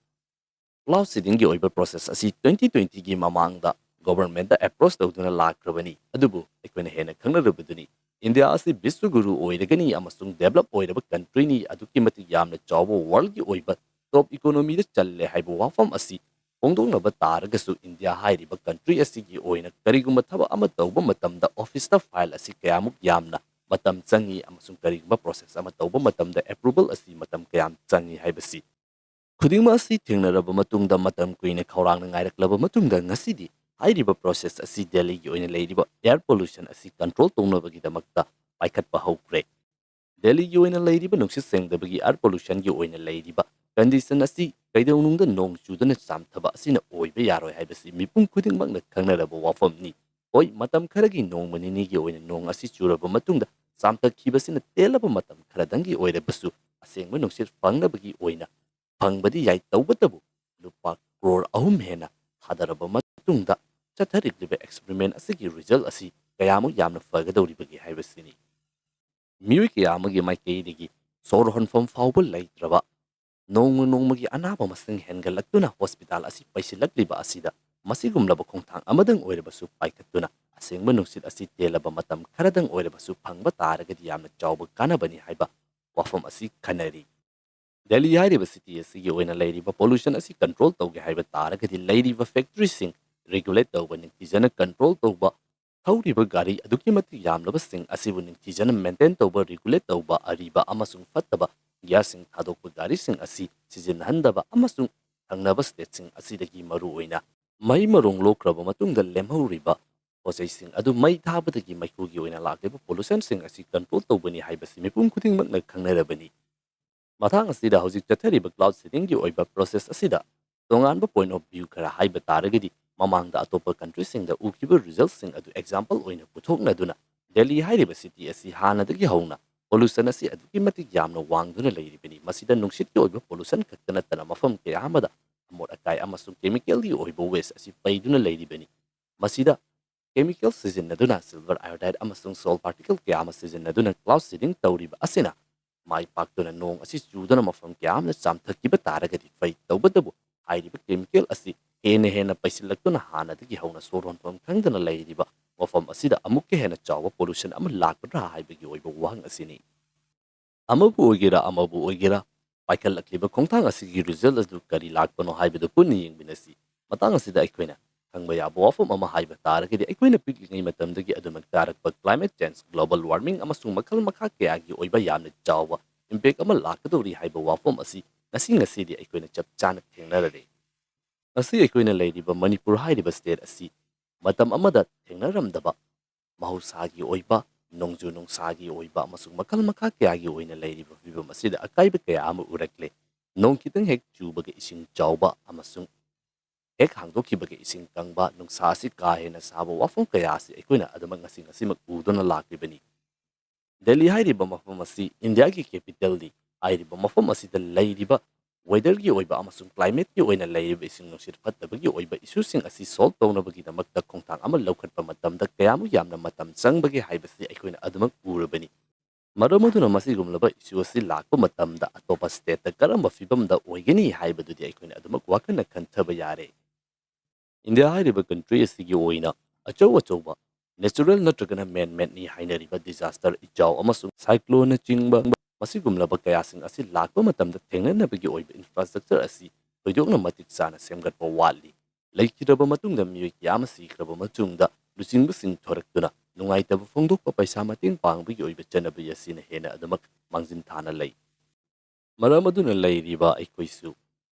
ꯀ꯭ꯂꯥꯎꯗ ꯁꯤꯗꯤꯡꯒꯤ ꯑꯣꯏꯕ ꯄ꯭ꯔꯣꯁꯦꯁ ꯑꯁꯤ ꯇ꯭ꯋꯦꯟꯇꯤ ꯇ꯭ꯋꯦꯟꯇꯤꯒꯤ ꯃꯃꯥꯡꯗ ꯒꯣꯚꯔꯟꯃꯦꯟꯠꯇ ꯑꯦꯄ꯭ꯔꯣꯆ ꯇꯧꯗꯨꯅ ꯂꯥꯛꯈ꯭ꯔꯕꯅꯤ꯫ ꯑꯗꯨꯕꯨ ꯑꯩꯈꯣꯏꯅ ꯍꯦꯟꯅ ꯈꯪꯅꯔꯕꯗꯨꯅꯤ, ꯏꯟꯗꯤꯌꯥ ꯑꯁꯤ ꯕꯤꯁ꯭ꯋ ꯒꯨꯔꯨ ꯑꯣꯏꯔꯒꯅꯤ ꯑꯃꯁꯨꯡ ꯗꯦꯕꯂꯞ ꯑꯣꯏꯔꯕ ꯀꯟꯇ꯭ꯔꯤꯅꯤ, ꯑꯗꯨꯛꯀꯤ ꯃꯇꯤꯛ ꯌꯥꯝꯅ ꯆꯥꯎꯕ ꯋꯥꯔꯜꯗꯒꯤ ꯑꯣꯏꯕ ꯇꯣꯞ ꯏꯀꯣꯅꯣꯃꯤꯗ ꯆꯜꯂꯦ ꯍꯥꯏꯕ ꯋꯥꯐꯝ ꯑꯁꯤ ꯐꯣꯡꯗꯣꯛꯅꯕ ꯇꯥꯔꯒꯁꯨ, ꯏꯟꯗꯤꯌꯥ ꯍꯥꯏꯔꯤꯕ ꯀꯟꯇ꯭ꯔꯤ ꯑꯁꯤꯒꯤ ꯑꯣꯏꯅ ꯀꯔꯤꯒꯨꯝꯕ ꯊꯕꯛ ꯑꯃ ꯇꯧꯕ ꯃꯇꯝꯗ ꯑꯣꯐꯤꯁꯇ ꯐꯥꯏꯜ ꯑꯁꯤ ꯀꯌꯥꯃꯨꯛ ꯌꯥꯝꯅ ꯃꯇꯝ ꯆꯪꯏ ꯑꯃꯁꯨꯡ ꯀꯔꯤꯒꯨꯝꯕ ꯄ꯭ꯔꯣꯁꯦꯁ ꯑꯃ ꯇꯧꯕ ꯃꯇꯝꯗ ꯑꯦꯄ꯭ꯔꯨꯕꯜ ꯑꯁꯤ ꯃꯇꯝ ꯀꯌꯥꯝ ꯆꯪꯏ ꯍꯥꯏꯕꯁꯤ ꯈꯨꯗꯤꯡꯃꯛ ꯑꯁꯤ ꯊꯦꯡꯅꯔꯕ ꯃꯇꯨꯡꯗ, ꯃꯇꯝ ꯀꯨꯏꯅ ꯈꯧꯔꯥꯡꯅ ꯉꯥꯏꯔꯛꯂꯕ ꯃꯇꯨꯡꯗ, ꯉꯁꯤꯗꯤ ꯍꯥꯏꯔꯤꯕ ꯄ꯭ꯔꯣꯁꯦꯁ ꯑꯁꯤ ꯗꯦꯜꯂꯤꯒꯤ ꯑꯣꯏꯅ ꯂꯩꯔꯤꯕ ꯑꯦꯌꯔ ꯄꯣꯂꯨꯁꯟ ꯑꯁꯤ ꯀꯟꯇ꯭ꯔꯣꯜ ꯇꯧꯅꯕꯒꯤꯗꯃꯛꯇ ꯄꯥꯏꯈꯠꯄ ꯍꯧꯈ꯭ꯔꯦ꯫ ꯗꯦꯜꯂꯤꯒꯤ ꯑꯣꯏꯅ ꯂꯩꯔꯤꯕ ꯅꯨꯡꯁꯤꯠ ꯁꯦꯡꯗꯕꯒꯤ, ꯑꯦꯌꯔ ꯄꯣꯂꯨꯁꯟꯒꯤ ꯑꯣꯏꯅ ꯂꯩꯔꯤꯕ ꯀꯟꯗꯤꯁꯟ ꯑꯁꯤ ꯀꯩꯗꯧꯅꯨꯡꯗ ꯅꯣꯡ ꯆꯨꯗꯅ ꯆꯥꯝꯊꯕ ꯑꯁꯤꯅ ꯑꯣꯏꯕ ꯌꯥꯔꯣꯏ ꯍꯥꯏꯕꯁꯤ ꯃꯤꯄꯨꯝ ꯈꯨꯗꯤꯡꯃꯛꯅ ꯈꯪꯅꯔꯕ ꯋꯥꯐꯝꯅꯤ꯫ ꯍꯣꯏ, ꯃꯇꯝ ꯈꯔꯒꯤ ꯅꯣꯡꯃ ꯅꯤꯅꯤꯒꯤ ꯑꯣꯏꯅ ꯅꯣꯡ ꯑꯁꯤ ꯆꯨꯔꯕ ꯃꯇꯨꯡꯗ ꯆꯥꯝꯊꯈꯤꯕꯁꯤꯅ ꯇꯦꯜꯂꯕ ꯃꯇꯝ ꯈꯔꯗꯪꯒꯤ ꯑꯣꯏꯔꯕꯁꯨ, ꯑꯁꯦꯡꯕ ꯅꯨꯡꯁꯤꯠ ꯐꯪꯅꯕꯒꯤ ꯑꯣꯏꯅ ꯐꯪꯕꯗꯤ ꯌꯥꯏ, ꯇꯧꯕꯇꯕꯨ ꯂꯨꯄꯥ ꯀ꯭ꯔꯣꯔ ꯑꯍꯨꯝ ꯍꯦꯟꯅ ꯊꯥꯗꯔꯕ ꯃꯇꯨꯡꯗ ꯆꯠꯊꯔꯤꯕ ꯑꯦꯛꯁꯄꯦꯔꯤꯃꯦꯟ ꯑꯁꯤꯒꯤ ꯔꯤꯖꯜ ꯑꯁꯤ ꯀꯌꯥꯃꯨꯛ ꯌꯥꯝꯅ ꯐꯒꯗꯧꯔꯤꯕꯒꯦ ꯍꯥꯏꯕꯁꯤꯅꯤ꯫ ꯃꯤꯑꯣꯏ ꯀꯌꯥ ꯑꯃꯒꯤ ꯃꯥꯏꯀꯩꯗꯒꯤ ꯁꯣꯔ ꯍꯣꯟꯐꯝ ꯐꯥꯎꯕ ꯂꯩꯇ꯭ꯔꯕ, ꯅꯣꯡꯃ ꯅꯣꯡꯃꯒꯤ ꯑꯅꯥꯕ ꯃꯁꯤꯡ ꯍꯦꯟꯒꯠꯂꯛꯇꯨꯅ ꯍꯣꯁꯄꯤꯇꯥꯜ ꯑꯁꯤ ꯄꯩꯁꯤꯜꯂꯛꯂꯤꯕ ꯑꯁꯤꯗ ꯃꯁꯤꯒꯨꯝꯂꯕ ꯈꯣꯡꯊꯥꯡ ꯑꯃꯗꯪ ꯑꯣꯏꯔꯕꯁꯨ ꯄꯥꯏꯈꯠꯇꯨꯅ ꯑꯁꯦꯡꯕ ꯅꯨꯡꯁꯤꯠ ꯑꯁꯤ ꯇꯦꯜꯂꯕ ꯃꯇꯝ ꯈꯔꯗꯪ ꯑꯣꯏꯔꯕꯁꯨ ꯐꯪꯕ ꯇꯥꯔꯒꯗꯤ ꯌꯥꯝꯅ ꯆꯥꯎꯕ ꯀꯥꯟꯅꯕꯅꯤ ꯍꯥꯏꯕ ꯋꯥꯐꯝ ꯑꯁꯤ ꯈꯟꯅꯔꯤ꯫ ꯗꯦꯜꯂꯤ ꯍꯥꯏꯔꯤꯕ ꯁꯤꯇꯤ ꯑꯁꯤꯒꯤ ꯑꯣꯏꯅ ꯂꯩꯔꯤꯕ ꯄꯣꯂꯨꯁꯟ ꯑꯁꯤ ꯀꯟꯇ꯭ꯔꯣꯜ ꯇꯧꯒꯦ ꯍꯥꯏꯕ ꯇꯥꯔꯒꯗꯤ ꯂꯩꯔꯤꯕ ꯐꯦꯛꯇꯔꯤꯁꯤꯡ ꯔꯤꯒꯨꯂꯦꯠ ꯇꯧꯕ, ꯅꯤꯡꯊꯤꯖꯅ ꯀꯟꯇ꯭ꯔꯣꯜ ꯇꯧꯕ, ꯊꯧꯔꯤꯕ ꯒꯥꯔꯤ ꯑꯗꯨꯛꯀꯤ ꯃꯇꯤꯛ ꯌꯥꯝꯂꯕꯁꯤꯡ ꯑꯁꯤꯕꯨ ꯅꯤꯡꯊꯤꯖꯅ ꯃꯦꯟꯇꯦꯟ ꯇꯧꯕ, ꯔꯤꯒꯨꯂꯦꯠ ꯇꯧꯕ, ꯑꯔꯤꯕ ꯑꯃꯁꯨꯡ ꯐꯠꯇꯕ ꯒ꯭ꯌꯥꯁꯁꯤꯡ ꯊꯥꯗꯣꯛꯄ ꯒꯥꯔꯤꯁꯤꯡ ꯑꯁꯤ ꯁꯤꯖꯤꯟꯅꯍꯟꯗꯕ ꯑꯃꯁꯨꯡ ꯊꯪꯅꯕ ꯁ꯭ꯇꯦꯠꯁꯤꯡ ꯑꯁꯤꯗꯒꯤ ꯃꯔꯨꯑꯣꯏꯅ ꯃꯩ ꯃꯔꯣꯡ ꯂꯣꯛꯈ꯭ꯔꯕ ꯃꯇꯨꯡꯗ ꯂꯦꯝꯍꯧꯔꯤꯕ ꯄꯣꯠꯆꯩꯁꯤꯡ ꯑꯗꯨ ꯃꯩ ꯊꯥꯕꯗꯒꯤ ꯃꯩꯈꯨꯒꯤ ꯑꯣꯏꯅ ꯂꯥꯛꯂꯤꯕ ꯄꯣꯂꯨꯁꯟꯁꯤꯡ ꯑꯁꯤ ꯀꯟꯇ꯭ꯔꯣꯜ ꯇꯧꯕꯅꯤ ꯍꯥꯏꯕꯁꯤ ꯃꯤꯄꯨꯝ ꯈꯨꯗꯤꯡꯃꯛꯅ ꯈꯪꯅꯔꯕꯅꯤ꯫ ꯃꯇꯥꯡ ꯑꯁꯤꯗ ꯍꯧꯖꯤꯛ ꯆꯠꯊꯔꯤꯕ ꯀ꯭ꯂꯥꯎꯗ ꯁꯤꯗꯤꯡꯒꯤ ꯑꯣꯏꯕ ꯄ꯭ꯔꯣꯁꯦꯁ ꯑꯁꯤꯗ ꯇꯣꯉꯥꯟꯕ ꯄꯣꯏꯟꯠ ꯑꯣꯐ ꯚ꯭ꯌꯨ ꯈꯔ ꯍꯥꯏꯕ ꯇꯥꯔꯒꯗꯤ, ꯃꯃꯥꯡꯗ ꯑꯇꯣꯞꯄ ꯀꯟꯇ꯭ꯔꯤꯁꯤꯡꯗ ꯎꯈꯤꯕ ꯔꯤꯖꯜꯠꯁꯤꯡ ꯑꯗꯨ ꯑꯦꯛꯖꯥꯝꯄꯜ ꯑꯣꯏꯅ ꯄꯨꯊꯣꯛꯅꯗꯨꯅ ꯗꯦꯜꯂꯤ ꯍꯥꯏꯔꯤꯕ ꯁꯤꯇꯤ ꯑꯁꯤ ꯍꯥꯟꯅꯗꯒꯤ ꯍꯧꯅ ꯄꯣꯂꯨꯁꯟ ꯑꯁꯤ ꯑꯗꯨꯛꯀꯤ ꯃꯇꯤꯛ ꯌꯥꯝꯅ ꯋꯥꯡꯗꯨꯅ ꯂꯩꯔꯤꯕꯅꯤ꯫ ꯃꯁꯤꯗ ꯅꯨꯡꯁꯤꯠꯀꯤ ꯑꯣꯏꯕ ꯄꯣꯂꯨꯁꯟ ꯈꯛꯇ ꯅꯠꯇꯅ ꯃꯐꯝ ꯀꯌꯥ ꯑꯃꯗ ꯑꯃꯣꯠ ꯑꯀꯥꯏ ꯑꯃꯁꯨꯡ ꯀꯦꯃꯤꯀꯦꯜꯒꯤ ꯑꯣꯏꯕ ꯋꯦꯁ ꯑꯁꯤ ꯄꯩꯗꯨꯅ ꯂꯩꯔꯤꯕꯅꯤ꯫ ꯃꯁꯤꯗ ꯀꯦꯃꯤꯀꯦꯜ ꯁꯤꯖꯤꯟꯅꯗꯨꯅ ꯁꯤꯜꯚꯔ ꯑꯥꯏꯑꯣꯗꯥꯏꯗ ꯑꯃꯁꯨꯡ ꯁꯣꯜ ꯄꯥꯔꯇꯤꯀꯜ ꯀꯌꯥ ꯑꯃ ꯁꯤꯖꯤꯟꯅꯗꯨꯅ ꯀ꯭ꯂꯥꯎꯗ ꯁꯤꯗꯤꯡ ꯇꯧꯔꯤꯕ ꯑꯁꯤꯅ ꯃꯥꯏ ꯄꯥꯛꯇꯨꯅ ꯅꯣꯡ ꯑꯁꯤ ꯆꯨꯗꯨꯅ ꯃꯐꯝ ꯀꯌꯥ ꯑꯃꯗ ꯆꯥꯝꯊꯈꯤꯕ ꯇꯥꯔꯒꯗꯤ ꯐꯩ꯫ ꯇꯧꯕꯇꯕꯨ ꯍꯥꯏꯔꯤꯕ ꯀꯦꯃꯤꯀꯦꯜ ꯑꯁꯤ ꯍꯦꯟꯅ ꯍꯦꯟꯅ ꯄꯩꯁꯤꯜꯂꯛꯇꯨꯅ ꯍꯥꯟꯅꯗꯒꯤ ꯍꯧꯅ ꯁꯣꯔ ꯍꯣꯟꯐꯝ ꯈꯪꯗꯅ ꯂꯩꯔꯤꯕ ꯃꯐꯝ ꯑꯁꯤꯗ ꯑꯃꯨꯛꯀ ꯍꯦꯟꯅ ꯆꯥꯎꯕ ꯄꯣꯂꯨꯁꯟ ꯑꯃ ꯂꯥꯛꯀꯗ꯭ꯔꯥ ꯍꯥꯏꯕꯒꯤ ꯑꯣꯏꯕ ꯋꯥꯍꯪ ꯑꯁꯤꯅꯤ꯫ ꯑꯃꯕꯨ ꯑꯣꯏꯒꯦꯔꯥ ꯑꯃꯕꯨ ꯑꯣꯏꯒꯦꯔꯥ, ꯄꯥꯏꯈꯠꯂꯛꯂꯤꯕ ꯈꯣꯡꯊꯥꯡ ꯑꯁꯤꯒꯤ ꯔꯤꯖꯜꯠ ꯑꯗꯨ ꯀꯔꯤ ꯂꯥꯛꯄꯅꯣ ꯍꯥꯏꯕꯗꯨ ꯄꯨꯟꯅ ꯌꯦꯡꯃꯤꯟꯅꯁꯤ꯫ ꯃꯇꯥꯡ ꯑꯁꯤꯗ ꯑꯩꯈꯣꯏꯅ ꯈꯪꯕ ꯌꯥꯕ ꯋꯥꯐꯝ ꯑꯃ ꯍꯥꯏꯕ ꯇꯥꯔꯒꯗꯤ, ꯑꯩꯈꯣꯏꯅ ꯄꯤꯛꯂꯤꯉꯩ ꯃꯇꯝꯗꯒꯤ ꯑꯗꯨꯃꯛ ꯇꯥꯔꯛꯄ ꯀ꯭ꯂꯥꯏꯃꯦꯠ ꯆꯦꯟꯖ, ꯒ꯭ꯂꯣꯕꯜ ꯋꯥꯔꯃꯤꯡ ꯑꯃꯁꯨꯡ ꯃꯈꯜ ꯃꯈꯥ ꯀꯌꯥꯒꯤ ꯑꯣꯏꯕ ꯌꯥꯝꯅ ꯆꯥꯎꯕ ꯏꯝꯄꯦꯛ ꯑꯃ ꯂꯥꯛꯀꯗꯧꯔꯤ ꯍꯥꯏꯕ ꯋꯥꯐꯝ ꯑꯁꯤ ꯉꯁꯤ ꯉꯁꯤꯗꯤ ꯑꯩꯈꯣꯏꯅ ꯆꯞ ꯆꯥꯅ ꯊꯦꯡꯅꯔꯔꯦ꯫ ꯉꯁꯤ ꯑꯩꯈꯣꯏꯅ ꯂꯩꯔꯤꯕ ꯃꯅꯤꯄꯨꯔ ꯍꯥꯏꯔꯤꯕ ꯁ꯭ꯇꯦꯠ ꯑꯁꯤ ꯃꯇꯝ ꯑꯃꯗ ꯊꯦꯡꯅꯔꯝꯗꯕ ꯃꯍꯧꯁꯥꯒꯤ ꯑꯣꯏꯕ ꯅꯣꯡꯖꯨ ꯅꯨꯡꯁꯥꯒꯤ ꯑꯣꯏꯕ ꯑꯃꯁꯨꯡ ꯃꯈꯜ ꯃꯈꯥ ꯀꯌꯥꯒꯤ ꯑꯣꯏꯅ ꯂꯩꯔꯤꯕ ꯐꯤꯕꯝ ꯑꯁꯤꯗ ꯑꯀꯥꯏꯕ ꯀꯌꯥ ꯑꯃ ꯎꯔꯛꯂꯦ꯫ ꯅꯣꯡ ꯈꯤꯇꯪ ꯍꯦꯛ ꯆꯨꯕꯒ ꯏꯁꯤꯡ ꯆꯥꯎꯕ ꯑꯃꯁꯨꯡ ꯍꯦꯛ ꯍꯥꯡꯗꯣꯛꯈꯤꯕꯒ ꯏꯁꯤꯡ ꯀꯪꯕ, ꯅꯨꯡꯁꯥ ꯑꯁꯤ ꯀꯥ ꯍꯦꯟꯅ ꯁꯥꯕ, ꯋꯥꯐꯝ ꯀꯌꯥ ꯑꯁꯤ ꯑꯩꯈꯣꯏꯅ ꯑꯗꯨꯃꯛ ꯉꯁꯤ ꯉꯁꯤꯃꯛ ꯎꯗꯨꯅ ꯂꯥꯛꯂꯤꯕꯅꯤ꯫ ꯗꯦꯜꯂꯤ ꯍꯥꯏꯔꯤꯕ ꯃꯐꯝ ꯑꯁꯤ ꯏꯟꯗꯤꯌꯥꯒꯤ ꯀꯦꯄꯤꯇꯦꯜꯅꯤ꯫ ꯍꯥꯏꯔꯤꯕ ꯃꯐꯝ ꯑꯁꯤꯗ ꯂꯩꯔꯤꯕ ꯋꯦꯗꯔꯒꯤ ꯑꯣꯏꯕ ꯑꯃꯁꯨꯡ ꯀ꯭ꯂꯥꯏꯃꯦꯠꯀꯤ ꯑꯣꯏꯅ ꯂꯩꯔꯤꯕ ꯏꯁꯤꯡ ꯅꯨꯡꯁꯤꯠ ꯐꯠꯇꯕꯒꯤ ꯑꯣꯏꯕ ꯏꯁꯨꯁꯤꯡ ꯑꯁꯤ ꯁꯣꯜꯕ ꯇꯧꯅꯕꯒꯤꯗꯃꯛꯇ ꯈꯣꯡꯊꯥꯡ ꯑꯃ ꯂꯧꯈꯠꯄ ꯃꯇꯝꯗ ꯀꯌꯥꯃꯨꯛ ꯌꯥꯝꯅ ꯃꯇꯝ ꯆꯪꯕꯒꯦ ꯍꯥꯏꯕꯁꯤ ꯑꯩꯈꯣꯏꯅ ꯑꯗꯨꯃꯛ ꯎꯔꯕꯅꯤ꯫ ꯃꯔꯝ ꯑꯗꯨꯅ ꯃꯁꯤꯒꯨꯝꯂꯕ ꯏꯁꯨ ꯑꯁꯤ ꯂꯥꯛꯄ ꯃꯇꯝꯗ ꯑꯇꯣꯞꯄ ꯁ꯭ꯇꯦꯠꯇ ꯀꯔꯝꯕ ꯐꯤꯕꯝꯗ ꯑꯣꯏꯒꯅꯤ ꯍꯥꯏꯕꯗꯨꯗꯤ ꯑꯩꯈꯣꯏꯅ ꯑꯗꯨꯃꯛ ꯋꯥꯈꯜꯅ ꯈꯟꯊꯕ ꯌꯥꯔꯦ꯫ ꯏꯟꯗꯤꯌꯥ ꯍꯥꯏꯔꯤꯕ ꯀꯟꯇ꯭ꯔꯤ ꯑꯁꯤꯒꯤ ꯑꯣꯏꯅ ꯑꯆꯧ ꯑꯆꯧꯕ natural ꯅꯠꯇ꯭ꯔꯒꯅ man-made ꯅꯤ ꯍꯥꯏꯅꯔꯤꯕ disaster, ꯏꯖꯥꯎ ꯑꯃꯁꯨꯡ cyclone ꯅꯆꯤꯡꯕ ꯃꯁꯤꯒꯨꯝꯂꯕ ꯀꯌꯥꯁꯤꯡ ꯑꯁꯤ ꯂꯥꯛꯄ ꯃꯇꯝꯗ ꯊꯦꯡꯅꯅꯕꯒꯤ ꯑꯣꯏꯕ infrastructure ꯑꯁꯤ ꯊꯣꯏꯗꯣꯛꯅ ꯃꯇꯤꯛ ꯆꯥꯅ ꯁꯦꯝꯒꯠꯄ ꯋꯥꯠꯂꯤ꯫ ꯂꯩꯈꯤꯗ꯭ꯔꯕ ꯃꯇꯨꯡꯗ ꯃꯤꯑꯣꯏ ꯀꯌꯥ ꯑꯃ ꯁꯤꯈ꯭ꯔꯕ ꯃꯇꯨꯡꯗ ꯂꯨꯆꯤꯡꯕꯁꯤꯡ ꯊꯣꯔꯛꯇꯨꯅ ꯅꯨꯡꯉꯥꯏꯇꯕ ꯐꯣꯡꯗꯣꯛꯄ, ꯄꯩꯁꯥ ꯃꯇꯦꯡ ꯄꯥꯡꯕꯒꯤ ꯑꯣꯏꯕ ꯆꯠꯅꯕꯤ ꯑꯁꯤꯅ ꯍꯦꯟꯅ ꯑꯗꯨꯃꯛ ꯃꯥꯡꯖꯤꯟ ꯊꯥꯅ ꯂꯩ꯫ ꯃꯔꯝ ꯑꯗꯨꯅ ꯂꯩꯔꯤꯕ ꯑꯩꯈꯣꯏꯁꯨ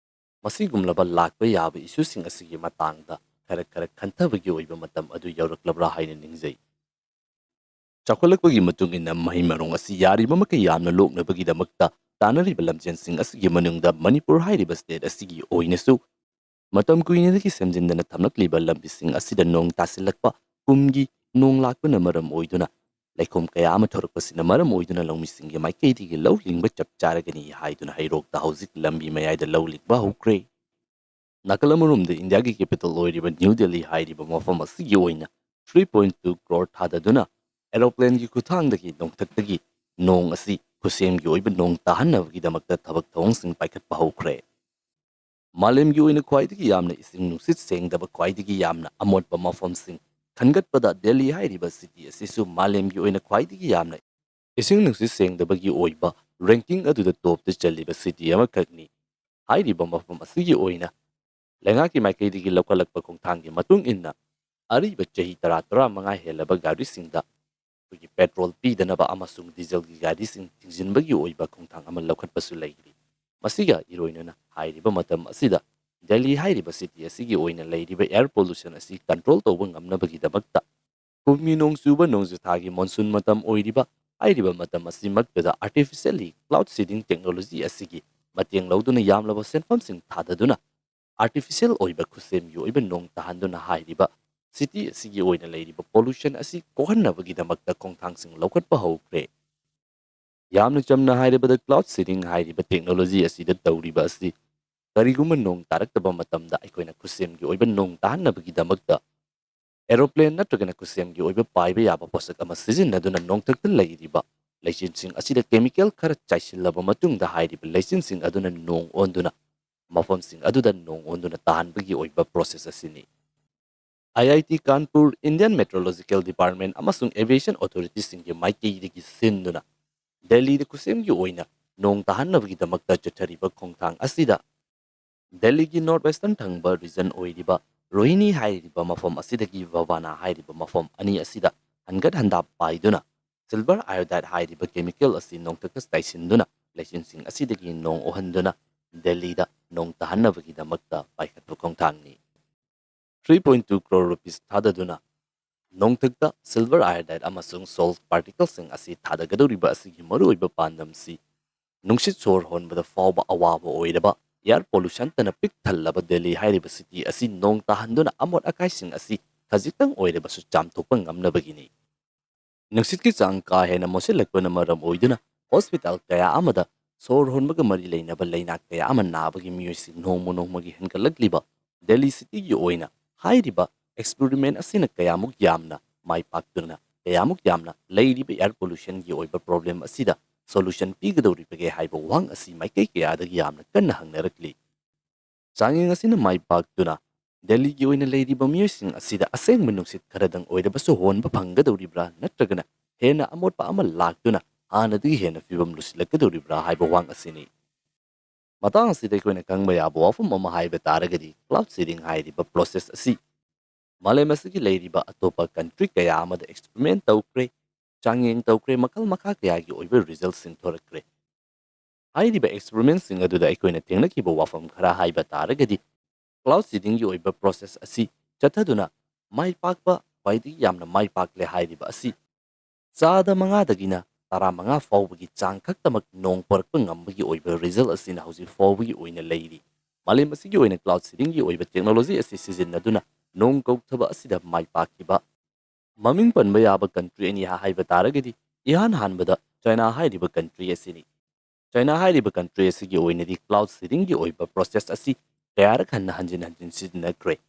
ꯃꯁꯤꯒꯨꯝꯂꯕ ꯂꯥꯛꯄ ꯌꯥꯕ issueꯁꯤꯡ ꯑꯁꯤꯒꯤ ꯃꯇꯥꯡꯗ ꯈꯔ ꯈꯔ ꯈꯟꯊꯕꯒꯤ ꯑꯣꯏꯕ ꯃꯇꯝ ꯑꯗꯨ ꯌꯧꯔꯛꯂꯕ꯭ꯔꯥ ꯍꯥꯏꯅ ꯅꯤꯡꯖꯩ꯫ ꯆꯥꯎꯈꯠꯂꯛꯄꯒꯤ ꯃꯇꯨꯡ ꯏꯟꯅ ꯃꯍꯩ ꯃꯔꯣꯡ ꯑꯁꯤ ꯌꯥꯔꯤꯕ ꯃꯈꯩ ꯌꯥꯝꯅ ꯂꯣꯛꯅꯕꯒꯤꯗꯃꯛꯇ ꯇꯥꯟꯅꯔꯤꯕ ꯂꯝꯖꯦꯟꯁꯤꯡ ꯑꯁꯤꯒꯤ ꯃꯅꯨꯡꯗ ꯃꯅꯤꯄꯨꯔ ꯍꯥꯏꯔꯤꯕ state ꯑꯁꯤꯒꯤ ꯑꯣꯏꯅꯁꯨ ꯃꯇꯝ ꯀꯨꯏꯅꯗꯒꯤ ꯁꯦꯝꯖꯤꯟꯗꯅ ꯊꯝꯂꯛꯂꯤꯕ ꯂꯝꯕꯤꯁꯤꯡ ꯑꯁꯤꯗ ꯅꯣꯡ ꯇꯥꯁꯤꯜꯂꯛꯄ, ꯀꯨꯝꯒꯤ ꯅꯣꯡ ꯂꯥꯛꯄꯅ ꯃꯔꯝ ꯑꯣꯏꯗꯨꯅ ꯂꯩꯈꯣꯝ ꯀꯌꯥ ꯑꯃ ꯊꯣꯔꯛꯄꯁꯤꯅ ꯃꯔꯝ ꯑꯣꯏꯗꯨꯅ ꯂꯧꯃꯤꯁꯤꯡꯒꯤ ꯃꯥꯏꯀꯩꯗꯒꯤ ꯂꯧ ꯂꯤꯡꯕ ꯆꯞ ꯆꯥꯔꯒꯅꯤ ꯍꯥꯏꯗꯨꯅ ꯍꯩꯔꯣꯛꯇ ꯍꯧꯖꯤꯛ ꯂꯝꯕꯤ ꯃꯌꯥꯏꯗ ꯂꯧ ꯂꯤꯡꯕ ꯍꯧꯈ꯭ꯔꯦ꯫ ꯅꯥꯀꯜ ꯑꯃꯔꯣꯝꯗ ꯏꯟꯗꯤꯌꯥꯒꯤ capital ꯑꯣꯏꯔꯤꯕ ꯅ꯭ꯌꯨ ꯗꯦꯜꯂꯤ ꯍꯥꯏꯔꯤꯕ ꯃꯐꯝ ꯑꯁꯤꯒꯤ ꯑꯣꯏꯅ three point two crore ꯊꯥꯗꯗꯨꯅ aeroplaneꯒꯤ ꯈꯨꯠꯊꯥꯡꯗꯒꯤ ꯅꯣꯡꯊꯛꯇꯒꯤ ꯅꯣꯡ ꯑꯁꯤ ꯈꯨꯠꯁꯦꯝꯒꯤ ꯑꯣꯏꯕ ꯅꯣꯡ ꯇꯥꯍꯟꯅꯕꯒꯤꯗꯃꯛꯇ ꯊꯕꯛ ꯊꯧꯑꯣꯡꯁꯤꯡ ꯄꯥꯏꯈꯠꯄ ꯍꯧꯈ꯭ꯔꯦ꯫ ꯃꯥꯂꯦꯝꯒꯤ ꯑꯣꯏꯅ ꯈ꯭ꯋꯥꯏꯗꯒꯤ ꯌꯥꯝꯅ ꯏꯁꯤꯡ ꯅꯨꯡꯁꯤꯠ ꯁꯦꯡꯗꯕ, ꯈ꯭ꯋꯥꯏꯗꯒꯤ ꯌꯥꯝꯅ ꯑꯃꯣꯠꯄ ꯃꯐꯝꯁꯤꯡ ꯈꯟꯒꯠꯄꯗ ꯗꯦꯜꯂꯤ ꯍꯥꯏꯔꯤꯕ city ꯑꯁꯤꯁꯨ ꯃꯥꯂꯦꯝꯒꯤ ꯑꯣꯏꯅ ꯈ꯭ꯋꯥꯏꯗꯒꯤ ꯌꯥꯝꯅ ꯏꯁꯤꯡ ꯅꯨꯡꯁꯤꯠ ꯁꯦꯡꯗꯕꯒꯤ ꯑꯣꯏꯕ ranking ꯑꯗꯨꯗ topꯇ ꯆꯜꯂꯤꯕ city ꯑꯃꯈꯛꯅꯤ꯫ ꯍꯥꯏꯔꯤꯕ ꯃꯐꯝ ꯑꯁꯤꯒꯤ ꯑꯣꯏꯅ ꯂꯩꯉꯥꯛꯀꯤ ꯃꯥꯏꯀꯩꯗꯒꯤ ꯂꯧꯈꯠꯂꯛꯄ ꯈꯣꯡꯊꯥꯡꯒꯤ ꯃꯇꯨꯡ ꯏꯟꯅ ꯑꯔꯤꯕ ꯆꯍꯤ ꯇꯔꯥ, ꯇꯔꯥꯃꯉꯥ ꯍꯦꯜꯂꯕ ꯒꯥꯔꯤꯁꯤꯡꯗ ꯑꯩꯈꯣꯏꯒꯤ petrol ꯄꯤꯗꯅꯕ ꯑꯃꯁꯨꯡ dieselꯒꯤ ꯒꯥꯔꯤꯁꯤꯡ ꯊꯤꯡꯖꯤꯟꯕꯒꯤ ꯑꯣꯏꯕ ꯈꯣꯡꯊꯥꯡ ꯑꯃ ꯂꯧꯈꯠꯄꯁꯨ ꯂꯩꯔꯤ꯫ ꯃꯁꯤꯒ ꯏꯔꯣꯏꯅꯅ ꯍꯥꯏꯔꯤꯕ ꯃꯇꯝ ꯑꯁꯤꯗ ꯗꯦꯜꯂꯤ ꯍꯥꯏꯔꯤꯕ city ꯑꯁꯤꯒꯤ ꯑꯣꯏꯅ ꯂꯩꯔꯤꯕ air pollution ꯑꯁꯤ control ꯇꯧꯕ ꯉꯝꯅꯕꯒꯤꯗꯃꯛꯇ ꯀꯨꯝꯒꯤ ꯅꯣꯡ ꯆꯨꯕ ꯅꯣꯡꯖꯨ ꯊꯥꯒꯤ monsoon ꯃꯇꯝ ꯑꯣꯏꯔꯤꯕ ꯍꯥꯏꯔꯤꯕ ꯃꯇꯝ ꯑꯁꯤꯃꯛꯇꯗ artificially cloud seeding technology ꯑꯁꯤꯒꯤ ꯃꯇꯦꯡ ꯂꯧꯗꯨꯅ ꯌꯥꯝꯂꯕ ꯁꯦꯟꯐꯝꯁꯤꯡ ꯊꯥꯗꯗꯨꯅ artificial ꯑꯣꯏꯕ ꯈꯨꯠꯁꯦꯝꯒꯤ ꯑꯣꯏꯕ ꯅꯣꯡ ꯇꯥꯍꯟꯗꯨꯅ ꯍꯥꯏꯔꯤꯕ city ꯑꯁꯤꯒꯤ ꯑꯣꯏꯅ ꯂꯩꯔꯤꯕ pollution ꯑꯁꯤ ꯀꯣꯛꯍꯟꯅꯕꯒꯤꯗꯃꯛꯇ ꯈꯣꯡꯊꯥꯡꯁꯤꯡ ꯂꯧꯈꯠꯄ ꯍꯧꯈ꯭ꯔꯦ꯫ ꯌꯥꯝꯅ ꯆꯝꯅ ꯍꯥꯏꯔꯕꯗ cloud seeding ꯍꯥꯏꯔꯤꯕ technology ꯑꯁꯤꯗ ꯇꯧꯔꯤꯕ ꯑꯁꯤ ꯀꯔꯤꯒꯨꯝꯕ ꯅꯣꯡ ꯇꯥꯔꯛꯇꯕ ꯃꯇꯝꯗ ꯑꯩꯈꯣꯏꯅ ꯈꯨꯠꯁꯦꯝꯒꯤ ꯑꯣꯏꯕ ꯅꯣꯡ ꯇꯥꯍꯟꯅꯕꯒꯤꯗꯃꯛꯇ aeroplane ꯅꯠꯇ꯭ꯔꯒꯅ ꯈꯨꯠꯁꯦꯝꯒꯤ ꯑꯣꯏꯕ ꯄꯥꯏꯕ ꯌꯥꯕ ꯄꯣꯠꯁꯛ ꯑꯃ ꯁꯤꯖꯤꯟꯅꯗꯨꯅ ꯅꯣꯡꯊꯛꯇ ꯂꯩꯔꯤꯕ ꯂꯩꯆꯤꯟꯁꯤꯡ ꯑꯁꯤꯗ chemical ꯈꯔ ꯆꯥꯏꯁꯤꯜꯂꯕ ꯃꯇꯨꯡꯗ ꯍꯥꯏꯔꯤꯕ ꯂꯩꯆꯤꯟꯁꯤꯡ ꯑꯗꯨꯅ ꯅꯣꯡ ꯑꯣꯟꯗꯨꯅ ꯃꯐꯝꯁꯤꯡ ꯑꯗꯨꯗ ꯅꯣꯡ ꯑꯣꯟꯗꯨꯅ ꯇꯥꯍꯟꯕꯒꯤ ꯑꯣꯏꯕ process ꯑꯁꯤꯅꯤ꯫ I I T Kanpur, Indian Meteorological Department ꯑꯃꯁꯨꯡ Aviation Authorityꯁꯤꯡꯒꯤ ꯃꯥꯏꯀꯩꯗꯒꯤ ꯁꯤꯟꯗꯨꯅ ꯗꯦꯜꯂꯤꯗ ꯈꯨꯠꯁꯦꯝꯒꯤ ꯑꯣꯏꯅ ꯅꯣꯡ ꯇꯥꯍꯟꯅꯕꯒꯤꯗꯃꯛꯇ ꯆꯠꯊꯔꯤꯕ ꯈꯣꯡꯊꯥꯡ ꯑꯁꯤꯗ ꯗꯦꯜꯂꯤꯒꯤ North Western ꯊꯪꯕ region ꯑꯣꯏꯔꯤꯕ ꯔꯣꯍꯤꯅꯤ ꯍꯥꯏꯔꯤꯕ ꯃꯐꯝ ꯑꯁꯤꯗꯒꯤ ꯚꯕꯥꯅꯥ ꯍꯥꯏꯔꯤꯕ ꯃꯐꯝ ꯑꯅꯤ ꯑꯁꯤꯗ ꯍꯟꯒꯠ ꯍꯟꯗꯥ ꯄꯥꯏꯗꯨꯅ silver iodide ꯍꯥꯏꯔꯤꯕ chemical ꯑꯁꯤ ꯅꯣꯡꯊꯛꯇ ꯆꯥꯏꯁꯤꯟꯗꯨꯅ ꯂꯩꯆꯤꯟꯁꯤꯡ ꯑꯁꯤꯗꯒꯤ ꯅꯣꯡ ꯑꯣꯍꯟꯗꯨꯅ ꯗꯦꯜꯂꯤꯗ ꯅꯣꯡ ꯇꯥꯍꯟꯅꯕꯒꯤꯗꯃꯛꯇ ꯄꯥꯏꯈꯠꯄ ꯈꯣꯡꯊꯥꯡꯅꯤ꯫ Three point two crore rupees ꯊꯥꯗꯗꯨꯅ ꯅꯣꯡꯊꯛꯇ silver iodide ꯑꯃꯁꯨꯡ salt particleꯁꯤꯡ ꯑꯁꯤ ꯊꯥꯗꯒꯗꯧꯔꯤꯕ ꯑꯁꯤꯒꯤ ꯃꯔꯨꯑꯣꯏꯕ ꯄꯥꯟꯗꯝꯁꯤ ꯅꯨꯡꯁꯤꯠ ꯁꯣꯔ ꯍꯣꯟꯕꯗ ꯐꯥꯎꯕ ꯑꯋꯥꯕ ꯑꯣꯏꯔꯕ air pollutionꯇꯅ ꯄꯤꯛ ꯊꯜꯂꯕ ꯗꯦꯜꯂꯤ ꯍꯥꯏꯔꯤꯕ city ꯑꯁꯤ ꯅꯣꯡ ꯇꯥꯍꯟꯗꯨꯅ ꯑꯃꯣꯠ ꯑꯀꯥꯏꯁꯤꯡ ꯑꯁꯤ ꯈꯖꯤꯛꯇꯪ ꯑꯣꯏꯔꯕꯁꯨ ꯆꯥꯝꯊꯣꯛꯄ ꯉꯝꯅꯕꯒꯤꯅꯤ꯫ ꯅꯨꯡꯁꯤꯠꯀꯤ ꯆꯥꯡ ꯀꯥ ꯍꯦꯟꯅ ꯃꯣꯠꯁꯤꯜꯂꯛꯄꯅ ꯃꯔꯝ ꯑꯣꯏꯗꯨꯅ hospital ꯀꯌꯥ ꯑꯃꯗ ꯁꯣꯔ ꯍꯣꯟꯕꯒ ꯃꯔꯤ ꯂꯩꯅꯕ ꯂꯩꯅꯥ ꯀꯌꯥ ꯑꯃ ꯅꯥꯕꯒꯤ ꯃꯤꯑꯣꯏꯁꯤꯡ ꯅꯣꯡꯃ ꯅꯣꯡꯃꯒꯤ ꯍꯦꯟꯒꯠꯂꯛꯂꯤꯕ ꯗꯦꯜꯂꯤ cityꯒꯤ ꯑꯣꯏꯅ ꯍꯥꯏꯔꯤꯕ experiment ꯑꯁꯤꯅ ꯀꯌꯥꯃꯨꯛ ꯌꯥꯝꯅ ꯃꯥꯏ ꯄꯥꯛꯇꯨꯅ ꯀꯌꯥꯃꯨꯛ ꯌꯥꯝꯅ ꯂꯩꯔꯤꯕ air pollutionꯒꯤ ꯑꯣꯏꯕ problem ꯑꯁꯤꯗ solution ꯄꯤꯒꯗꯧꯔꯤꯕꯒꯦ ꯍꯥꯏꯕ ꯋꯥꯍꯪ ꯑꯁꯤ ꯃꯥꯏꯀꯩ ꯀꯌꯥꯗꯒꯤ ꯌꯥꯝꯅ ꯀꯟꯅ ꯍꯪꯅꯔꯛꯂꯤ꯫ ꯆꯥꯡꯌꯦꯡ ꯑꯁꯤꯅ ꯃꯥꯏ ꯄꯥꯛꯇꯨꯅ ꯗꯦꯜꯂꯤꯒꯤ ꯑꯣꯏꯅ ꯂꯩꯔꯤꯕ ꯃꯤꯑꯣꯏꯁꯤꯡ ꯑꯁꯤꯗ ꯑꯁꯦꯡꯕ ꯅꯨꯡꯁꯤꯠ ꯈꯔꯗꯪ ꯑꯣꯏꯔꯕꯁꯨ ꯍꯣꯟꯕ ꯐꯪꯒꯗꯧꯔꯤꯕ꯭ꯔꯥ ꯅꯠꯇ꯭ꯔꯒꯅ ꯍꯦꯟꯅ ꯑꯃꯣꯠꯄ ꯑꯃ ꯂꯥꯛꯇꯨꯅ ꯍꯥꯟꯅꯗꯒꯤ ꯍꯦꯟꯅ ꯐꯤꯕꯝ ꯂꯨꯁꯤꯜꯂꯛꯀꯗꯧꯔꯤꯕ꯭ꯔꯥ ꯍꯥꯏꯕ ꯋꯥꯍꯪ ꯑꯁꯤꯅꯤ꯫ ꯃꯇꯥꯡ ꯑꯁꯤꯗ ꯑꯩꯈꯣꯏꯅ ꯈꯪꯕ ꯌꯥꯕ ꯋꯥꯐꯝ ꯑꯃ ꯍꯥꯏꯕ ꯇꯥꯔꯒꯗꯤ cloud seeding ꯍꯥꯏꯔꯤꯕ process ꯑꯁꯤ ꯃꯥꯂꯦꯝ ꯑꯁꯤꯒꯤ ꯂꯩꯔꯤꯕ ꯑꯇꯣꯞꯄ country ꯀꯌꯥ ꯑꯃꯗ experiment ꯇꯧꯈ꯭ꯔꯦ, ꯆꯥꯡꯌꯦꯡ ꯇꯧꯈ꯭ꯔꯦ, ꯃꯈꯜ ꯃꯈꯥ ꯀꯌꯥꯒꯤ ꯑꯣꯏꯕ resultꯁꯤꯡ ꯊꯣꯔꯛꯈ꯭ꯔꯦ꯫ ꯍꯥꯏꯔꯤꯕ experimentꯁꯤꯡ ꯑꯗꯨꯗ ꯑꯩꯈꯣꯏꯅ ꯊꯦꯡꯅꯈꯤꯕ ꯋꯥꯐꯝ ꯈꯔ ꯍꯥꯏꯕ ꯇꯥꯔꯒꯗꯤ, cloud seedingꯒꯤ ꯑꯣꯏꯕ process ꯑꯁꯤ ꯆꯠꯊꯗꯨꯅ ꯃꯥꯏ ꯄꯥꯛꯄ, ꯈ꯭ꯋꯥꯏꯗꯒꯤ ꯌꯥꯝꯅ ꯃꯥꯏ ꯄꯥꯛꯂꯦ ꯍꯥꯏꯔꯤꯕ ꯑꯁꯤ ꯆꯥꯗ ꯃꯉꯥꯗꯒꯤꯅ ꯇꯔꯥꯃꯉꯥ ꯐꯥꯎꯕꯒꯤ ꯆꯥꯡ ꯈꯛꯇꯃꯛ ꯅꯣꯡ ꯄꯨꯔꯛꯄ ꯉꯝꯕꯒꯤ ꯑꯣꯏꯕ result ꯑꯁꯤꯅ ꯍꯧꯖꯤꯛ ꯐꯥꯎꯕꯒꯤ ꯑꯣꯏꯅ ꯂꯩꯔꯤ꯫ ꯃꯥꯂꯦꯝ ꯑꯁꯤꯒꯤ ꯑꯣꯏꯅ cloud seedingꯒꯤ ꯑꯣꯏꯕ technology ꯑꯁꯤ ꯁꯤꯖꯤꯟꯅꯗꯨꯅ ꯅꯣꯡ ꯀꯧꯊꯕ ꯑꯁꯤꯗ ꯃꯥꯏ ꯄꯥꯛꯈꯤꯕ ꯃꯃꯤꯡ ꯄꯟꯕ ꯌꯥꯕ country ꯑꯅꯤ ꯍꯥꯏꯕ ꯇꯥꯔꯒꯗꯤ, ꯏꯍꯥꯟ ꯍꯥꯟꯕꯗ China ꯍꯥꯏꯔꯤꯕ country ꯑꯁꯤꯅꯤ꯫ China ꯍꯥꯏꯔꯤꯕ country ꯑꯁꯤꯒꯤ ꯑꯣꯏꯅꯗꯤ cloud seedingꯒꯤ ꯑꯣꯏꯕ process ꯑꯁꯤ ꯀꯌꯥꯔꯛ ꯍꯟꯅ ꯍꯟꯖꯤꯟ ꯍꯟꯖꯤꯟ ꯁꯤꯖꯤꯟꯅꯈ꯭ꯔꯦ꯫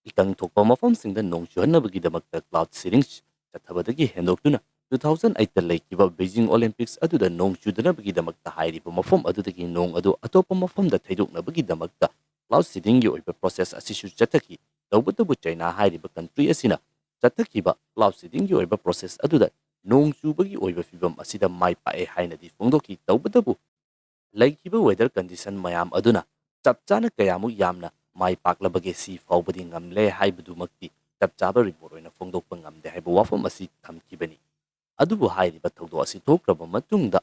ꯏꯀꯪ ꯊꯣꯛꯄ ꯃꯐꯝꯁꯤꯡꯗ ꯅꯣꯡ ꯆꯨꯍꯟꯅꯕꯒꯤꯗꯃꯛꯇ cloud seeding ꯆꯠꯊꯕꯗꯒꯤ ꯍꯦꯟꯗꯣꯛꯇꯨꯅ two thousand eightꯇ ꯂꯩꯈꯤꯕ Beijing Olympics ꯑꯗꯨꯗ ꯅꯣꯡ ꯆꯨꯗꯅꯕꯒꯤꯗꯃꯛꯇ ꯍꯥꯏꯔꯤꯕ ꯃꯐꯝ ꯑꯗꯨꯗꯒꯤ ꯅꯣꯡ ꯑꯗꯨ ꯑꯇꯣꯞꯄ ꯃꯐꯝꯗ ꯊꯩꯗꯣꯛꯅꯕꯒꯤꯗꯃꯛꯇ cloud seedingꯒꯤ ꯑꯣꯏꯕ process ꯑꯁꯤꯁꯨ ꯆꯠꯊꯈꯤ꯫ ꯇꯧꯕꯇꯕꯨ ꯆꯩꯅꯥ ꯍꯥꯏꯔꯤꯕ country ꯑꯁꯤꯅ ꯆꯠꯊꯈꯤꯕ cloud seedingꯒꯤ ꯑꯣꯏꯕ process ꯑꯗꯨꯗ ꯅꯣꯡ ꯆꯨꯕꯒꯤ ꯑꯣꯏꯕ ꯐꯤꯕꯝ ꯑꯁꯤꯗ ꯃꯥꯏ ꯄꯥꯛꯑꯦ ꯍꯥꯏꯅꯗꯤ ꯐꯣꯡꯗꯣꯛꯈꯤ꯫ ꯇꯧꯕꯇꯕꯨ ꯂꯩꯈꯤꯕ weather condition ꯃꯌꯥꯝ ꯑꯗꯨꯅ ꯆꯞ ꯆꯥꯅ ꯀꯌꯥꯃꯨꯛ ꯌꯥꯝꯅ ꯃꯥꯏ ꯄꯥꯛꯂꯕꯒꯦ ꯁꯤ ꯐꯥꯎꯕꯗꯤ ꯉꯝꯂꯦ ꯍꯥꯏꯕꯗꯨꯃꯛꯇꯤ ꯆꯞ ꯆꯥꯕ report ꯑꯣꯏꯅ ꯐꯣꯡꯗꯣꯛꯄ ꯉꯝꯗꯦ ꯍꯥꯏꯕ ꯋꯥꯐꯝ ꯑꯁꯤ ꯊꯝꯈꯤꯕꯅꯤ꯫ ꯑꯗꯨꯕꯨ ꯍꯥꯏꯔꯤꯕ ꯊꯧꯗꯣꯛ ꯑꯁꯤ ꯊꯣꯛꯈ꯭ꯔꯕ ꯃꯇꯨꯡꯗ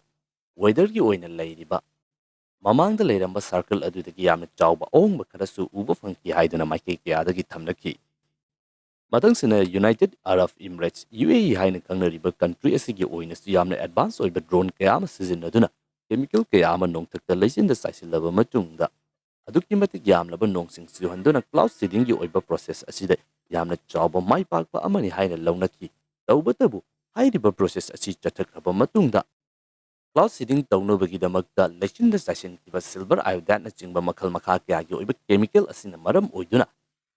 weatherꯒꯤ ꯑꯣꯏꯅ ꯂꯩꯔꯤꯕ ꯃꯃꯥꯡꯗ ꯂꯩꯔꯝꯕ circle ꯑꯗꯨꯗꯒꯤ ꯌꯥꯝꯅ ꯆꯥꯎꯕ ꯑꯍꯣꯡꯕ ꯈꯔꯁꯨ ꯎꯕ ꯐꯪꯈꯤ ꯍꯥꯏꯗꯨꯅ ꯃꯥꯏꯀꯩ ꯀꯌꯥꯗꯒꯤ ꯊꯝꯅꯈꯤ꯫ ꯃꯊꯪꯁꯤꯅ United Arab Emirates, UAE ꯍꯥꯏꯅ ꯈꯪꯅꯔꯤꯕ country ꯑꯁꯤꯒꯤ ꯑꯣꯏꯅꯁꯨ ꯌꯥꯝꯅ advance ꯑꯣꯏꯕ drone ꯀꯌꯥ ꯑꯃ ꯁꯤꯖꯤꯟꯅꯗꯨꯅ chemical ꯀꯌꯥ ꯑꯃ ꯅꯣꯡꯊꯛꯇ ꯂꯩꯆꯤꯟꯗ ꯆꯥꯏꯁꯤꯜꯂꯕ ꯃꯇꯨꯡꯗ ꯑꯗꯨꯛꯀꯤ ꯃꯇꯤꯛ ꯌꯥꯝꯂꯕ ꯅꯣꯡꯁꯤꯡ ꯆꯨꯍꯟꯗꯨꯅ cloud seedingꯒꯤ ꯑꯣꯏꯕ process ꯑꯁꯤꯗ ꯌꯥꯝꯅ ꯆꯥꯎꯕ ꯃꯥꯏ ꯄꯥꯛꯄ ꯑꯃꯅꯤ ꯍꯥꯏꯅ ꯂꯧꯅꯈꯤ꯫ ꯇꯧꯕꯇꯕꯨ ꯍꯥꯏꯔꯤꯕ process ꯑꯁꯤ ꯆꯠꯊꯈ꯭ꯔꯕ ꯃꯇꯨꯡꯗ cloud seeding ꯇꯧꯅꯕꯒꯤꯗꯃꯛꯇ ꯂꯩꯆꯤꯟꯗ ꯆꯥꯏꯁꯤꯟꯈꯤꯕ silver iodeteꯅꯆꯤꯡꯕ ꯃꯈꯜ ꯃꯈꯥ ꯀꯌꯥꯒꯤ ꯑꯣꯏꯕ chemical ꯑꯁꯤꯅ ꯃꯔꯝ ꯑꯣꯏꯗꯨꯅ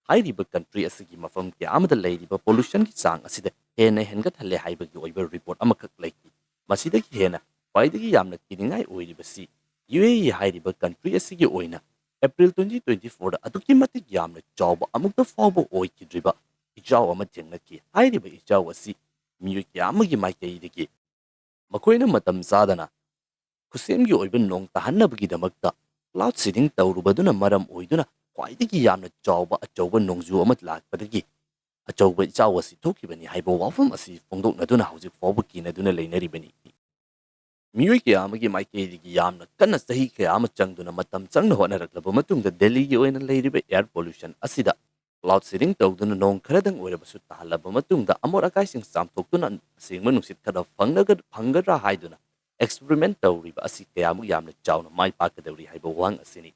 ꯍꯥꯏꯔꯤꯕ country ꯑꯁꯤꯒꯤ ꯃꯐꯝ ꯀꯌꯥ ꯑꯃꯗ ꯂꯩꯔꯤꯕ pollutionꯒꯤ ꯆꯥꯡ ꯑꯁꯤꯗ ꯍꯦꯟꯅ ꯍꯦꯟꯒꯠꯍꯜꯂꯦ ꯍꯥꯏꯕꯒꯤ ꯑꯣꯏꯕ report ꯑꯃꯈꯛ ꯂꯩꯈꯤ꯫ ꯃꯁꯤꯗꯒꯤ ꯍꯦꯟꯅ ꯈ꯭ꯋꯥꯏꯗꯒꯤ ꯌꯥꯝꯅ ꯀꯤꯅꯤꯡꯉꯥꯏ ꯑꯣꯏꯔꯤꯕꯁꯤ UAE ꯍꯥꯏꯔꯤꯕ country ꯑꯁꯤꯒꯤ ꯑꯣꯏꯅ April twenty twenty fourꯗ ꯑꯗꯨꯛꯀꯤ ꯃꯇꯤꯛ ꯌꯥꯝꯅ ꯆꯥꯎꯕ ꯑꯃꯨꯛꯇ ꯐꯥꯎꯕ ꯑꯣꯏꯈꯤꯗ꯭ꯔꯤꯕ ꯏꯆꯥꯎ ꯑꯃ ꯊꯦꯡꯅꯈꯤ꯫ ꯍꯥꯏꯔꯤꯕ ꯏꯆꯥꯎ ꯑꯁꯤ ꯃꯤꯑꯣꯏ ꯀꯌꯥ ꯑꯃꯒꯤ ꯃꯥꯏꯀꯩꯗꯒꯤ ꯃꯈꯣꯏꯅ ꯃꯇꯝ ꯆꯥꯗꯅ ꯈꯨꯠꯁꯦꯝꯒꯤ ꯑꯣꯏꯕ ꯅꯣꯡ ꯇꯥꯍꯟꯅꯕꯒꯤꯗꯃꯛꯇ cloud seeding ꯇꯧꯔꯨꯕꯗꯨꯅ ꯃꯔꯝ ꯑꯣꯏꯗꯨꯅ ꯈ꯭ꯋꯥꯏꯗꯒꯤ ꯌꯥꯝꯅ ꯆꯥꯎꯕ ꯑꯆꯧꯕ ꯅꯣꯡꯖꯨ ꯑꯃ ꯂꯥꯛꯄꯗꯒꯤ ꯑꯆꯧꯕ ꯏꯆꯥꯎ ꯑꯁꯤ ꯊꯣꯛꯈꯤꯕꯅꯤ ꯍꯥꯏꯕ ꯋꯥꯐꯝ ꯑꯁꯤ ꯐꯣꯡꯗꯣꯛꯅꯗꯨꯅ ꯍꯧꯖꯤꯛ ꯐꯥꯎꯕ ꯀꯤꯅꯗꯨꯅ ꯂꯩꯅꯔꯤꯕꯅꯤ꯫ ꯃꯤꯑꯣꯏ ꯀꯌꯥ ꯑꯃꯒꯤ ꯃꯥꯏꯀꯩꯗꯒꯤ ꯌꯥꯝꯅ ꯀꯟꯅ ꯆꯍꯤ ꯀꯌꯥ ꯑꯃ ꯆꯪꯗꯨꯅ ꯃꯇꯝ ꯆꯪꯅ ꯍꯣꯠꯅꯔꯛꯂꯕ ꯃꯇꯨꯡꯗ ꯗꯦꯜꯂꯤꯒꯤ ꯑꯣꯏꯅ ꯂꯩꯔꯤꯕ air pollution ꯑꯁꯤꯗ cloud seeding ꯇꯧꯗꯨꯅ ꯅꯣꯡ ꯈꯔꯗꯪ ꯑꯣꯏꯔꯕꯁꯨ ꯇꯥꯍꯜꯂꯕ ꯃꯇꯨꯡꯗ ꯑꯃꯣꯠ ꯑꯀꯥꯏꯁꯤꯡ ꯆꯥꯝꯊꯣꯛꯇꯨꯅ ꯑꯁꯦꯡꯕ ꯅꯨꯡꯁꯤꯠ ꯈꯔ ꯐꯪꯂꯒ-, ꯐꯪꯒꯗ꯭ꯔꯥ ꯍꯥꯏꯗꯨꯅ experiment ꯇꯧꯔꯤꯕ ꯑꯁꯤ ꯀꯌꯥꯃꯨꯛ ꯌꯥꯝꯅ ꯆꯥꯎꯅ ꯃꯥꯏ ꯄꯥꯛꯀꯗꯧꯔꯤ ꯍꯥꯏꯕ ꯋꯥꯍꯪ ꯑꯁꯤꯅꯤ꯫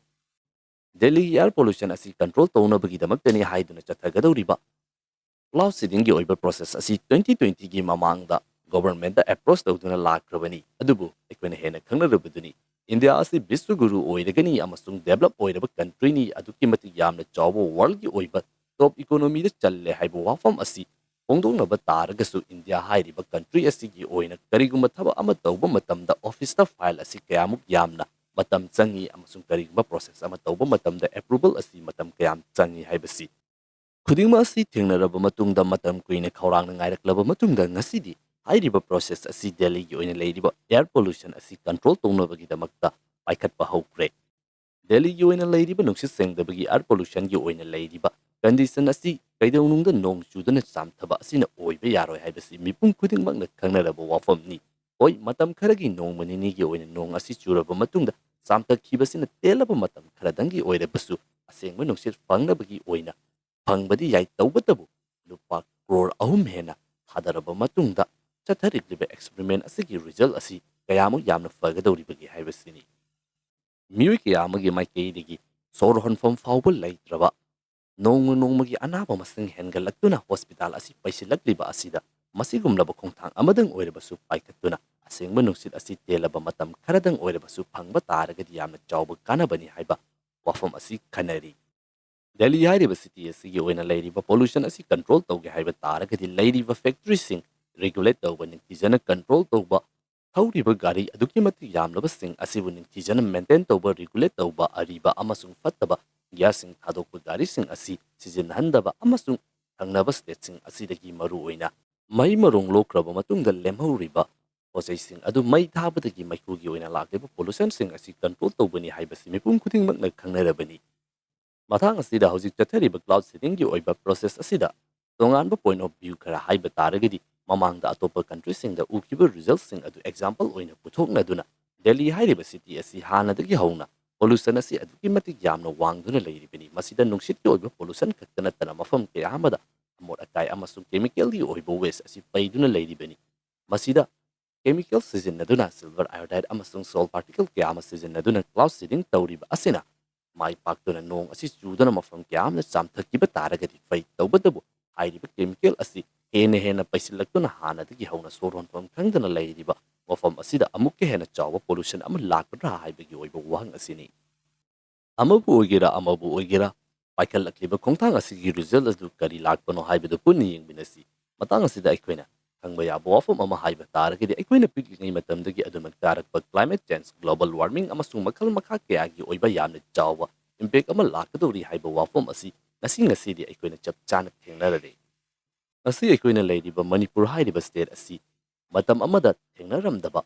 ꯗꯦꯜꯂꯤꯒꯤ air pollution ꯑꯁꯤ control ꯇꯧꯅꯕꯒꯤꯗꯃꯛꯇꯅꯤ ꯍꯥꯏꯗꯨꯅ ꯆꯠꯊꯒꯗꯧꯔꯤꯕ cloud seedingꯒꯤ ꯑꯣꯏꯕ process ꯑꯁꯤ twenty twentyꯒꯤ ꯃꯃꯥꯡꯗ governmentꯇ approach ꯇꯧꯗꯨꯅ ꯂꯥꯛꯈ꯭ꯔꯕꯅꯤ꯫ ꯑꯗꯨꯕꯨ ꯑꯩꯈꯣꯏꯅ ꯍꯦꯟꯅ ꯈꯪꯅꯔꯕꯗꯨꯅꯤ, ꯏꯟꯗꯤꯌꯥ ꯑꯁꯤ ꯕꯤꯁ꯭ꯋꯒꯨꯔꯨ ꯑꯣꯏꯔꯒꯅꯤ ꯑꯃꯁꯨꯡ develop ꯑꯣꯏꯔꯕ countryꯅꯤ, ꯑꯗꯨꯛꯀꯤ ꯃꯇꯤꯛ ꯌꯥꯝꯅ ꯆꯥꯎꯕ worldꯒꯤ ꯑꯣꯏꯕ top economyꯗ ꯆꯜꯂꯦ ꯍꯥꯏꯕ ꯋꯥꯐꯝ ꯑꯁꯤ ꯐꯣꯡꯗꯣꯛꯅꯕ ꯇꯥꯔꯒꯁꯨ ꯏꯟꯗꯤꯌꯥ ꯍꯥꯏꯔꯤꯕ country ꯑꯁꯤꯒꯤ ꯑꯣꯏꯅ ꯀꯔꯤꯒꯨꯝꯕ ꯊꯕꯛ ꯑꯃ ꯇꯧꯕ ꯃꯇꯝꯗ officeꯇ file ꯑꯁꯤ ꯀꯌꯥꯃꯨꯛ ꯌꯥꯝꯅ ꯃꯇꯝ ꯆꯪꯏ ꯑꯃꯁꯨꯡ ꯀꯔꯤꯒꯨꯝꯕ process ꯑꯃ ꯇꯧꯕ ꯃꯇꯝꯗ approval ꯑꯁꯤ ꯃꯇꯝ ꯀꯌꯥꯝ ꯆꯪꯏ ꯍꯥꯏꯕꯁꯤ ꯈꯨꯗꯤꯡꯃꯛ ꯑꯁꯤ ꯊꯦꯡꯅꯔꯕ ꯃꯇꯨꯡꯗ, ꯃꯇꯝ ꯀꯨꯏꯅ ꯈꯧꯔꯥꯡꯅ ꯉꯥꯏꯔꯛꯂꯕ ꯃꯇꯨꯡꯗ, ꯉꯁꯤꯗꯤ ꯍꯥꯏꯔꯤꯕ ꯄ꯭ꯔꯣꯁꯦꯁ ꯑꯁꯤ ꯗꯦꯜꯂꯤꯒꯤ ꯑꯣꯏꯅ ꯂꯩꯔꯤꯕ ꯑꯦꯌꯔ ꯄꯣꯂꯨꯁꯟ ꯑꯁꯤ ꯀꯟꯇ꯭ꯔꯣꯜ ꯇꯧꯅꯕꯒꯤꯗꯃꯛꯇ ꯄꯥꯏꯈꯠꯄ ꯍꯧꯈ꯭ꯔꯦ꯫ ꯗꯦꯜꯂꯤꯒꯤ ꯑꯣꯏꯅ ꯂꯩꯔꯤꯕ ꯅꯨꯡꯁꯤꯠ ꯁꯦꯡꯗꯕꯒꯤ, ꯑꯦꯌꯔ ꯄꯣꯂꯨꯁꯟꯒꯤ ꯑꯣꯏꯅ ꯂꯩꯔꯤꯕ ꯀꯟꯗꯤꯁꯟ ꯑꯁꯤ ꯀꯩꯗꯧꯅꯨꯡꯗ ꯅꯣꯡ ꯆꯨꯗꯅ ꯆꯥꯝꯊꯕ ꯑꯁꯤꯅ ꯑꯣꯏꯕ ꯌꯥꯔꯣꯏ ꯍꯥꯏꯕꯁꯤ ꯃꯤꯄꯨꯝ ꯈꯨꯗꯤꯡꯃꯛꯅ ꯈꯪꯅꯔꯕ ꯋꯥꯐꯝꯅꯤ꯫ ꯍꯣꯏ, ꯃꯇꯝ ꯈꯔꯒꯤ, ꯅꯣꯡꯃ ꯅꯤꯅꯤꯒꯤ ꯑꯣꯏꯅ ꯅꯣꯡ ꯑꯁꯤ ꯆꯨꯔꯕ ꯃꯇꯨꯡꯗ ꯆꯥꯝꯊꯈꯤꯕꯁꯤꯅ ꯇꯦꯜꯂꯕ ꯃꯇꯝ ꯈꯔꯗꯪꯒꯤ ꯑꯣꯏꯔꯕꯁꯨ, ꯑꯁꯦꯡꯕ ꯅꯨꯡꯁꯤꯠ ꯐꯪꯅꯕꯒꯤ ꯑꯣꯏꯅ ꯐꯪꯕꯗꯤ ꯌꯥꯏ꯫ ꯇꯧꯕꯇꯕꯨ, ꯂꯨꯄꯥ ꯀ꯭ꯔꯣꯔ ꯑꯍꯨꯝ ꯍꯦꯟꯅ ꯊꯥꯗꯔꯕ ꯃꯇꯨꯡꯗ ꯆꯠꯊꯔꯤꯕ ꯑꯦꯛꯁꯄꯦꯔꯤꯃꯦꯟ ꯑꯁꯤꯒꯤ ꯔꯤꯖꯜ ꯑꯁꯤ ꯀꯌꯥꯃꯨꯛ ꯌꯥꯝꯅ ꯐꯒꯗꯧꯔꯤꯕꯒꯦ ꯍꯥꯏꯕꯁꯤꯅꯤ꯫ ꯃꯤꯑꯣꯏ ꯀꯌꯥ ꯑꯃꯒꯤ ꯃꯥꯏꯀꯩꯗꯒꯤ ꯁꯣꯔ ꯍꯣꯟꯐꯝ ꯐꯥꯎꯕ ꯂꯩꯇ꯭ꯔꯕ, ꯅꯣꯡꯃ ꯅꯣꯡꯃꯒꯤ ꯑꯅꯥꯕ ꯃꯁꯤꯡ ꯍꯦꯟꯒꯠꯂꯛꯇꯨꯅ ꯍꯣꯁꯄꯤꯇꯥꯜ ꯑꯁꯤ ꯄꯩꯁꯤꯜꯂꯛꯂꯤꯕ ꯑꯁꯤꯗ, ꯃꯁꯤꯒꯨꯝꯂꯕ ꯈꯣꯡꯊꯥꯡ ꯑꯃꯗꯪ ꯑꯣꯏꯔꯕꯁꯨ ꯄꯥꯏꯈꯠꯇꯨꯅ, ꯑꯁꯦꯡꯕ ꯅꯨꯡꯁꯤꯠ ꯑꯁꯤ ꯇꯦꯜꯂꯕ ꯃꯇꯝ ꯈꯔꯗꯪ ꯑꯣꯏꯔꯕꯁꯨ ꯐꯪꯕ ꯇꯥꯔꯒꯗꯤ, ꯌꯥꯝꯅ ꯆꯥꯎꯕ ꯀꯥꯟꯅꯕꯅꯤ ꯍꯥꯏꯕ ꯋꯥꯐꯝ ꯑꯁꯤ ꯈꯟꯅꯔꯤ꯫ ꯗꯦꯜꯂꯤ ꯍꯥꯏꯔꯤꯕ ꯁꯤꯇꯤ ꯑꯁꯤꯒꯤ ꯑꯣꯏꯅ ꯂꯩꯔꯤꯕ ꯄꯣꯂꯨꯁꯟ ꯑꯁꯤ ꯀꯟꯇ꯭ꯔꯣꯜ ꯇꯧꯒꯦ ꯍꯥꯏꯕ ꯇꯥꯔꯒꯗꯤ, ꯂꯩꯔꯤꯕ ꯐꯦꯛꯇꯔꯤꯁꯤꯡ ꯔꯤꯒꯨꯂꯦꯠ ꯇꯧꯕ, ꯅꯤꯡꯊꯤꯖꯅ ꯀꯟꯇ꯭ꯔꯣꯜ ꯇꯧꯕ, ꯊꯧꯔꯤꯕ ꯒꯥꯔꯤ ꯑꯗꯨꯛꯀꯤ ꯃꯇꯤꯛ ꯌꯥꯝꯂꯕꯁꯤꯡ ꯑꯁꯤꯕꯨ ꯅꯤꯡꯊꯤꯖꯅ ꯃꯦꯟꯇꯦꯟ ꯇꯧꯕ, ꯔꯤꯒꯨꯂꯦꯠ ꯇꯧꯕ, ꯑꯔꯤꯕ ꯑꯃꯁꯨꯡ ꯐꯠꯇꯕ ꯒ꯭ꯌꯥꯁꯁꯤꯡ ꯊꯥꯗꯣꯛꯄ ꯒꯥꯔꯤꯁꯤꯡ ꯑꯁꯤ ꯁꯤꯖꯤꯟꯅꯍꯟꯗꯕ, ꯑꯃꯁꯨꯡ ꯊꯪꯅꯕ ꯁ꯭ꯇꯦꯠꯁꯤꯡ ꯑꯁꯤꯗꯒꯤ ꯃꯔꯨꯑꯣꯏꯅ ꯃꯩ ꯃꯔꯣꯡ ꯂꯣꯛꯈ꯭ꯔꯕ ꯃꯇꯨꯡꯗ ꯂꯦꯝꯍꯧꯔꯤꯕ ꯄꯣꯠꯆꯩꯁꯤꯡ ꯑꯗꯨ ꯃꯩ ꯊꯥꯕꯗꯒꯤ ꯃꯩꯈꯨꯒꯤ ꯑꯣꯏꯅ ꯂꯥꯛꯂꯤꯕ ꯄꯣꯂꯨꯁꯟꯁꯤꯡ ꯑꯁꯤ ꯀꯟꯇ꯭ꯔꯣꯜ ꯇꯧꯕꯅꯤ ꯍꯥꯏꯕꯁꯤ ꯃꯤꯄꯨꯝ ꯈꯨꯗꯤꯡꯃꯛꯅ ꯈꯪꯅꯔꯕꯅꯤ꯫ ꯃꯇꯥꯡ ꯑꯁꯤꯗ ꯍꯧꯖꯤꯛ ꯆꯠꯊꯔꯤꯕ ꯀ꯭ꯂꯥꯎꯗ ꯁꯤꯗꯤꯡꯒꯤ ꯑꯣꯏꯕ ꯄ꯭ꯔꯣꯁꯦꯁ ꯑꯁꯤꯗ ꯇꯣꯉꯥꯟꯕ ꯄꯣꯏꯟꯠ ꯑꯣꯐ ꯚ꯭ꯌꯨ ꯈꯔ ꯍꯥꯏꯕ ꯇꯥꯔꯒꯗꯤ, ꯃꯃꯥꯡꯗ ꯑꯇꯣꯞꯄ ꯀꯟꯇ꯭ꯔꯤꯁꯤꯡꯗ ꯎꯈꯤꯕ ꯔꯤꯖꯜꯠꯁꯤꯡ ꯑꯗꯨ ꯑꯦꯛꯖꯥꯝꯄꯜ ꯑꯣꯏꯅ ꯄꯨꯊꯣꯛꯅꯗꯨꯅ, ꯗꯦꯜꯂꯤ ꯍꯥꯏꯔꯤꯕ ꯁꯤꯇꯤ ꯑꯁꯤ ꯍꯥꯟꯅꯗꯒꯤ ꯍꯧꯅ ꯄꯣꯂꯨꯁꯟ ꯑꯁꯤ ꯑꯗꯨꯛꯀꯤ ꯃꯇꯤꯛ ꯌꯥꯝꯅ ꯋꯥꯡꯗꯨꯅ ꯂꯩꯔꯤꯕꯅꯤ꯫ ꯃꯁꯤꯗ ꯅꯨꯡꯁꯤꯠꯀꯤ ꯑꯣꯏꯕ ꯄꯣꯂꯨꯁꯟ ꯈꯛꯇ ꯅꯠꯇꯅ, ꯃꯐꯝ ꯀꯌꯥ ꯑꯃꯗ ꯑꯃꯣꯠ ꯑꯀꯥꯏ ꯑꯃꯁꯨꯡ ꯀꯦꯃꯤꯀꯦꯜꯒꯤ ꯑꯣꯏꯕ ꯋꯦꯁ ꯑꯁꯤ ꯄꯩꯗꯨꯅ ꯂꯩꯔꯤꯕꯅꯤ꯫ ꯃꯁꯤꯗ ꯀꯦꯃꯤꯀꯦꯜ ꯁꯤꯖꯤꯟꯅꯗꯨꯅ, ꯁꯤꯜꯚꯔ ꯑꯥꯏꯑꯣꯗꯥꯏꯗ ꯑꯃꯁꯨꯡ ꯁꯣꯜ ꯄꯥꯔꯇꯤꯀꯜ ꯀꯌꯥ ꯑꯃ ꯁꯤꯖꯤꯟꯅꯗꯨꯅ ꯀ꯭ꯂꯥꯎꯗ ꯁꯤꯗꯤꯡ ꯇꯧꯔꯤꯕ ꯑꯁꯤꯅ ꯃꯥꯏ ꯄꯥꯛꯇꯨꯅ ꯅꯣꯡ ꯑꯁꯤ ꯆꯨꯗꯨꯅ ꯃꯐꯝ ꯀꯌꯥ ꯑꯃꯗ ꯆꯥꯝꯊꯈꯤꯕ ꯇꯥꯔꯒꯗꯤ ꯐꯩ꯫ ꯇꯧꯕꯇꯕꯨ, ꯍꯥꯏꯔꯤꯕ ꯀꯦꯃꯤꯀꯦꯜ ꯑꯁꯤ ꯍꯦꯟꯅ ꯍꯦꯟꯅ ꯄꯩꯁꯤꯜꯂꯛꯇꯨꯅ ꯍꯥꯟꯅꯗꯒꯤ ꯍꯧꯅ ꯁꯣꯔ ꯍꯣꯟꯐꯝ ꯈꯪꯗꯅ ꯂꯩꯔꯤꯕ ꯃꯐꯝ ꯑꯁꯤꯗ ꯑꯃꯨꯛꯀ ꯍꯦꯟꯅ ꯆꯥꯎꯕ ꯄꯣꯂꯨꯁꯟ ꯑꯃ ꯂꯥꯛꯀꯗ꯭ꯔꯥ ꯍꯥꯏꯕꯒꯤ ꯑꯣꯏꯕ ꯋꯥꯍꯪ ꯑꯁꯤꯅꯤ꯫ ꯑꯃꯕꯨ ꯑꯣꯏꯒꯦꯔꯥ, ꯑꯃꯕꯨ ꯑꯣꯏꯒꯦꯔꯥ, ꯄꯥꯏꯈꯠꯂꯛꯂꯤꯕ ꯈꯣꯡꯊꯥꯡ ꯑꯁꯤꯒꯤ ꯔꯤꯖꯜꯠ ꯑꯗꯨ ꯀꯔꯤ ꯂꯥꯛꯄꯅꯣ ꯍꯥꯏꯕꯗꯨ ꯄꯨꯟꯅ ꯌꯦꯡꯃꯤꯟꯅꯁꯤ꯫ ꯃꯇꯥꯡ ꯑꯁꯤꯗ ꯑꯩꯈꯣꯏꯅ ꯈꯪꯕ ꯌꯥꯕ ꯋꯥꯐꯝ ꯑꯃ ꯍꯥꯏꯕ ꯇꯥꯔꯒꯗꯤ, ꯑꯩꯈꯣꯏꯅ ꯄꯤꯛꯂꯤꯉꯩ ꯃꯇꯝꯗꯒꯤ ꯑꯗꯨꯃꯛ ꯇꯥꯔꯛꯄ ꯀ꯭ꯂꯥꯏꯃꯦꯠ ꯆꯦꯟꯖ, ꯒ꯭ꯂꯣꯕꯜ ꯋꯥꯔꯃꯤꯡ ꯑꯃꯁꯨꯡ ꯃꯈꯜ ꯃꯈꯥ ꯀꯌꯥꯒꯤ ꯑꯣꯏꯕ ꯌꯥꯝꯅ ꯆꯥꯎꯕ ꯏꯝꯄꯦꯛ ꯑꯃ ꯂꯥꯛꯀꯗꯧꯔꯤ ꯍꯥꯏꯕ ꯋꯥꯐꯝ ꯑꯁꯤ ꯉꯁꯤ ꯉꯁꯤꯗꯤ ꯑꯩꯈꯣꯏꯅ ꯆꯞ ꯆꯥꯅ ꯊꯦꯡꯅꯔꯔꯦ꯫ ꯉꯁꯤ ꯑꯩꯈꯣꯏꯅ ꯂꯩꯔꯤꯕ ꯃꯅꯤꯄꯨꯔ ꯍꯥꯏꯔꯤꯕ state ꯑꯁꯤ ꯃꯇꯝ ꯑꯃꯗ ꯊꯦꯡꯅꯔꯝꯗꯕ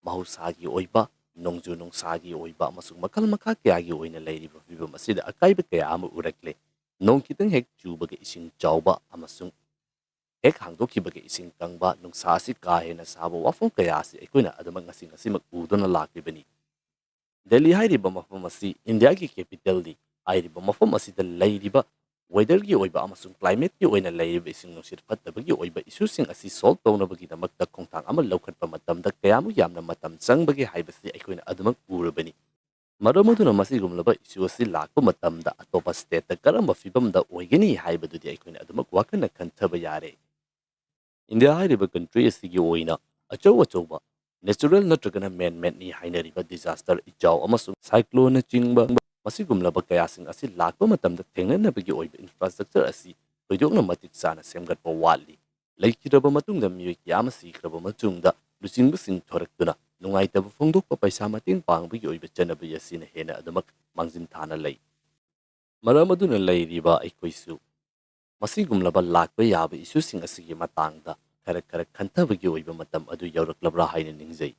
ꯃꯍꯧꯁꯥꯒꯤ ꯑꯣꯏꯕ ꯅꯣꯡꯖꯨ ꯅꯨꯡꯁꯥꯒꯤ ꯑꯣꯏꯕ ꯑꯃꯁꯨꯡ ꯃꯈꯜ ꯃꯈꯥ ꯀꯌꯥꯒꯤ ꯑꯣꯏꯅ ꯂꯩꯔꯤꯕ ꯐꯤꯕꯝ ꯑꯁꯤꯗ ꯑꯀꯥꯏꯕ ꯀꯌꯥ ꯑꯃ ꯎꯔꯛꯂꯦ꯫ ꯅꯣꯡ ꯈꯤꯇꯪ ꯍꯦꯛ ꯆꯨꯕꯒ ꯏꯁꯤꯡ ꯆꯥꯎꯕ ꯑꯃꯁꯨꯡ ꯍꯦꯛ ꯍꯥꯡꯗꯣꯛꯈꯤꯕꯒ ꯏꯁꯤꯡ ꯀꯪꯕ, ꯅꯨꯡꯁꯥ ꯑꯁꯤ ꯀꯥ ꯍꯦꯟꯅ ꯁꯥꯕ, ꯋꯥꯐꯝ ꯀꯌꯥ ꯑꯁꯤ ꯑꯩꯈꯣꯏꯅ ꯑꯗꯨꯃꯛ ꯉꯁꯤ ꯉꯁꯤꯃꯛ ꯎꯗꯨꯅ ꯂꯥꯛꯂꯤꯕꯅꯤ꯫ ꯗꯦꯜꯂꯤ ꯍꯥꯏꯔꯤꯕ ꯃꯐꯝ ꯑꯁꯤ ꯏꯟꯗꯤꯌꯥꯒꯤ capitalꯅꯤ꯫ ꯍꯥꯏꯔꯤꯕ ꯃꯐꯝ ꯑꯁꯤꯗ ꯂꯩꯔꯤꯕ weatherꯒꯤ ꯑꯣꯏꯕ ꯑꯃꯁꯨꯡ climateꯀꯤ ꯑꯣꯏꯅ ꯂꯩꯔꯤꯕ ꯏꯁꯤꯡ ꯅꯨꯡꯁꯤꯠ ꯐꯠꯇꯕꯒꯤ ꯑꯣꯏꯕ issueꯁꯤꯡ ꯑꯁꯤ solve ꯇꯧꯅꯕꯒꯤꯗꯃꯛꯇ ꯈꯣꯡꯊꯥꯡ ꯑꯃ ꯂꯧꯈꯠꯄ ꯃꯇꯝꯗ ꯀꯌꯥꯃꯨꯛ ꯌꯥꯝꯅ ꯃꯇꯝ ꯆꯪꯕꯒꯦ ꯍꯥꯏꯕꯁꯤ ꯑꯩꯈꯣꯏꯅ ꯑꯗꯨꯃꯛ ꯎꯔꯕꯅꯤ꯫ ꯃꯔꯝ ꯑꯗꯨꯅ ꯃꯁꯤꯒꯨꯝꯂꯕ issue ꯑꯁꯤ ꯂꯥꯛꯄ ꯃꯇꯝꯗ ꯑꯇꯣꯞꯄ stateꯇ ꯀꯔꯝꯕ ꯐꯤꯕꯝꯗ ꯑꯣꯏꯒꯅꯤ ꯍꯥꯏꯕꯗꯨꯗꯤ ꯑꯩꯈꯣꯏꯅ ꯑꯗꯨꯃꯛ ꯋꯥꯈꯜꯅ ꯈꯟꯊꯕ ꯌꯥꯔꯦ꯫ ꯏꯟꯗꯤꯌꯥ ꯍꯥꯏꯔꯤꯕ country ꯑꯁꯤꯒꯤ ꯑꯣꯏꯅ ꯑꯆꯧ ꯑꯆꯧꯕ natural ꯅꯠꯇ꯭ꯔꯒꯅ man-madeꯅꯤ ꯍꯥꯏꯅꯔꯤꯕ disaster, ꯏꯆꯥꯎ ꯑꯃꯁꯨꯡ cycloneꯅꯆꯤꯡꯕ ꯃꯁꯤꯒꯨꯝꯂꯕ ꯀꯌꯥꯁꯤꯡ ꯑꯁꯤ ꯂꯥꯛꯄ ꯃꯇꯝꯗ ꯊꯦꯡꯅꯅꯕꯒꯤ ꯑꯣꯏꯕ infrastructure ꯑꯁꯤ ꯊꯣꯏꯗꯣꯛꯅ ꯃꯇꯤꯛ ꯆꯥꯅ ꯁꯦꯝꯒꯠꯄ ꯋꯥꯠꯂꯤ꯫ ꯂꯩꯈꯤꯗ꯭ꯔꯕ ꯃꯇꯨꯡꯗ ꯃꯤꯑꯣꯏ ꯀꯌꯥ ꯑꯃ ꯁꯤꯈ꯭ꯔꯕ ꯃꯇꯨꯡꯗ ꯂꯨꯆꯤꯡꯕꯁꯤꯡ ꯊꯣꯔꯛꯇꯨꯅ ꯅꯨꯡꯉꯥꯏꯇꯕ ꯐꯣꯡꯗꯣꯛꯄ, ꯄꯩꯁꯥ ꯃꯇꯦꯡ ꯄꯥꯡꯕꯒꯤ ꯑꯣꯏꯕ ꯆꯠꯅꯕꯤ ꯑꯁꯤꯅ ꯍꯦꯟꯅ ꯑꯗꯨꯃꯛ ꯃꯥꯡꯖꯤꯟ ꯊꯥꯅ ꯂꯩ꯫ ꯃꯔꯝ ꯑꯗꯨꯅ ꯂꯩꯔꯤꯕ ꯑꯩꯈꯣꯏꯁꯨ ꯃꯁꯤꯒꯨꯝꯂꯕ ꯂꯥꯛꯄ ꯌꯥꯕ issueꯁꯤꯡ ꯑꯁꯤꯒꯤ ꯃꯇꯥꯡꯗ ꯈꯔ ꯈꯔ ꯈꯟꯊꯕꯒꯤ ꯑꯣꯏꯕ ꯃꯇꯝ ꯑꯗꯨ ꯌꯧꯔꯛꯂꯕ꯭ꯔꯥ ꯍꯥꯏꯅ ꯅꯤꯡꯖꯩ꯫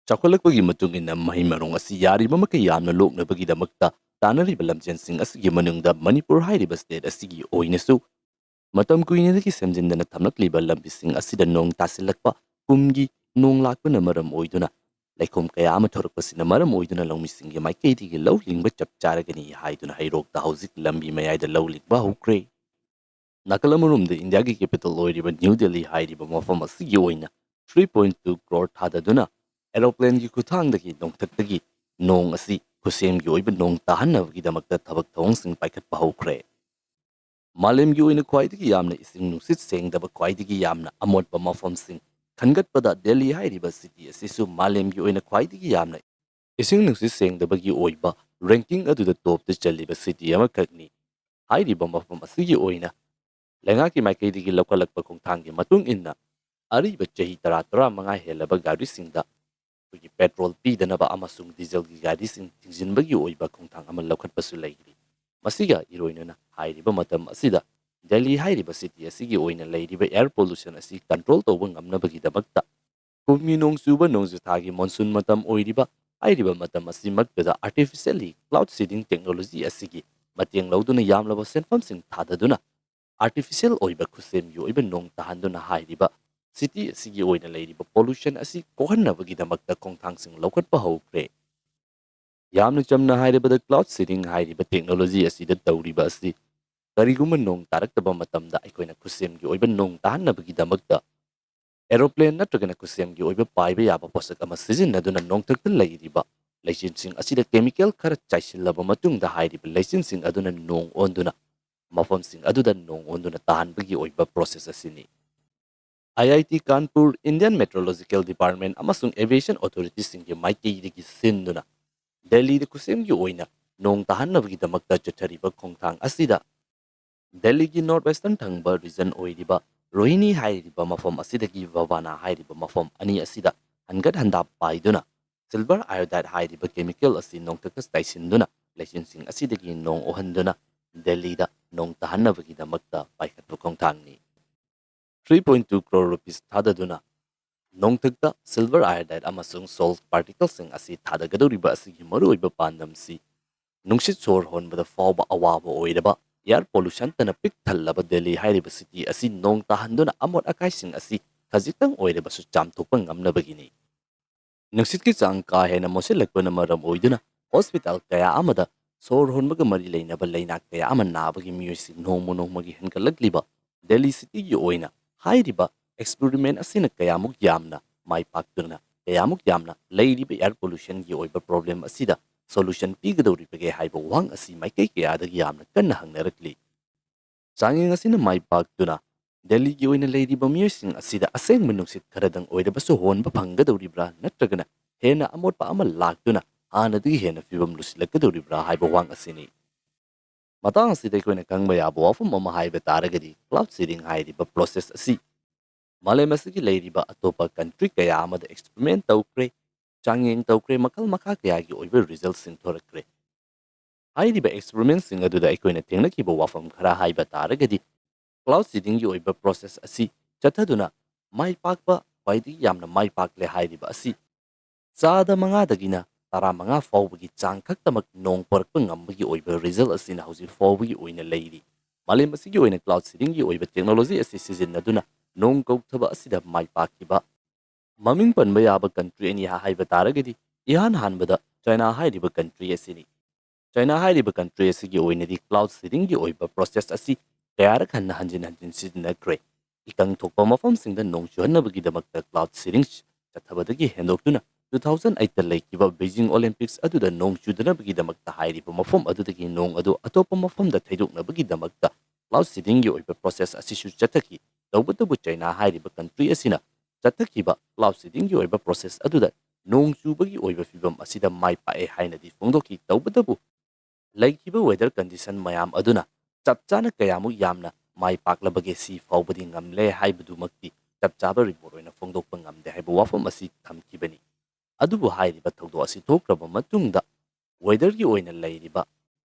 ꯆꯥꯎꯈꯠꯂꯛꯄꯒꯤ ꯃꯇꯨꯡ ꯏꯟꯅ ꯃꯍꯩ ꯃꯔꯣꯡ ꯑꯁꯤ ꯌꯥꯔꯤꯕ ꯃꯈꯩ ꯌꯥꯝꯅ ꯂꯣꯛꯅꯕꯒꯤꯗꯃꯛꯇ ꯇꯥꯟꯅꯔꯤꯕ ꯂꯝꯖꯦꯜꯁꯤꯡ ꯑꯁꯤꯒꯤ ꯃꯅꯨꯡꯗ ꯃꯅꯤꯄꯨꯔ ꯍꯥꯏꯔꯤꯕ state ꯑꯁꯤꯒꯤ ꯑꯣꯏꯅꯁꯨ ꯃꯇꯝ ꯀꯨꯏꯅꯗꯒꯤ ꯁꯦꯝꯖꯤꯟꯗꯅ ꯊꯝꯂꯛꯂꯤꯕ ꯂꯝꯕꯤꯁꯤꯡ ꯑꯁꯤꯗ ꯅꯣꯡ ꯇꯥꯁꯤꯜꯂꯛꯄ, ꯀꯨꯝꯒꯤ ꯅꯣꯡ ꯂꯥꯛꯄꯅ ꯃꯔꯝ ꯑꯣꯏꯗꯨꯅ ꯂꯩꯈꯣꯝ ꯀꯌꯥ ꯑꯃ ꯊꯣꯔꯛꯄꯁꯤꯅ ꯃꯔꯝ ꯑꯣꯏꯗꯨꯅ ꯂꯧꯃꯤꯁꯤꯡꯒꯤ ꯃꯥꯏꯀꯩꯗꯒꯤ ꯂꯧ ꯂꯤꯡꯕ ꯆꯞ ꯆꯥꯔꯒꯅꯤ ꯍꯥꯏꯗꯨꯅ ꯍꯩꯔꯣꯛꯇ ꯍꯧꯖꯤꯛ ꯂꯝꯕꯤ ꯃꯌꯥꯏꯗ ꯂꯧ ꯂꯤꯡꯕ ꯍꯧꯈ꯭ꯔꯦ꯫ ꯅꯥꯀꯜ ꯑꯃꯔꯣꯝꯗ ꯏꯟꯗꯤꯌꯥꯒꯤ capital ꯑꯣꯏꯔꯤꯕ ꯅ꯭ꯌꯨ ꯗꯦꯜꯂꯤ ꯍꯥꯏꯔꯤꯕ ꯃꯐꯝ ꯑꯁꯤꯒꯤ ꯑꯣꯏꯅ three point two crore ꯊꯥꯗꯗꯨꯅ aeroplaneꯒꯤ ꯈꯨꯠꯊꯥꯡꯗꯒꯤ ꯅꯣꯡꯊꯛꯇꯒꯤ ꯅꯣꯡ ꯑꯁꯤ ꯈꯨꯠꯁꯦꯝꯒꯤ ꯑꯣꯏꯕ ꯅꯣꯡ ꯇꯥꯍꯟꯅꯕꯒꯤꯗꯃꯛꯇ ꯊꯕꯛ ꯊꯧꯑꯣꯡꯁꯤꯡ ꯄꯥꯏꯈꯠꯄ ꯍꯧꯈ꯭ꯔꯦ꯫ ꯃꯥꯂꯦꯝꯒꯤ ꯑꯣꯏꯅ ꯈ꯭ꯋꯥꯏꯗꯒꯤ ꯌꯥꯝꯅ ꯏꯁꯤꯡ ꯅꯨꯡꯁꯤꯠ ꯁꯦꯡꯗꯕ, ꯈ꯭ꯋꯥꯏꯗꯒꯤ ꯌꯥꯝꯅ ꯑꯃꯣꯠꯄ ꯃꯐꯝꯁꯤꯡ ꯈꯟꯒꯠꯄꯗ ꯗꯦꯜꯂꯤ ꯍꯥꯏꯔꯤꯕ city ꯑꯁꯤꯁꯨ ꯃꯥꯂꯦꯝꯒꯤ ꯑꯣꯏꯅ ꯈ꯭ꯋꯥꯏꯗꯒꯤ ꯌꯥꯝꯅ ꯏꯁꯤꯡ ꯅꯨꯡꯁꯤꯠ ꯁꯦꯡꯗꯕꯒꯤ ꯑꯣꯏꯕ ranking ꯑꯗꯨꯗ topꯇ ꯆꯜꯂꯤꯕ city ꯑꯃꯈꯛꯅꯤ꯫ ꯍꯥꯏꯔꯤꯕ ꯃꯐꯝ ꯑꯁꯤꯒꯤ ꯑꯣꯏꯅ ꯂꯩꯉꯥꯛꯀꯤ ꯃꯥꯏꯀꯩꯗꯒꯤ ꯂꯧꯈꯠꯂꯛꯄ ꯈꯣꯡꯊꯥꯡꯒꯤ ꯃꯇꯨꯡ ꯏꯟꯅ ꯑꯔꯤꯕ ꯆꯍꯤ ꯇꯔꯥ, ꯇꯔꯥꯃꯉꯥ ꯍꯦꯜꯂꯕ ꯒꯥꯔꯤꯁꯤꯡꯗ ꯑꯩꯈꯣꯏꯒꯤ petrol ꯄꯤꯗꯅꯕ ꯑꯃꯁꯨꯡ dieselꯒꯤ ꯒꯥꯔꯤꯁꯤꯡ ꯊꯤꯡꯖꯤꯟꯕꯒꯤ ꯑꯣꯏꯕ ꯈꯣꯡꯊꯥꯡ ꯑꯃ ꯂꯧꯈꯠꯄꯁꯨ ꯂꯩꯔꯤ꯫ ꯃꯁꯤꯒ ꯏꯔꯣꯏꯅꯅ ꯍꯥꯏꯔꯤꯕ ꯃꯇꯝ ꯑꯁꯤꯗ ꯗꯦꯜꯂꯤ ꯍꯥꯏꯔꯤꯕ ꯁꯤꯇꯤ ꯑꯁꯤꯒꯤ ꯑꯣꯏꯅ ꯂꯩꯔꯤꯕ ꯑꯦꯌꯔ ꯄꯣꯂꯨꯁꯟ ꯑꯁꯤ ꯀꯟꯇ꯭ꯔꯣꯜ ꯇꯧꯕ ꯉꯝꯅꯕꯒꯤꯗꯃꯛꯇ ꯀꯨꯝꯒꯤ ꯅꯣꯡ ꯆꯨꯕ ꯅꯣꯡꯖꯨ ꯊꯥꯒꯤ ꯃꯣꯟꯁꯨꯟ ꯃꯇꯝ ꯑꯣꯏꯔꯤꯕ ꯍꯥꯏꯔꯤꯕ ꯃꯇꯝ ꯑꯁꯤꯃꯛꯇꯗ ꯑꯥꯔꯇꯤꯐꯤꯁꯤꯌꯦꯜꯂꯤ ꯀ꯭ꯂꯥꯎꯗ ꯁꯤꯗꯤꯡ ꯇꯦꯛꯅꯣꯂꯣꯖꯤ ꯑꯁꯤꯒꯤ ꯃꯇꯦꯡ ꯂꯧꯗꯨꯅ ꯌꯥꯝꯂꯕ ꯁꯦꯟꯐꯝꯁꯤꯡ ꯊꯥꯗꯗꯨꯅ ꯑꯥꯔꯇꯤꯐꯤꯁꯤꯌꯦꯜ ꯑꯣꯏꯕ ꯈꯨꯠꯁꯦꯝꯒꯤ ꯑꯣꯏꯕ ꯅꯣꯡ ꯇꯥꯍꯟꯗꯨꯅ ꯍꯥꯏꯔꯤꯕ ꯁꯤꯇꯤ ꯑꯁꯤꯒꯤ ꯑꯣꯏꯅ ꯂꯩꯔꯤꯕ ꯄꯣꯂꯨꯁꯟ ꯑꯁꯤ ꯀꯣꯛꯍꯟꯅꯕꯒꯤꯗꯃꯛꯇ ꯈꯣꯡꯊꯥꯡꯁꯤꯡ ꯂꯧꯈꯠꯄ ꯍꯧꯈ꯭ꯔꯦ꯫ ꯌꯥꯝꯅ ꯆꯝꯅ ꯍꯥꯏꯔꯕꯗ ꯀ꯭ꯂꯥꯎꯗ ꯁꯤꯗꯤꯡ ꯍꯥꯏꯔꯤꯕ ꯇꯦꯛꯅꯣꯂꯣꯖꯤ ꯑꯁꯤꯗ ꯇꯧꯔꯤꯕ ꯑꯁꯤ ꯀꯔꯤꯒꯨꯝꯕ ꯅꯣꯡ ꯇꯥꯔꯛꯇꯕ ꯃꯇꯝꯗ ꯑꯩꯈꯣꯏꯅ ꯈꯨꯠꯁꯦꯝꯒꯤ ꯑꯣꯏꯕ ꯅꯣꯡ ꯇꯥꯍꯟꯅꯕꯒꯤꯗꯃꯛꯇ ꯑꯦꯔꯣꯄ꯭ꯂꯦꯟ ꯅꯠꯇ꯭ꯔꯒꯅ ꯈꯨꯠꯁꯦꯝꯒꯤ ꯑꯣꯏꯕ ꯄꯥꯏꯕ ꯌꯥꯕ ꯄꯣꯠꯁꯛ ꯑꯃ ꯁꯤꯖꯤꯟꯅꯗꯨꯅ ꯅꯣꯡꯊꯛꯇ ꯂꯩꯔꯤꯕ ꯂꯩꯆꯤꯟꯁꯤꯡ ꯑꯁꯤꯗ ꯀꯦꯃꯤꯀꯦꯜ ꯈꯔ ꯆꯥꯏꯁꯤꯜꯂꯕ ꯃꯇꯨꯡꯗ ꯍꯥꯏꯔꯤꯕ ꯂꯩꯆꯤꯟꯁꯤꯡ ꯑꯗꯨꯅ ꯅꯣꯡ ꯑꯣꯟꯗꯨꯅ ꯃꯐꯝꯁꯤꯡ ꯑꯗꯨꯗ ꯅꯣꯡ ꯑꯣꯟꯗꯨꯅ ꯇꯥꯍꯟꯕꯒꯤ ꯑꯣꯏꯕ ꯄ꯭ꯔꯣꯁꯦꯁ ꯑꯁꯤꯅꯤ꯫ I I T Kanpur, Indian meteorological department ꯑꯃꯁꯨꯡ ꯑꯦꯚꯤꯌꯦꯁꯟ ꯑꯣꯊꯣꯔꯤꯇꯤꯁꯤꯡꯒꯤ ꯃꯥꯏꯀꯩꯗꯒꯤ ꯁꯤꯟꯗꯨꯅ ꯗꯦꯜꯂꯤꯗ ꯈꯨꯠꯁꯦꯝꯒꯤ ꯑꯣꯏꯅ ꯅꯣꯡ ꯇꯥꯍꯟꯅꯕꯒꯤꯗꯃꯛꯇ ꯆꯠꯊꯔꯤꯕ ꯈꯣꯡꯊꯥꯡ ꯑꯁꯤꯗ ꯗꯦꯜꯂꯤꯒꯤ ꯅꯣꯔꯠ ꯋꯦꯁꯇꯔꯟ ꯊꯪꯕ ꯔꯤꯖꯟ ꯑꯣꯏꯔꯤꯕ ꯔꯣꯍꯤꯅꯤ ꯍꯥꯏꯔꯤꯕ ꯃꯐꯝ ꯑꯁꯤꯗꯒꯤ ꯚꯕꯥꯅꯥ ꯍꯥꯏꯔꯤꯕ ꯃꯐꯝ ꯑꯅꯤ ꯑꯁꯤꯗ ꯍꯟꯒꯠ ꯍꯟꯗꯥ ꯄꯥꯏꯗꯨꯅ ꯁꯤꯜꯚꯔ ꯑꯥꯏꯑꯣꯗꯥꯏꯗ ꯍꯥꯏꯔꯤꯕ ꯀꯦꯃꯤꯀꯦꯜ ꯑꯁꯤ ꯅꯣꯡꯊꯛꯇ ꯆꯥꯏꯁꯤꯟꯗꯨꯅ ꯂꯩꯆꯤꯟꯁꯤꯡ ꯑꯁꯤꯗꯒꯤ ꯅꯣꯡ ꯑꯣꯍꯟꯗꯨꯅ ꯗꯦꯜꯂꯤꯗ ꯅꯣꯡ ꯇꯥꯍꯟꯅꯕꯒꯤꯗꯃꯛꯇ ꯄꯥꯏꯈꯠꯄ ꯈꯣꯡꯊꯥꯡꯅꯤ꯫ Three point two crore rupees ꯊꯥꯗꯗꯨꯅ ꯅꯣꯡꯊꯛꯇ ꯁꯤꯜꯚꯔ ꯑꯥꯏꯑꯣꯗꯥꯏꯗ ꯑꯃꯁꯨꯡ ꯁꯣꯜꯠ ꯄꯥꯔꯇꯤꯀꯜꯁꯤꯡ ꯑꯁꯤ ꯊꯥꯗꯒꯗꯧꯔꯤꯕ ꯑꯁꯤꯒꯤ ꯃꯔꯨꯑꯣꯏꯕ ꯄꯥꯟꯗꯝꯁꯤ ꯅꯨꯡꯁꯤꯠ ꯁꯣꯔ ꯍꯣꯟꯕꯗ ꯐꯥꯎꯕ ꯑꯋꯥꯕ ꯑꯣꯏꯔꯕ ꯑꯦꯌꯔ ꯄꯣꯂꯨꯁꯟꯇꯅ ꯄꯤꯛ ꯊꯜꯂꯕ ꯗꯦꯜꯂꯤ ꯍꯥꯏꯔꯤꯕ ꯁꯤꯇꯤ ꯑꯁꯤ ꯅꯣꯡ ꯇꯥꯍꯟꯗꯨꯅ ꯑꯃꯣꯠ ꯑꯀꯥꯏꯁꯤꯡ ꯑꯁꯤ ꯈꯖꯤꯛꯇꯪ ꯑꯣꯏꯔꯕꯁꯨ ꯆꯥꯝꯊꯣꯛꯄ ꯉꯝꯅꯕꯒꯤꯅꯤ꯫ ꯅꯨꯡꯁꯤꯠꯀꯤ ꯆꯥꯡ ꯀꯥ ꯍꯦꯟꯅ ꯃꯣꯠꯁꯤꯜꯂꯛꯄꯅ ꯃꯔꯝ ꯑꯣꯏꯗꯨꯅ ꯍꯣꯁꯄꯤꯇꯥꯜ ꯀꯌꯥ ꯑꯃꯗ ꯁꯣꯔ ꯍꯣꯟꯕꯒ ꯃꯔꯤ ꯂꯩꯅꯕ ꯂꯩꯅꯥ ꯀꯌꯥ ꯑꯃ ꯅꯥꯕꯒꯤ ꯃꯤꯑꯣꯏꯁꯤꯡ ꯅꯣꯡꯃ ꯅꯣꯡꯃꯒꯤ ꯍꯦꯟꯒꯠꯂꯛꯂꯤꯕ ꯗꯦꯜꯂꯤ ꯁꯤꯇꯤꯒꯤ ꯑꯣꯏꯅ ꯍꯥꯏꯔꯤꯕ ꯑꯦꯛꯁꯄꯦꯔꯤꯃꯦꯟ ꯑꯁꯤꯅ ꯀꯌꯥꯃꯨꯛ ꯌꯥꯝꯅ ꯃꯥꯏ ꯄꯥꯛꯇꯨꯅ ꯀꯌꯥꯃꯨꯛ ꯌꯥꯝꯅ ꯂꯩꯔꯤꯕ ꯑꯦꯌꯔ ꯄꯣꯂꯨꯁꯟꯒꯤ ꯑꯣꯏꯕ ꯄ꯭ꯔꯣꯕ꯭ꯂꯦꯝ ꯑꯁꯤꯗ ꯁꯣꯂꯨꯁꯟ ꯄꯤꯒꯗꯧꯔꯤꯕꯒꯦ ꯍꯥꯏꯕ ꯋꯥꯍꯪ ꯑꯁꯤ ꯃꯥꯏꯀꯩ ꯀꯌꯥꯗꯒꯤ ꯌꯥꯝꯅ ꯀꯟꯅ ꯍꯪꯅꯔꯛꯂꯤ꯫ ꯆꯥꯡꯌꯦꯡ ꯑꯁꯤꯅ ꯃꯥꯏ ꯄꯥꯛꯇꯨꯅ ꯗꯦꯜꯂꯤꯒꯤ ꯑꯣꯏꯅ ꯂꯩꯔꯤꯕ ꯃꯤꯑꯣꯏꯁꯤꯡ ꯑꯁꯤꯗ ꯑꯁꯦꯡꯕ ꯅꯨꯡꯁꯤꯠ ꯈꯔꯗꯪ ꯑꯣꯏꯔꯕꯁꯨ ꯍꯣꯟꯕ ꯐꯪꯒꯗꯧꯔꯤꯕ꯭ꯔꯥ ꯅꯠꯇ꯭ꯔꯒꯅ ꯍꯦꯟꯅ ꯑꯃꯣꯠꯄ ꯑꯃ ꯂꯥꯛꯇꯨꯅ ꯍꯥꯟꯅꯗꯒꯤ ꯍꯦꯟꯅ ꯐꯤꯕꯝ ꯂꯨꯁꯤꯜꯂꯛꯀꯗꯧꯔꯤꯕ꯭ꯔꯥ ꯍꯥꯏꯕ ꯋꯥꯍꯪ ꯑꯁꯤꯅꯤ꯫ ꯃꯇꯥꯡ ꯑꯁꯤꯗ ꯑꯩꯈꯣꯏꯅ ꯈꯪꯕ ꯌꯥꯕ ꯋꯥꯐꯝ ꯑꯃ ꯍꯥꯏꯕ ꯇꯥꯔꯒꯗꯤ ꯀ꯭ꯂꯥꯎꯗ ꯁꯤꯗꯤꯡ ꯍꯥꯏꯔꯤꯕ ꯄ꯭ꯔꯣꯁꯦꯁ ꯑꯁꯤ ꯃꯥꯂꯦꯝ ꯑꯁꯤꯒꯤ ꯂꯩꯔꯤꯕ ꯑꯇꯣꯞꯄ ꯀꯟꯇ꯭ꯔꯤ ꯀꯌꯥ ꯑꯃꯗ ꯑꯦꯛꯁꯄꯦꯔꯤꯃꯦꯟ ꯇꯧꯈ꯭ꯔꯦ, ꯆꯥꯡꯌꯦꯡ ꯇꯧꯈ꯭ꯔꯦ, ꯃꯈꯜ ꯃꯈꯥ ꯀꯌꯥꯒꯤ ꯑꯣꯏꯕ ꯔꯤꯖꯜꯁꯤꯡ ꯊꯣꯔꯛꯈ꯭ꯔꯦ꯫ ꯍꯥꯏꯔꯤꯕ ꯑꯦꯛꯁꯄꯦꯔꯤꯃꯦꯟꯁꯤꯡ ꯑꯗꯨꯗ ꯑꯩꯈꯣꯏꯅ ꯊꯦꯡꯅꯈꯤꯕ ꯋꯥꯐꯝ ꯈꯔ ꯍꯥꯏꯕ ꯇꯥꯔꯒꯗꯤ, ꯀ꯭ꯂꯥꯎꯗ ꯁꯤꯗꯤꯡꯒꯤ ꯑꯣꯏꯕ ꯄ꯭ꯔꯣꯁꯦꯁ ꯑꯁꯤ ꯆꯠꯊꯗꯨꯅ ꯃꯥꯏ ꯄꯥꯛꯄ, ꯈ꯭ꯋꯥꯏꯗꯒꯤ ꯌꯥꯝꯅ ꯃꯥꯏ ꯄꯥꯛꯂꯦ ꯍꯥꯏꯔꯤꯕ ꯑꯁꯤ ꯆꯥꯗ ꯃꯉꯥꯗꯒꯤꯅ ꯇꯔꯥꯃꯉꯥ ꯐꯥꯎꯕꯒꯤ ꯆꯥꯡ ꯈꯛꯇꯃꯛ ꯅꯣꯡ ꯄꯣꯔꯛꯄ ꯉꯝꯕꯒꯤ ꯑꯣꯏꯕ ꯔꯤꯖꯜ ꯑꯁꯤꯅ ꯍꯧꯖꯤꯛ ꯐꯥꯎꯕꯒꯤ ꯑꯣꯏꯅ ꯂꯩꯔꯤ꯫ ꯃꯥꯂꯦꯝ ꯑꯁꯤꯒꯤ ꯑꯣꯏꯅ ꯀ꯭ꯂꯥꯎꯗ ꯁꯤꯗꯤꯡꯒꯤ ꯑꯣꯏꯕ ꯇꯦꯛꯅꯣꯂꯣꯖꯤ ꯑꯁꯤ ꯁꯤꯖꯤꯟꯅꯗꯨꯅ ꯅꯣꯡ ꯀꯧꯊꯕ ꯑꯁꯤꯗ ꯃꯥꯏ ꯄꯥꯛꯈꯤꯕ ꯃꯃꯤꯡ ꯄꯟꯕ ꯌꯥꯕ ꯀꯟꯇ꯭ꯔꯤ ꯑꯅꯤ ꯍꯥꯏꯕ ꯇꯥꯔꯒꯗꯤ, ꯏꯍꯥꯟ ꯍꯥꯟꯕꯗ ꯆꯥꯏꯅꯥ ꯍꯥꯏꯔꯤꯕ ꯀꯟꯇ꯭ꯔꯤ ꯑꯁꯤꯅꯤ꯫ ꯆꯥꯏꯅꯥ ꯍꯥꯏꯔꯤꯕ ꯀꯟꯇ꯭ꯔꯤ ꯑꯁꯤꯒꯤ ꯑꯣꯏꯅꯗꯤ ꯀ꯭ꯂꯥꯎꯗ ꯁꯤꯗꯤꯡꯒꯤ ꯑꯣꯏꯕ ꯄ꯭ꯔꯣꯁꯦꯁ ꯑꯁꯤ ꯀꯌꯥꯔꯛ ꯍꯟꯅ ꯍꯟꯖꯤꯟ ꯍꯟꯖꯤꯟ ꯁꯤꯖꯤꯟꯅꯈ꯭ꯔꯦ꯫ ꯏꯀꯪ ꯊꯣꯛꯄ ꯃꯐꯝꯁꯤꯡꯗ ꯅꯣꯡ ꯆꯨꯍꯟꯅꯕꯒꯤꯗꯃꯛꯇ ꯀ꯭ꯂꯥꯎꯗ ꯁꯤꯗꯤꯡ ꯆꯠꯊꯕꯗꯒꯤ ꯍꯦꯟꯗꯣꯛꯇꯨꯅ two thousand eight ꯇ ꯂꯩꯈꯤꯕ ꯕꯩꯖꯤꯡ ꯑꯣꯂꯤꯝꯄꯤꯛꯁ ꯑꯗꯨꯗ ꯅꯣꯡ ꯆꯨꯗꯅꯕꯒꯤꯗꯃꯛꯇ ꯍꯥꯏꯔꯤꯕ ꯃꯐꯝ ꯑꯗꯨꯗꯒꯤ ꯅꯣꯡ ꯑꯗꯨ ꯑꯇꯣꯞꯄ ꯃꯐꯝꯗ ꯊꯩꯗꯣꯛꯅꯕꯒꯤꯗꯃꯛꯇ ꯀ꯭ꯂꯥꯎꯗ ꯁꯤꯗꯤꯡꯒꯤ ꯑꯣꯏꯕ ꯄ꯭ꯔꯣꯁꯦꯁ ꯑꯁꯤꯁꯨ ꯆꯠꯊꯈꯤ꯫ ꯇꯧꯕꯇꯕꯨ ꯆꯥꯏꯅꯥ ꯍꯥꯏꯔꯤꯕ ꯀꯟꯇ꯭ꯔꯤ ꯑꯁꯤꯅ ꯆꯠꯊꯈꯤꯕ ꯀ꯭ꯂꯥꯎꯗ ꯁꯤꯗꯤꯡꯒꯤ ꯑꯣꯏꯕ ꯄ꯭ꯔꯣꯁꯦꯁ ꯑꯗꯨꯗ ꯅꯣꯡ ꯆꯨꯕꯒꯤ ꯑꯣꯏꯕ ꯐꯤꯕꯝ ꯑꯁꯤꯗ ꯃꯥꯏ ꯄꯥꯛꯑꯦ ꯍꯥꯏꯅꯗꯤ ꯐꯣꯡꯗꯣꯛꯈꯤ꯫ ꯇꯧꯕꯇꯕꯨ ꯂꯩꯈꯤꯕ ꯋꯦꯗꯔ ꯀꯟꯗꯤꯁꯟ ꯃꯌꯥꯝ ꯑꯗꯨꯅ ꯆꯞ ꯆꯥꯅ ꯀꯌꯥꯃꯨꯛ ꯌꯥꯝꯅ ꯃꯥꯏ ꯄꯥꯛꯂꯕꯒꯦ ꯁꯤ ꯐꯥꯎꯕꯗꯤ ꯉꯝꯂꯦ ꯍꯥꯏꯕꯗꯨꯃꯛꯇꯤ ꯆꯞ ꯆꯥꯕ ꯔꯤꯄꯣꯔꯠ ꯑꯣꯏꯅ ꯐꯣꯡꯗꯣꯛꯄ ꯉꯝꯗꯦ ꯍꯥꯏꯕ ꯋꯥꯐꯝ ꯑꯁꯤ ꯊꯝꯈꯤꯕꯅꯤ꯫ ꯑꯗꯨꯕꯨ ꯍꯥꯏꯔꯤꯕ ꯊꯧꯗꯣꯛ ꯑꯁꯤ ꯊꯣꯛꯈ꯭ꯔꯕ ꯃꯇꯨꯡꯗ ꯋꯦꯗꯔꯒꯤ ꯑꯣꯏꯅ ꯂꯩꯔꯤꯕ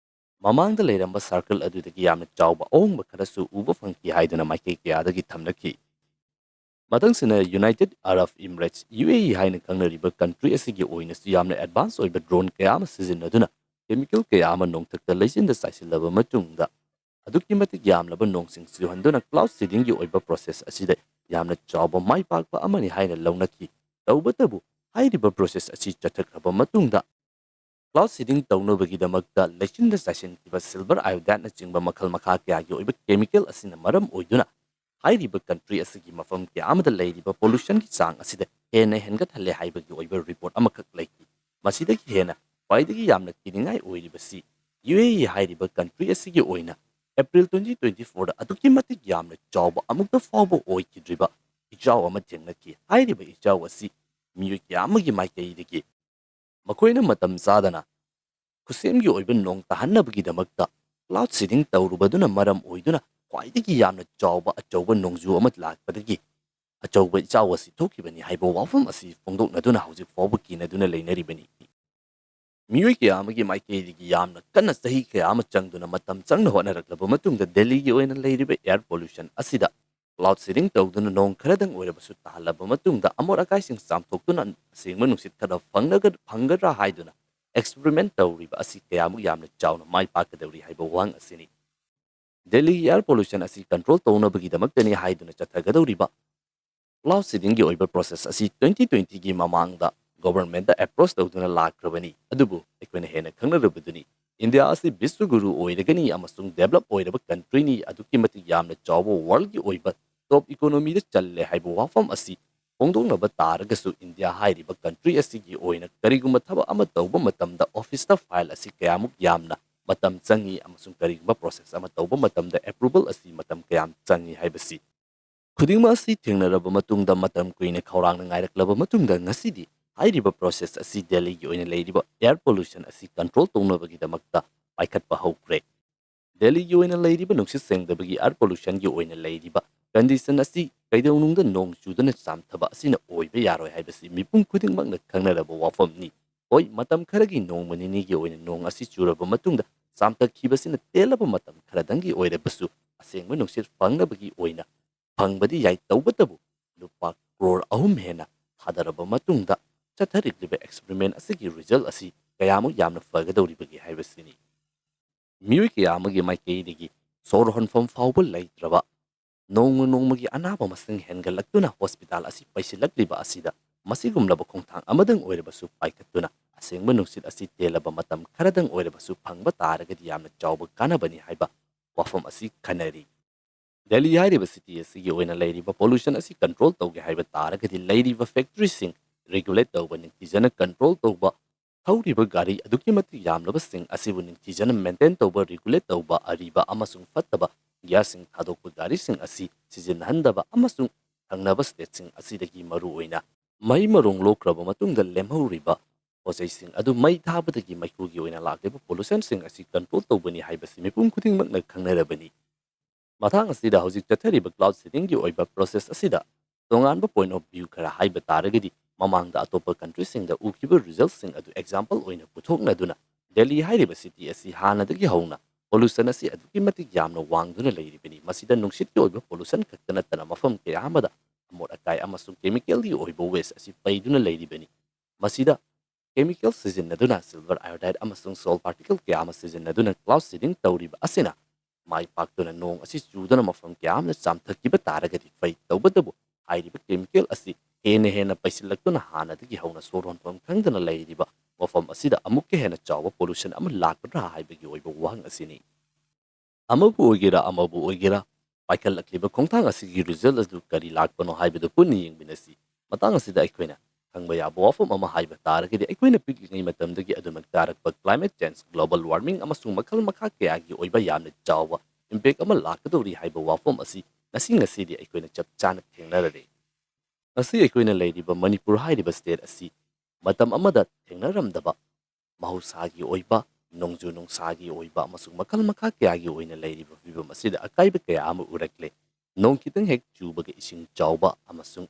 ꯃꯃꯥꯡꯗ ꯂꯩꯔꯝꯕ ꯁꯥꯔꯀꯜ ꯑꯗꯨꯗꯒꯤ ꯌꯥꯝꯅ ꯆꯥꯎꯕ ꯑꯍꯣꯡꯕ ꯈꯔꯁꯨ ꯎꯕ ꯐꯪꯈꯤ ꯍꯥꯏꯗꯨꯅ ꯃꯥꯏꯀꯩ ꯀꯌꯥꯗꯒꯤ ꯊꯝꯂꯛꯈꯤ꯫ ꯃꯊꯪꯁꯤꯅ ꯌꯨꯅꯥꯏꯇꯦꯗ ꯑꯔꯕ ꯏꯃꯤꯔꯦꯠꯁ, ꯌꯨ ꯑꯦ ꯏ ꯍꯥꯏꯅ ꯈꯪꯅꯔꯤꯕ ꯀꯟꯇ꯭ꯔꯤ ꯑꯁꯤꯒꯤ ꯑꯣꯏꯅꯁꯨ ꯌꯥꯝꯅ ꯑꯦꯗꯚꯥꯟꯁ ꯑꯣꯏꯕ ꯗ꯭ꯔꯣꯟ ꯀꯌꯥ ꯑꯃ ꯁꯤꯖꯤꯟꯅꯗꯨꯅ ꯀꯦꯃꯤꯀꯦꯜ ꯀꯌꯥ ꯑꯃ ꯅꯣꯡꯊꯛꯇ ꯂꯩꯆꯤꯟꯗ ꯆꯥꯏꯁꯤꯜꯂꯕ ꯃꯇꯨꯡꯗ ꯑꯗꯨꯛꯀꯤ ꯃꯇꯤꯛ ꯌꯥꯝꯂꯕ ꯅꯣꯡꯁꯤꯡ ꯆꯨꯍꯟꯗꯨꯅ ꯀ꯭ꯂꯥꯎꯗ ꯁꯤꯗꯤꯡꯒꯤ ꯑꯣꯏꯕ ꯄ꯭ꯔꯣꯁꯦꯁ ꯑꯁꯤꯗ ꯌꯥꯝꯅ ꯆꯥꯎꯕ ꯃꯥꯏ ꯄꯥꯛꯄ ꯑꯃꯅꯤ ꯍꯥꯏꯅ ꯂꯧꯅꯈꯤ꯫ ꯇꯧꯕꯇꯕꯨ ꯍꯥꯏꯔꯤꯕ ꯄ꯭ꯔꯣꯁꯦꯁ ꯑꯁꯤ ꯆꯠꯊꯈ꯭ꯔꯕ ꯃꯇꯨꯡꯗ ꯀ꯭ꯂꯥꯎꯗ ꯁꯤꯗꯤꯡ ꯇꯧꯅꯕꯒꯤꯗꯃꯛꯇ ꯂꯩꯆꯤꯟꯗ ꯆꯥꯏꯁꯤꯟꯈꯤꯕ ꯁꯤꯜꯚꯔ ꯑꯥꯏꯑꯣꯗꯥꯏꯠꯅꯆꯤꯡꯕ ꯃꯈꯜ ꯃꯈꯥ ꯀꯌꯥꯒꯤ ꯑꯣꯏꯕ ꯀꯦꯃꯤꯀꯦꯜ ꯑꯁꯤꯅ ꯃꯔꯝ ꯑꯣꯏꯗꯨꯅ ꯍꯥꯏꯔꯤꯕ ꯀꯟꯇ꯭ꯔꯤ ꯑꯁꯤꯒꯤ ꯃꯐꯝ ꯀꯌꯥ ꯑꯃꯗ ꯂꯩꯔꯤꯕ ꯄꯣꯂꯨꯁꯟꯒꯤ ꯆꯥꯡ ꯑꯁꯤꯗ ꯍꯦꯟꯅ ꯍꯦꯟꯒꯠꯍꯜꯂꯦ ꯍꯥꯏꯕꯒꯤ ꯑꯣꯏꯕ ꯔꯤꯄꯣꯔꯠ ꯑꯃꯈꯛ ꯂꯩꯈꯤ꯫ ꯃꯁꯤꯗꯒꯤ ꯍꯦꯟꯅ ꯈ꯭ꯋꯥꯏꯗꯒꯤ ꯌꯥꯝꯅ ꯀꯤꯅꯤꯡꯉꯥꯏ ꯑꯣꯏꯔꯤꯕꯁꯤ ꯌꯨ ꯑꯦ ꯏ ꯍꯥꯏꯔꯤꯕ ꯀꯟꯇ꯭ꯔꯤ ꯑꯁꯤꯒꯤ ꯑꯣꯏꯅ ꯑꯦꯄ꯭ꯔꯤꯜ twenty twenty fourꯗ ꯑꯗꯨꯛꯀꯤ ꯃꯇꯤꯛ ꯌꯥꯝꯅ ꯆꯥꯎꯕ ꯑꯃꯨꯛꯇ ꯐꯥꯎꯕ ꯑꯣꯏꯈꯤꯗ꯭ꯔꯤꯕ ꯏꯆꯥꯎ ꯑꯃ ꯊꯦꯡꯅꯈꯤ꯫ ꯍꯥꯏꯔꯤꯕ ꯏꯆꯥꯎ ꯑꯁꯤ ꯃꯤꯑꯣꯏ ꯀꯌꯥ ꯑꯃꯒꯤ ꯃꯥꯏꯀꯩꯗꯒꯤ ꯃꯈꯣꯏꯅ ꯃꯇꯝ ꯆꯥꯗꯅ ꯈꯨꯠꯁꯦꯝꯒꯤ ꯑꯣꯏꯕ ꯅꯣꯡ ꯇꯥꯍꯟꯅꯕꯒꯤꯗꯃꯛꯇ ꯀ꯭ꯂꯥꯎꯗ ꯁꯤꯗꯤꯡ ꯇꯧꯔꯨꯕꯗꯨꯅ ꯃꯔꯝ ꯑꯣꯏꯗꯨꯅ ꯈ꯭ꯋꯥꯏꯗꯒꯤ ꯌꯥꯝꯅ ꯆꯥꯎꯕ ꯑꯆꯧꯕ ꯅꯣꯡꯖꯨ ꯑꯃ ꯂꯥꯛꯄꯗꯒꯤ ꯑꯆꯧꯕ ꯏꯆꯥꯎ ꯑꯁꯤ ꯊꯣꯛꯈꯤꯕꯅꯤ ꯍꯥꯏꯕ ꯋꯥꯐꯝ ꯑꯁꯤ ꯐꯣꯡꯗꯣꯛꯅꯗꯨꯅ ꯍꯧꯖꯤꯛ ꯐꯥꯎꯕ ꯀꯤꯅꯗꯨꯅ ꯂꯩꯅꯔꯤꯕꯅꯤ꯫ ꯃꯤꯑꯣꯏ ꯀꯌꯥ ꯑꯃꯒꯤ ꯃꯥꯏꯀꯩꯗꯒꯤ ꯌꯥꯝꯅ ꯀꯟꯅ ꯆꯍꯤ ꯀꯌꯥ ꯑꯃ ꯆꯪꯗꯨꯅ ꯃꯇꯝ ꯆꯪꯅ ꯍꯣꯠꯅꯔꯛꯂꯕ ꯃꯇꯨꯡꯗ ꯗꯦꯜꯂꯤꯒꯤ ꯑꯣꯏꯅ ꯂꯩꯔꯤꯕ air pollution ꯑꯁꯤꯗ cloud seeding ꯇꯧꯗꯨꯅ ꯅꯣꯡ ꯈꯔꯗꯪ ꯑꯣꯏꯔꯕꯁꯨ ꯇꯥꯍꯜꯂꯕ ꯃꯇꯨꯡꯗ ꯑꯃꯣꯠ ꯑꯀꯥꯏꯁꯤꯡ ꯆꯥꯝꯊꯣꯛꯇꯨꯅ ꯑꯁꯦꯡꯕ ꯅꯨꯡꯁꯤꯠ ꯈꯔ ꯐꯪꯂꯒ-, ꯐꯪꯒꯗ꯭ꯔꯥ ꯍꯥꯏꯗꯨꯅ experiment ꯇꯧꯔꯤꯕ ꯑꯁꯤ ꯀꯌꯥꯃꯨꯛ ꯌꯥꯝꯅ ꯆꯥꯎꯅ ꯃꯥꯏ ꯄꯥꯛꯀꯗꯧꯔꯤ ꯍꯥꯏꯕ ꯋꯥꯍꯪ ꯑꯁꯤꯅꯤ꯫ ꯗꯦꯜꯂꯤꯒꯤ air pollution ꯑꯁꯤ control ꯇꯧꯅꯕꯒꯤꯗꯃꯛꯇꯅꯤ ꯍꯥꯏꯗꯨꯅ ꯆꯠꯊꯒꯗꯧꯔꯤꯕ cloud seedingꯒꯤ ꯑꯣꯏꯕ process ꯑꯁꯤ twenty twentyꯒꯤ ꯃꯃꯥꯡꯗ governmentꯇ approach ꯇꯧꯗꯨꯅ ꯂꯥꯛꯈ꯭ꯔꯕꯅꯤ꯫ ꯑꯗꯨꯕꯨ ꯑꯩꯈꯣꯏꯅ ꯍꯦꯟꯅ ꯈꯪꯅꯔꯕꯗꯨꯅꯤ, ꯏꯟꯗꯤꯌꯥ ꯑꯁꯤ ꯕꯤꯁ꯭ꯋꯒꯨꯔꯨ ꯑꯣꯏꯔꯒꯅꯤ ꯑꯃꯁꯨꯡ develop ꯑꯣꯏꯔꯕ countryꯅꯤ, ꯑꯗꯨꯛꯀꯤ ꯃꯇꯤꯛ ꯌꯥꯝꯅ ꯆꯥꯎꯕ worldꯒꯤ ꯑꯣꯏꯕ top economyꯗ ꯆꯜꯂꯦ ꯍꯥꯏꯕ ꯋꯥꯐꯝ ꯑꯁꯤ ꯐꯣꯡꯗꯣꯛꯅꯕ ꯇꯥꯔꯒꯁꯨ, ꯏꯟꯗꯤꯌꯥ ꯍꯥꯏꯔꯤꯕ country ꯑꯁꯤꯒꯤ ꯑꯣꯏꯅ ꯀꯔꯤꯒꯨꯝꯕ ꯊꯕꯛ ꯑꯃ ꯇꯧꯕ ꯃꯇꯝꯗ officeꯇ file ꯑꯁꯤ ꯀꯌꯥꯃꯨꯛ ꯌꯥꯝꯅ ꯃꯇꯝ ꯆꯪꯏ ꯑꯃꯁꯨꯡ ꯀꯔꯤꯒꯨꯝꯕ process ꯑꯃ ꯇꯧꯕ ꯃꯇꯝꯗ approval ꯑꯁꯤ ꯃꯇꯝ ꯀꯌꯥꯝ ꯆꯪꯏ ꯍꯥꯏꯕꯁꯤ ꯈꯨꯗꯤꯡꯃꯛ ꯑꯁꯤ ꯊꯦꯡꯅꯔꯕ ꯃꯇꯨꯡꯗ, ꯃꯇꯝ ꯀꯨꯏꯅ ꯈꯧꯔꯥꯡꯅ ꯉꯥꯏꯔꯛꯂꯕ ꯃꯇꯨꯡꯗ, ꯉꯁꯤꯗꯤ ꯍꯥꯏꯔꯤꯕ process ꯑꯁꯤ ꯗꯦꯜꯂꯤꯒꯤ ꯑꯣꯏꯅ ꯂꯩꯔꯤꯕ air pollution ꯑꯁꯤ control ꯇꯧꯅꯕꯒꯤꯗꯃꯛꯇ ꯄꯥꯏꯈꯠꯄ ꯍꯧꯈ꯭ꯔꯦ꯫ ꯗꯦꯜꯂꯤꯒꯤ ꯑꯣꯏꯅ ꯂꯩꯔꯤꯕ ꯅꯨꯡꯁꯤꯠ ꯁꯦꯡꯗꯕꯒꯤ air pollutionꯒꯤ ꯑꯣꯏꯅ ꯂꯩꯔꯤꯕ condition ꯑꯁꯤ ꯀꯩꯗꯧꯅꯨꯡꯗ ꯅꯣꯡ ꯆꯨꯗꯅ ꯆꯥꯝꯊꯕ ꯑꯁꯤꯅ ꯑꯣꯏꯕ ꯌꯥꯔꯣꯏ ꯍꯥꯏꯕꯁꯤ ꯃꯤꯄꯨꯝ ꯈꯨꯗꯤꯡꯃꯛꯅ ꯈꯪꯅꯔꯕ ꯋꯥꯐꯝꯅꯤ꯫ ꯍꯣꯏ, ꯃꯇꯝ ꯈꯔꯒꯤ ꯅꯣꯡꯃ ꯅꯤꯅꯤꯒꯤ ꯑꯣꯏꯅ ꯅꯣꯡ ꯑꯁꯤ ꯆꯨꯔꯕ ꯃꯇꯨꯡꯗ ꯆꯥꯝꯊꯈꯤꯕꯁꯤꯅ ꯇꯦꯜꯂꯕ ꯃꯇꯝ ꯈꯔꯗꯪꯒꯤ ꯑꯣꯏꯔꯕꯁꯨ ꯑꯁꯦꯡꯕ ꯅꯨꯡꯁꯤꯠ ꯐꯪꯅꯕꯒꯤ ꯑꯣꯏꯅ ꯐꯪꯕꯗꯤ ꯌꯥꯏ, ꯇꯧꯕꯇꯕꯨ ꯂꯨꯄꯥ ꯀ꯭ꯔꯣꯔ ꯑꯍꯨꯝ ꯍꯦꯟꯅ ꯊꯥꯗꯔꯕ ꯃꯇꯨꯡꯗ ꯆꯠꯊꯔꯤꯛꯂꯤꯕ experiment ꯑꯁꯤꯒꯤ result ꯑꯁꯤ ꯀꯌꯥꯃꯨꯛ ꯌꯥꯝꯅ ꯐꯒꯗꯧꯔꯤꯕꯒꯦ ꯍꯥꯏꯕꯁꯤꯅꯤ꯫ ꯃꯤꯑꯣꯏ ꯀꯌꯥ ꯑꯃꯒꯤ ꯃꯥꯏꯀꯩꯗꯒꯤ ꯁꯣꯔ ꯍꯣꯟꯐꯝ ꯐꯥꯎꯕ ꯂꯩꯇ꯭ꯔꯕ, ꯅꯣꯡꯃ ꯅꯣꯡꯃꯒꯤ ꯑꯅꯥꯕ ꯃꯁꯤꯡ ꯍꯦꯟꯒꯠꯂꯛꯇꯨꯅ hospital ꯑꯁꯤ ꯄꯩꯁꯤꯜꯂꯛꯂꯤꯕ ꯑꯁꯤꯗ, ꯃꯁꯤꯒꯨꯝꯂꯕ ꯈꯣꯡꯊꯥꯡ ꯑꯃꯗꯪ ꯑꯣꯏꯔꯕꯁꯨ ꯄꯥꯏꯈꯠꯇꯨꯅ ꯑꯁꯦꯡꯕ ꯅꯨꯡꯁꯤꯠ ꯑꯁꯤ ꯇꯦꯜꯂꯕ ꯃꯇꯝ ꯈꯔꯗꯪ ꯑꯣꯏꯔꯕꯁꯨ ꯐꯪꯕ ꯇꯥꯔꯒꯗꯤ ꯌꯥꯝꯅ ꯆꯥꯎꯕ ꯀꯥꯟꯅꯕꯅꯤ ꯍꯥꯏꯕ ꯋꯥꯐꯝ ꯑꯁꯤ ꯈꯟꯅꯔꯤ꯫ ꯗꯦꯜꯂꯤ ꯍꯥꯏꯔꯤꯕ city ꯑꯁꯤꯒꯤ ꯑꯣꯏꯅ ꯂꯩꯔꯤꯕ pollution ꯑꯁꯤ control ꯇꯧꯒꯦ ꯍꯥꯏꯕ ꯇꯥꯔꯒꯗꯤ, ꯂꯩꯔꯤꯕ factoryꯁꯤꯡ regulate ꯇꯧꯕ, ꯅꯤꯡꯊꯤꯖꯅ control ꯇꯧꯕ, ꯊꯧꯔꯤꯕ ꯒꯥꯔꯤ ꯑꯗꯨꯛꯀꯤ ꯃꯇꯤꯛ ꯌꯥꯝꯂꯕꯁꯤꯡ ꯑꯁꯤꯕꯨ ꯅꯤꯡꯊꯤꯖꯅ maintain ꯇꯧꯕ, regulate ꯇꯧꯕ, ꯑꯔꯤꯕ ꯑꯃꯁꯨꯡ ꯐꯠꯇꯕ gasꯁꯤꯡ ꯊꯥꯗꯣꯛꯄ ꯒꯥꯔꯤꯁꯤꯡ ꯑꯁꯤ ꯁꯤꯖꯤꯟꯅꯍꯟꯗꯕ ꯑꯃꯁꯨꯡ ꯊꯪꯅꯕ stateꯁꯤꯡ ꯑꯁꯤꯗꯒꯤ ꯃꯔꯨꯑꯣꯏꯅ ꯃꯩ ꯃꯔꯣꯡ ꯂꯣꯛꯈ꯭ꯔꯕ ꯃꯇꯨꯡꯗ ꯂꯦꯝꯍꯧꯔꯤꯕ ꯄꯣꯠꯆꯩꯁꯤꯡ ꯑꯗꯨ ꯃꯩ ꯊꯥꯕꯗꯒꯤ ꯃꯩꯈꯨꯒꯤ ꯑꯣꯏꯅ ꯂꯥꯛꯂꯤꯕ pollutionꯁꯤꯡ ꯑꯁꯤ control ꯇꯧꯕꯅꯤ ꯍꯥꯏꯕꯁꯤ ꯃꯤꯄꯨꯝ ꯈꯨꯗꯤꯡꯃꯛꯅ ꯈꯪꯅꯔꯕꯅꯤ꯫ ꯃꯇꯥꯡ ꯑꯁꯤꯗ ꯍꯧꯖꯤꯛ ꯆꯠꯊꯔꯤꯕ cloud seedingꯒꯤ ꯑꯣꯏꯕ process ꯑꯁꯤꯗ ꯇꯣꯉꯥꯟꯕ point of view ꯈꯔ ꯍꯥꯏꯕ ꯇꯥꯔꯒꯗꯤ, ꯃꯃꯥꯡꯗ ꯑꯇꯣꯞꯄ ꯀꯟꯇ꯭ꯔꯤꯁꯤꯡꯗ ꯎꯈꯤꯕ ꯔꯤꯖꯜꯁꯤꯡ ꯑꯗꯨ ꯑꯦꯛꯖꯥꯝꯄꯜ ꯑꯣꯏꯅ ꯄꯨꯊꯣꯛꯅꯗꯨꯅ ꯗꯦꯜꯂꯤ ꯍꯥꯏꯔꯤꯕ ꯁꯤꯇꯤ ꯑꯁꯤ ꯍꯥꯟꯅꯗꯒꯤ ꯍꯧꯅ ꯄꯣꯂꯨꯁꯟ ꯑꯁꯤ ꯑꯗꯨꯛꯀꯤ ꯃꯇꯤꯛ ꯌꯥꯝꯅ ꯋꯥꯡꯗꯨꯅ ꯂꯩꯔꯤꯕꯅꯤ꯫ ꯃꯁꯤꯗ ꯅꯨꯡꯁꯤꯠꯀꯤ ꯑꯣꯏꯕ ꯄꯣꯂꯨꯁꯟ ꯈꯛꯇ ꯅꯠꯇꯅ ꯃꯐꯝ ꯀꯌꯥ ꯑꯃꯗ ꯑꯃꯣꯠ ꯑꯀꯥꯏ ꯑꯃꯁꯨꯡ ꯀꯦꯃꯤꯀꯦꯜꯒꯤ ꯑꯣꯏꯕ ꯋꯦꯁ ꯑꯁꯤ ꯄꯩꯗꯨꯅ ꯂꯩꯔꯤꯕꯅꯤ꯫ ꯃꯁꯤꯗ ꯀꯦꯃꯤꯀꯦꯜ ꯁꯤꯖꯤꯟꯅꯗꯨꯅ ꯁꯤꯜꯚꯔ ꯑꯥꯏꯑꯣꯗꯥꯏꯗ ꯑꯃꯁꯨꯡ ꯁꯣꯜ ꯄꯥꯔꯇꯤꯀꯜ ꯀꯌꯥ ꯑꯃ ꯁꯤꯖꯤꯟꯅꯗꯨꯅ ꯀ꯭ꯂꯥꯎꯗ ꯁꯤꯗꯤꯡ ꯇꯧꯔꯤꯕ ꯑꯁꯤꯅ ꯃꯥꯏ ꯄꯥꯛꯇꯨꯅ ꯅꯣꯡ ꯑꯁꯤ ꯆꯨꯗꯨꯅ ꯃꯐꯝ ꯀꯌꯥ ꯑꯃꯗ ꯆꯥꯝꯊꯈꯤꯕ ꯇꯥꯔꯒꯗꯤ ꯐꯩ꯫ ꯇꯧꯕꯇꯕꯨ ꯍꯥꯏꯔꯤꯕ ꯀꯦꯃꯤꯀꯦꯜ ꯑꯁꯤ ꯍꯦꯟꯅ ꯍꯦꯟꯅ ꯄꯩꯁꯤꯜꯂꯛꯇꯨꯅ ꯍꯥꯟꯅꯗꯒꯤ ꯍꯧꯅ ꯁꯣꯔ ꯍꯣꯟꯐꯝ ꯈꯪꯗꯅ ꯂꯩꯔꯤꯕ ꯃꯐꯝ ꯑꯁꯤꯗ ꯑꯃꯨꯛꯀ ꯍꯦꯟꯅ ꯆꯥꯎꯕ ꯄꯣꯂꯨꯁꯟ ꯑꯃ ꯂꯥꯛꯀꯗ꯭ꯔꯥ ꯍꯥꯏꯕꯒꯤ ꯑꯣꯏꯕ ꯋꯥꯍꯪ ꯑꯁꯤꯅꯤ꯫ ꯑꯃꯕꯨ ꯑꯣꯏꯒꯦꯔꯥ ꯑꯃꯕꯨ ꯑꯣꯏꯒꯦꯔꯥ, ꯄꯥꯏꯈꯠꯂꯛꯂꯤꯕ ꯈꯣꯡꯊꯥꯡ ꯑꯁꯤꯒꯤ ꯔꯤꯖꯜ ꯑꯗꯨ ꯀꯔꯤ ꯂꯥꯛꯄꯅꯣ ꯍꯥꯏꯕꯗꯨ ꯄꯨꯟꯅ ꯌꯦꯡꯃꯤꯟꯅꯁꯤ꯫ ꯃꯇꯥꯡ ꯑꯁꯤꯗ ꯑꯩꯈꯣꯏꯅ ꯈꯪꯕ ꯌꯥꯕ ꯋꯥꯐꯝ ꯑꯃ ꯍꯥꯏꯕ ꯇꯥꯔꯒꯗꯤ, ꯑꯩꯈꯣꯏꯅ ꯄꯤꯛꯂꯤꯉꯩ ꯃꯇꯝꯗꯒꯤ ꯑꯗꯨꯃꯛ ꯇꯥꯔꯛꯄ ꯀ꯭ꯂꯥꯏꯃꯦꯠ ꯆꯦꯟꯖ, ꯒ꯭ꯂꯣꯕꯜ ꯋꯥꯔꯃꯤꯡ ꯑꯃꯁꯨꯡ ꯃꯈꯜ ꯃꯈꯥ ꯀꯌꯥꯒꯤ ꯑꯣꯏꯕ ꯌꯥꯝꯅ ꯆꯥꯎꯕ ꯏꯝꯄꯦꯛ ꯑꯃ ꯂꯥꯛꯀꯗꯧꯔꯤ ꯍꯥꯏꯕ ꯋꯥꯐꯝ ꯑꯁꯤ ꯉꯁꯤ ꯉꯁꯤꯗꯤ ꯑꯩꯈꯣꯏꯅ ꯆꯞ ꯆꯥꯅ ꯊꯦꯡꯅꯔꯔꯦ꯫ ꯉꯁꯤ ꯑꯩꯈꯣꯏꯅ ꯂꯩꯔꯤꯕ ꯃꯅꯤꯄꯨꯔ ꯍꯥꯏꯔꯤꯕ ꯁ꯭ꯇꯦꯠ ꯑꯁꯤ ꯃꯇꯝ ꯑꯃꯗ ꯊꯦꯡꯅꯔꯝꯗꯕ ꯃꯍꯧꯁꯥꯒꯤ ꯑꯣꯏꯕ, ꯅꯣꯡꯖꯨ ꯅꯨꯡꯁꯥꯒꯤ ꯑꯣꯏꯕ ꯑꯃꯁꯨꯡ ꯃꯈꯜ ꯃꯈꯥ ꯀꯌꯥꯒꯤ ꯑꯣꯏꯅ ꯂꯩꯔꯤꯕ ꯐꯤꯕꯝ ꯑꯁꯤꯗ ꯑꯀꯥꯏꯕ ꯀꯌꯥ ꯑꯃ ꯎꯔꯛꯂꯦ꯫ ꯅꯣꯡ ꯈꯤꯇꯪ ꯍꯦꯛ ꯆꯨꯕꯒ ꯏꯁꯤꯡ ꯆꯥꯎꯕ ꯑꯃꯁꯨꯡ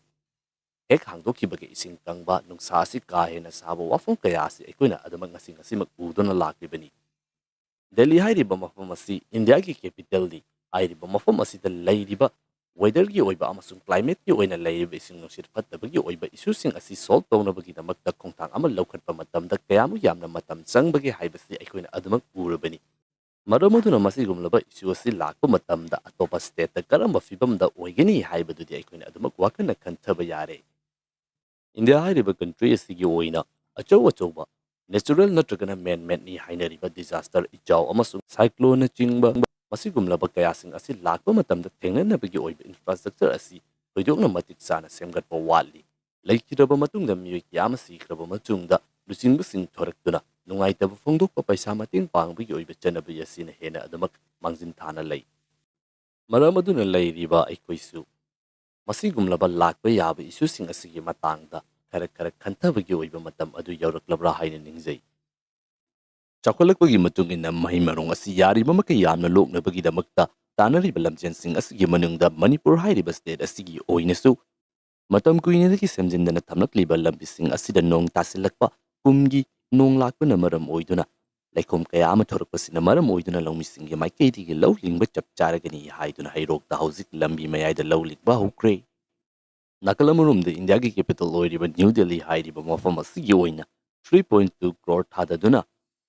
ꯍꯦꯛ ꯍꯥꯡꯗꯣꯛꯈꯤꯕꯒ ꯏꯁꯤꯡ ꯀꯪꯕ, ꯅꯨꯡꯁꯥ ꯑꯁꯤ ꯀꯥ ꯍꯦꯟꯅ ꯁꯥꯕ, ꯋꯥꯐꯝ ꯀꯌꯥ ꯑꯁꯤ ꯑꯩꯈꯣꯏꯅ ꯑꯗꯨꯃꯛ ꯉꯁꯤ ꯉꯁꯤꯃꯛ ꯎꯗꯨꯅ ꯂꯥꯛꯂꯤꯕꯅꯤ꯫ ꯗꯦꯜꯂꯤ ꯍꯥꯏꯔꯤꯕ ꯃꯐꯝ ꯑꯁꯤ ꯏꯟꯗꯤꯌꯥꯒꯤ ꯀꯦꯄꯤꯇꯦꯜꯅꯤ꯫ ꯍꯥꯏꯔꯤꯕ ꯃꯐꯝ ꯑꯁꯤꯗ ꯂꯩꯔꯤꯕ ꯋꯦꯗꯔꯒꯤ ꯑꯣꯏꯕ ꯑꯃꯁꯨꯡ ꯀ꯭ꯂꯥꯏꯃꯦꯠꯀꯤ ꯑꯣꯏꯅ ꯂꯩꯔꯤꯕ ꯏꯁꯤꯡ ꯅꯨꯡꯁꯤꯠ ꯐꯠꯇꯕꯒꯤ ꯑꯣꯏꯕ ꯏꯁꯨꯁꯤꯡ ꯑꯁꯤ ꯁꯣꯜꯕ ꯇꯧꯅꯕꯒꯤꯗꯃꯛꯇ ꯈꯣꯡꯊꯥꯡ ꯑꯃ ꯂꯧꯈꯠꯄ ꯃꯇꯝꯗ ꯀꯌꯥꯃꯨꯛ ꯌꯥꯝꯅ ꯃꯇꯝ ꯆꯪꯕꯒꯦ ꯍꯥꯏꯕꯁꯤ ꯑꯩꯈꯣꯏꯅ ꯑꯗꯨꯃꯛ ꯎꯔꯕꯅꯤ꯫ ꯃꯔꯝ ꯑꯗꯨꯅ ꯃꯁꯤꯒꯨꯝꯂꯕ ꯏꯁꯨ ꯑꯁꯤ ꯂꯥꯛꯄ ꯃꯇꯝꯗ ꯑꯇꯣꯞꯄ ꯁ꯭ꯇꯦꯠꯇ ꯀꯔꯝꯕ ꯐꯤꯕꯝꯗ ꯑꯣꯏꯒꯅꯤ ꯍꯥꯏꯕꯗꯨꯗꯤ ꯑꯩꯈꯣꯏꯅ ꯑꯗꯨꯃꯛ ꯋꯥꯈꯜꯅ ꯈꯟꯊꯕ ꯌꯥꯔꯦ꯫ ꯏꯟꯗꯤꯌꯥ ꯍꯥꯏꯔꯤꯕ ꯀꯟꯇ꯭ꯔꯤ ꯑꯁꯤꯒꯤ ꯑꯣꯏꯅ ꯑꯆꯧ ꯑꯆꯧꯕ ꯅꯦꯆꯔꯦꯜ ꯅꯠꯇ꯭ꯔꯒꯅ ꯃꯦꯟ ꯃꯦꯗꯅꯤ ꯍꯥꯏꯅꯔꯤꯕ ꯗꯤꯖꯥꯁꯇꯔ, ꯏꯆꯥꯎ ꯑꯃꯁꯨꯡ ꯁꯥꯏꯀ꯭ꯂꯣꯟꯅꯆꯤꯡꯕ ꯃꯁꯤꯒꯨꯝꯂꯕ ꯀꯌꯥꯁꯤꯡ ꯑꯁꯤ ꯂꯥꯛꯄ ꯃꯇꯝꯗ ꯊꯦꯡꯅꯅꯕꯒꯤ ꯑꯣꯏꯕ ꯏꯟꯐ꯭ꯔꯥꯁ꯭ꯇ꯭ꯔꯛꯆꯔ ꯑꯁꯤ ꯊꯣꯏꯗꯣꯛꯅ ꯃꯇꯤꯛ ꯆꯥꯅ ꯁꯦꯝꯒꯠꯄ ꯋꯥꯠꯂꯤ꯫ ꯂꯩꯈꯤꯗ꯭ꯔꯕ ꯃꯇꯨꯡꯗ ꯃꯤꯑꯣꯏ ꯀꯌꯥ ꯑꯃ ꯁꯤꯈ꯭ꯔꯕ ꯃꯇꯨꯡꯗ ꯂꯨꯆꯤꯡꯕꯁꯤꯡ ꯊꯣꯔꯛꯇꯨꯅ ꯅꯨꯡꯉꯥꯏꯇꯕ ꯐꯣꯡꯗꯣꯛꯄ, ꯄꯩꯁꯥ ꯃꯇꯦꯡ ꯄꯥꯡꯕꯒꯤ ꯑꯣꯏꯕ ꯆꯠꯅꯕꯤ ꯑꯁꯤꯅ ꯍꯦꯟꯅ ꯑꯗꯨꯃꯛ ꯃꯥꯡꯖꯤꯟ ꯊꯥꯅ ꯂꯩ꯫ ꯃꯔꯝ ꯑꯗꯨꯅ ꯂꯩꯔꯤꯕ ꯑꯩꯈꯣꯏꯁꯨ ꯃꯁꯤꯒꯨꯝꯂꯕ ꯂꯥꯛꯄ ꯌꯥꯕ ꯏꯁꯨꯁꯤꯡ ꯑꯁꯤꯒꯤ ꯃꯇꯥꯡꯗ ꯈꯔ ꯈꯔ ꯈꯟꯊꯕꯒꯤ ꯑꯣꯏꯕ ꯃꯇꯝ ꯑꯗꯨ ꯌꯧꯔꯛꯂꯕ꯭ꯔꯥ ꯍꯥꯏꯅ ꯅꯤꯡꯖꯩ꯫ ꯆꯥꯎꯈꯠꯂꯛꯄꯒꯤ ꯃꯇꯨꯡ ꯏꯟꯅ ꯃꯍꯩ ꯃꯔꯣꯡ ꯑꯁꯤ ꯌꯥꯔꯤꯕ ꯃꯈꯩ ꯌꯥꯝꯅ ꯂꯣꯛꯅꯕꯒꯤꯗꯃꯛꯇ ꯇꯥꯟꯅꯔꯤꯕ ꯂꯝꯖꯦꯜꯁꯤꯡ ꯑꯁꯤꯒꯤ ꯃꯅꯨꯡꯗ ꯃꯅꯤꯄꯨꯔ ꯍꯥꯏꯔꯤꯕ ꯁ꯭ꯇꯦꯠ ꯑꯁꯤꯒꯤ ꯑꯣꯏꯅꯁꯨ ꯃꯇꯝ ꯀꯨꯏꯅꯗꯒꯤ ꯁꯦꯝꯖꯤꯟꯗꯅ ꯊꯝꯂꯛꯂꯤꯕ ꯂꯝꯕꯤꯁꯤꯡ ꯑꯁꯤꯗ ꯅꯣꯡ ꯇꯥꯁꯤꯜꯂꯛꯄ, ꯀꯨꯝꯒꯤ ꯅꯣꯡ ꯂꯥꯛꯄꯅ ꯃꯔꯝ ꯑꯣꯏꯗꯨꯅ ꯂꯩꯈꯣꯝ ꯀꯌꯥ ꯑꯃ ꯊꯣꯔꯛꯄꯁꯤꯅ ꯃꯔꯝ ꯑꯣꯏꯗꯨꯅ ꯂꯧꯃꯤꯁꯤꯡꯒꯤ ꯃꯥꯏꯀꯩꯗꯒꯤ ꯂꯧ ꯂꯤꯡꯕ ꯆꯞ ꯆꯥꯔꯒꯅꯤ ꯍꯥꯏꯗꯨꯅ ꯍꯩꯔꯣꯛꯇ ꯍꯧꯖꯤꯛ ꯂꯝꯕꯤ ꯃꯌꯥꯏꯗ ꯂꯧ ꯂꯤꯡꯕ ꯍꯧꯈ꯭ꯔꯦ꯫ ꯅꯥꯀꯜ ꯑꯃꯔꯣꯝꯗ ꯏꯟꯗꯤꯌꯥꯒꯤ ꯀꯦꯄꯤꯇꯦꯜ ꯑꯣꯏꯔꯤꯕ ꯅ꯭ꯌꯨ ꯗꯦꯜꯂꯤ ꯍꯥꯏꯔꯤꯕ ꯃꯐꯝ ꯑꯁꯤꯒꯤ ꯑꯣꯏꯅ three point two crore ꯊꯥꯗꯗꯨꯅ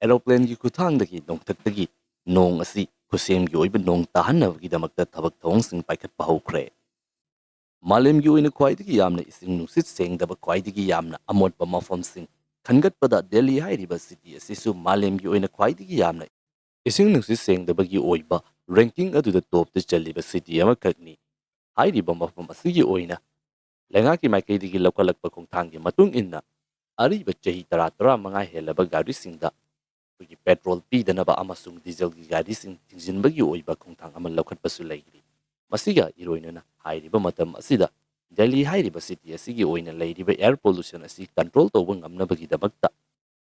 aeroplaneꯒꯤ ꯈꯨꯠꯊꯥꯡꯗꯒꯤ ꯅꯣꯡꯊꯛꯇꯒꯤ ꯅꯣꯡ ꯑꯁꯤ ꯈꯨꯠꯁꯦꯝꯒꯤ ꯑꯣꯏꯕ ꯅꯣꯡ ꯇꯥꯍꯟꯅꯕꯒꯤꯗꯃꯛꯇ ꯊꯕꯛ ꯊꯧꯑꯣꯡꯁꯤꯡ ꯄꯥꯏꯈꯠꯄ ꯍꯧꯈ꯭ꯔꯦ꯫ ꯃꯥꯂꯦꯝꯒꯤ ꯑꯣꯏꯅ ꯈ꯭ꯋꯥꯏꯗꯒꯤ ꯌꯥꯝꯅ ꯏꯁꯤꯡ ꯅꯨꯡꯁꯤꯠ ꯁꯦꯡꯗꯕ, ꯈ꯭ꯋꯥꯏꯗꯒꯤ ꯌꯥꯝꯅ ꯑꯃꯣꯠꯄ ꯃꯐꯝꯁꯤꯡ ꯈꯟꯒꯠꯄꯗ ꯗꯦꯜꯂꯤ ꯍꯥꯏꯔꯤꯕ ꯁꯤꯇꯤ ꯑꯁꯤꯁꯨ ꯃꯥꯂꯦꯝꯒꯤ ꯑꯣꯏꯅ ꯈ꯭ꯋꯥꯏꯗꯒꯤ ꯌꯥꯝꯅ ꯏꯁꯤꯡ ꯅꯨꯡꯁꯤꯠ ꯁꯦꯡꯗꯕꯒꯤ ꯑꯣꯏꯕ ꯔꯦꯡꯀꯤꯡ ꯑꯗꯨꯗ ꯇꯣꯞꯇ ꯆꯜꯂꯤꯕ ꯁꯤꯇꯤ ꯑꯃꯈꯛꯅꯤ꯫ ꯍꯥꯏꯔꯤꯕ ꯃꯐꯝ ꯑꯁꯤꯒꯤ ꯑꯣꯏꯅ ꯂꯩꯉꯥꯛꯀꯤ ꯃꯥꯏꯀꯩꯗꯒꯤ ꯂꯧꯈꯠꯂꯛꯄ ꯈꯣꯡꯊꯥꯡꯒꯤ ꯃꯇꯨꯡ ꯏꯟꯅ ꯑꯔꯤꯕ ꯆꯍꯤ ꯇꯔꯥ, ꯇꯔꯥꯃꯉꯥ ꯍꯦꯜꯂꯕ ꯒꯥꯔꯤꯁꯤꯡꯗ ꯑꯩꯈꯣꯏꯒꯤ ꯄꯦꯇ꯭ꯔꯣꯜ ꯄꯤꯗꯅꯕ ꯑꯃꯁꯨꯡ ꯗꯤꯖꯜꯒꯤ ꯒꯥꯔꯤꯁꯤꯡ ꯊꯤꯡꯖꯤꯟꯕꯒꯤ ꯑꯣꯏꯕ ꯈꯣꯡꯊꯥꯡ ꯑꯃ ꯂꯧꯈꯠꯄꯁꯨ ꯂꯩꯔꯤ꯫ ꯃꯁꯤꯒ ꯏꯔꯣꯏꯅꯅ ꯍꯥꯏꯔꯤꯕ ꯃꯇꯝ ꯑꯁꯤꯗ ꯗꯦꯜꯂꯤ ꯍꯥꯏꯔꯤꯕ ꯁꯤꯇꯤ ꯑꯁꯤꯒꯤ ꯑꯣꯏꯅ ꯂꯩꯔꯤꯕ ꯑꯦꯌꯔ ꯄꯣꯂꯨꯁꯟ ꯑꯁꯤ ꯀꯟꯇ꯭ꯔꯣꯜ ꯇꯧꯕ ꯉꯝꯅꯕꯒꯤꯗꯃꯛꯇ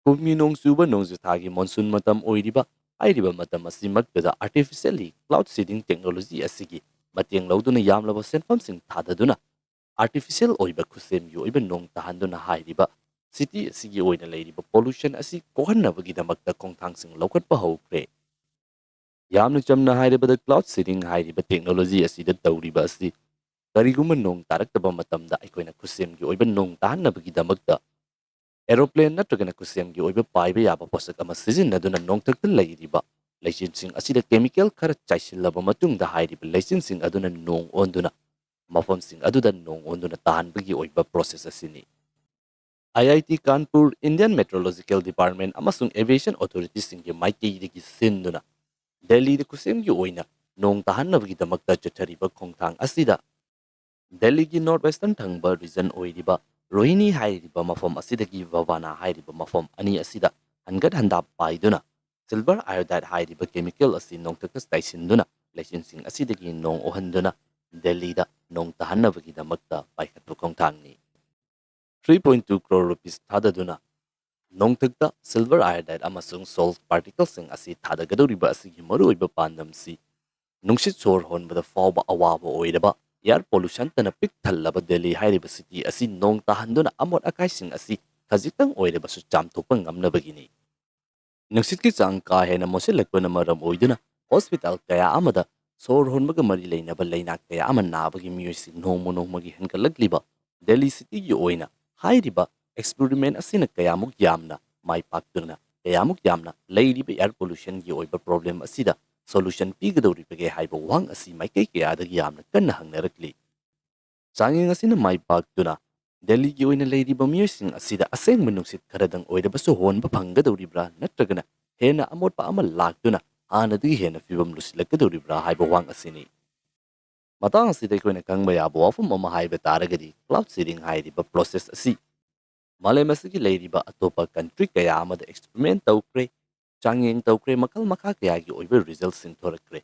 ꯀꯨꯝꯒꯤ ꯅꯣꯡ ꯆꯨꯕ ꯅꯣꯡꯖꯨ ꯊꯥꯒꯤ ꯃꯣꯟꯁꯨꯟ ꯃꯇꯝ ꯑꯣꯏꯔꯤꯕ ꯍꯥꯏꯔꯤꯕ ꯃꯇꯝ ꯑꯁꯤꯃꯛꯇꯗ artificially cloud seeding technology ꯑꯁꯤꯒꯤ ꯃꯇꯦꯡ ꯂꯧꯗꯨꯅ ꯌꯥꯝꯂꯕ ꯁꯦꯟꯐꯝꯁꯤꯡ ꯊꯥꯗꯗꯨꯅ artificial ꯑꯣꯏꯕ ꯈꯨꯠꯁꯦꯝꯒꯤ ꯑꯣꯏꯕ ꯅꯣꯡ ꯇꯥꯍꯟꯗꯨꯅ ꯍꯥꯏꯔꯤꯕ ꯁꯤꯇꯤ ꯑꯁꯤꯒꯤ ꯑꯣꯏꯅ ꯂꯩꯔꯤꯕ ꯄꯣꯂꯨꯁꯟ ꯑꯁꯤ ꯀꯣꯛꯍꯟꯅꯕꯒꯤꯗꯃꯛꯇ ꯈꯣꯡꯊꯥꯡꯁꯤꯡ ꯂꯧꯈꯠꯄ ꯍꯧꯈ꯭ꯔꯦ꯫ ꯌꯥꯝꯅ ꯆꯝꯅ ꯍꯥꯏꯔꯕꯗ, ꯀ꯭ꯂꯥꯎꯗ ꯁꯤꯗꯤꯡ ꯍꯥꯏꯔꯤꯕ ꯇꯦꯛꯅꯣꯂꯣꯖꯤ ꯑꯁꯤꯗ ꯇꯧꯔꯤꯕ ꯑꯁꯤ ꯀꯔꯤꯒꯨꯝꯕ ꯅꯣꯡ ꯇꯥꯔꯛꯇꯕ ꯃꯇꯝꯗ ꯑꯩꯈꯣꯏꯅ ꯈꯨꯠꯁꯦꯝꯒꯤ ꯑꯣꯏꯕ ꯅꯣꯡ ꯇꯥꯍꯟꯅꯕꯒꯤꯗꯃꯛꯇ ꯑꯦꯔꯣꯄ꯭ꯂꯦꯟ ꯅꯠꯇ꯭ꯔꯒꯅ ꯈꯨꯠꯁꯦꯝꯒꯤ ꯑꯣꯏꯕ ꯄꯥꯏꯕ ꯌꯥꯕ ꯄꯣꯠꯁꯛ ꯑꯃ ꯁꯤꯖꯤꯟꯅꯗꯨꯅ ꯅꯣꯡꯊꯛꯇ ꯂꯩꯔꯤꯕ ꯂꯩꯆꯤꯟꯁꯤꯡ ꯑꯁꯤꯗ ꯀꯦꯃꯤꯀꯦꯜ ꯈꯔ ꯆꯥꯏꯁꯤꯜꯂꯕ ꯃꯇꯨꯡꯗ ꯍꯥꯏꯔꯤꯕ ꯂꯩꯆꯤꯟꯁꯤꯡ ꯑꯗꯨꯅ ꯅꯣꯡ ꯑꯣꯟꯗꯨꯅ ꯃꯐꯝꯁꯤꯡ ꯑꯗꯨꯗ ꯅꯣꯡ ꯑꯣꯟꯗꯨꯅ ꯇꯥꯍꯟꯕꯒꯤ ꯑꯣꯏꯕ ꯄ꯭ꯔꯣꯁꯦꯁ ꯑꯁꯤꯅꯤ꯫ I I T Kanpur, Indian Meteorological Department ꯑꯃꯁꯨꯡ ꯑꯦꯚꯤꯌꯦꯁꯟ ꯑꯣꯊꯣꯔꯤꯇꯤꯁꯤꯡꯒꯤ ꯃꯥꯏꯀꯩꯗꯒꯤ ꯁꯤꯟꯗꯨꯅ ꯗꯦꯜꯂꯤꯗ ꯈꯨꯠꯁꯦꯝꯒꯤ ꯑꯣꯏꯅ ꯅꯣꯡ ꯇꯥꯍꯟꯅꯕꯒꯤꯗꯃꯛꯇ ꯆꯠꯊꯔꯤꯕ ꯈꯣꯡꯊꯥꯡ ꯑꯁꯤꯗ ꯗꯦꯜꯂꯤꯒꯤ ꯅꯣꯔꯠ ꯋꯦꯁꯇꯔꯟ ꯊꯪꯕ ꯔꯤꯖꯟ ꯑꯣꯏꯔꯤꯕ ꯔꯣꯍꯤꯅꯤ ꯍꯥꯏꯔꯤꯕ ꯃꯐꯝ ꯑꯁꯤꯗꯒꯤ ꯚꯕꯥꯅꯥ ꯍꯥꯏꯔꯤꯕ ꯃꯐꯝ ꯑꯅꯤ ꯑꯁꯤꯗ ꯍꯟꯒꯠ ꯍꯟꯗꯥ ꯄꯥꯏꯗꯨꯅ ꯁꯤꯜꯚꯔ ꯑꯥꯏꯑꯣꯗꯥꯏꯗ ꯍꯥꯏꯔꯤꯕ ꯀꯦꯃꯤꯀꯦꯜ ꯑꯁꯤ ꯅꯣꯡꯊꯛꯇ ꯆꯥꯏꯁꯤꯟꯗꯨꯅ ꯂꯩꯆꯤꯟꯁꯤꯡ ꯑꯁꯤꯗꯒꯤ ꯅꯣꯡ ꯑꯣꯍꯟꯗꯨꯅ ꯗꯦꯜꯂꯤꯗ ꯅꯣꯡ ꯇꯥꯍꯟꯅꯕꯒꯤꯗꯃꯛꯇ ꯄꯥꯏꯈꯠꯄ ꯈꯣꯡꯊꯥꯡꯅꯤ꯫ Three point two crore rupees ꯊꯥꯗꯗꯨꯅ ꯅꯣꯡꯊꯛꯇ ꯁꯤꯜꯚꯔ ꯑꯥꯏꯑꯣꯗꯥꯏꯗ ꯑꯃꯁꯨꯡ ꯁꯣꯜꯠ ꯄꯥꯔꯇꯤꯀꯜꯁꯤꯡ ꯑꯁꯤ ꯊꯥꯗꯒꯗꯧꯔꯤꯕ ꯑꯁꯤꯒꯤ ꯃꯔꯨꯑꯣꯏꯕ ꯄꯥꯟꯗꯝꯁꯤ ꯅꯨꯡꯁꯤꯠ ꯁꯣꯔ ꯍꯣꯟꯕꯗ ꯐꯥꯎꯕ ꯑꯋꯥꯕ ꯑꯣꯏꯔꯕ ꯑꯦꯌꯔ ꯄꯣꯂꯨꯁꯟꯇꯅ ꯄꯤꯛ ꯊꯜꯂꯕ ꯗꯦꯜꯂꯤ ꯍꯥꯏꯔꯤꯕ ꯁꯤꯇꯤ ꯑꯁꯤ ꯅꯣꯡ ꯇꯥꯍꯟꯗꯨꯅ ꯑꯃꯣꯠ ꯑꯀꯥꯏꯁꯤꯡ ꯑꯁꯤ ꯈꯖꯤꯛꯇꯪ ꯑꯣꯏꯔꯕꯁꯨ ꯆꯥꯝꯊꯣꯛꯄ ꯉꯝꯅꯕꯒꯤꯅꯤ꯫ ꯅꯨꯡꯁꯤꯠꯀꯤ ꯆꯥꯡ ꯀꯥ ꯍꯦꯟꯅ ꯃꯣꯠꯁꯤꯜꯂꯛꯄꯅ ꯃꯔꯝ ꯑꯣꯏꯗꯨꯅ ꯍꯣꯁꯄꯤꯇꯥꯜ ꯀꯌꯥ ꯑꯃꯗ ꯁꯣꯔ ꯍꯣꯟꯕꯒ ꯃꯔꯤ ꯂꯩꯅꯕ ꯂꯩꯅꯥ ꯀꯌꯥ ꯑꯃ ꯅꯥꯕꯒꯤ ꯃꯤꯑꯣꯏꯁꯤꯡ ꯅꯣꯡꯃ ꯅꯣꯡꯃꯒꯤ ꯍꯦꯟꯒꯠꯂꯛꯂꯤꯕ ꯗꯦꯜꯂꯤ ꯁꯤꯇꯤꯒꯤ ꯑꯣꯏꯅ ꯍꯥꯏꯔꯤꯕ ꯑꯦꯛꯁꯄꯦꯔꯤꯃꯦꯟ ꯑꯁꯤꯅ ꯀꯌꯥꯃꯨꯛ ꯌꯥꯝꯅ ꯃꯥꯏ ꯄꯥꯛꯇꯨꯅ, ꯀꯌꯥꯃꯨꯛ ꯌꯥꯝꯅ ꯂꯩꯔꯤꯕ ꯑꯦꯌꯔ ꯄꯣꯂꯨꯁꯟꯒꯤ ꯑꯣꯏꯕ ꯄ꯭ꯔꯣꯕ꯭ꯂꯦꯝ ꯑꯁꯤꯗ ꯁꯣꯂꯨꯁꯟ ꯄꯤꯒꯗꯧꯔꯤꯕꯒꯦ ꯍꯥꯏꯕ ꯋꯥꯍꯪ ꯑꯁꯤ ꯃꯥꯏꯀꯩ ꯀꯌꯥꯗꯒꯤ ꯌꯥꯝꯅ ꯀꯟꯅ ꯍꯪꯅꯔꯛꯂꯤ꯫ ꯆꯥꯡꯌꯦꯡ ꯑꯁꯤꯅ ꯃꯥꯏ ꯄꯥꯛꯇꯨꯅ ꯗꯦꯜꯂꯤꯒꯤ ꯑꯣꯏꯅ ꯂꯩꯔꯤꯕ ꯃꯤꯑꯣꯏꯁꯤꯡ ꯑꯁꯤꯗ ꯑꯁꯦꯡꯕ ꯅꯨꯡꯁꯤꯠ ꯈꯔꯗꯪ ꯑꯣꯏꯔꯕꯁꯨ ꯍꯣꯟꯕ ꯐꯪꯒꯗꯧꯔꯤꯕ꯭ꯔꯥ, ꯅꯠꯇ꯭ꯔꯒꯅ ꯍꯦꯟꯅ ꯑꯃꯣꯠꯄ ꯑꯃ ꯂꯥꯛꯇꯨꯅ ꯍꯥꯟꯅꯗꯒꯤ ꯍꯦꯟꯅ ꯐꯤꯕꯝ ꯂꯨꯁꯤꯜꯂꯛꯀꯗꯧꯔꯤꯕ꯭ꯔꯥ ꯍꯥꯏꯕ ꯋꯥꯍꯪ ꯑꯁꯤꯅꯤ꯫ ꯃꯇꯥꯡ ꯑꯁꯤꯗ ꯑꯩꯈꯣꯏꯅ ꯈꯪꯕ ꯌꯥꯕ ꯋꯥꯐꯝ ꯑꯃ ꯍꯥꯏꯕ ꯇꯥꯔꯒꯗꯤ, ꯀ꯭ꯂꯥꯎꯗ ꯁꯤꯗꯤꯡ ꯍꯥꯏꯔꯤꯕ ꯄ꯭ꯔꯣꯁꯦꯁ ꯑꯁꯤ ꯃꯥꯂꯦꯝ ꯑꯁꯤꯒꯤ ꯂꯩꯔꯤꯕ ꯑꯇꯣꯞꯄ ꯀꯟꯇ꯭ꯔꯤ ꯀꯌꯥ ꯑꯃꯗ ꯑꯦꯛꯁꯄꯦꯔꯤꯃꯦꯟ ꯇꯧꯈ꯭ꯔꯦ, ꯆꯥꯡꯌꯦꯡ ꯇꯧꯈ꯭ꯔꯦ, ꯃꯈꯜ ꯃꯈꯥ ꯀꯌꯥꯒꯤ ꯑꯣꯏꯕ ꯔꯤꯖꯜꯁꯤꯡ ꯊꯣꯔꯛꯈ꯭ꯔꯦ꯫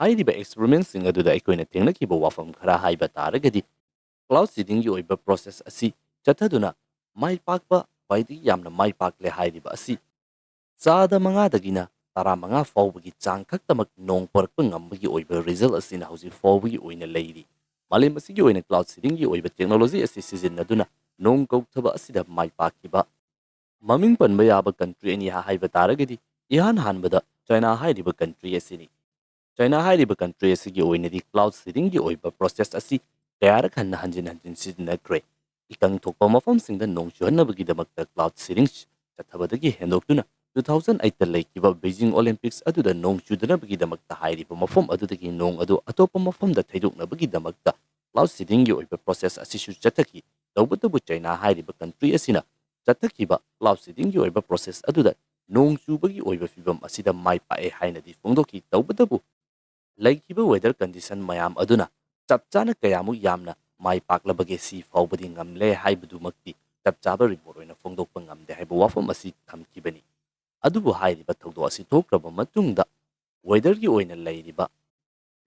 ꯍꯥꯏꯔꯤꯕ ꯑꯦꯛꯁꯄꯦꯔꯤꯃꯦꯟꯁꯤꯡ ꯑꯗꯨꯗ ꯑꯩꯈꯣꯏꯅ ꯊꯦꯡꯅꯈꯤꯕ ꯋꯥꯐꯝ ꯈꯔ ꯍꯥꯏꯕ ꯇꯥꯔꯒꯗꯤ, ꯀ꯭ꯂꯥꯎꯗ ꯁꯤꯗꯤꯡꯒꯤ ꯑꯣꯏꯕ ꯄ꯭ꯔꯣꯁꯦꯁ ꯑꯁꯤ ꯆꯠꯊꯗꯨꯅ ꯃꯥꯏ ꯄꯥꯛꯄ, ꯈ꯭ꯋꯥꯏꯗꯒꯤ ꯌꯥꯝꯅ ꯃꯥꯏ ꯄꯥꯛꯂꯦ ꯍꯥꯏꯔꯤꯕ ꯑꯁꯤ ꯆꯥꯗ ꯃꯉꯥꯗꯒꯤꯅ ꯇꯔꯥꯃꯉꯥ ꯐꯥꯎꯕꯒꯤ ꯆꯥꯡ ꯈꯛꯇꯃꯛ ꯅꯣꯡ ꯄꯣꯔꯛꯄ ꯉꯝꯕꯒꯤ ꯑꯣꯏꯕ ꯔꯤꯖꯜ ꯑꯁꯤꯅ ꯍꯧꯖꯤꯛ ꯐꯥꯎꯕꯒꯤ ꯑꯣꯏꯅ ꯂꯩꯔꯤ꯫ ꯃꯥꯂꯦꯝ ꯑꯁꯤꯒꯤ ꯑꯣꯏꯅ ꯀ꯭ꯂꯥꯎꯗ ꯁꯤꯗꯤꯡꯒꯤ ꯑꯣꯏꯕ ꯇꯦꯛꯅꯣꯂꯣꯖꯤ ꯑꯁꯤ ꯁꯤꯖꯤꯟꯅꯗꯨꯅ ꯅꯣꯡ ꯀꯧꯊꯕ ꯑꯁꯤꯗ ꯃꯥꯏ ꯄꯥꯛꯈꯤꯕ ꯃꯃꯤꯡ ꯄꯟꯕ ꯌꯥꯕ ꯀꯟꯇ꯭ꯔꯤ ꯑꯅꯤ ꯍꯥꯏꯕ ꯇꯥꯔꯒꯗꯤ, ꯏꯍꯥꯟ ꯍꯥꯟꯕꯗ ꯆꯥꯏꯅꯥ ꯍꯥꯏꯔꯤꯕ ꯀꯟꯇ꯭ꯔꯤ ꯑꯁꯤꯅꯤ꯫ ꯆꯥꯏꯅꯥ ꯍꯥꯏꯔꯤꯕ ꯀꯟꯇ꯭ꯔꯤ ꯑꯁꯤꯒꯤ ꯑꯣꯏꯅꯗꯤ ꯀ꯭ꯂꯥꯎꯗ ꯁꯤꯗꯤꯡꯒꯤ ꯑꯣꯏꯕ ꯄ꯭ꯔꯣꯁꯦꯁ ꯑꯁꯤ ꯀꯌꯥꯔꯛ ꯍꯟꯅ ꯍꯟꯖꯤꯟ ꯍꯟꯖꯤꯟ ꯁꯤꯖꯤꯟꯅꯈ꯭ꯔꯦ꯫ ꯏꯀꯪ ꯊꯣꯛꯄ ꯃꯐꯝꯁꯤꯡꯗ ꯅꯣꯡ ꯆꯨꯍꯟꯅꯕꯒꯤꯗꯃꯛꯇ ꯀ꯭ꯂꯥꯎꯗ ꯁꯤꯗꯤꯡ ꯆꯠꯊꯕꯗꯒꯤ ꯍꯦꯟꯗꯣꯛꯇꯨꯅ two thousand eight ꯇ ꯂꯩꯈꯤꯕ ꯕꯩꯖꯤꯡ ꯑꯣꯂꯦꯝꯄꯤꯛꯁ ꯑꯗꯨꯗ ꯅꯣꯡ ꯆꯨꯗꯅꯕꯒꯤꯗꯃꯛꯇ ꯍꯥꯏꯔꯤꯕ ꯃꯐꯝ ꯑꯗꯨꯗꯒꯤ ꯅꯣꯡ ꯑꯗꯨ ꯑꯇꯣꯞꯄ ꯃꯐꯝꯗ ꯊꯩꯗꯣꯛꯅꯕꯒꯤꯗꯃꯛꯇ ꯀ꯭ꯂꯥꯎꯗ ꯁꯤꯗꯤꯡꯒꯤ ꯑꯣꯏꯕ ꯄ꯭ꯔꯣꯁꯦꯁ ꯑꯁꯤꯁꯨ ꯆꯠꯊꯈꯤ꯫ ꯇꯧꯕꯇꯕꯨ ꯆꯥꯏꯅꯥ ꯍꯥꯏꯔꯤꯕ ꯀꯟꯇ꯭ꯔꯤ ꯑꯁꯤꯅ ꯆꯠꯊꯈꯤꯕ ꯀ꯭ꯂꯥꯎꯗ ꯁꯤꯗꯤꯡꯒꯤ ꯑꯣꯏꯕ ꯄ꯭ꯔꯣꯁꯦꯁ ꯑꯗꯨꯗ ꯅꯣꯡ ꯆꯨꯕꯒꯤ ꯑꯣꯏꯕ ꯐꯤꯕꯝ ꯑꯁꯤꯗ ꯃꯥꯏ ꯄꯥꯛꯑꯦ ꯍꯥꯏꯅꯗꯤ ꯐꯣꯡꯗꯣꯛꯈꯤ꯫ ꯇꯧꯕꯇꯕꯨ ꯂꯩꯈꯤꯕ ꯋꯦꯗꯔ ꯀꯟꯗꯤꯁꯟ ꯃꯌꯥꯝ ꯑꯗꯨꯅ ꯆꯞ ꯆꯥꯅ ꯀꯌꯥꯃꯨꯛ ꯌꯥꯝꯅ ꯃꯥꯏ ꯄꯥꯛꯂꯕꯒꯦ ꯁꯤ ꯐꯥꯎꯕꯗꯤ ꯉꯝꯂꯦ ꯍꯥꯏꯕꯗꯨꯃꯛꯇꯤ ꯆꯞ ꯆꯥꯕ ꯔꯤꯄꯣꯔꯠ ꯑꯣꯏꯅ ꯐꯣꯡꯗꯣꯛꯄ ꯉꯝꯗꯦ ꯍꯥꯏꯕ ꯋꯥꯐꯝ ꯑꯁꯤ ꯊꯝꯈꯤꯕꯅꯤ꯫ ꯑꯗꯨꯕꯨ ꯍꯥꯏꯔꯤꯕ ꯊꯧꯗꯣꯛ ꯑꯁꯤ ꯊꯣꯛꯈ꯭ꯔꯕ ꯃꯇꯨꯡꯗ ꯋꯦꯗꯔꯒꯤ ꯑꯣꯏꯅ ꯂꯩꯔꯤꯕ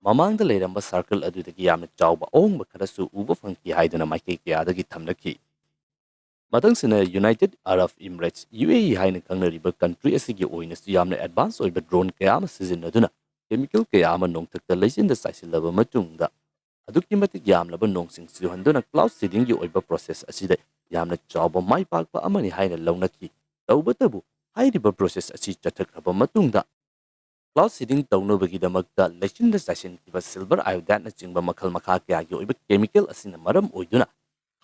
ꯃꯃꯥꯡꯗ ꯂꯩꯔꯝꯕ ꯁꯥꯔꯀꯜ ꯑꯗꯨꯗꯒꯤ ꯌꯥꯝꯅ ꯆꯥꯎꯕ ꯑꯍꯣꯡꯕ ꯈꯔꯁꯨ ꯎꯕ ꯐꯪꯈꯤ ꯍꯥꯏꯗꯨꯅ ꯃꯥꯏꯀꯩ ꯀꯌꯥꯗꯒꯤ ꯊꯝꯂꯛꯈꯤ꯫ ꯃꯊꯪꯁꯤꯅ ꯌꯨꯅꯥꯏꯇꯦꯗ ꯑꯔꯕ ꯏꯃꯤꯔꯦꯠꯁ, ꯌꯨ ꯑꯦ ꯏ ꯍꯥꯏꯅ ꯈꯪꯅꯔꯤꯕ ꯀꯟꯇ꯭ꯔꯤ ꯑꯁꯤꯒꯤ ꯑꯣꯏꯅꯁꯨ ꯌꯥꯝꯅ ꯑꯦꯗꯚꯥꯟꯁ ꯑꯣꯏꯕ ꯗ꯭ꯔꯣꯟ ꯀꯌꯥ ꯑꯃ ꯁꯤꯖꯤꯟꯅꯗꯨꯅ ꯀꯦꯃꯤꯀꯦꯜ ꯀꯌꯥ ꯑꯃ ꯅꯣꯡꯊꯛꯇ ꯂꯩꯆꯤꯟꯗ ꯆꯥꯏꯁꯤꯜꯂꯕ ꯃꯇꯨꯡꯗ ꯑꯗꯨꯛꯀꯤ ꯃꯇꯤꯛ ꯌꯥꯝꯂꯕ ꯅꯣꯡꯁꯤꯡ ꯆꯨꯍꯟꯗꯨꯅ cloud seedingꯒꯤ ꯑꯣꯏꯕ process ꯑꯁꯤꯗ ꯌꯥꯝꯅ ꯆꯥꯎꯕ ꯃꯥꯏ ꯄꯥꯛꯄ ꯑꯃꯅꯤ ꯍꯥꯏꯅ ꯂꯧꯅꯈꯤ꯫ ꯇꯧꯕꯇꯕꯨ ꯍꯥꯏꯔꯤꯕ process ꯑꯁꯤ ꯆꯠꯊꯈ꯭ꯔꯕ ꯃꯇꯨꯡꯗ cloud seeding ꯇꯧꯅꯕꯒꯤꯗꯃꯛꯇ ꯂꯩꯆꯤꯟꯗ ꯆꯥꯏꯁꯤꯟꯈꯤꯕ silver iodeꯅꯆꯤꯡꯕ ꯃꯈꯜ ꯃꯈꯥ ꯀꯌꯥꯒꯤ ꯑꯣꯏꯕ chemical ꯑꯁꯤꯅ ꯃꯔꯝ ꯑꯣꯏꯗꯨꯅ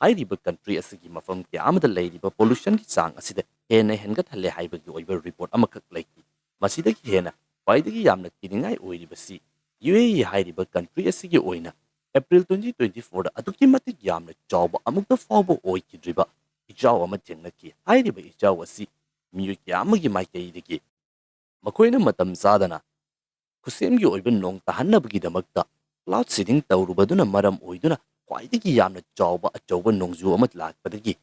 ꯍꯥꯏꯔꯤꯕ country ꯑꯁꯤꯒꯤ ꯃꯐꯝ ꯀꯌꯥ ꯑꯃꯗ ꯂꯩꯔꯤꯕ pollutionꯒꯤ ꯆꯥꯡ ꯑꯁꯤꯗ ꯍꯦꯟꯅ ꯍꯦꯟꯒꯠꯍꯜꯂꯦ ꯍꯥꯏꯕꯒꯤ ꯑꯣꯏꯕ report ꯑꯃꯈꯛ ꯂꯩꯈꯤ꯫ ꯃꯁꯤꯗꯒꯤ ꯍꯦꯟꯅ ꯈ꯭ꯋꯥꯏꯗꯒꯤ ꯌꯥꯝꯅ ꯀꯤꯅꯤꯡꯉꯥꯏ ꯑꯣꯏꯔꯤꯕꯁꯤ UAE ꯍꯥꯏꯔꯤꯕ country ꯑꯁꯤꯒꯤ ꯑꯣꯏꯅ April twenty twenty fourꯗ ꯑꯗꯨꯛꯀꯤ ꯃꯇꯤꯛ ꯌꯥꯝꯅ ꯆꯥꯎꯕ ꯑꯃꯨꯛꯇ ꯐꯥꯎꯕ ꯑꯣꯏꯈꯤꯗ꯭ꯔꯤꯕ ꯏꯆꯥꯎ ꯑꯃ ꯊꯦꯡꯅꯈꯤ꯫ ꯍꯥꯏꯔꯤꯕ ꯏꯆꯥꯎ ꯑꯁꯤ ꯃꯤꯑꯣꯏ ꯀꯌꯥ ꯑꯃꯒꯤ ꯃꯥꯏꯀꯩꯗꯒꯤ ꯃꯈꯣꯏꯅ ꯃꯇꯝ ꯆꯥꯗꯅ ꯈꯨꯠꯁꯦꯝꯒꯤ ꯑꯣꯏꯕ ꯅꯣꯡ ꯇꯥꯍꯟꯅꯕꯒꯤꯗꯃꯛꯇ cloud seeding ꯇꯧꯔꯨꯕꯗꯨꯅ ꯃꯔꯝ ꯑꯣꯏꯗꯨꯅ ꯈ꯭ꯋꯥꯏꯗꯒꯤ ꯌꯥꯝꯅ ꯆꯥꯎꯕ ꯑꯆꯧꯕ ꯅꯣꯡꯖꯨ ꯑꯃ ꯂꯥꯛꯄꯗꯒꯤ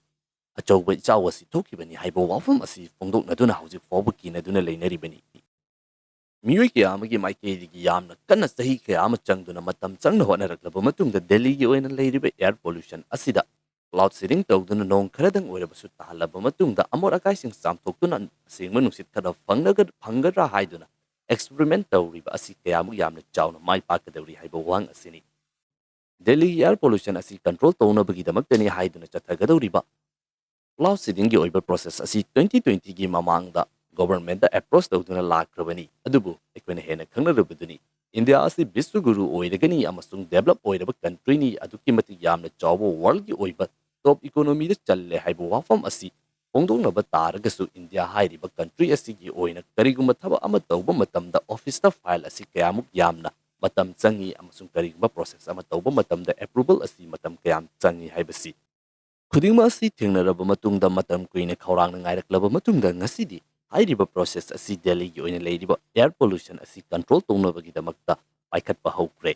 ꯑꯆꯧꯕ ꯏꯆꯥꯎ ꯑꯁꯤ ꯊꯣꯛꯈꯤꯕꯅꯤ ꯍꯥꯏꯕ ꯋꯥꯐꯝ ꯑꯁꯤ ꯐꯣꯡꯗꯣꯛꯅꯗꯨꯅ ꯍꯧꯖꯤꯛ ꯐꯥꯎꯕ ꯀꯤꯅꯗꯨꯅ ꯂꯩꯅꯔꯤꯕꯅꯤ꯫ ꯃꯤꯑꯣꯏ ꯀꯌꯥ ꯑꯃꯒꯤ ꯃꯥꯏꯀꯩꯗꯒꯤ ꯌꯥꯝꯅ ꯀꯟꯅ ꯆꯍꯤ ꯀꯌꯥ ꯑꯃ ꯆꯪꯗꯨꯅ ꯃꯇꯝ ꯆꯪꯅ ꯍꯣꯠꯅꯔꯛꯂꯕ ꯃꯇꯨꯡꯗ ꯗꯦꯜꯂꯤꯒꯤ ꯑꯣꯏꯅ ꯂꯩꯔꯤꯕ air pollution ꯑꯁꯤꯗ cloud seeding ꯇꯧꯗꯨꯅ ꯅꯣꯡ ꯈꯔꯗꯪ ꯑꯣꯏꯔꯕꯁꯨ ꯇꯥꯍꯜꯂꯕ ꯃꯇꯨꯡꯗ ꯑꯃꯣꯠ ꯑꯀꯥꯏꯁꯤꯡ ꯆꯥꯝꯊꯣꯛꯇꯨꯅ ꯑꯁꯦꯡꯕ ꯅꯨꯡꯁꯤꯠ ꯈꯔ ꯐꯪꯂꯒ ꯐꯪꯒꯗ꯭ꯔꯥ ꯍꯥꯏꯗꯨꯅ experiment ꯇꯧꯔꯤꯕ ꯑꯁꯤ ꯀꯌꯥꯃꯨꯛ ꯌꯥꯝꯅ ꯆꯥꯎꯅ ꯃꯥꯏ ꯄꯥꯛꯀꯗꯧꯔꯤ ꯍꯥꯏꯕ ꯋꯥꯍꯪ ꯑꯁꯤꯅꯤ꯫ ꯗꯦꯜꯂꯤꯒꯤ air pollution ꯑꯁꯤ control ꯇꯧꯅꯕꯒꯤꯗꯃꯛꯇꯅꯤ ꯍꯥꯏꯗꯨꯅ ꯆꯠꯊꯒꯗꯧꯔꯤꯕ cloud seedingꯒꯤ ꯑꯣꯏꯕ process ꯑꯁꯤ twenty twentyꯒꯤ ꯃꯃꯥꯡꯗ governmentꯇ approach ꯇꯧꯗꯨꯅ ꯂꯥꯛꯈ꯭ꯔꯕꯅꯤ꯫ ꯑꯗꯨꯕꯨ ꯑꯩꯈꯣꯏꯅ ꯍꯦꯟꯅ ꯈꯪꯅꯔꯕꯗꯨꯅꯤ, ꯏꯟꯗꯤꯌꯥ ꯑꯁꯤ ꯕꯤꯁ꯭ꯋꯒꯨꯔꯨ ꯑꯣꯏꯔꯒꯅꯤ ꯑꯃꯁꯨꯡ develop ꯑꯣꯏꯔꯕ countryꯅꯤ, ꯑꯗꯨꯛꯀꯤ ꯃꯇꯤꯛ ꯌꯥꯝꯅ ꯆꯥꯎꯕ worldꯀꯤ ꯑꯣꯏꯕ top economyꯗ ꯆꯜꯂꯦ ꯍꯥꯏꯕ ꯋꯥꯐꯝ ꯑꯁꯤ ꯐꯣꯡꯗꯣꯛꯅꯕ ꯇꯥꯔꯒꯁꯨ ꯏꯟꯗꯤꯌꯥ ꯍꯥꯏꯔꯤꯕ country ꯑꯁꯤꯒꯤ ꯑꯣꯏꯅ ꯀꯔꯤꯒꯨꯝꯕ ꯊꯕꯛ ꯑꯃ ꯇꯧꯕ ꯃꯇꯝꯗ officeꯇ file ꯑꯁꯤ ꯀꯌꯥꯃꯨꯛ ꯌꯥꯝꯅ ꯃꯇꯝ ꯆꯪꯏ ꯑꯃꯁꯨꯡ ꯀꯔꯤꯒꯨꯝꯕ process ꯑꯃ ꯇꯧꯕ ꯃꯇꯝꯗ approval ꯑꯁꯤ ꯃꯇꯝ ꯀꯌꯥꯝ ꯆꯪꯏ ꯍꯥꯏꯕꯁꯤ ꯈꯨꯗꯤꯡꯃꯛ ꯑꯁꯤ ꯊꯦꯡꯅꯔꯕ ꯃꯇꯨꯡꯗ ꯃꯇꯝ ꯀꯨꯏꯅ ꯈꯧꯔꯥꯡꯅ ꯉꯥꯏꯔꯛꯂꯕ ꯃꯇꯨꯡꯗ ꯉꯁꯤꯗꯤ ꯍꯥꯏꯔꯤꯕ process ꯑꯁꯤ ꯗꯦꯜꯂꯤꯒꯤ ꯑꯣꯏꯅ ꯂꯩꯔꯤꯕ air pollution ꯑꯁꯤ control ꯇꯧꯅꯕꯒꯤꯗꯃꯛꯇ ꯄꯥꯏꯈꯠꯄ ꯍꯧꯈ꯭ꯔꯦ꯫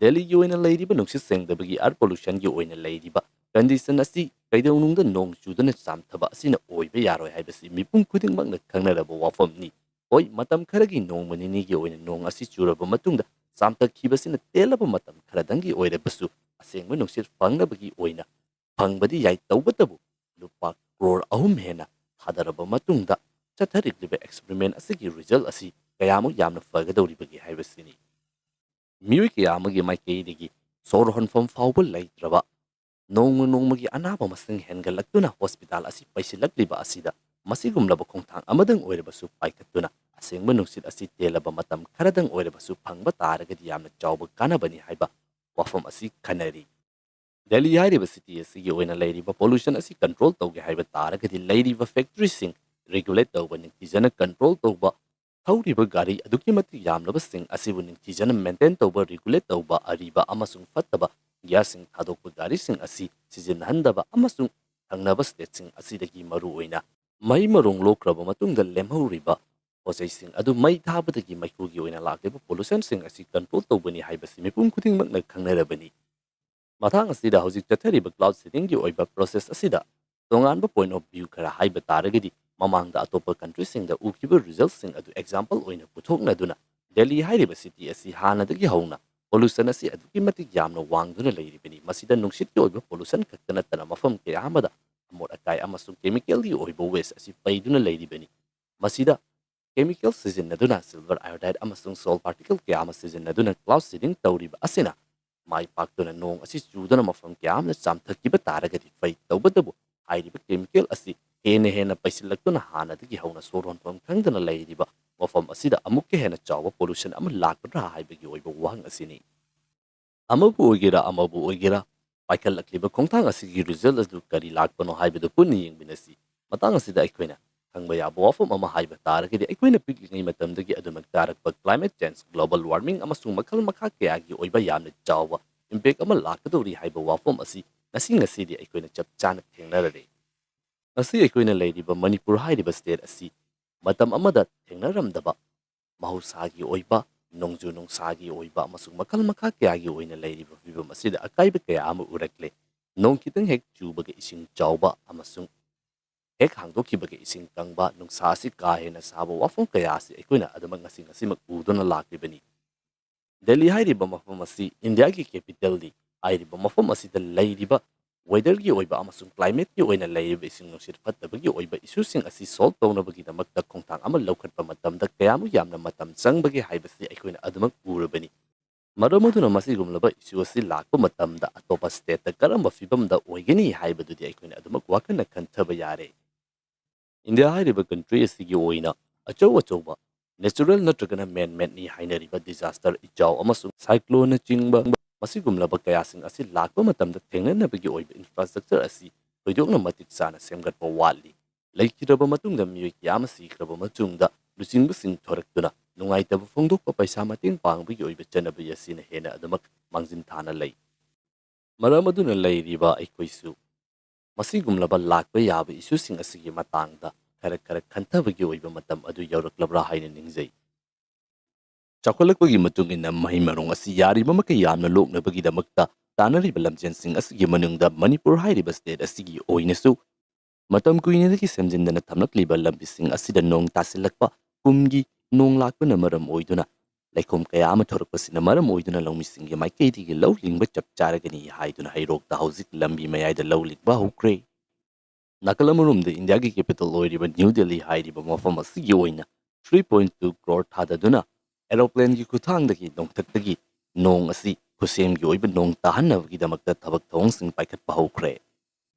ꯗꯦꯜꯂꯤꯒꯤ ꯑꯣꯏꯅ ꯂꯩꯔꯤꯕ ꯅꯨꯡꯁꯤꯠ ꯁꯦꯡꯗꯕꯒꯤ air pollutionꯒꯤ ꯑꯣꯏꯅ ꯂꯩꯔꯤꯕ condition ꯑꯁꯤ ꯀꯩꯗꯧꯅꯨꯡꯗ ꯅꯣꯡ ꯆꯨꯗꯨꯅ ꯆꯥꯝꯊꯕ ꯑꯁꯤꯅ ꯑꯣꯏꯕ ꯌꯥꯔꯣꯏ ꯍꯥꯏꯕꯁꯤ ꯃꯤꯄꯨꯝ ꯈꯨꯗꯤꯡꯃꯛꯅ ꯈꯪꯅꯔꯕ ꯋꯥꯐꯝꯅꯤ꯫ ꯍꯣꯏ, ꯃꯇꯝ ꯈꯔꯒꯤ ꯅꯣꯡꯃ ꯅꯤꯅꯤꯒꯤ ꯑꯣꯏꯅ ꯅꯣꯡ ꯑꯁꯤ ꯆꯨꯔꯕ ꯃꯇꯨꯡꯗ ꯆꯥꯝꯊꯈꯤꯕꯁꯤꯅ ꯇꯦꯜꯂꯕ ꯃꯇꯝ ꯈꯔꯗꯪꯒꯤ ꯑꯣꯏꯔꯕꯁꯨ ꯑꯁꯦꯡꯕ ꯅꯨꯡꯁꯤꯠ ꯐꯪꯅꯕꯒꯤ ꯑꯣꯏꯅ ꯐꯪꯕꯗꯤ ꯌꯥꯏ, ꯇꯧꯕꯇꯕꯨ ꯂꯨꯄꯥ ꯀ꯭ꯔꯣꯔ ꯑꯍꯨꯝ ꯍꯦꯟꯅ ꯊꯥꯗꯔꯕ ꯃꯇꯨꯡꯗ ꯆꯠꯊꯔꯤꯕ experiment ꯑꯁꯤꯒꯤ result ꯑꯁꯤ ꯀꯌꯥꯃꯨꯛ ꯌꯥꯝꯅ ꯐꯒꯗꯧꯔꯤꯕꯒꯦ ꯍꯥꯏꯕꯁꯤꯅꯤ꯫ ꯃꯤꯑꯣꯏ ꯀꯌꯥ ꯑꯃꯒꯤ ꯃꯥꯏꯀꯩꯗꯒꯤ ꯁꯣꯔ ꯍꯣꯟꯐꯝ ꯐꯥꯎꯕ ꯂꯩꯇ꯭ꯔꯕ, ꯅꯣꯡꯃ ꯅꯣꯡꯃꯒꯤ ꯑꯅꯥꯕ ꯃꯁꯤꯡ ꯍꯦꯟꯒꯠꯂꯛꯇꯨꯅ ꯍꯣꯁꯄꯤꯇꯥꯜ ꯑꯁꯤ ꯄꯩꯁꯤꯜꯂꯛꯂꯤꯕ ꯑꯁꯤꯗ ꯃꯁꯤꯒꯨꯝꯂꯕ ꯈꯣꯡꯊꯥꯡ ꯑꯃꯗꯪ ꯑꯣꯏꯔꯕꯁꯨ ꯄꯥꯏꯈꯠꯇꯨꯅ ꯑꯁꯦꯡꯕ ꯅꯨꯡꯁꯤꯠ ꯑꯁꯤ ꯇꯦꯜꯂꯕ ꯃꯇꯝ ꯈꯔꯗꯪ ꯑꯣꯏꯔꯕꯁꯨ ꯐꯪꯕ ꯇꯥꯔꯒꯗꯤ ꯌꯥꯝꯅ ꯆꯥꯎꯕ ꯀꯥꯟꯅꯕꯅꯤ ꯍꯥꯏꯕ ꯋꯥꯐꯝ ꯑꯁꯤ ꯈꯟꯅꯔꯤ꯫ ꯗꯦꯜꯂꯤ ꯍꯥꯏꯔꯤꯕ ꯁꯤꯇꯤ ꯑꯁꯤꯒꯤ ꯑꯣꯏꯅ ꯂꯩꯔꯤꯕ ꯄꯣꯂꯨꯁꯟ ꯑꯁꯤ ꯀꯟꯇ꯭ꯔꯣꯜ ꯇꯧꯒꯦ ꯍꯥꯏꯕ ꯇꯥꯔꯒꯗꯤ ꯂꯩꯔꯤꯕ ꯐꯦꯛꯇꯔꯤꯁꯤꯡ ꯔꯤꯒꯨꯂꯦꯠ ꯇꯧꯕ, ꯅꯤꯡꯊꯤꯖꯅ ꯀꯟꯇ꯭ꯔꯣꯜ ꯇꯧꯕ, ꯊꯧꯔꯤꯕ ꯒꯥꯔꯤ ꯑꯗꯨꯛꯀꯤ ꯃꯇꯤꯛ ꯌꯥꯝꯂꯕꯁꯤꯡ ꯑꯁꯤꯕꯨ ꯅꯤꯡꯊꯤꯖꯅ ꯃꯦꯟꯇꯦꯟ ꯇꯧꯕ, ꯔꯤꯒꯨꯂꯦꯠ ꯇꯧꯕ, ꯑꯔꯤꯕ ꯑꯃꯁꯨꯡ ꯐꯠꯇꯕ ꯒ꯭ꯌꯥꯁꯁꯤꯡ ꯊꯥꯗꯣꯛꯄ ꯒꯥꯔꯤꯁꯤꯡ ꯑꯁꯤ ꯁꯤꯖꯤꯟꯅꯍꯟꯗꯕ ꯑꯃꯁꯨꯡ ꯊꯪꯅꯕ ꯁ꯭ꯇꯦꯠꯁꯤꯡ ꯑꯁꯤꯗꯒꯤ ꯃꯔꯨꯑꯣꯏꯅ ꯃꯩ ꯃꯔꯣꯡ ꯂꯣꯛꯈ꯭ꯔꯕ ꯃꯇꯨꯡꯗ ꯂꯦꯝꯍꯧꯔꯤꯕ ꯄꯣꯠꯆꯩꯁꯤꯡ ꯑꯗꯨ ꯃꯩ ꯊꯥꯕꯗꯒꯤ ꯃꯩꯈꯨꯒꯤ ꯑꯣꯏꯅ ꯂꯥꯛꯂꯤꯕ ꯄꯣꯂꯨꯁꯟꯁꯤꯡ ꯑꯁꯤ ꯀꯟꯇ꯭ꯔꯣꯜ ꯇꯧꯕꯅꯤ ꯍꯥꯏꯕꯁꯤ ꯃꯤꯄꯨꯝ ꯈꯨꯗꯤꯡꯃꯛꯅ ꯈꯪꯅꯔꯕꯅꯤ꯫ ꯃꯇꯥꯡ ꯑꯁꯤꯗ ꯍꯧꯖꯤꯛ ꯆꯠꯊꯔꯤꯕ ꯀ꯭ꯂꯥꯎꯗ ꯁꯤꯗꯤꯡꯒꯤ ꯑꯣꯏꯕ ꯄ꯭ꯔꯣꯁꯦꯁ ꯑꯁꯤꯗ ꯇꯣꯉꯥꯟꯕ ꯄꯣꯏꯟꯠ ꯑꯣꯐ ꯚ꯭ꯌꯨ ꯈꯔ ꯍꯥꯏꯕ ꯇꯥꯔꯒꯗꯤ, ꯃꯃꯥꯡꯗ ꯑꯇꯣꯞꯄ ꯀꯟꯇ꯭ꯔꯤꯁꯤꯡꯗ ꯎꯈꯤꯕ ꯔꯤꯖꯜꯠꯁꯤꯡ ꯑꯗꯨ ꯑꯦꯛꯖꯥꯝꯄꯜ ꯑꯣꯏꯅ ꯄꯨꯊꯣꯛꯅꯗꯨꯅ ꯗꯦꯜꯂꯤ ꯍꯥꯏꯔꯤꯕ ꯁꯤꯇꯤ ꯑꯁꯤ ꯍꯥꯟꯅꯗꯒꯤ ꯍꯧꯅ ꯄꯣꯂꯨꯁꯟ ꯑꯁꯤ ꯑꯗꯨꯛꯀꯤ ꯃꯇꯤꯛ ꯌꯥꯝꯅ ꯋꯥꯡꯗꯨꯅ ꯂꯩꯔꯤꯕꯅꯤ꯫ ꯃꯁꯤꯗ ꯅꯨꯡꯁꯤꯠꯀꯤ ꯑꯣꯏꯕ ꯄꯣꯂꯨꯁꯟ ꯈꯛꯇ ꯅꯠꯇꯅ ꯃꯐꯝ ꯀꯌꯥ ꯑꯃꯗ ꯑꯃꯣꯠ ꯑꯀꯥꯏ ꯑꯃꯁꯨꯡ ꯀꯦꯃꯤꯀꯦꯜꯒꯤ ꯑꯣꯏꯕ ꯋꯦꯁ ꯑꯁꯤ ꯄꯩꯗꯨꯅ ꯂꯩꯔꯤꯕꯅꯤ꯫ ꯃꯁꯤꯗ ꯀꯦꯃꯤꯀꯦꯜ ꯁꯤꯖꯤꯟꯅꯗꯨꯅ, ꯁꯤꯜꯚꯔ ꯑꯥꯏꯑꯣꯗꯥꯏꯗ ꯑꯃꯁꯨꯡ ꯁꯣꯜ ꯄꯥꯔꯇꯤꯀꯜ ꯀꯌꯥ ꯑꯃ ꯁꯤꯖꯤꯟꯅꯗꯨꯅ ꯀ꯭ꯂꯥꯎꯗ ꯁꯤꯗꯤꯡ ꯇꯧꯔꯤꯕ ꯑꯁꯤꯅ ꯃꯥꯏ ꯄꯥꯛꯇꯨꯅ ꯅꯣꯡ ꯑꯁꯤ ꯆꯨꯗꯨꯅ ꯃꯐꯝ ꯀꯌꯥ ꯑꯃꯗ ꯆꯥꯝꯊꯈꯤꯕ ꯇꯥꯔꯒꯗꯤ ꯐꯩ꯫ ꯇꯧꯕꯇꯕꯨ ꯍꯥꯏꯔꯤꯕ ꯀꯦꯃꯤꯀꯦꯜ ꯑꯁꯤ ꯍꯦꯟꯅ ꯍꯦꯟꯅ ꯄꯩꯁꯤꯜꯂꯛꯇꯨꯅ ꯍꯥꯟꯅꯗꯒꯤ ꯍꯧꯅ ꯁꯣꯔ ꯍꯣꯟꯐꯝ ꯈꯪꯗꯅ ꯂꯩꯔꯤꯕ ꯃꯐꯝ ꯑꯁꯤꯗ ꯑꯃꯨꯛꯀ ꯍꯦꯟꯅ ꯆꯥꯎꯕ ꯄꯣꯂꯨꯁꯟ ꯑꯃ ꯂꯥꯛꯀꯗ꯭ꯔꯥ ꯍꯥꯏꯕꯒꯤ ꯑꯣꯏꯕ ꯋꯥꯍꯪ ꯑꯁꯤꯅꯤ꯫ ꯑꯃꯕꯨ ꯑꯣꯏꯒꯦꯔꯥ, ꯑꯃꯕꯨ ꯑꯣꯏꯒꯦꯔꯥ, ꯄꯥꯏꯈꯠꯂꯛꯂꯤꯕ ꯈꯣꯡꯊꯥꯡ ꯑꯁꯤꯒꯤ ꯔꯤꯖꯜꯠ ꯑꯗꯨ ꯀꯔꯤ ꯂꯥꯛꯄꯅꯣ ꯍꯥꯏꯕꯗꯨ ꯄꯨꯟꯅ ꯌꯦꯡꯃꯤꯟꯅꯁꯤ꯫ ꯃꯇꯥꯡ ꯑꯁꯤꯗ ꯑꯩꯈꯣꯏꯅ ꯈꯪꯕ ꯌꯥꯕ ꯋꯥꯐꯝ ꯑꯃ ꯍꯥꯏꯕ ꯇꯥꯔꯒꯗꯤ, ꯑꯩꯈꯣꯏꯅ ꯄꯤꯛꯂꯤꯉꯩ ꯃꯇꯝꯗꯒꯤ ꯑꯗꯨꯃꯛ ꯇꯥꯔꯛꯄ ꯀ꯭ꯂꯥꯏꯃꯦꯠ ꯆꯦꯟꯖ, ꯒ꯭ꯂꯣꯕꯜ ꯋꯥꯔꯃꯤꯡ ꯑꯃꯁꯨꯡ ꯃꯈꯜ ꯃꯈꯥ ꯀꯌꯥꯒꯤ ꯑꯣꯏꯕ ꯌꯥꯝꯅ ꯆꯥꯎꯕ ꯏꯝꯄꯦꯛ ꯑꯃ ꯂꯥꯛꯀꯗꯧꯔꯤ ꯍꯥꯏꯕ ꯋꯥꯐꯝ ꯑꯁꯤ ꯉꯁꯤ ꯉꯁꯤꯗꯤ ꯑꯩꯈꯣꯏꯅ ꯆꯞ ꯆꯥꯅ ꯊꯦꯡꯅꯔꯔꯦ꯫ ꯉꯁꯤ ꯑꯩꯈꯣꯏꯅ ꯂꯩꯔꯤꯕ ꯃꯅꯤꯄꯨꯔ ꯍꯥꯏꯔꯤꯕ ꯁ꯭ꯇꯦꯠ ꯑꯁꯤ ꯃꯇꯝ ꯑꯃꯗ ꯊꯦꯡꯅꯔꯝꯗꯕ ꯃꯍꯧꯁꯥꯒꯤ ꯑꯣꯏꯕ, ꯅꯣꯡꯖꯨ ꯅꯨꯡꯁꯥꯒꯤ ꯑꯣꯏꯕ ꯑꯃꯁꯨꯡ ꯃꯈꯜ ꯃꯈꯥ ꯀꯌꯥꯒꯤ ꯑꯣꯏꯅ ꯂꯩꯔꯤꯕ ꯐꯤꯕꯝ ꯑꯁꯤꯗ ꯑꯀꯥꯏꯕ ꯀꯌꯥ ꯑꯃ ꯎꯔꯛꯂꯦ꯫ ꯅꯣꯡ ꯈꯤꯇꯪ ꯍꯦꯛ ꯆꯨꯕꯒ ꯏꯁꯤꯡ ꯆꯥꯎꯕ ꯑꯃꯁꯨꯡ ꯍꯦꯛ ꯍꯥꯡꯗꯣꯛꯈꯤꯕꯒ ꯏꯁꯤꯡ ꯀꯪꯕ, ꯅꯨꯡꯁꯥ ꯑꯁꯤ ꯀꯥ ꯍꯦꯟꯅ ꯁꯥꯕ, ꯋꯥꯐꯝ ꯀꯌꯥ ꯑꯁꯤ ꯑꯩꯈꯣꯏꯅ ꯑꯗꯨꯃꯛ ꯉꯁꯤ ꯉꯁꯤꯃꯛ ꯎꯗꯨꯅ ꯂꯥꯛꯂꯤꯕꯅꯤ꯫ ꯗꯦꯜꯂꯤ ꯍꯥꯏꯔꯤꯕ ꯃꯐꯝ ꯑꯁꯤ ꯏꯟꯗꯤꯌꯥꯒꯤ ꯀꯦꯄꯤꯇꯦꯜꯅꯤ꯫ ꯍꯥꯏꯔꯤꯕ ꯃꯐꯝ ꯑꯁꯤꯗ ꯂꯩꯔꯤꯕ ꯋꯦꯗꯔꯒꯤ ꯑꯣꯏꯕ ꯑꯃꯁꯨꯡ ꯀ꯭ꯂꯥꯏꯃꯦꯠꯀꯤ ꯑꯣꯏꯅ ꯂꯩꯔꯤꯕ ꯏꯁꯤꯡ ꯅꯨꯡꯁꯤꯠ ꯐꯠꯇꯕꯒꯤ ꯑꯣꯏꯕ ꯏꯁꯨꯁꯤꯡ ꯑꯁꯤ ꯁꯣꯜꯕ ꯇꯧꯅꯕꯒꯤꯗꯃꯛꯇ ꯈꯣꯡꯊꯥꯡ ꯑꯃ ꯂꯧꯈꯠꯄ ꯃꯇꯝꯗ ꯀꯌꯥꯃꯨꯛ ꯌꯥꯝꯅ ꯃꯇꯝ ꯆꯪꯕꯒꯦ ꯍꯥꯏꯕꯁꯤ ꯑꯩꯈꯣꯏꯅ ꯑꯗꯨꯃꯛ ꯎꯔꯕꯅꯤ꯫ ꯃꯔꯝ ꯑꯗꯨꯅ ꯃꯁꯤꯒꯨꯝꯂꯕ ꯏꯁꯨ ꯑꯁꯤ ꯂꯥꯛꯄ ꯃꯇꯝꯗ ꯑꯇꯣꯞꯄ ꯁ꯭ꯇꯦꯠꯇ ꯀꯔꯝꯕ ꯐꯤꯕꯝꯗ ꯑꯣꯏꯒꯅꯤ ꯍꯥꯏꯕꯗꯨꯗꯤ ꯑꯩꯈꯣꯏꯅ ꯑꯗꯨꯃꯛ ꯋꯥꯈꯜꯅ ꯈꯟꯊꯕ ꯌꯥꯔꯦ꯫ ꯏꯟꯗꯤꯌꯥ ꯍꯥꯏꯔꯤꯕ ꯀꯟꯇ꯭ꯔꯤ ꯑꯁꯤꯒꯤ ꯑꯣꯏꯅ ꯑꯆꯧ ꯑꯆꯧꯕ ꯅꯦꯆꯔꯦꯜ ꯅꯠꯇ꯭ꯔꯒꯅ ꯃꯦꯟ ꯃꯦꯗꯅꯤ ꯍꯥꯏꯅꯔꯤꯕ ꯗꯤꯖꯥꯁꯇꯔ, ꯏꯆꯥꯎ ꯑꯃꯁꯨꯡ ꯁꯥꯏꯀ꯭ꯂꯣꯟꯅꯆꯤꯡꯕ ꯃꯁꯤꯒꯨꯝꯂꯕ ꯀꯌꯥꯁꯤꯡ ꯑꯁꯤ ꯂꯥꯛꯄ ꯃꯇꯝꯗ ꯊꯦꯡꯅꯅꯕꯒꯤ ꯑꯣꯏꯕ ꯏꯟꯐ꯭ꯔꯥꯁ꯭ꯇ꯭ꯔꯛꯆꯔ ꯑꯁꯤ ꯊꯣꯏꯗꯣꯛꯅ ꯃꯇꯤꯛ ꯆꯥꯅ ꯁꯦꯝꯒꯠꯄ ꯋꯥꯠꯂꯤ꯫ ꯂꯩꯈꯤꯗ꯭ꯔꯕ ꯃꯇꯨꯡꯗ ꯃꯤꯑꯣꯏ ꯀꯌꯥ ꯑꯃ ꯁꯤꯈ꯭ꯔꯕ ꯃꯇꯨꯡꯗ ꯂꯨꯆꯤꯡꯕꯁꯤꯡ ꯊꯣꯔꯛꯇꯨꯅ ꯅꯨꯡꯉꯥꯏꯇꯕ ꯐꯣꯡꯗꯣꯛꯄ, ꯄꯩꯁꯥ ꯃꯇꯦꯡ ꯄꯥꯡꯕꯒꯤ ꯑꯣꯏꯕ ꯆꯠꯅꯕꯤ ꯑꯁꯤꯅ ꯍꯦꯟꯅ ꯑꯗꯨꯃꯛ ꯃꯥꯡꯖꯤꯟ ꯊꯥꯅ ꯂꯩ꯫ ꯃꯔꯝ ꯑꯗꯨꯅ ꯂꯩꯔꯤꯕ ꯑꯩꯈꯣꯏꯁꯨ ꯃꯁꯤꯒꯨꯝꯂꯕ ꯂꯥꯛꯄ ꯌꯥꯕ ꯏꯁꯨꯁꯤꯡ ꯑꯁꯤꯒꯤ ꯃꯇꯥꯡꯗ ꯈꯔ ꯈꯔ ꯈꯟꯊꯕꯒꯤ ꯑꯣꯏꯕ ꯃꯇꯝ ꯑꯗꯨ ꯌꯧꯔꯛꯂꯕ꯭ꯔꯥ ꯍꯥꯏꯅ ꯅꯤꯡꯖꯩ꯫ ꯆꯥꯎꯈꯠꯂꯛꯄꯒꯤ ꯃꯇꯨꯡ ꯏꯟꯅ ꯃꯍꯩ ꯃꯔꯣꯡ ꯑꯁꯤ ꯌꯥꯔꯤꯕ ꯃꯈꯩ ꯌꯥꯝꯅ ꯂꯣꯛꯅꯕꯒꯤꯗꯃꯛꯇ ꯇꯥꯟꯅꯔꯤꯕ ꯂꯝꯖꯦꯜꯁꯤꯡ ꯑꯁꯤꯒꯤ ꯃꯅꯨꯡꯗ ꯃꯅꯤꯄꯨꯔ ꯍꯥꯏꯔꯤꯕ ꯁ꯭ꯇꯦꯠ ꯑꯁꯤꯒꯤ ꯑꯣꯏꯅꯁꯨ ꯃꯇꯝ ꯀꯨꯏꯅꯗꯒꯤ ꯁꯦꯝꯖꯤꯟꯗꯅ ꯊꯝꯂꯛꯂꯤꯕ ꯂꯝꯕꯤꯁꯤꯡ ꯑꯁꯤꯗ ꯅꯣꯡ ꯇꯥꯁꯤꯜꯂꯛꯄ, ꯀꯨꯝꯒꯤ ꯅꯣꯡ ꯂꯥꯛꯄꯅ ꯃꯔꯝ ꯑꯣꯏꯗꯨꯅ ꯂꯩꯈꯣꯝ ꯀꯌꯥ ꯑꯃ ꯊꯣꯔꯛꯄꯁꯤꯅ ꯃꯔꯝ ꯑꯣꯏꯗꯨꯅ ꯂꯧꯃꯤꯁꯤꯡꯒꯤ ꯃꯥꯏꯀꯩꯗꯒꯤ ꯂꯧ ꯂꯤꯡꯕ ꯆꯞ ꯆꯥꯔꯒꯅꯤ ꯍꯥꯏꯗꯨꯅ ꯍꯩꯔꯣꯛꯇ ꯍꯧꯖꯤꯛ ꯂꯝꯕꯤ ꯃꯌꯥꯏꯗ ꯂꯧ ꯂꯤꯡꯕ ꯍꯧꯈ꯭ꯔꯦ꯫ ꯅꯥꯀꯜ ꯑꯃꯔꯣꯝꯗ ꯏꯟꯗꯤꯌꯥꯒꯤ ꯀꯦꯄꯤꯇꯦꯜ ꯑꯣꯏꯔꯤꯕ ꯅ꯭ꯌꯨ ꯗꯦꯜꯂꯤ ꯍꯥꯏꯔꯤꯕ ꯃꯐꯝ ꯑꯁꯤꯒꯤ ꯑꯣꯏꯅ three point two crore ꯊꯥꯗꯗꯨꯅ ꯑꯦꯔꯣꯄ꯭ꯂꯦꯟꯒꯤ ꯈꯨꯠꯊꯥꯡꯗꯒꯤ ꯅꯣꯡꯊꯛꯇꯒꯤ ꯅꯣꯡ ꯑꯁꯤ ꯈꯨꯠꯁꯦꯝꯒꯤ ꯑꯣꯏꯕ ꯅꯣꯡ ꯇꯥꯍꯟꯅꯕꯒꯤꯗꯃꯛꯇ ꯊꯕꯛ ꯊꯧꯑꯣꯡꯁꯤꯡ ꯄꯥꯏꯈꯠꯄ ꯍꯧꯈ꯭ꯔꯦ꯫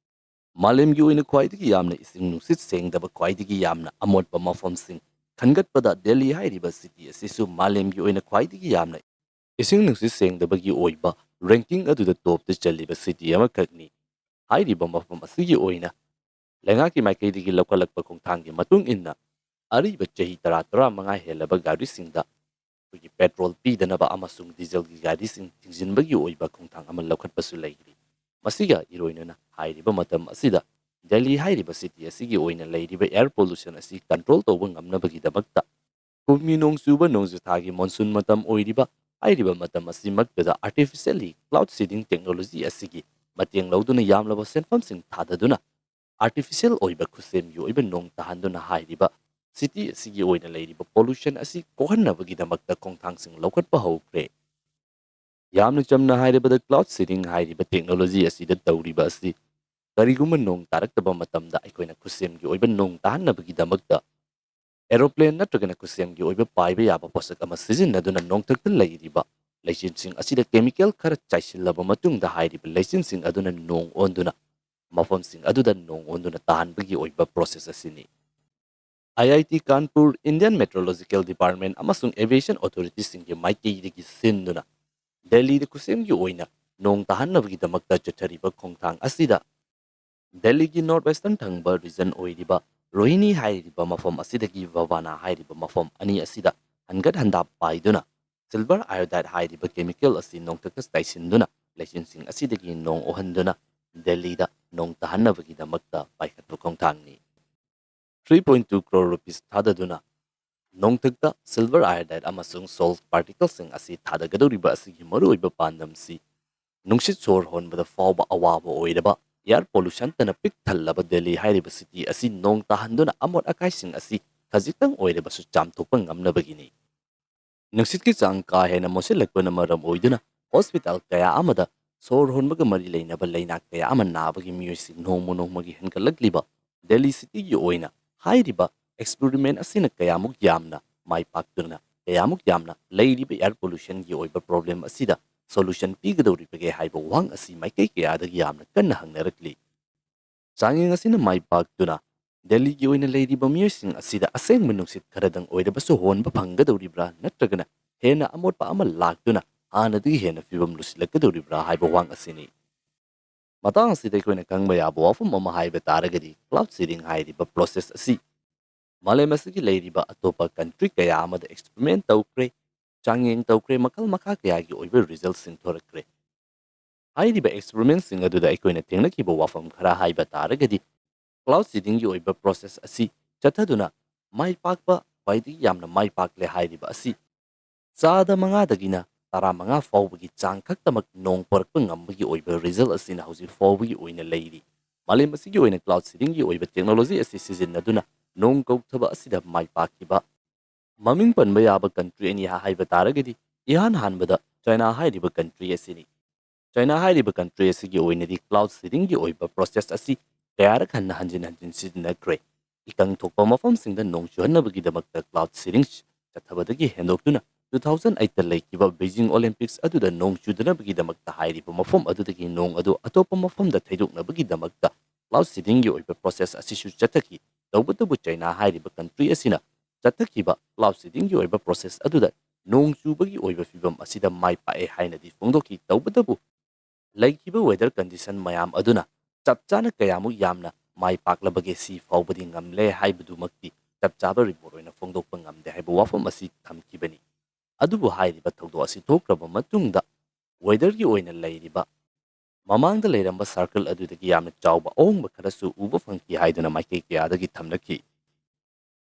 ꯃꯥꯂꯦꯝꯒꯤ ꯑꯣꯏꯅ ꯈ꯭ꯋꯥꯏꯗꯒꯤ ꯌꯥꯝꯅ ꯏꯁꯤꯡ ꯅꯨꯡꯁꯤꯠ ꯁꯦꯡꯗꯕ, ꯈ꯭ꯋꯥꯏꯗꯒꯤ ꯌꯥꯝꯅ ꯑꯃꯣꯠꯄ ꯃꯐꯝꯁꯤꯡ ꯈꯟꯒꯠꯄꯗ ꯗꯦꯜꯂꯤ ꯍꯥꯏꯔꯤꯕ ꯁꯤꯇꯤ ꯑꯁꯤꯁꯨ ꯃꯥꯂꯦꯝꯒꯤ ꯑꯣꯏꯅ ꯈ꯭ꯋꯥꯏꯗꯒꯤ ꯌꯥꯝꯅ ꯏꯁꯤꯡ ꯅꯨꯡꯁꯤꯠ ꯁꯦꯡꯗꯕꯒꯤ ꯑꯣꯏꯕ ꯔꯦꯡꯀꯤꯡ ꯑꯗꯨꯗ ꯇꯣꯞꯇ ꯆꯜꯂꯤꯕ ꯁꯤꯇꯤ ꯑꯃꯈꯛꯅꯤ꯫ ꯍꯥꯏꯔꯤꯕ ꯃꯐꯝ ꯑꯁꯤꯒꯤ ꯑꯣꯏꯅ ꯂꯩꯉꯥꯛꯀꯤ ꯃꯥꯏꯀꯩꯗꯒꯤ ꯂꯧꯈꯠꯂꯛꯄ ꯈꯣꯡꯊꯥꯡꯒꯤ ꯃꯇꯨꯡ ꯏꯟꯅ ꯑꯔꯤꯕ ꯆꯍꯤ ꯇꯔꯥ, ꯇꯔꯥꯃꯉꯥ ꯍꯦꯜꯂꯕ ꯒꯥꯔꯤꯁꯤꯡꯗ ꯑꯩꯈꯣꯏꯒꯤ ꯄꯦꯇ꯭ꯔꯣꯜ ꯄꯤꯗꯅꯕ ꯑꯃꯁꯨꯡ ꯗꯤꯖꯜꯒꯤ ꯒꯥꯔꯤꯁꯤꯡ ꯊꯤꯡꯖꯤꯟꯕꯒꯤ ꯑꯣꯏꯕ ꯈꯣꯡꯊꯥꯡ ꯑꯃ ꯂꯧꯈꯠꯄꯁꯨ ꯂꯩꯔꯤ꯫ ꯃꯁꯤꯒ ꯏꯔꯣꯏꯅꯅ ꯍꯥꯏꯔꯤꯕ ꯃꯇꯝ ꯑꯁꯤꯗ ꯗꯦꯜꯂꯤ ꯍꯥꯏꯔꯤꯕ ꯁꯤꯇꯤ ꯑꯁꯤꯒꯤ ꯑꯣꯏꯅ ꯂꯩꯔꯤꯕ ꯑꯦꯌꯔ ꯄꯣꯂꯨꯁꯟ ꯑꯁꯤ ꯀꯟꯇ꯭ꯔꯣꯜ ꯇꯧꯕ ꯉꯝꯅꯕꯒꯤꯗꯃꯛꯇ ꯀꯨꯝꯒꯤ ꯅꯣꯡ ꯆꯨꯕ ꯅꯣꯡꯖꯨ ꯊꯥꯒꯤ ꯃꯣꯟꯁꯨꯟ ꯃꯇꯝ ꯑꯣꯏꯔꯤꯕ ꯍꯥꯏꯔꯤꯕ ꯃꯇꯝ ꯑꯁꯤꯃꯛꯇꯗ artificially cloud seeding technology ꯑꯁꯤꯒꯤ ꯃꯇꯦꯡ ꯂꯧꯗꯨꯅ ꯌꯥꯝꯂꯕ ꯁꯦꯟꯐꯝꯁꯤꯡ ꯊꯥꯗꯗꯨꯅ artificial ꯑꯣꯏꯕ ꯈꯨꯠꯁꯦꯝꯒꯤ ꯑꯣꯏꯕ ꯅꯣꯡ ꯇꯥꯍꯟꯗꯨꯅ ꯍꯥꯏꯔꯤꯕ ꯁꯤꯇꯤ ꯑꯁꯤꯒꯤ ꯑꯣꯏꯅ ꯂꯩꯔꯤꯕ ꯄꯣꯂꯨꯁꯟ ꯑꯁꯤ ꯀꯣꯛꯍꯟꯅꯕꯒꯤꯗꯃꯛꯇ ꯈꯣꯡꯊꯥꯡꯁꯤꯡ ꯂꯧꯈꯠꯄ ꯍꯧꯈ꯭ꯔꯦ꯫ ꯌꯥꯝꯅ ꯆꯝꯅ ꯍꯥꯏꯔꯕꯗ, ꯀ꯭ꯂꯥꯎꯗ ꯁꯤꯗꯤꯡ ꯍꯥꯏꯔꯤꯕ ꯇꯦꯛꯅꯣꯂꯣꯖꯤ ꯑꯁꯤꯗ ꯇꯧꯔꯤꯕ ꯑꯁꯤ ꯀꯔꯤꯒꯨꯝꯕ ꯅꯣꯡ ꯇꯥꯔꯛꯇꯕ ꯃꯇꯝꯗ ꯑꯩꯈꯣꯏꯅ ꯈꯨꯠꯁꯦꯝꯒꯤ ꯑꯣꯏꯕ ꯅꯣꯡ ꯇꯥꯍꯟꯅꯕꯒꯤꯗꯃꯛꯇ ꯑꯦꯔꯣꯄ꯭ꯂꯦꯟ ꯅꯠꯇ꯭ꯔꯒꯅ ꯈꯨꯠꯁꯦꯝꯒꯤ ꯑꯣꯏꯕ ꯄꯥꯏꯕ ꯌꯥꯕ ꯄꯣꯠꯁꯛ ꯑꯃ ꯁꯤꯖꯤꯟꯅꯗꯨꯅ ꯅꯣꯡꯊꯛꯇ ꯂꯩꯔꯤꯕ ꯂꯩꯆꯤꯟꯁꯤꯡ ꯑꯁꯤꯗ ꯀꯦꯃꯤꯀꯦꯜ ꯈꯔ ꯆꯥꯏꯁꯤꯜꯂꯕ ꯃꯇꯨꯡꯗ ꯍꯥꯏꯔꯤꯕ ꯂꯩꯆꯤꯟꯁꯤꯡ ꯑꯗꯨꯅ ꯅꯣꯡ ꯑꯣꯟꯗꯨꯅ ꯃꯐꯝꯁꯤꯡ ꯑꯗꯨꯗ ꯅꯣꯡ ꯑꯣꯟꯗꯨꯅ ꯇꯥꯍꯟꯕꯒꯤ ꯑꯣꯏꯕ ꯄ꯭ꯔꯣꯁꯦꯁ ꯑꯁꯤꯅꯤ꯫ I I T Kanpur, Indian meteorological department ꯑꯃꯁꯨꯡ ꯑꯦꯚꯤꯌꯦꯁꯟ ꯑꯣꯊꯣꯔꯤꯇꯤꯁꯤꯡꯒꯤ ꯃꯥꯏꯀꯩꯗꯒꯤ ꯁꯤꯟꯗꯨꯅ ꯗꯦꯜꯂꯤꯗ ꯈꯨꯠꯁꯦꯝꯒꯤ ꯑꯣꯏꯅ ꯅꯣꯡ ꯇꯥꯍꯟꯅꯕꯒꯤꯗꯃꯛꯇ ꯆꯠꯊꯔꯤꯕ ꯈꯣꯡꯊꯥꯡ ꯑꯁꯤꯗ ꯗꯦꯜꯂꯤꯒꯤ ꯅꯣꯔꯠ ꯋꯦꯁꯇꯔꯟ ꯊꯪꯕ ꯔꯤꯖꯟ ꯑꯣꯏꯔꯤꯕ ꯔꯣꯍꯤꯅꯤ ꯍꯥꯏꯔꯤꯕ ꯃꯐꯝ ꯑꯁꯤꯗꯒꯤ ꯚꯕꯥꯅꯥ ꯍꯥꯏꯔꯤꯕ ꯃꯐꯝ ꯑꯅꯤ ꯑꯁꯤꯗ ꯍꯟꯒꯠ ꯍꯟꯗꯥ ꯄꯥꯏꯗꯨꯅ ꯁꯤꯜꯚꯔ ꯑꯥꯏꯑꯣꯗꯥꯏꯗ ꯍꯥꯏꯔꯤꯕ ꯀꯦꯃꯤꯀꯦꯜ ꯑꯁꯤ ꯅꯣꯡꯊꯛꯇ ꯆꯥꯏꯁꯤꯟꯗꯨꯅ ꯂꯩꯆꯤꯟꯁꯤꯡ ꯑꯁꯤꯗꯒꯤ ꯅꯣꯡ ꯑꯣꯍꯟꯗꯨꯅ ꯗꯦꯜꯂꯤꯗ ꯅꯣꯡ ꯇꯥꯍꯟꯅꯕꯒꯤꯗꯃꯛꯇ ꯄꯥꯏꯈꯠꯄ ꯈꯣꯡꯊꯥꯡꯅꯤ꯫ Three point two crore rupees ꯊꯥꯗꯗꯨꯅ ꯅꯣꯡꯊꯛꯇ ꯁꯤꯜꯚꯔ ꯑꯥꯏꯑꯣꯗꯥꯏꯗ ꯑꯃꯁꯨꯡ ꯁꯣꯜꯠ ꯄꯥꯔꯇꯤꯀꯜꯁꯤꯡ ꯑꯁꯤ ꯊꯥꯗꯒꯗꯧꯔꯤꯕ ꯑꯁꯤꯒꯤ ꯃꯔꯨꯑꯣꯏꯕ ꯄꯥꯟꯗꯝꯁꯤ ꯅꯨꯡꯁꯤꯠ ꯁꯣꯔ ꯍꯣꯟꯕꯗ ꯐꯥꯎꯕ ꯑꯋꯥꯕ ꯑꯣꯏꯔꯕ ꯑꯦꯌꯔ ꯄꯣꯂꯨꯁꯟꯇꯅ ꯄꯤꯛ ꯊꯜꯂꯕ ꯗꯦꯜꯂꯤ ꯍꯥꯏꯔꯤꯕ ꯁꯤꯇꯤ ꯑꯁꯤ ꯅꯣꯡ ꯇꯥꯍꯟꯗꯨꯅ ꯑꯃꯣꯠ ꯑꯀꯥꯏꯁꯤꯡ ꯑꯁꯤ ꯈꯖꯤꯛꯇꯪ ꯑꯣꯏꯔꯕꯁꯨ ꯆꯥꯝꯊꯣꯛꯄ ꯉꯝꯅꯕꯒꯤꯅꯤ꯫ ꯅꯨꯡꯁꯤꯠꯀꯤ ꯆꯥꯡ ꯀꯥ ꯍꯦꯟꯅ ꯃꯣꯠꯁꯤꯜꯂꯛꯄꯅ ꯃꯔꯝ ꯑꯣꯏꯗꯨꯅ ꯍꯣꯁꯄꯤꯇꯥꯜ ꯀꯌꯥ ꯑꯃꯗ ꯁꯣꯔ ꯍꯣꯟꯕꯒ ꯃꯔꯤ ꯂꯩꯅꯕ ꯂꯩꯅꯥ ꯀꯌꯥ ꯑꯃ ꯅꯥꯕꯒꯤ ꯃꯤꯑꯣꯏꯁꯤꯡ ꯅꯣꯡꯃ ꯅꯣꯡꯃꯒꯤ ꯍꯦꯟꯒꯠꯂꯛꯂꯤꯕ ꯗꯦꯜꯂꯤ ꯁꯤꯇꯤꯒꯤ ꯑꯣꯏꯅ ꯍꯥꯏꯔꯤꯕ ꯑꯦꯛꯁꯄꯦꯔꯤꯃꯦꯟ ꯑꯁꯤꯅ ꯀꯌꯥꯃꯨꯛ ꯌꯥꯝꯅ ꯃꯥꯏ ꯄꯥꯛꯇꯨꯅ ꯀꯌꯥꯃꯨꯛ ꯌꯥꯝꯅ ꯂꯩꯔꯤꯕ ꯑꯦꯌꯔ ꯄꯣꯂꯨꯁꯟꯒꯤ ꯑꯣꯏꯕ ꯄ꯭ꯔꯣꯕ꯭ꯂꯦꯝ ꯑꯁꯤꯗ ꯁꯣꯂꯨꯁꯟ ꯄꯤꯒꯗꯧꯔꯤꯕꯒꯦ ꯍꯥꯏꯕ ꯋꯥꯍꯪ ꯑꯁꯤ ꯃꯥꯏꯀꯩ ꯀꯌꯥꯗꯒꯤ ꯌꯥꯝꯅ ꯀꯟꯅ ꯍꯪꯅꯔꯛꯂꯤ꯫ ꯆꯥꯡꯌꯦꯡ ꯑꯁꯤꯅ ꯃꯥꯏ ꯄꯥꯛꯇꯨꯅ ꯗꯦꯜꯂꯤꯒꯤ ꯑꯣꯏꯅ ꯂꯩꯔꯤꯕ ꯃꯤꯑꯣꯏꯁꯤꯡ ꯑꯁꯤꯗ ꯑꯁꯦꯡꯕ ꯅꯨꯡꯁꯤꯠ ꯈꯔꯗꯪ ꯑꯣꯏꯔꯕꯁꯨ ꯍꯣꯟꯕ ꯐꯪꯒꯗꯧꯔꯤꯕ꯭ꯔꯥ ꯅꯠꯇ꯭ꯔꯒꯅ ꯍꯦꯟꯅ ꯑꯃꯣꯠꯄ ꯑꯃ ꯂꯥꯛꯇꯨꯅ ꯍꯥꯟꯅꯗꯒꯤ ꯍꯦꯟꯅ ꯐꯤꯕꯝ ꯂꯨꯁꯤꯜꯂꯛꯀꯗꯧꯔꯤꯕ꯭ꯔꯥ ꯍꯥꯏꯕ ꯋꯥꯍꯪ ꯑꯁꯤꯅꯤ꯫ ꯃꯇꯥꯡ ꯑꯁꯤꯗ ꯑꯩꯈꯣꯏꯅ ꯈꯪꯕ ꯌꯥꯕ ꯋꯥꯐꯝ ꯑꯃ ꯍꯥꯏꯕ ꯇꯥꯔꯒꯗꯤ ꯀ꯭ꯂꯥꯎꯗ ꯁꯤꯗꯤꯡ ꯍꯥꯏꯔꯤꯕ ꯄ꯭ꯔꯣꯁꯦꯁ ꯑꯁꯤ ꯃꯥꯂꯦꯝ ꯑꯁꯤꯒꯤ ꯂꯩꯔꯤꯕ ꯑꯇꯣꯞꯄ ꯀꯟꯇ꯭ꯔꯤ ꯀꯌꯥ ꯑꯃꯗ ꯑꯦꯛꯁꯄꯦꯔꯤꯃꯦꯟ ꯇꯧꯈ꯭ꯔꯦ, ꯆꯥꯡꯌꯦꯡ ꯇꯧꯈ꯭ꯔꯦ, ꯃꯈꯜ ꯃꯈꯥ ꯀꯌꯥꯒꯤ ꯑꯣꯏꯕ ꯔꯤꯖꯜꯁꯤꯡ ꯊꯣꯔꯛꯈ꯭ꯔꯦ꯫ ꯍꯥꯏꯔꯤꯕ ꯑꯦꯛꯁꯄꯦꯔꯤꯃꯦꯟꯁꯤꯡ ꯑꯗꯨꯗ ꯑꯩꯈꯣꯏꯅ ꯊꯦꯡꯅꯈꯤꯕ ꯋꯥꯐꯝ ꯈꯔ ꯍꯥꯏꯕ ꯇꯥꯔꯒꯗꯤ ꯀ꯭ꯂꯥꯎꯗ ꯁꯤꯗꯤꯡꯒꯤ ꯑꯣꯏꯕ ꯄ꯭ꯔꯣꯁꯦꯁ ꯑꯁꯤ ꯆꯠꯊꯗꯨꯅ ꯃꯥꯏ ꯄꯥꯛꯄ ꯈ꯭ꯋꯥꯏꯗꯒꯤ ꯌꯥꯝꯅ ꯃꯥꯏ ꯄꯥꯛꯂꯦ ꯍꯥꯏꯔꯤꯕ ꯑꯁꯤ ꯆꯥꯗ ꯃꯉꯥꯗꯒꯤꯅ ꯇꯔꯥꯃꯉꯥ ꯐꯥꯎꯕꯒꯤ ꯆꯥꯡ ꯈꯛꯇꯃꯛ ꯅꯣꯡ ꯄꯣꯔꯛꯄ ꯉꯝꯕꯒꯤ ꯑꯣꯏꯕ ꯔꯤꯖꯜ ꯑꯁꯤꯅ ꯍꯧꯖꯤꯛ ꯐꯥꯎꯕꯒꯤ ꯑꯣꯏꯅ ꯂꯩꯔꯤ꯫ ꯃꯥꯂꯦꯝ ꯑꯁꯤꯒꯤ ꯑꯣꯏꯅ ꯀ꯭ꯂꯥꯎꯗ ꯁꯤꯗꯤꯡꯒꯤ ꯑꯣꯏꯕ ꯇꯦꯛꯅꯣꯂꯣꯖꯤ ꯑꯁꯤ ꯁꯤꯖꯤꯟꯅꯗꯨꯅ ꯅꯣꯡ ꯀꯧꯊꯕ ꯑꯁꯤꯗ ꯃꯥꯏ ꯄꯥꯛꯈꯤꯕ ꯃꯃꯤꯡ ꯄꯟꯕ ꯌꯥꯕ ꯀꯟꯇ꯭ꯔꯤ ꯑꯅꯤ ꯍꯥꯏꯕ ꯇꯥꯔꯒꯗꯤ ꯏꯍꯥꯟ ꯍꯥꯟꯕꯗ ꯆꯥꯏꯅꯥ ꯍꯥꯏꯔꯤꯕ ꯀꯟꯇ꯭ꯔꯤ ꯑꯁꯤꯅꯤ꯫ ꯆꯥꯏꯅꯥ ꯍꯥꯏꯔꯤꯕ ꯀꯟꯇ꯭ꯔꯤ ꯑꯁꯤꯒꯤ ꯑꯣꯏꯅꯗꯤ ꯀ꯭ꯂꯥꯎꯗ ꯁꯤꯗꯤꯡꯒꯤ ꯑꯣꯏꯕ ꯄ꯭ꯔꯣꯁꯦꯁ ꯑꯁꯤ ꯀꯌꯥꯔꯛ ꯍꯟꯅ ꯍꯟꯖꯤꯟ ꯍꯟꯖꯤꯟ ꯁꯤꯖꯤꯟꯅꯈ꯭ꯔꯦ꯫ ꯏꯀꯪ ꯊꯣꯛꯄ ꯃꯐꯝꯁꯤꯡꯗ ꯅꯣꯡ ꯆꯨꯍꯟꯅꯕꯒꯤꯗꯃꯛꯇ ꯀ꯭ꯂꯥꯎꯗ ꯁꯤꯗꯤꯡ ꯆꯠꯊꯕꯗꯒꯤ ꯍꯦꯟꯗꯣꯛꯇꯨꯅ two thousand eight ꯇ ꯂꯩꯈꯤꯕ Beijing Olympics ꯑꯗꯨꯗ ꯅꯣꯡ ꯆꯨꯗꯅꯕꯒꯤꯗꯃꯛꯇ ꯍꯥꯏꯔꯤꯕ ꯃꯐꯝ ꯑꯗꯨꯗꯒꯤ ꯅꯣꯡ ꯑꯗꯨ ꯑꯇꯣꯞꯄ ꯃꯐꯝꯗ ꯊꯩꯗꯣꯛꯅꯕꯒꯤꯗꯃꯛꯇ cloud seeding ꯒꯤ ꯑꯣꯏꯕ process ꯑꯁꯤꯁꯨ ꯆꯠꯊꯈꯤ꯫ ꯇꯧꯕꯇꯕꯨ ꯆꯩꯅꯥ ꯍꯥꯏꯔꯤꯕ country ꯑꯁꯤꯅ ꯆꯠꯊꯈꯤꯕ cloud seeding ꯒꯤ ꯑꯣꯏꯕ process ꯑꯗꯨꯗ ꯅꯣꯡ ꯆꯨꯕꯒꯤ ꯑꯣꯏꯕ ꯐꯤꯕꯝ ꯑꯁꯤꯗ ꯃꯥꯏ ꯄꯥꯛꯑꯦ ꯍꯥꯏꯅꯗꯤ ꯐꯣꯡꯗꯣꯛꯈꯤ꯫ ꯇꯧꯕꯇꯕꯨ ꯂꯩꯈꯤꯕ weather condition ꯃꯌꯥꯝ ꯑꯗꯨꯅ ꯆꯞ ꯆꯥꯅ ꯀꯌꯥꯃꯨꯛ ꯌꯥꯝꯅ ꯃꯥꯏ ꯄꯥꯛꯂꯕꯒꯦ ꯁꯤ ꯐꯥꯎꯕꯗꯤ ꯉꯝꯂꯦ ꯍꯥꯏꯕꯗꯨꯃꯛꯇꯤ ꯆꯞ ꯆꯥꯕ report ꯑꯣꯏꯅ ꯐꯣꯡꯗꯣꯛꯄ ꯉꯝꯗꯦ ꯍꯥꯏꯕ ꯋꯥꯐꯝ ꯑꯁꯤ ꯊꯝꯈꯤꯕꯅꯤ꯫ ꯑꯗꯨꯕꯨ ꯍꯥꯏꯔꯤꯕ ꯊꯧꯗꯣꯛ ꯑꯁꯤ ꯊꯣꯛꯈ꯭ꯔꯕ ꯃꯇꯨꯡꯗ weather ꯒꯤ ꯑꯣꯏꯅ ꯂꯩꯔꯤꯕ ꯃꯃꯥꯡꯗ ꯂꯩꯔꯝꯕ circle ꯑꯗꯨꯗꯒꯤ ꯌꯥꯝꯅ ꯆꯥꯎꯕ ꯑꯍꯣꯡꯕ ꯈꯔꯁꯨ ꯎꯕ ꯐꯪꯈꯤ ꯍꯥꯏꯗꯨꯅ ꯃꯥꯏꯀꯩ ꯀꯌꯥꯗꯒꯤ ꯊꯝꯅꯈꯤ꯫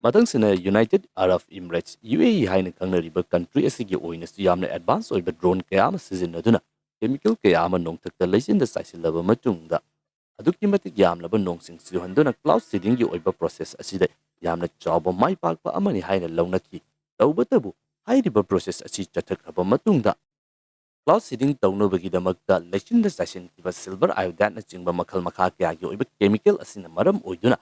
ꯃꯊꯪꯁꯤꯅ United Arab Emirates, U A E ꯍꯥꯏꯅ ꯈꯪꯅꯔꯤꯕ country ꯑꯁꯤꯒꯤ ꯑꯣꯏꯅꯁꯨ ꯌꯥꯝꯅ advance ꯑꯣꯏꯕ drone ꯀꯌꯥ ꯑꯃ ꯁꯤꯖꯤꯟꯅꯗꯨꯅ chemical ꯀꯌꯥ ꯑꯃ ꯅꯣꯡꯊꯛꯇ ꯂꯩꯆꯤꯟꯗ ꯆꯥꯏꯁꯤꯜꯂꯕ ꯃꯇꯨꯡꯗ ꯑꯗꯨꯛꯀꯤ ꯃꯇꯤꯛ ꯌꯥꯝꯂꯕ ꯅꯣꯡꯁꯤꯡ ꯆꯨꯍꯟꯗꯨꯅ cloud seeding ꯒꯤ ꯑꯣꯏꯕ process ꯑꯁꯤꯗ ꯌꯥꯝꯅ ꯆꯥꯎꯕ ꯃꯥꯏ ꯄꯥꯛꯄ ꯑꯃꯅꯤ ꯍꯥꯏꯅ ꯂꯧꯅꯈꯤ꯫ ꯇꯧꯕꯇꯕꯨ ꯍꯥꯏꯔꯤꯕ process ꯑꯁꯤ ꯆꯠꯊꯈ꯭ꯔꯕ ꯃꯇꯨꯡꯗ cloud seeding ꯇꯧꯅꯕꯒꯤꯗꯃꯛꯇ ꯂꯩꯆꯤꯟꯗ ꯆꯥꯏꯁꯤꯟꯈꯤꯕ silver iodide ꯅꯆꯤꯡꯕ ꯃꯈꯜ ꯃꯈꯥ ꯀꯌꯥꯒꯤ ꯑꯣꯏꯕ chemical ꯑꯁꯤꯅ ꯃꯔꯝ ꯑꯣꯏꯗꯨꯅ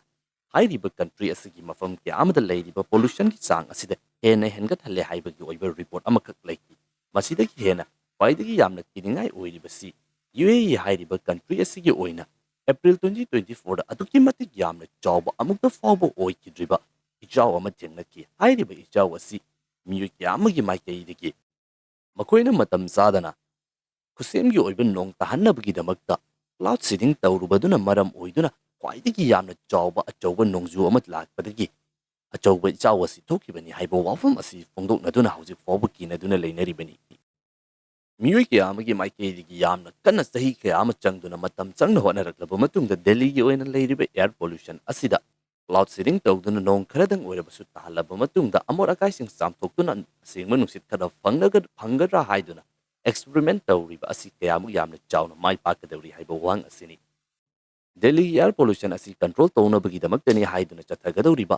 ꯍꯥꯏꯔꯤꯕ country ꯑꯁꯤꯒꯤ ꯃꯐꯝ ꯀꯌꯥ ꯑꯃꯗ ꯂꯩꯔꯤꯕ pollution ꯒꯤ ꯆꯥꯡ ꯑꯁꯤꯗ ꯍꯦꯟꯅ ꯍꯦꯟꯒꯠꯍꯜꯂꯦ ꯍꯥꯏꯕꯒꯤ ꯑꯣꯏꯕ report ꯑꯃꯈꯛ ꯂꯩꯈꯤ꯫ ꯃꯁꯤꯗꯒꯤ ꯍꯦꯟꯅ ꯈ꯭ꯋꯥꯏꯗꯒꯤ ꯌꯥꯝꯅ ꯀꯤꯅꯤꯡꯉꯥꯏ ꯑꯣꯏꯔꯤꯕꯁꯤ U A E ꯍꯥꯏꯔꯤꯕ country ꯑꯁꯤꯒꯤ ꯑꯣꯏꯅ April twenty twenty-four ꯗ ꯑꯗꯨꯛꯀꯤ ꯃꯇꯤꯛ ꯌꯥꯝꯅ ꯆꯥꯎꯕ ꯑꯃꯨꯛꯇ ꯐꯥꯎꯕ ꯑꯣꯏꯈꯤꯗ꯭ꯔꯤꯕ ꯏꯆꯥꯎ ꯑꯃ ꯊꯦꯡꯅꯈꯤ꯫ ꯍꯥꯏꯔꯤꯕ ꯏꯆꯥꯎ ꯑꯁꯤ ꯃꯤꯑꯣꯏ ꯀꯌꯥ ꯑꯃꯒꯤ ꯃꯥꯏꯀꯩꯗꯒꯤ ꯃꯈꯣꯏꯅ ꯃꯇꯝ ꯆꯥꯗꯅ ꯈꯨꯠꯁꯦꯝꯒꯤ ꯑꯣꯏꯕ ꯅꯣꯡ ꯇꯥꯍꯟꯅꯕꯒꯤꯗꯃꯛꯇ cloud seeding ꯇꯧꯔꯨꯕꯗꯨꯅ ꯃꯔꯝ ꯑꯣꯏꯗꯨꯅ ꯈ꯭ꯋꯥꯏꯗꯒꯤ ꯌꯥꯝꯅ ꯆꯥꯎꯕ ꯑꯆꯧꯕ ꯅꯣꯡꯖꯨ ꯑꯃ ꯂꯥꯛꯄꯗꯒꯤ ꯑꯆꯧꯕ ꯏꯆꯥꯎ ꯑꯁꯤ ꯊꯣꯛꯈꯤꯕꯅꯤ ꯍꯥꯏꯕ ꯋꯥꯐꯝ ꯑꯁꯤ ꯐꯣꯡꯗꯣꯛꯅꯗꯨꯅ ꯍꯧꯖꯤꯛ ꯐꯥꯎꯕ ꯀꯤꯅꯗꯨꯅ ꯂꯩꯅꯔꯤꯕꯅꯤ꯫ ꯃꯤꯑꯣꯏ ꯀꯌꯥ ꯑꯃꯒꯤ ꯃꯥꯏꯀꯩꯗꯒꯤ ꯌꯥꯝꯅ ꯀꯟꯅ ꯆꯍꯤ ꯀꯌꯥ ꯑꯃ ꯆꯪꯗꯨꯅ ꯃꯇꯝ ꯆꯪꯅ ꯍꯣꯠꯅꯔꯛꯂꯕ ꯃꯇꯨꯡꯗ ꯗꯦꯜꯂꯤꯒꯤ ꯑꯣꯏꯅ ꯂꯩꯔꯤꯕ air pollution ꯑꯁꯤꯗ cloud seeding ꯇꯧꯗꯨꯅ ꯅꯣꯡ ꯈꯔꯗꯪ ꯑꯣꯏꯔꯕꯁꯨ ꯇꯥꯍꯜꯂꯕ ꯃꯇꯨꯡꯗ ꯑꯃꯣꯠ ꯑꯀꯥꯏꯁꯤꯡ ꯆꯥꯝꯊꯣꯛꯇꯨꯅ ꯑꯁꯦꯡꯕ ꯅꯨꯡꯁꯤꯠ ꯈꯔ ꯐꯪꯂꯒ-, ꯐꯪꯒꯗ꯭ꯔꯥ ꯍꯥꯏꯗꯨꯅ experiment ꯇꯧꯔꯤꯕ ꯑꯁꯤ ꯀꯌꯥꯃꯨꯛ ꯌꯥꯝꯅ ꯆꯥꯎꯅ ꯃꯥꯏ ꯄꯥꯛꯀꯗꯧꯔꯤ ꯍꯥꯏꯕ ꯋꯥꯍꯪ ꯑꯁꯤꯅꯤ꯫ ꯗꯦꯜꯂꯤꯒꯤ air pollution ꯑꯁꯤ control ꯇꯧꯅꯕꯒꯤꯗꯃꯛꯇꯅꯤ ꯍꯥꯏꯗꯨꯅ ꯆꯠꯊꯒꯗꯧꯔꯤꯕ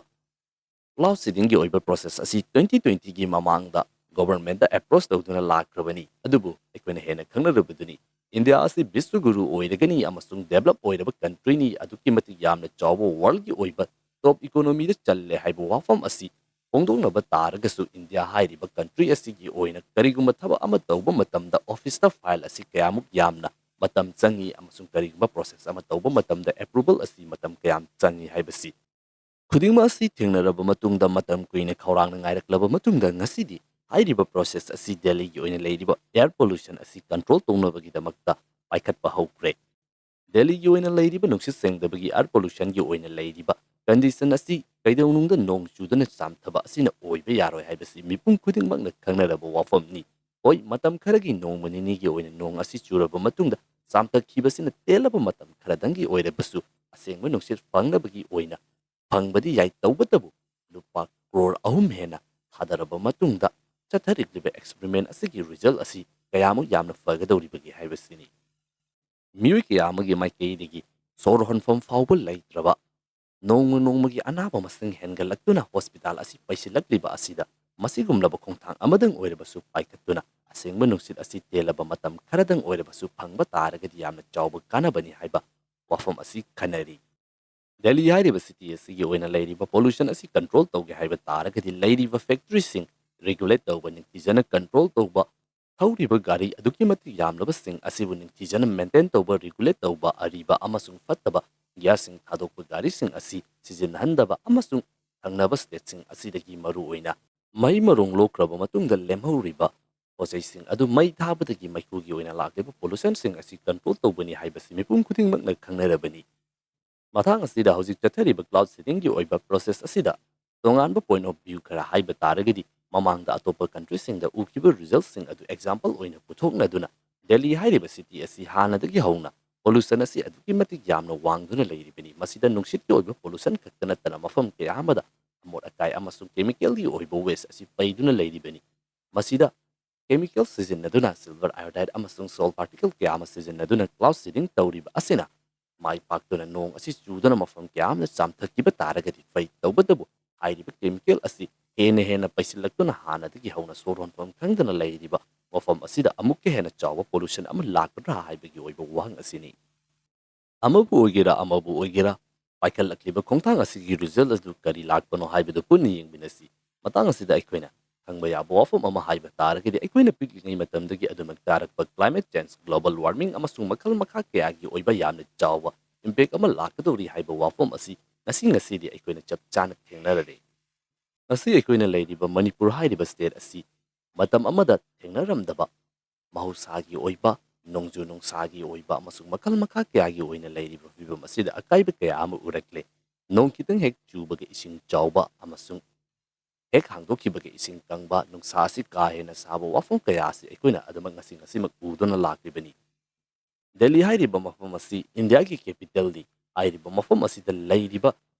cloud seeding ꯒꯤ ꯑꯣꯏꯕ process ꯑꯁꯤ twenty twenty ꯒꯤ ꯃꯃꯥꯡꯗ government ꯗ approach ꯇꯧꯗꯨꯅ ꯂꯥꯛꯈ꯭ꯔꯕꯅꯤ꯫ ꯑꯗꯨꯕꯨ ꯑꯩꯈꯣꯏꯅ ꯍꯦꯟꯅ ꯈꯪꯅꯔꯕꯗꯨꯅꯤ, ꯏꯟꯗꯤꯌꯥ ꯑꯁꯤ ꯕꯤꯁ꯭ꯋꯒꯨꯔꯨ ꯑꯣꯏꯔꯒꯅꯤ ꯑꯃꯁꯨꯡ develop ꯑꯣꯏꯔꯕ country ꯅꯤ, ꯑꯗꯨꯛꯀꯤ ꯃꯇꯤꯛ ꯌꯥꯝꯅ ꯆꯥꯎꯕ world ꯒꯤ ꯑꯣꯏꯕ top economy ꯗ ꯆꯜꯂꯦ ꯍꯥꯏꯕ ꯋꯥꯐꯝ ꯑꯁꯤ ꯐꯣꯡꯗꯣꯛꯅꯕ ꯇꯥꯔꯒꯁꯨ, ꯏꯟꯗꯤꯌꯥ ꯍꯥꯏꯔꯤꯕ ꯀꯟꯇ꯭ꯔꯤ ꯑꯁꯤꯒꯤ ꯑꯣꯏꯅ ꯀꯔꯤꯒꯨꯝꯕ ꯊꯕꯛ ꯑꯃ ꯇꯧꯕ ꯃꯇꯝꯗ ꯑꯣꯐꯤꯁꯇ ꯐꯥꯏꯜ ꯑꯁꯤ ꯀꯌꯥꯃꯨꯛ ꯌꯥꯝꯅ ꯃꯇꯝ ꯆꯪꯏ ꯑꯃꯁꯨꯡ ꯀꯔꯤꯒꯨꯝꯕ ꯄ꯭ꯔꯣꯁꯦꯁ ꯑꯃ ꯇꯧꯕ ꯃꯇꯝꯗ ꯑꯦꯄ꯭ꯔꯨꯕꯜ ꯑꯁꯤ ꯃꯇꯝ ꯀꯌꯥꯝ ꯆꯪꯏ ꯍꯥꯏꯕꯁꯤ ꯈꯨꯗꯤꯡꯃꯛ ꯑꯁꯤ ꯊꯦꯡꯅꯔꯕ ꯃꯇꯨꯡꯗ, ꯃꯇꯝ ꯀꯨꯏꯅ ꯈꯧꯔꯥꯡꯅ ꯉꯥꯏꯔꯛꯂꯕ ꯃꯇꯨꯡꯗ, ꯉꯁꯤꯗꯤ ꯍꯥꯏꯔꯤꯕ ꯄ꯭ꯔꯣꯁꯦꯁ ꯑꯁꯤ ꯗꯦꯜꯂꯤꯒꯤ ꯑꯣꯏꯅ ꯂꯩꯔꯤꯕ ꯑꯦꯌꯔ ꯄꯣꯂꯨꯁꯟ ꯑꯁꯤ ꯀꯟꯇ꯭ꯔꯣꯜ ꯇꯧꯅꯕꯒꯤꯗꯃꯛꯇ ꯄꯥꯏꯈꯠꯄ ꯍꯧꯈ꯭ꯔꯦ꯫ ꯗꯦꯜꯂꯤꯒꯤ ꯑꯣꯏꯅ ꯂꯩꯔꯤꯕ ꯅꯨꯡꯁꯤꯠ ꯁꯦꯡꯗꯕꯒꯤ ꯑꯦꯌꯔ ꯄꯣꯂꯨꯁꯟꯒꯤ ꯑꯣꯏꯅ ꯂꯩꯔꯤꯕ ꯀꯟꯗꯤꯁꯟ ꯑꯁꯤ ꯀꯩꯗꯧꯅꯨꯡꯗ ꯅꯣꯡ ꯆꯨꯗꯅ ꯆꯥꯝꯊꯕ ꯑꯁꯤꯅ ꯑꯣꯏꯕ ꯌꯥꯔꯣꯏ ꯍꯥꯏꯕꯁꯤ ꯃꯤꯄꯨꯝ ꯈꯨꯗꯤꯡꯃꯛꯅ ꯈꯪꯅꯔꯕ ꯋꯥꯐꯝꯅꯤ꯫ ꯍꯣꯏ, ꯃꯇꯝ ꯈꯔꯒꯤ ꯅꯣꯡꯃ ꯅꯤꯅꯤꯒꯤ ꯑꯣꯏꯅ ꯅꯣꯡ ꯑꯁꯤ ꯆꯨꯔꯕ ꯃꯇꯨꯡꯗ ꯆꯥꯝꯊꯈꯤꯕꯁꯤꯅ ꯇꯦꯜꯂꯕ ꯃꯇꯝ ꯈꯔꯗꯪꯒꯤ ꯑꯣꯏꯔꯕꯁꯨ ꯑꯁꯦꯡꯕ ꯅꯨꯡꯁꯤꯠ ꯐꯪꯅꯕꯒꯤ ꯑꯣꯏꯅ ꯐꯪꯕꯗꯤ ꯌꯥꯏ, ꯇꯧꯕꯇꯕꯨ ꯂꯨꯄꯥ ꯀ꯭ꯔꯣꯔ ꯑꯍꯨꯝ ꯍꯦꯟꯅ ꯊꯥꯗꯔꯕ ꯃꯇꯨꯡꯗ ꯆꯠꯊꯔꯤꯕ ꯑꯦꯛꯁꯄꯦꯔꯤꯃꯦꯟ ꯑꯁꯤꯒꯤ ꯔꯤꯖꯜ ꯑꯁꯤ ꯀꯌꯥꯃꯨꯛ ꯌꯥꯝꯅ ꯐꯒꯗꯧꯔꯤꯕꯒꯦ ꯍꯥꯏꯕꯁꯤꯅꯤ꯫ ꯃꯤꯑꯣꯏ ꯀꯌꯥ ꯑꯃꯒꯤ ꯃꯥꯏꯀꯩꯗꯒꯤ ꯁꯣꯔ ꯍꯣꯟꯐꯝ ꯐꯥꯎꯕ ꯂꯩꯇ꯭ꯔꯕ, ꯅꯣꯡꯃ ꯅꯣꯡꯃꯒꯤ ꯑꯅꯥꯕ ꯃꯁꯤꯡ ꯍꯦꯟꯒꯠꯂꯛꯇꯨꯅ ꯍꯣꯁꯄꯤꯇꯥꯜ ꯑꯁꯤ ꯄꯩꯁꯤꯜꯂꯛꯂꯤꯕ ꯑꯁꯤꯗ, ꯃꯁꯤꯒꯨꯝꯂꯕ ꯈꯣꯡꯊꯥꯡ ꯑꯃꯗꯪ ꯑꯣꯏꯔꯕꯁꯨ ꯄꯥꯏꯈꯠꯇꯨꯅ ꯑꯁꯦꯡꯕ ꯅꯨꯡꯁꯤꯠ ꯑꯁꯤ ꯇꯦꯜꯂꯕ ꯃꯇꯝ ꯈꯔꯗꯪ ꯑꯣꯏꯔꯕꯁꯨ ꯐꯪꯕ ꯇꯥꯔꯒꯗꯤ ꯌꯥꯝꯅ ꯆꯥꯎꯕ ꯀꯥꯟꯅꯕꯅꯤ ꯍꯥꯏꯕ ꯋꯥꯐꯝ ꯑꯁꯤ ꯈꯟꯅꯔꯤ꯫ ꯗꯦꯜꯂꯤ ꯍꯥꯏꯔꯤꯕ ꯁꯤꯇꯤ ꯑꯁꯤꯒꯤ ꯑꯣꯏꯅ ꯂꯩꯔꯤꯕ ꯄꯣꯂꯨꯁꯟ ꯑꯁꯤ ꯀꯟꯇ꯭ꯔꯣꯜ ꯇꯧꯒꯦ ꯍꯥꯏꯕ ꯇꯥꯔꯒꯗꯤ, ꯂꯩꯔꯤꯕ ꯐꯦꯛꯇꯔꯤꯁꯤꯡ ꯔꯤꯒꯨꯂꯦꯠ ꯇꯧꯕ, ꯅꯤꯡꯊꯤꯖꯅ ꯀꯟꯇ꯭ꯔꯣꯜ ꯇꯧꯕ, ꯊꯧꯔꯤꯕ ꯒꯥꯔꯤ ꯑꯗꯨꯛꯀꯤ ꯃꯇꯤꯛ ꯌꯥꯝꯂꯕꯁꯤꯡ ꯑꯁꯤꯕꯨ ꯅꯤꯡꯊꯤꯖꯅ ꯃꯦꯟꯇꯦꯟ ꯇꯧꯕ, ꯔꯤꯒꯨꯂꯦꯠ ꯇꯧꯕ, ꯑꯔꯤꯕ ꯑꯃꯁꯨꯡ ꯐꯠꯇꯕ ꯒ꯭ꯌꯥꯁꯁꯤꯡ ꯊꯥꯗꯣꯛꯄ ꯒꯥꯔꯤꯁꯤꯡ ꯑꯁꯤ ꯁꯤꯖꯤꯟꯅꯍꯟꯗꯕ ꯑꯃꯁꯨꯡ ꯊꯪꯅꯕ ꯁ꯭ꯇꯦꯠꯁꯤꯡ ꯑꯁꯤꯗꯒꯤ ꯃꯔꯨꯑꯣꯏꯅ ꯃꯩ ꯃꯔꯣꯡ ꯂꯣꯛꯈ꯭ꯔꯕ ꯃꯇꯨꯡꯗ ꯂꯦꯝꯍꯧꯔꯤꯕ ꯄꯣꯠꯆꯩꯁꯤꯡ ꯑꯗꯨ ꯃꯩ ꯊꯥꯕꯗꯒꯤ ꯃꯩꯈꯨꯒꯤ ꯑꯣꯏꯅ ꯂꯥꯛꯂꯤꯕ ꯄꯣꯂꯨꯁꯟꯁꯤꯡ ꯑꯁꯤ ꯀꯟꯇ꯭ꯔꯣꯜ ꯇꯧꯕꯅꯤ ꯍꯥꯏꯕꯁꯤ ꯃꯤꯄꯨꯝ ꯈꯨꯗꯤꯡꯃꯛꯅ ꯈꯪꯅꯔꯕꯅꯤ꯫ ꯃꯇꯥꯡ ꯑꯁꯤꯗ ꯍꯧꯖꯤꯛ ꯆꯠꯊꯔꯤꯕ ꯀ꯭ꯂꯥꯎꯗ ꯁꯤꯗꯤꯡꯒꯤ ꯑꯣꯏꯕ ꯄ꯭ꯔꯣꯁꯦꯁ ꯑꯁꯤꯗ ꯇꯣꯉꯥꯟꯕ ꯄꯣꯏꯟꯠ ꯑꯣꯐ ꯚ꯭ꯌꯨ ꯈꯔ ꯍꯥꯏꯕ ꯇꯥꯔꯒꯗꯤ, ꯃꯃꯥꯡꯗ ꯑꯇꯣꯞꯄ ꯀꯟꯇ꯭ꯔꯤꯁꯤꯡꯗ ꯎꯈꯤꯕ ꯔꯤꯖꯜꯠꯁꯤꯡ ꯑꯗꯨ ꯑꯦꯛꯖꯥꯝꯄꯜ ꯑꯣꯏꯅ ꯄꯨꯊꯣꯛꯅꯗꯨꯅ, ꯗꯦꯜꯂꯤ ꯍꯥꯏꯔꯤꯕ ꯁꯤꯇꯤ ꯑꯁꯤ ꯍꯥꯟꯅꯗꯒꯤ ꯍꯧꯅ ꯄꯣꯂꯨꯁꯟ ꯑꯁꯤ ꯑꯗꯨꯛꯀꯤ ꯃꯇꯤꯛ ꯌꯥꯝꯅ ꯋꯥꯡꯗꯨꯅ ꯂꯩꯔꯤꯕꯅꯤ꯫ ꯃꯁꯤꯗ ꯅꯨꯡꯁꯤꯠꯀꯤ ꯑꯣꯏꯕ ꯄꯣꯂꯨꯁꯟ ꯈꯛꯇ ꯅꯠꯇꯅ ꯃꯐꯝ ꯀꯌꯥ ꯑꯃꯗ ꯑꯃꯣꯠ ꯑꯀꯥꯏ ꯑꯃꯁꯨꯡ ꯀꯦꯃꯤꯀꯦꯜꯒꯤ ꯑꯣꯏꯕ ꯋꯦꯁ ꯑꯁꯤ ꯄꯩꯗꯨꯅ ꯂꯩꯔꯤꯕꯅꯤ꯫ ꯃꯁꯤꯗ ꯀꯦꯃꯤꯀꯦꯜ ꯁꯤꯖꯤꯟꯅꯗꯨꯅ, ꯁꯤꯜꯚꯔ ꯑꯥꯏꯑꯣꯗꯥꯏꯗ ꯑꯃꯁꯨꯡ ꯁꯣꯜ ꯄꯥꯔꯇꯤꯀꯜ ꯀꯌꯥ ꯑꯃ ꯁꯤꯖꯤꯟꯅꯗꯨꯅ ꯀ꯭ꯂꯥꯎꯗ ꯁꯤꯗꯤꯡ ꯇꯧꯔꯤꯕ ꯑꯁꯤꯅ ꯃꯥꯏ ꯄꯥꯛꯇꯨꯅ ꯅꯣꯡ ꯑꯁꯤ ꯆꯨꯗꯨꯅ ꯃꯐꯝ ꯀꯌꯥ ꯑꯃꯗ ꯆꯥꯝꯊꯈꯤꯕ ꯇꯥꯔꯒꯗꯤ ꯐꯩ꯫ ꯇꯧꯕꯇꯕꯨ ꯍꯥꯏꯔꯤꯕ ꯀꯦꯃꯤꯀꯦꯜ ꯑꯁꯤ ꯍꯦꯟꯅ ꯍꯦꯟꯅ ꯄꯩꯁꯤꯜꯂꯛꯇꯨꯅ ꯍꯥꯟꯅꯗꯒꯤ ꯍꯧꯅ ꯁꯣꯔ ꯍꯣꯟꯐꯝ ꯈꯪꯗꯅ ꯂꯩꯔꯤꯕ ꯃꯐꯝ ꯑꯁꯤꯗ ꯑꯃꯨꯛꯀ ꯍꯦꯟꯅ ꯆꯥꯎꯕ ꯄꯣꯂꯨꯁꯟ ꯑꯃ ꯂꯥꯛꯀꯗ꯭ꯔꯥ ꯍꯥꯏꯕꯒꯤ ꯑꯣꯏꯕ ꯋꯥꯍꯪ ꯑꯁꯤꯅꯤ꯫ ꯑꯃꯕꯨ ꯑꯣꯏꯒꯦꯔꯥ ꯑꯃꯕꯨ ꯑꯣꯏꯒꯦꯔꯥ, ꯄꯥꯏꯈꯠꯂꯛꯂꯤꯕ ꯈꯣꯡꯊꯥꯡ ꯑꯁꯤꯒꯤ ꯔꯤꯖꯜꯠ ꯑꯗꯨ ꯀꯔꯤ ꯂꯥꯛꯄꯅꯣ ꯍꯥꯏꯕꯗꯨ ꯄꯨꯟꯅ ꯌꯦꯡꯃꯤꯟꯅꯁꯤ꯫ ꯃꯇꯥꯡ ꯑꯁꯤꯗ ꯑꯩꯈꯣꯏꯅ ꯈꯪꯕ ꯌꯥꯕ ꯋꯥꯐꯝ ꯑꯃ ꯍꯥꯏꯕ ꯇꯥꯔꯒꯗꯤ, ꯑꯩꯈꯣꯏꯅ ꯄꯤꯛꯂꯤꯉꯩ ꯃꯇꯝꯗꯒꯤ ꯑꯗꯨꯃꯛ ꯇꯥꯔꯛꯄ climate change, global warming ꯑꯃꯁꯨꯡ ꯃꯈꯜ ꯃꯈꯥ ꯀꯌꯥꯒꯤ ꯑꯣꯏꯕ ꯌꯥꯝꯅ ꯆꯥꯎꯕ impact ꯑꯃ ꯂꯥꯛꯀꯗꯧꯔꯤ ꯍꯥꯏꯕ ꯋꯥꯐꯝ ꯑꯁꯤ ꯉꯁꯤ ꯉꯁꯤꯗꯤ ꯑꯩꯈꯣꯏꯅ ꯆꯞ ꯆꯥꯅ ꯊꯦꯡꯅꯔꯔꯦ꯫ ꯉꯁꯤ ꯑꯩꯈꯣꯏꯅ ꯂꯩꯔꯤꯕ ꯃꯅꯤꯄꯨꯔ ꯍꯥꯏꯔꯤꯕ state ꯑꯁꯤ ꯃꯇꯝ ꯑꯃꯗ ꯊꯦꯡꯅꯔꯝꯗꯕ ꯃꯍꯧꯁꯥꯒꯤ ꯑꯣꯏꯕ, ꯅꯣꯡꯖꯨ ꯅꯨꯡꯁꯥꯒꯤ ꯑꯣꯏꯕ ꯑꯃꯁꯨꯡ ꯃꯈꯜ ꯃꯈꯥ ꯀꯌꯥꯒꯤ ꯑꯣꯏꯅ ꯂꯩꯔꯤꯕ ꯐꯤꯕꯝ ꯑꯁꯤꯗ ꯑꯀꯥꯏꯕ ꯀꯌꯥ ꯑꯃ ꯎꯔꯛꯂꯦ꯫ ꯅꯣꯡ ꯈꯤꯇꯪ ꯍꯦꯛ ꯆꯨꯕꯒ ꯏꯁꯤꯡ ꯆꯥꯎꯕ ꯑꯃꯁꯨꯡ ꯍꯦꯛ ꯍꯥꯡꯗꯣꯛꯈꯤꯕꯒ ꯏꯁꯤꯡ ꯀꯪꯕ, ꯅꯨꯡꯁꯥ ꯑꯁꯤ ꯀꯥ ꯍꯦꯟꯅ ꯁꯥꯕ, ꯋꯥꯐꯝ ꯀꯌꯥ ꯑꯁꯤ ꯑꯩꯈꯣꯏꯅ ꯑꯗꯨꯃꯛ ꯉꯁꯤ ꯉꯁꯤꯃꯛ ꯎꯗꯨꯅ ꯂꯥꯛꯂꯤꯕꯅꯤ꯫ ꯗꯦꯜꯂꯤ ꯍꯥꯏꯔꯤꯕ ꯃꯐꯝ ꯑꯁꯤ ꯏꯟꯗꯤꯌꯥꯒꯤ capitalꯅꯤ꯫ ꯍꯥꯏꯔꯤꯕ ꯃꯐꯝ ꯑꯁꯤꯗ ꯂꯩꯔꯤꯕ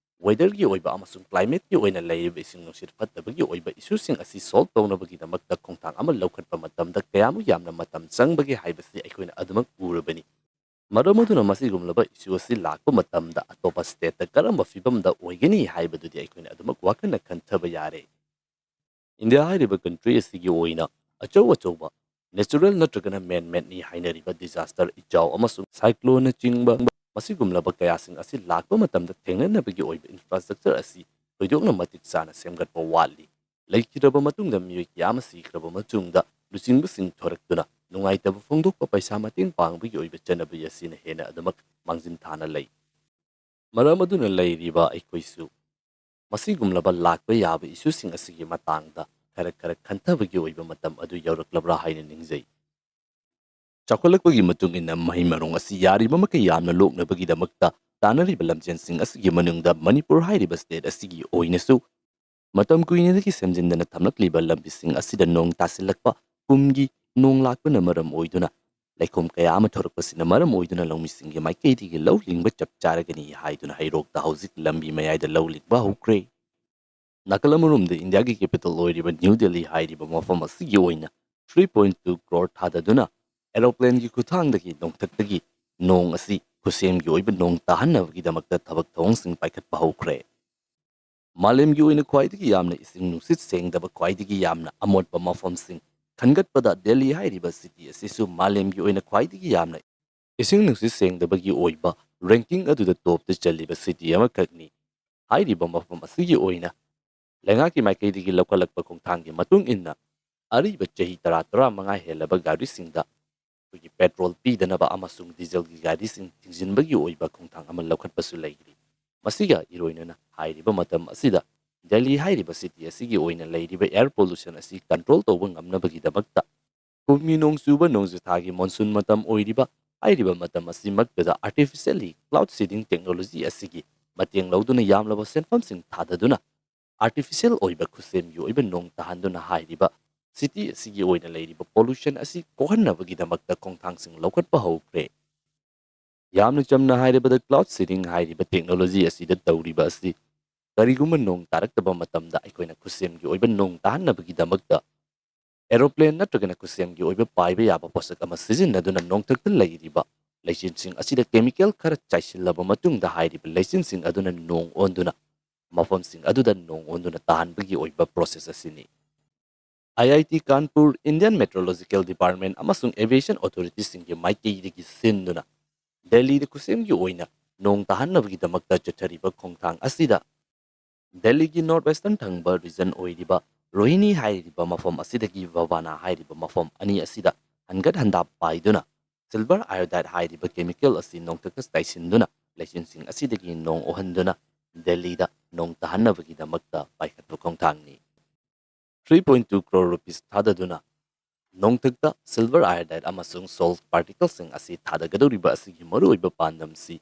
weatherꯒꯤ ꯑꯣꯏꯕ ꯑꯃꯁꯨꯡ climateꯀꯤ ꯑꯣꯏꯅ ꯂꯩꯔꯤꯕ ꯏꯁꯤꯡ ꯅꯨꯡꯁꯤꯠ ꯐꯠꯇꯕꯒꯤ ꯑꯣꯏꯕ issueꯁꯤꯡ ꯑꯁꯤ solve ꯇꯧꯅꯕꯒꯤꯗꯃꯛꯇ ꯈꯣꯡꯊꯥꯡ ꯑꯃ ꯂꯧꯈꯠꯄ ꯃꯇꯝꯗ ꯀꯌꯥꯃꯨꯛ ꯌꯥꯝꯅ ꯃꯇꯝ ꯆꯪꯕꯒꯦ ꯍꯥꯏꯕꯁꯤ ꯑꯩꯈꯣꯏꯅ ꯑꯗꯨꯃꯛ ꯎꯔꯕꯅꯤ꯫ ꯃꯔꯝ ꯑꯗꯨꯅ ꯃꯁꯤꯒꯨꯝꯂꯕ issue ꯑꯁꯤ ꯂꯥꯛꯄ ꯃꯇꯝꯗ ꯑꯇꯣꯞꯄ stateꯇ ꯀꯔꯝꯕ ꯐꯤꯕꯝꯗ ꯑꯣꯏꯒꯅꯤ ꯍꯥꯏꯕꯗꯨꯗꯤ ꯑꯩꯈꯣꯏꯅ ꯑꯗꯨꯃꯛ ꯋꯥꯈꯜꯅ ꯈꯟꯊꯕ ꯌꯥꯔꯦ꯫ ꯏꯟꯗꯤꯌꯥ ꯍꯥꯏꯔꯤꯕ country ꯑꯁꯤꯒꯤ ꯑꯣꯏꯅ ꯑꯆꯧ ꯑꯆꯧꯕ natural ꯅꯠꯇ꯭ꯔꯒꯅ man-madeꯅꯤ ꯍꯥꯏꯅꯔꯤꯕ disaster, ꯏꯆꯥꯎ ꯑꯃꯁꯨꯡ cycloneꯅꯆꯤꯡꯕ ꯃꯁꯤꯒꯨꯝꯂꯕ ꯀꯌꯥꯁꯤꯡ ꯑꯁꯤ ꯂꯥꯛꯄ ꯃꯇꯝꯗ ꯊꯦꯡꯅꯅꯕꯒꯤ ꯑꯣꯏꯕ infrastructure ꯑꯁꯤ ꯊꯣꯏꯗꯣꯛꯅ ꯃꯇꯤꯛ ꯆꯥꯅ ꯁꯦꯝꯒꯠꯄ ꯋꯥꯠꯂꯤ꯫ ꯂꯩꯈꯤꯗ꯭ꯔꯕ ꯃꯇꯨꯡꯗ, ꯃꯤꯑꯣꯏ ꯀꯌꯥ ꯑꯃ ꯁꯤꯈ꯭ꯔꯕ ꯃꯇꯨꯡꯗ, ꯂꯨꯆꯤꯡꯕꯁꯤꯡ ꯊꯣꯔꯛꯇꯨꯅ ꯅꯨꯡꯉꯥꯏꯇꯕ ꯐꯣꯡꯗꯣꯛꯄ, ꯄꯩꯁꯥ ꯃꯇꯦꯡ ꯄꯥꯡꯕꯒꯤ ꯑꯣꯏꯕ ꯆꯠꯅꯕꯤ ꯑꯁꯤꯅ ꯍꯦꯟꯅ ꯑꯗꯨꯃꯛ ꯃꯥꯡꯖꯤꯟ ꯊꯥꯅ ꯂꯩ꯫ ꯃꯔꯝ ꯑꯗꯨꯅ ꯂꯩꯔꯤꯕ ꯑꯩꯈꯣꯏꯁꯨ ꯃꯁꯤꯒꯨꯝꯂꯕ ꯂꯥꯛꯄ ꯌꯥꯕ issueꯁꯤꯡ ꯑꯁꯤꯒꯤ ꯃꯇꯥꯡꯗ ꯈꯔ ꯈꯔ ꯈꯟꯊꯕꯒꯤ ꯑꯣꯏꯕ ꯃꯇꯝ ꯑꯗꯨ ꯌꯧꯔꯛꯂꯕ꯭ꯔꯥ ꯍꯥꯏꯅ ꯅꯤꯡꯖꯩ꯫ ꯆꯥꯎꯈꯠꯂꯛꯄꯒꯤ ꯃꯇꯨꯡ ꯏꯟꯅ ꯃꯍꯩ ꯃꯔꯣꯡ ꯑꯁꯤ ꯌꯥꯔꯤꯕ ꯃꯈꯩ ꯌꯥꯝꯅ ꯂꯣꯛꯅꯕꯒꯤꯗꯃꯛꯇ ꯇꯥꯟꯅꯔꯤꯕ ꯂꯝꯖꯦꯜꯁꯤꯡ ꯑꯁꯤꯒꯤ ꯃꯅꯨꯡꯗ ꯃꯅꯤꯄꯨꯔ ꯍꯥꯏꯔꯤꯕ state ꯑꯁꯤꯒꯤ ꯑꯣꯏꯅꯁꯨ ꯃꯇꯝ ꯀꯨꯏꯅꯗꯒꯤ ꯁꯦꯝꯖꯤꯟꯗꯅ ꯊꯝꯂꯛꯂꯤꯕ ꯂꯝꯕꯤꯁꯤꯡ ꯑꯁꯤꯗ ꯅꯣꯡ ꯇꯥꯁꯤꯜꯂꯛꯄ ꯀꯨꯝꯒꯤ ꯅꯣꯡ ꯂꯥꯛꯄꯅ ꯃꯔꯝ ꯑꯣꯏꯗꯨꯅ ꯂꯩꯈꯣꯝ ꯀꯌꯥ ꯑꯃ ꯊꯣꯔꯛꯄꯁꯤꯅ ꯃꯔꯝ ꯑꯣꯏꯗꯨꯅ ꯂꯧꯃꯤꯁꯤꯡꯒꯤ ꯃꯥꯏꯀꯩꯗꯒꯤ ꯂꯧ ꯂꯤꯡꯕ ꯆꯞ ꯆꯥꯔꯒꯅꯤ ꯍꯥꯏꯗꯨꯅ ꯍꯩꯔꯣꯛꯇ ꯍꯧꯖꯤꯛ ꯂꯝꯕꯤ ꯃꯌꯥꯏꯗ ꯂꯧ ꯂꯤꯡꯕ ꯍꯧꯈ꯭ꯔꯦ꯫ ꯅꯥꯀꯜ ꯑꯃꯔꯣꯝꯗ ꯏꯟꯗꯤꯌꯥꯒꯤ capital ꯑꯣꯏꯔꯤꯕ ꯅ꯭ꯌꯨ ꯗꯦꯜꯂꯤ ꯍꯥꯏꯔꯤꯕ ꯃꯐꯝ ꯑꯁꯤꯒꯤ ꯑꯣꯏꯅ three point two crore ꯊꯥꯗꯗꯨꯅ aeroplaneꯒꯤ ꯈꯨꯠꯊꯥꯡꯗꯒꯤ ꯅꯣꯡꯊꯛꯇꯒꯤ ꯅꯣꯡ ꯑꯁꯤ ꯈꯨꯠꯁꯦꯝꯒꯤ ꯑꯣꯏꯕ ꯅꯣꯡ ꯇꯥꯍꯟꯅꯕꯒꯤꯗꯃꯛꯇ ꯊꯕꯛ ꯊꯧꯑꯣꯡꯁꯤꯡ ꯄꯥꯏꯈꯠꯄ ꯍꯧꯈ꯭ꯔꯦ꯫ ꯃꯥꯂꯦꯝꯒꯤ ꯑꯣꯏꯅ ꯈ꯭ꯋꯥꯏꯗꯒꯤ ꯌꯥꯝꯅ ꯏꯁꯤꯡ ꯅꯨꯡꯁꯤꯠ ꯁꯦꯡꯗꯕ, ꯈ꯭ꯋꯥꯏꯗꯒꯤ ꯌꯥꯝꯅ ꯑꯃꯣꯠꯄ ꯃꯐꯝꯁꯤꯡ ꯈꯟꯒꯠꯄꯗ ꯗꯦꯜꯂꯤ ꯍꯥꯏꯔꯤꯕ city ꯑꯁꯤꯁꯨ ꯃꯥꯂꯦꯝꯒꯤ ꯑꯣꯏꯅ ꯈ꯭ꯋꯥꯏꯗꯒꯤ ꯌꯥꯝꯅ ꯏꯁꯤꯡ ꯅꯨꯡꯁꯤꯠ ꯁꯦꯡꯗꯕꯒꯤ ꯑꯣꯏꯕ ranking ꯑꯗꯨꯗ topꯇ ꯆꯜꯂꯤꯕ city ꯑꯃꯈꯛꯅꯤ꯫ ꯍꯥꯏꯔꯤꯕ ꯃꯐꯝ ꯑꯁꯤꯒꯤ ꯑꯣꯏꯅ ꯂꯩꯉꯥꯛꯀꯤ ꯃꯥꯏꯀꯩꯗꯒꯤ ꯂꯧꯈꯠꯂꯛꯄ ꯈꯣꯡꯊꯥꯡꯒꯤ ꯃꯇꯨꯡ ꯏꯟꯅ ꯑꯔꯤꯕ ꯆꯍꯤ ꯇꯔꯥ, ꯇꯔꯥꯃꯉꯥ ꯍꯦꯜꯂꯕ ꯒꯥꯔꯤꯁꯤꯡꯗ ꯑꯩꯈꯣꯏꯒꯤ ꯄꯦꯇ꯭ꯔꯣꯜ ꯄꯤꯗꯅꯕ ꯑꯃꯁꯨꯡ ꯗꯤꯖꯜꯒꯤ ꯒꯥꯔꯤꯁꯤꯡ ꯊꯤꯡꯖꯤꯟꯕꯒꯤ ꯑꯣꯏꯕ ꯈꯣꯡꯊꯥꯡ ꯑꯃ ꯂꯧꯈꯠꯄꯁꯨ ꯂꯩꯔꯤ꯫ ꯃꯁꯤꯒ ꯏꯔꯣꯏꯅꯅ ꯍꯥꯏꯔꯤꯕ ꯃꯇꯝ ꯑꯁꯤꯗ ꯗꯦꯜꯂꯤ ꯍꯥꯏꯔꯤꯕ ꯁꯤꯇꯤ ꯑꯁꯤꯒꯤ ꯑꯣꯏꯅ ꯂꯩꯔꯤꯕ ꯑꯦꯌꯔ ꯄꯣꯂꯨꯁꯟ ꯑꯁꯤ ꯀꯟꯇ꯭ꯔꯣꯜ ꯇꯧꯕ ꯉꯝꯅꯕꯒꯤꯗꯃꯛꯇ ꯀꯨꯝꯒꯤ ꯅꯣꯡ ꯆꯨꯕ ꯅꯣꯡꯖꯨ ꯊꯥꯒꯤ ꯃꯣꯟꯁꯨꯟ ꯃꯇꯝ ꯑꯣꯏꯔꯤꯕ ꯍꯥꯏꯔꯤꯕ ꯃꯇꯝ ꯑꯁꯤꯃꯛꯇꯗ artificially cloud seeding technology ꯑꯁꯤꯒꯤ ꯃꯇꯦꯡ ꯂꯧꯗꯨꯅ ꯌꯥꯝꯂꯕ ꯁꯦꯟꯐꯝꯁꯤꯡ ꯊꯥꯗꯗꯨꯅ artificial ꯑꯣꯏꯕ ꯈꯨꯠꯁꯦꯝꯒꯤ ꯑꯣꯏꯕ ꯅꯣꯡ ꯇꯥꯍꯟꯗꯨꯅ ꯍꯥꯏꯔꯤꯕ ꯁꯤꯇꯤ ꯑꯁꯤꯒꯤ ꯑꯣꯏꯅ ꯂꯩꯔꯤꯕ ꯄꯣꯂꯨꯁꯟ ꯑꯁꯤ ꯀꯣꯛꯍꯟꯅꯕꯒꯤꯗꯃꯛꯇ ꯈꯣꯡꯊꯥꯡꯁꯤꯡ ꯂꯧꯈꯠꯄ ꯍꯧꯈ꯭ꯔꯦ꯫ ꯌꯥꯝꯅ ꯆꯝꯅ ꯍꯥꯏꯔꯕꯗ, cloud seeding ꯍꯥꯏꯔꯤꯕ ꯇꯦꯛꯅꯣꯂꯣꯖꯤ ꯑꯁꯤꯗ ꯇꯧꯔꯤꯕ ꯑꯁꯤ ꯀꯔꯤꯒꯨꯝꯕ ꯅꯣꯡ ꯇꯥꯔꯛꯇꯕ ꯃꯇꯝꯗ ꯑꯩꯈꯣꯏꯅ ꯈꯨꯠꯁꯦꯝꯒꯤ ꯑꯣꯏꯕ ꯅꯣꯡ ꯇꯥꯍꯟꯅꯕꯒꯤꯗꯃꯛꯇ aeroplane ꯅꯠꯇ꯭ꯔꯒꯅ ꯈꯨꯠꯁꯦꯝꯒꯤ ꯑꯣꯏꯕ ꯄꯥꯏꯕ ꯌꯥꯕ ꯄꯣꯠꯁꯛ ꯑꯃ ꯁꯤꯖꯤꯟꯅꯗꯨꯅ ꯅꯣꯡꯊꯛꯇ ꯂꯩꯔꯤꯕ ꯂꯩꯆꯤꯟꯁꯤꯡ ꯑꯁꯤꯗ ꯀꯦꯃꯤꯀꯦꯜ ꯈꯔ ꯆꯥꯏꯁꯤꯜꯂꯕ ꯃꯇꯨꯡꯗ ꯍꯥꯏꯔꯤꯕ ꯂꯩꯆꯤꯟꯁꯤꯡ ꯑꯗꯨꯅ ꯅꯣꯡ ꯑꯣꯟꯗꯨꯅ ꯃꯐꯝꯁꯤꯡ ꯑꯗꯨꯗ ꯅꯣꯡ ꯑꯣꯟꯗꯨꯅ ꯇꯥꯍꯟꯕꯒꯤ ꯑꯣꯏꯕ ꯄ꯭ꯔꯣꯁꯦꯁ ꯑꯁꯤꯅꯤ꯫ I I T Kanpur, Indian Meteorological Department ꯑꯃꯁꯨꯡ aviation authorityꯁꯤꯡꯒꯤ ꯃꯥꯏꯀꯩꯗꯒꯤ ꯁꯤꯟꯗꯨꯅ ꯗꯦꯜꯂꯤꯗ ꯈꯨꯠꯁꯦꯝꯒꯤ ꯑꯣꯏꯅ ꯅꯣꯡ ꯇꯥꯍꯟꯅꯕꯒꯤꯗꯃꯛꯇ ꯆꯠꯊꯔꯤꯕ ꯈꯣꯡꯊꯥꯡ ꯑꯁꯤꯗ ꯗꯦꯜꯂꯤꯒꯤ north western ꯊꯪꯕ region ꯑꯣꯏꯔꯤꯕ ꯔꯣꯍꯤꯅꯤ ꯍꯥꯏꯔꯤꯕ ꯃꯐꯝ ꯑꯁꯤꯗꯒꯤ ꯚꯕꯥꯅꯥ ꯍꯥꯏꯔꯤꯕ ꯃꯐꯝ ꯑꯅꯤ ꯑꯁꯤꯗ ꯍꯟꯒꯠ ꯍꯟꯗꯥ ꯄꯥꯏꯗꯨꯅ silver iodide ꯍꯥꯏꯔꯤꯕ ꯀꯦꯃꯤꯀꯦꯜ ꯑꯁꯤ ꯅꯣꯡꯊꯛꯇ ꯆꯥꯏꯁꯤꯟꯗꯨꯅ ꯂꯩꯆꯤꯟꯁꯤꯡ ꯑꯁꯤꯗꯒꯤ ꯅꯣꯡ ꯑꯣꯍꯟꯗꯨꯅ ꯗꯦꯜꯂꯤꯗ ꯅꯣꯡ ꯇꯥꯍꯟꯅꯕꯒꯤꯗꯃꯛꯇ ꯄꯥꯏꯈꯠꯄ ꯈꯣꯡꯊꯥꯡꯅꯤ꯫ Three point two crore rupees ꯊꯥꯗꯗꯨꯅ ꯅꯣꯡꯊꯛꯇ silver iodide ꯑꯃꯁꯨꯡ salt particleꯁꯤꯡ ꯑꯁꯤ ꯊꯥꯗꯒꯗꯧꯔꯤꯕ ꯑꯁꯤꯒꯤ ꯃꯔꯨꯑꯣꯏꯕ ꯄꯥꯟꯗꯝꯁꯤ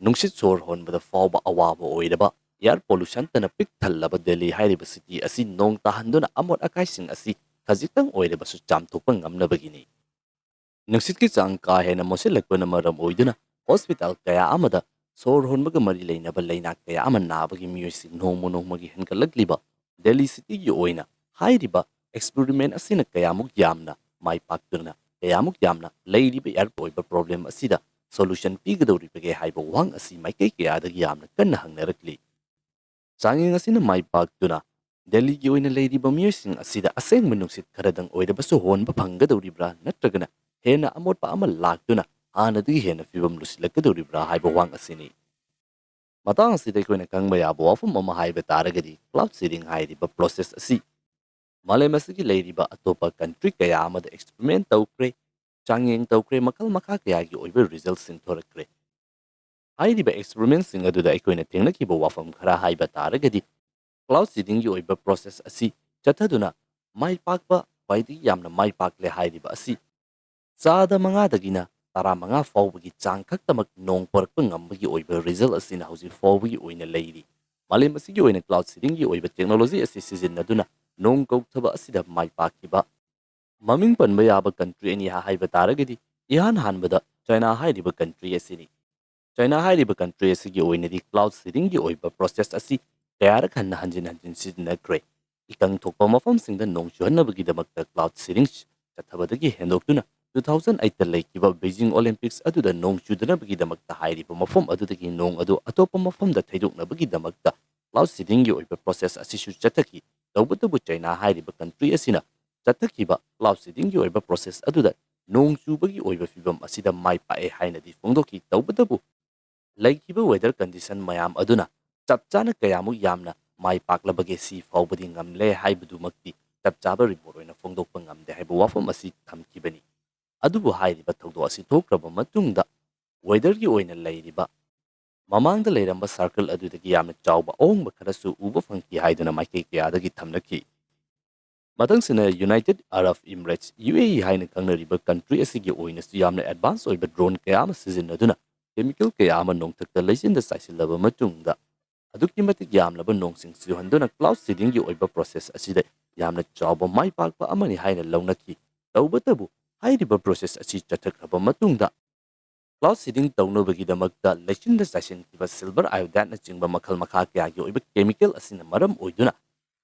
ꯅꯨꯡꯁꯤꯠ ꯁꯣꯔ ꯍꯣꯟꯕꯗ ꯐꯥꯎꯕ ꯑꯋꯥꯕ ꯑꯣꯏꯔꯕ air pollutionꯇꯅ ꯄꯤꯛ ꯊꯜꯂꯕ ꯗꯦꯜꯂꯤ ꯍꯥꯏꯔꯤꯕ ꯁꯤꯇꯤ ꯑꯁꯤ ꯅꯣꯡ ꯇꯥꯍꯟꯗꯨꯅ ꯑꯃꯣꯠ ꯑꯀꯥꯏꯁꯤꯡ ꯑꯁꯤ ꯈꯖꯤꯛꯇꯪ ꯑꯣꯏꯔꯕꯁꯨ ꯆꯥꯝꯊꯣꯛꯄ ꯉꯝꯅꯕꯒꯤꯅꯤ꯫ ꯅꯨꯡꯁꯤꯠꯀꯤ ꯆꯥꯡ ꯀꯥ ꯍꯦꯟꯅ ꯃꯣꯠꯁꯤꯜꯂꯛꯄꯅ ꯃꯔꯝ ꯑꯣꯏꯗꯨꯅ ꯍꯣꯁꯄꯤꯇꯥꯜ ꯀꯌꯥ ꯑꯃꯗ ꯁꯣꯔ ꯍꯣꯟꯕꯒ ꯃꯔꯤ ꯂꯩꯅꯕ ꯂꯩꯅꯥ ꯀꯌꯥ ꯑꯃ ꯅꯥꯕꯒꯤ ꯃꯤꯑꯣꯏꯁꯤꯡ ꯅꯣꯡꯃ ꯅꯣꯡꯃꯒꯤ ꯍꯦꯟꯒꯠꯂꯛꯂꯤꯕ ꯗꯦꯜꯂꯤ ꯁꯤꯇꯤꯒꯤ ꯑꯣꯏꯅ ꯍꯥꯏꯔꯤꯕ experiment ꯑꯁꯤꯅ ꯀꯌꯥꯃꯨꯛ ꯌꯥꯝꯅ ꯃꯥꯏ ꯄꯥꯛꯇꯨꯅ ꯀꯌꯥꯃꯨꯛ ꯌꯥꯝꯅ ꯂꯩꯔꯤꯕ air ꯑꯣꯏꯕ problem ꯑꯁꯤꯗ solution ꯄꯤꯒꯗꯧꯔꯤꯕꯒꯦ ꯍꯥꯏꯕ ꯋꯥꯍꯪ ꯑꯁꯤ ꯃꯥꯏꯀꯩ ꯀꯌꯥꯗꯒꯤ ꯌꯥꯝꯅ ꯀꯟꯅ ꯍꯪꯅꯔꯛꯂꯤ꯫ ꯆꯥꯡꯌꯦꯡ ꯑꯁꯤꯅ ꯃꯥꯏ ꯄꯥꯛꯇꯨꯅ ꯗꯦꯜꯂꯤꯒꯤ ꯑꯣꯏꯅ ꯂꯩꯔꯤꯕ ꯃꯤꯑꯣꯏꯁꯤꯡ ꯑꯁꯤꯗ ꯑꯁꯦꯡꯕ ꯅꯨꯡꯁꯤꯠ ꯈꯔꯗꯪ ꯑꯣꯏꯔꯕꯁꯨ ꯍꯣꯟꯕ ꯐꯪꯒꯗꯧꯔꯤꯕ꯭ꯔꯥ ꯅꯠꯇ꯭ꯔꯒꯅ ꯍꯦꯟꯅ ꯑꯃꯣꯠꯄ ꯑꯃ ꯂꯥꯛꯇꯨꯅ ꯍꯥꯟꯅꯗꯒꯤ ꯍꯦꯟꯅ ꯐꯤꯕꯝ ꯂꯨꯁꯤꯜꯂꯛꯀꯗꯧꯔꯤꯕ꯭ꯔꯥ ꯍꯥꯏꯕ ꯋꯥꯍꯪ ꯑꯁꯤꯅꯤ꯫ ꯃꯇꯥꯡ ꯑꯁꯤꯗ ꯑꯩꯈꯣꯏꯅ ꯈꯪꯕ ꯌꯥꯕ ꯋꯥꯐꯝ ꯑꯃ ꯍꯥꯏꯕ ꯇꯥꯔꯒꯗꯤ, cloud seeding ꯍꯥꯏꯔꯤꯕ process ꯑꯁꯤ ꯃꯥꯂꯦꯝ ꯑꯁꯤꯒꯤ ꯂꯩꯔꯤꯕ ꯑꯇꯣꯞꯄ country ꯀꯌꯥ ꯑꯃꯗ experiment ꯇꯧꯈ꯭ꯔꯦ, ꯆꯥꯡꯌꯦꯡ ꯇꯧꯈ꯭ꯔꯦ, ꯃꯈꯜ ꯃꯈꯥ ꯀꯌꯥꯒꯤ ꯑꯣꯏꯕ resultꯁꯤꯡ ꯊꯣꯔꯛꯈ꯭ꯔꯦ꯫ ꯍꯥꯏꯔꯤꯕ experimentꯁꯤꯡ ꯑꯗꯨꯗ ꯑꯩꯈꯣꯏꯅ ꯊꯦꯡꯅꯈꯤꯕ ꯋꯥꯐꯝ ꯈꯔ ꯍꯥꯏꯕ ꯇꯥꯔꯒꯗꯤ, cloud seedingꯒꯤ ꯑꯣꯏꯕ process ꯑꯁꯤ ꯆꯠꯊꯗꯨꯅ ꯃꯥꯏ ꯄꯥꯛꯄ, ꯈ꯭ꯋꯥꯏꯗꯒꯤ ꯌꯥꯝꯅ ꯃꯥꯏ ꯄꯥꯛꯂꯦ ꯍꯥꯏꯔꯤꯕ ꯑꯁꯤ ꯆꯥꯗ ꯃꯉꯥꯗꯒꯤꯅ ꯇꯔꯥꯃꯉꯥ ꯐꯥꯎꯕꯒꯤ ꯆꯥꯡ ꯈꯛꯇꯃꯛ ꯅꯣꯡ ꯄꯣꯔꯛꯄ ꯉꯝꯕꯒꯤ ꯑꯣꯏꯕ result ꯑꯁꯤꯅ ꯍꯧꯖꯤꯛ ꯐꯥꯎꯕꯒꯤ ꯑꯣꯏꯅ ꯂꯩꯔꯤ꯫ ꯃꯥꯂꯦꯝ ꯑꯁꯤꯒꯤ ꯑꯣꯏꯅ cloud seedingꯒꯤ ꯑꯣꯏꯕ technology ꯑꯁꯤ ꯁꯤꯖꯤꯟꯅꯗꯨꯅ ꯅꯣꯡ ꯀꯧꯊꯕ ꯑꯁꯤꯗ ꯃꯥꯏ ꯄꯥꯛꯈꯤꯕ ꯃꯃꯤꯡ ꯄꯟꯕ ꯌꯥꯕ country ꯑꯅꯤ ꯍꯥꯏꯕ ꯇꯥꯔꯒꯗꯤ, ꯏꯍꯥꯟ ꯍꯥꯟꯕꯗ China ꯍꯥꯏꯔꯤꯕ country ꯑꯁꯤꯅꯤ꯫ China ꯍꯥꯏꯔꯤꯕ country ꯑꯁꯤꯒꯤ ꯑꯣꯏꯅꯗꯤ cloud seedingꯒꯤ ꯑꯣꯏꯕ process ꯑꯁꯤ ꯀꯌꯥꯔꯛ ꯍꯟꯅ ꯍꯟꯖꯤꯟ ꯍꯟꯖꯤꯟ ꯁꯤꯖꯤꯟꯅꯈ꯭ꯔꯦ꯫ ꯏꯀꯪ ꯊꯣꯛꯄ ꯃꯐꯝꯁꯤꯡꯗ ꯅꯣꯡ ꯆꯨꯍꯟꯅꯕꯒꯤꯗꯃꯛꯇ cloud seeding ꯆꯠꯊꯕꯗꯒꯤ ꯍꯦꯟꯗꯣꯛꯇꯨꯅ two thousand eight ꯇ ꯂꯩꯈꯤꯕ Beijing Olympics ꯑꯗꯨꯗ ꯅꯣꯡ ꯆꯨꯗꯅꯕꯒꯤꯗꯃꯛꯇ ꯍꯥꯏꯔꯤꯕ ꯃꯐꯝ ꯑꯗꯨꯗꯒꯤ ꯅꯣꯡ ꯑꯗꯨ ꯑꯇꯣꯞꯄ ꯃꯐꯝꯗ ꯊꯩꯗꯣꯛꯅꯕꯒꯤꯗꯃꯛꯇ cloud seedingꯒꯤ ꯑꯣꯏꯕ process ꯑꯁꯤꯁꯨ ꯆꯠꯊꯈꯤ꯫ ꯇꯧꯕꯇꯕꯨ China ꯍꯥꯏꯔꯤꯕ country ꯑꯁꯤꯅ ꯆꯠꯊꯈꯤꯕ cloud seedingꯒꯤ ꯑꯣꯏꯕ process ꯑꯗꯨꯗ ꯅꯣꯡ ꯆꯨꯕꯒꯤ ꯑꯣꯏꯕ ꯐꯤꯕꯝ ꯑꯁꯤꯗ ꯃꯥꯏ ꯄꯥꯛꯑꯦ ꯍꯥꯏꯅꯗꯤ ꯐꯣꯡꯗꯣꯛꯈꯤ꯫ ꯇꯧꯕꯇꯕꯨ ꯂꯩꯈꯤꯕ weather condition ꯃꯌꯥꯝ ꯑꯗꯨꯅ ꯆꯞ ꯆꯥꯅ ꯀꯌꯥꯃꯨꯛ ꯌꯥꯝꯅ ꯃꯥꯏ ꯄꯥꯛꯂꯕꯒꯦ ꯁꯤ ꯐꯥꯎꯕꯗꯤ ꯉꯝꯂꯦ ꯍꯥꯏꯕꯗꯨꯃꯛꯇꯤ ꯆꯞ ꯆꯥꯕ report ꯑꯣꯏꯅ ꯐꯣꯡꯗꯣꯛꯄ ꯉꯝꯗꯦ ꯍꯥꯏꯕ ꯋꯥꯐꯝ ꯑꯁꯤ ꯊꯝꯈꯤꯕꯅꯤ꯫ ꯑꯗꯨꯕꯨ ꯍꯥꯏꯔꯤꯕ ꯊꯧꯗꯣꯛ ꯑꯁꯤ ꯊꯣꯛꯈ꯭ꯔꯕ ꯃꯇꯨꯡꯗ weatherꯒꯤ ꯑꯣꯏꯅ ꯂꯩꯔꯤꯕ ꯃꯃꯥꯡꯗ ꯂꯩꯔꯝꯕ circle ꯑꯗꯨꯗꯒꯤ ꯌꯥꯝꯅ ꯆꯥꯎꯕ ꯑꯍꯣꯡꯕ ꯈꯔꯁꯨ ꯎꯕ ꯐꯪꯈꯤ ꯍꯥꯏꯗꯨꯅ ꯃꯥꯏꯀꯩ ꯀꯌꯥꯗꯒꯤ ꯊꯝꯅꯈꯤ꯫ ꯃꯊꯪꯁꯤꯅ United Arab Emirates, UAE ꯍꯥꯏꯅ ꯈꯪꯅꯔꯤꯕ country ꯑꯁꯤꯒꯤ ꯑꯣꯏꯅꯁꯨ ꯌꯥꯝꯅ advance ꯑꯣꯏꯕ drone ꯀꯌꯥ ꯑꯃ ꯁꯤꯖꯤꯟꯅꯗꯨꯅ chemical ꯀꯌꯥ ꯑꯃ ꯅꯣꯡꯊꯛꯇ ꯂꯩꯆꯤꯟꯗ ꯆꯥꯏꯁꯤꯜꯂꯕ ꯃꯇꯨꯡꯗ ꯑꯗꯨꯛꯀꯤ ꯃꯇꯤꯛ ꯌꯥꯝꯂꯕ ꯅꯣꯡꯁꯤꯡ ꯆꯨꯍꯟꯗꯨꯅ cloud seedingꯒꯤ ꯑꯣꯏꯕ process ꯑꯁꯤꯗ ꯌꯥꯝꯅ ꯆꯥꯎꯕ ꯃꯥꯏ ꯄꯥꯛꯄ ꯑꯃꯅꯤ ꯍꯥꯏꯅ ꯂꯧꯅꯈꯤ꯫ ꯇꯧꯕꯇꯕꯨ ꯍꯥꯏꯔꯤꯕ process ꯑꯁꯤ ꯆꯠꯊꯈ꯭ꯔꯕ ꯃꯇꯨꯡꯗ cloud seeding ꯇꯧꯅꯕꯒꯤꯗꯃꯛꯇ ꯂꯩꯆꯤꯟꯗ ꯆꯥꯏꯁꯤꯟꯈꯤꯕ silver iodeteꯅꯆꯤꯡꯕ ꯃꯈꯜ ꯃꯈꯥ ꯀꯌꯥꯒꯤ ꯑꯣꯏꯕ chemical ꯑꯁꯤꯅ ꯃꯔꯝ ꯑꯣꯏꯗꯨꯅ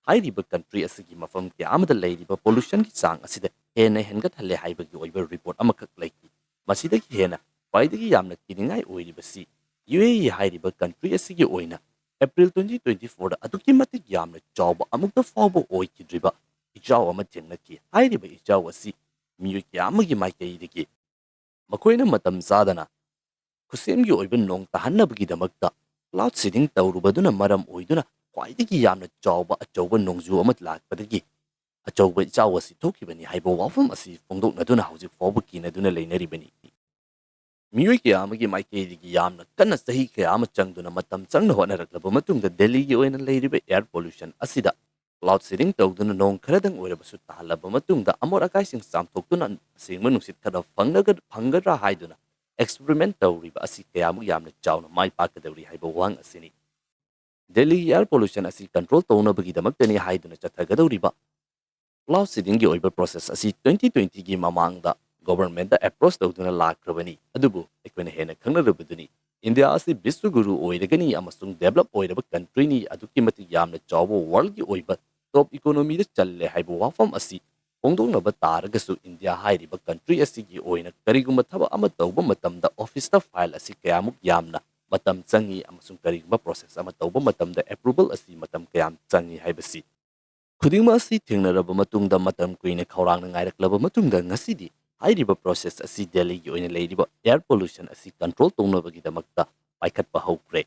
ꯍꯥꯏꯔꯤꯕ country ꯑꯁꯤꯒꯤ ꯃꯐꯝ ꯀꯌꯥ ꯑꯃꯗ ꯂꯩꯔꯤꯕ pollutionꯒꯤ ꯆꯥꯡ ꯑꯁꯤꯗ ꯍꯦꯟꯅ ꯍꯦꯟꯒꯠꯍꯜꯂꯦ ꯍꯥꯏꯕꯒꯤ ꯑꯣꯏꯕ report ꯑꯃꯈꯛ ꯂꯩꯈꯤ꯫ ꯃꯁꯤꯗꯒꯤ ꯍꯦꯟꯅ ꯈ꯭ꯋꯥꯏꯗꯒꯤ ꯌꯥꯝꯅ ꯀꯤꯅꯤꯡꯉꯥꯏ ꯑꯣꯏꯔꯤꯕꯁꯤ UAE ꯍꯥꯏꯔꯤꯕ country ꯑꯁꯤꯒꯤ ꯑꯣꯏꯅ April twenty twenty-fourꯗ ꯑꯗꯨꯛꯀꯤ ꯃꯇꯤꯛ ꯌꯥꯝꯅ ꯆꯥꯎꯕ ꯑꯃꯨꯛꯇ ꯐꯥꯎꯕ ꯑꯣꯏꯈꯤꯗ꯭ꯔꯤꯕ ꯏꯆꯥꯎ ꯑꯃ ꯊꯦꯡꯅꯈꯤ꯫ ꯍꯥꯏꯔꯤꯕ ꯏꯆꯥꯎ ꯑꯁꯤ ꯃꯤꯑꯣꯏ ꯀꯌꯥ ꯑꯃꯒꯤ ꯃꯥꯏꯀꯩꯗꯒꯤ ꯃꯈꯣꯏꯅ ꯃꯇꯝ ꯆꯥꯗꯅ ꯈꯨꯠꯁꯦꯝꯒꯤ ꯑꯣꯏꯕ ꯅꯣꯡ ꯇꯥꯍꯟꯅꯕꯒꯤꯗꯃꯛꯇ cloud seeding ꯇꯧꯔꯨꯕꯗꯨꯅ ꯃꯔꯝ ꯑꯣꯏꯗꯨꯅ ꯈ꯭ꯋꯥꯏꯗꯒꯤ ꯌꯥꯝꯅ ꯆꯥꯎꯕ ꯑꯆꯧꯕ ꯅꯣꯡꯖꯨ ꯑꯃ ꯂꯥꯛꯄꯗꯒꯤ ꯑꯆꯧꯕ ꯏꯆꯥꯎ ꯑꯁꯤ ꯊꯣꯛꯈꯤꯕꯅꯤ ꯍꯥꯏꯕ ꯋꯥꯐꯝ ꯑꯁꯤ ꯐꯣꯡꯗꯣꯛꯅꯗꯨꯅ ꯍꯧꯖꯤꯛ ꯐꯥꯎꯕ ꯀꯤꯅꯗꯨꯅ ꯂꯩꯅꯔꯤꯕꯅꯤ꯫ ꯃꯤꯑꯣꯏ ꯀꯌꯥ ꯑꯃꯒꯤ ꯃꯥꯏꯀꯩꯗꯒꯤ ꯌꯥꯝꯅ ꯀꯟꯅ ꯆꯍꯤ ꯀꯌꯥ ꯑꯃ ꯆꯪꯗꯨꯅ ꯃꯇꯝ ꯆꯪꯅ ꯍꯣꯠꯅꯔꯛꯂꯕ ꯃꯇꯨꯡꯗ ꯗꯦꯜꯂꯤꯒꯤ ꯑꯣꯏꯅ ꯂꯩꯔꯤꯕ air pollution ꯑꯁꯤꯗ cloud seeding ꯇꯧꯗꯨꯅ ꯅꯣꯡ ꯈꯔꯗꯪ ꯑꯣꯏꯔꯕꯁꯨ ꯇꯥꯍꯜꯂꯕ ꯃꯇꯨꯡꯗ ꯑꯃꯣꯠ ꯑꯀꯥꯏꯁꯤꯡ ꯆꯥꯝꯊꯣꯛꯇꯨꯅ ꯑꯁꯦꯡꯕ ꯅꯨꯡꯁꯤꯠ ꯈꯔ ꯐꯪꯂꯒ-, ꯐꯪꯒꯗ꯭ꯔꯥ ꯍꯥꯏꯗꯨꯅ experiment ꯇꯧꯔꯤꯕ ꯑꯁꯤ ꯀꯌꯥꯃꯨꯛ ꯌꯥꯝꯅ ꯆꯥꯎꯅ ꯃꯥꯏ ꯄꯥꯛꯀꯗꯧꯔꯤ ꯍꯥꯏꯕ ꯋꯥꯍꯪ ꯑꯁꯤꯅꯤ꯫ ꯗꯦꯜꯂꯤꯒꯤ air pollution ꯑꯁꯤ control ꯇꯧꯅꯕꯒꯤꯗꯃꯛꯇꯅꯤ ꯍꯥꯏꯗꯨꯅ ꯆꯠꯊꯒꯗꯧꯔꯤꯕ cloud seedingꯒꯤ ꯑꯣꯏꯕ process ꯑꯁꯤ twenty twentyꯒꯤ ꯃꯃꯥꯡꯗ governmentꯇ approach ꯇꯧꯗꯨꯅ ꯂꯥꯛꯈ꯭ꯔꯕꯅꯤ꯫ ꯑꯗꯨꯕꯨ ꯑꯩꯈꯣꯏꯅ ꯍꯦꯟꯅ ꯈꯪꯅꯔꯕꯗꯨꯅꯤ, ꯏꯟꯗꯤꯌꯥ ꯑꯁꯤ ꯕꯤꯁ꯭ꯋꯒꯨꯔꯨ ꯑꯣꯏꯔꯒꯅꯤ ꯑꯃꯁꯨꯡ develop ꯑꯣꯏꯔꯕ countryꯅꯤ, ꯑꯗꯨꯛꯀꯤ ꯃꯇꯤꯛ ꯌꯥꯝꯅ ꯆꯥꯎꯕ worldꯒꯤ ꯑꯣꯏꯕ top economyꯗ ꯆꯜꯂꯦ ꯍꯥꯏꯕ ꯋꯥꯐꯝ ꯑꯁꯤ ꯐꯣꯡꯗꯣꯛꯅꯕ ꯇꯥꯔꯒꯁꯨ, ꯏꯟꯗꯤꯌꯥ ꯍꯥꯏꯔꯤꯕ country ꯑꯁꯤꯒꯤ ꯑꯣꯏꯅ ꯀꯔꯤꯒꯨꯝꯕ ꯊꯕꯛ ꯑꯃ ꯇꯧꯕ ꯃꯇꯝꯗ officeꯇ file ꯑꯁꯤ ꯀꯌꯥꯃꯨꯛ ꯌꯥꯝꯅ ꯃꯇꯝ ꯆꯪꯏ ꯑꯃꯁꯨꯡ ꯀꯔꯤꯒꯨꯝꯕ process ꯑꯃ ꯇꯧꯕ ꯃꯇꯝꯗ approval ꯑꯁꯤ ꯃꯇꯝ ꯀꯌꯥꯝ ꯆꯪꯏ ꯍꯥꯏꯕꯁꯤ ꯈꯨꯗꯤꯡꯃꯛ ꯑꯁꯤ ꯊꯦꯡꯅꯔꯕ ꯃꯇꯨꯡꯗ, ꯃꯇꯝ ꯀꯨꯏꯅ ꯈꯧꯔꯥꯡꯅ ꯉꯥꯏꯔꯛꯂꯕ ꯃꯇꯨꯡꯗ, ꯉꯁꯤꯗꯤ ꯍꯥꯏꯔꯤꯕ process ꯑꯁꯤ ꯗꯦꯜꯂꯤꯒꯤ ꯑꯣꯏꯅ ꯂꯩꯔꯤꯕ air pollution ꯑꯁꯤ control ꯇꯧꯅꯕꯒꯤꯗꯃꯛꯇ ꯄꯥꯏꯈꯠꯄ ꯍꯧꯈ꯭ꯔꯦ꯫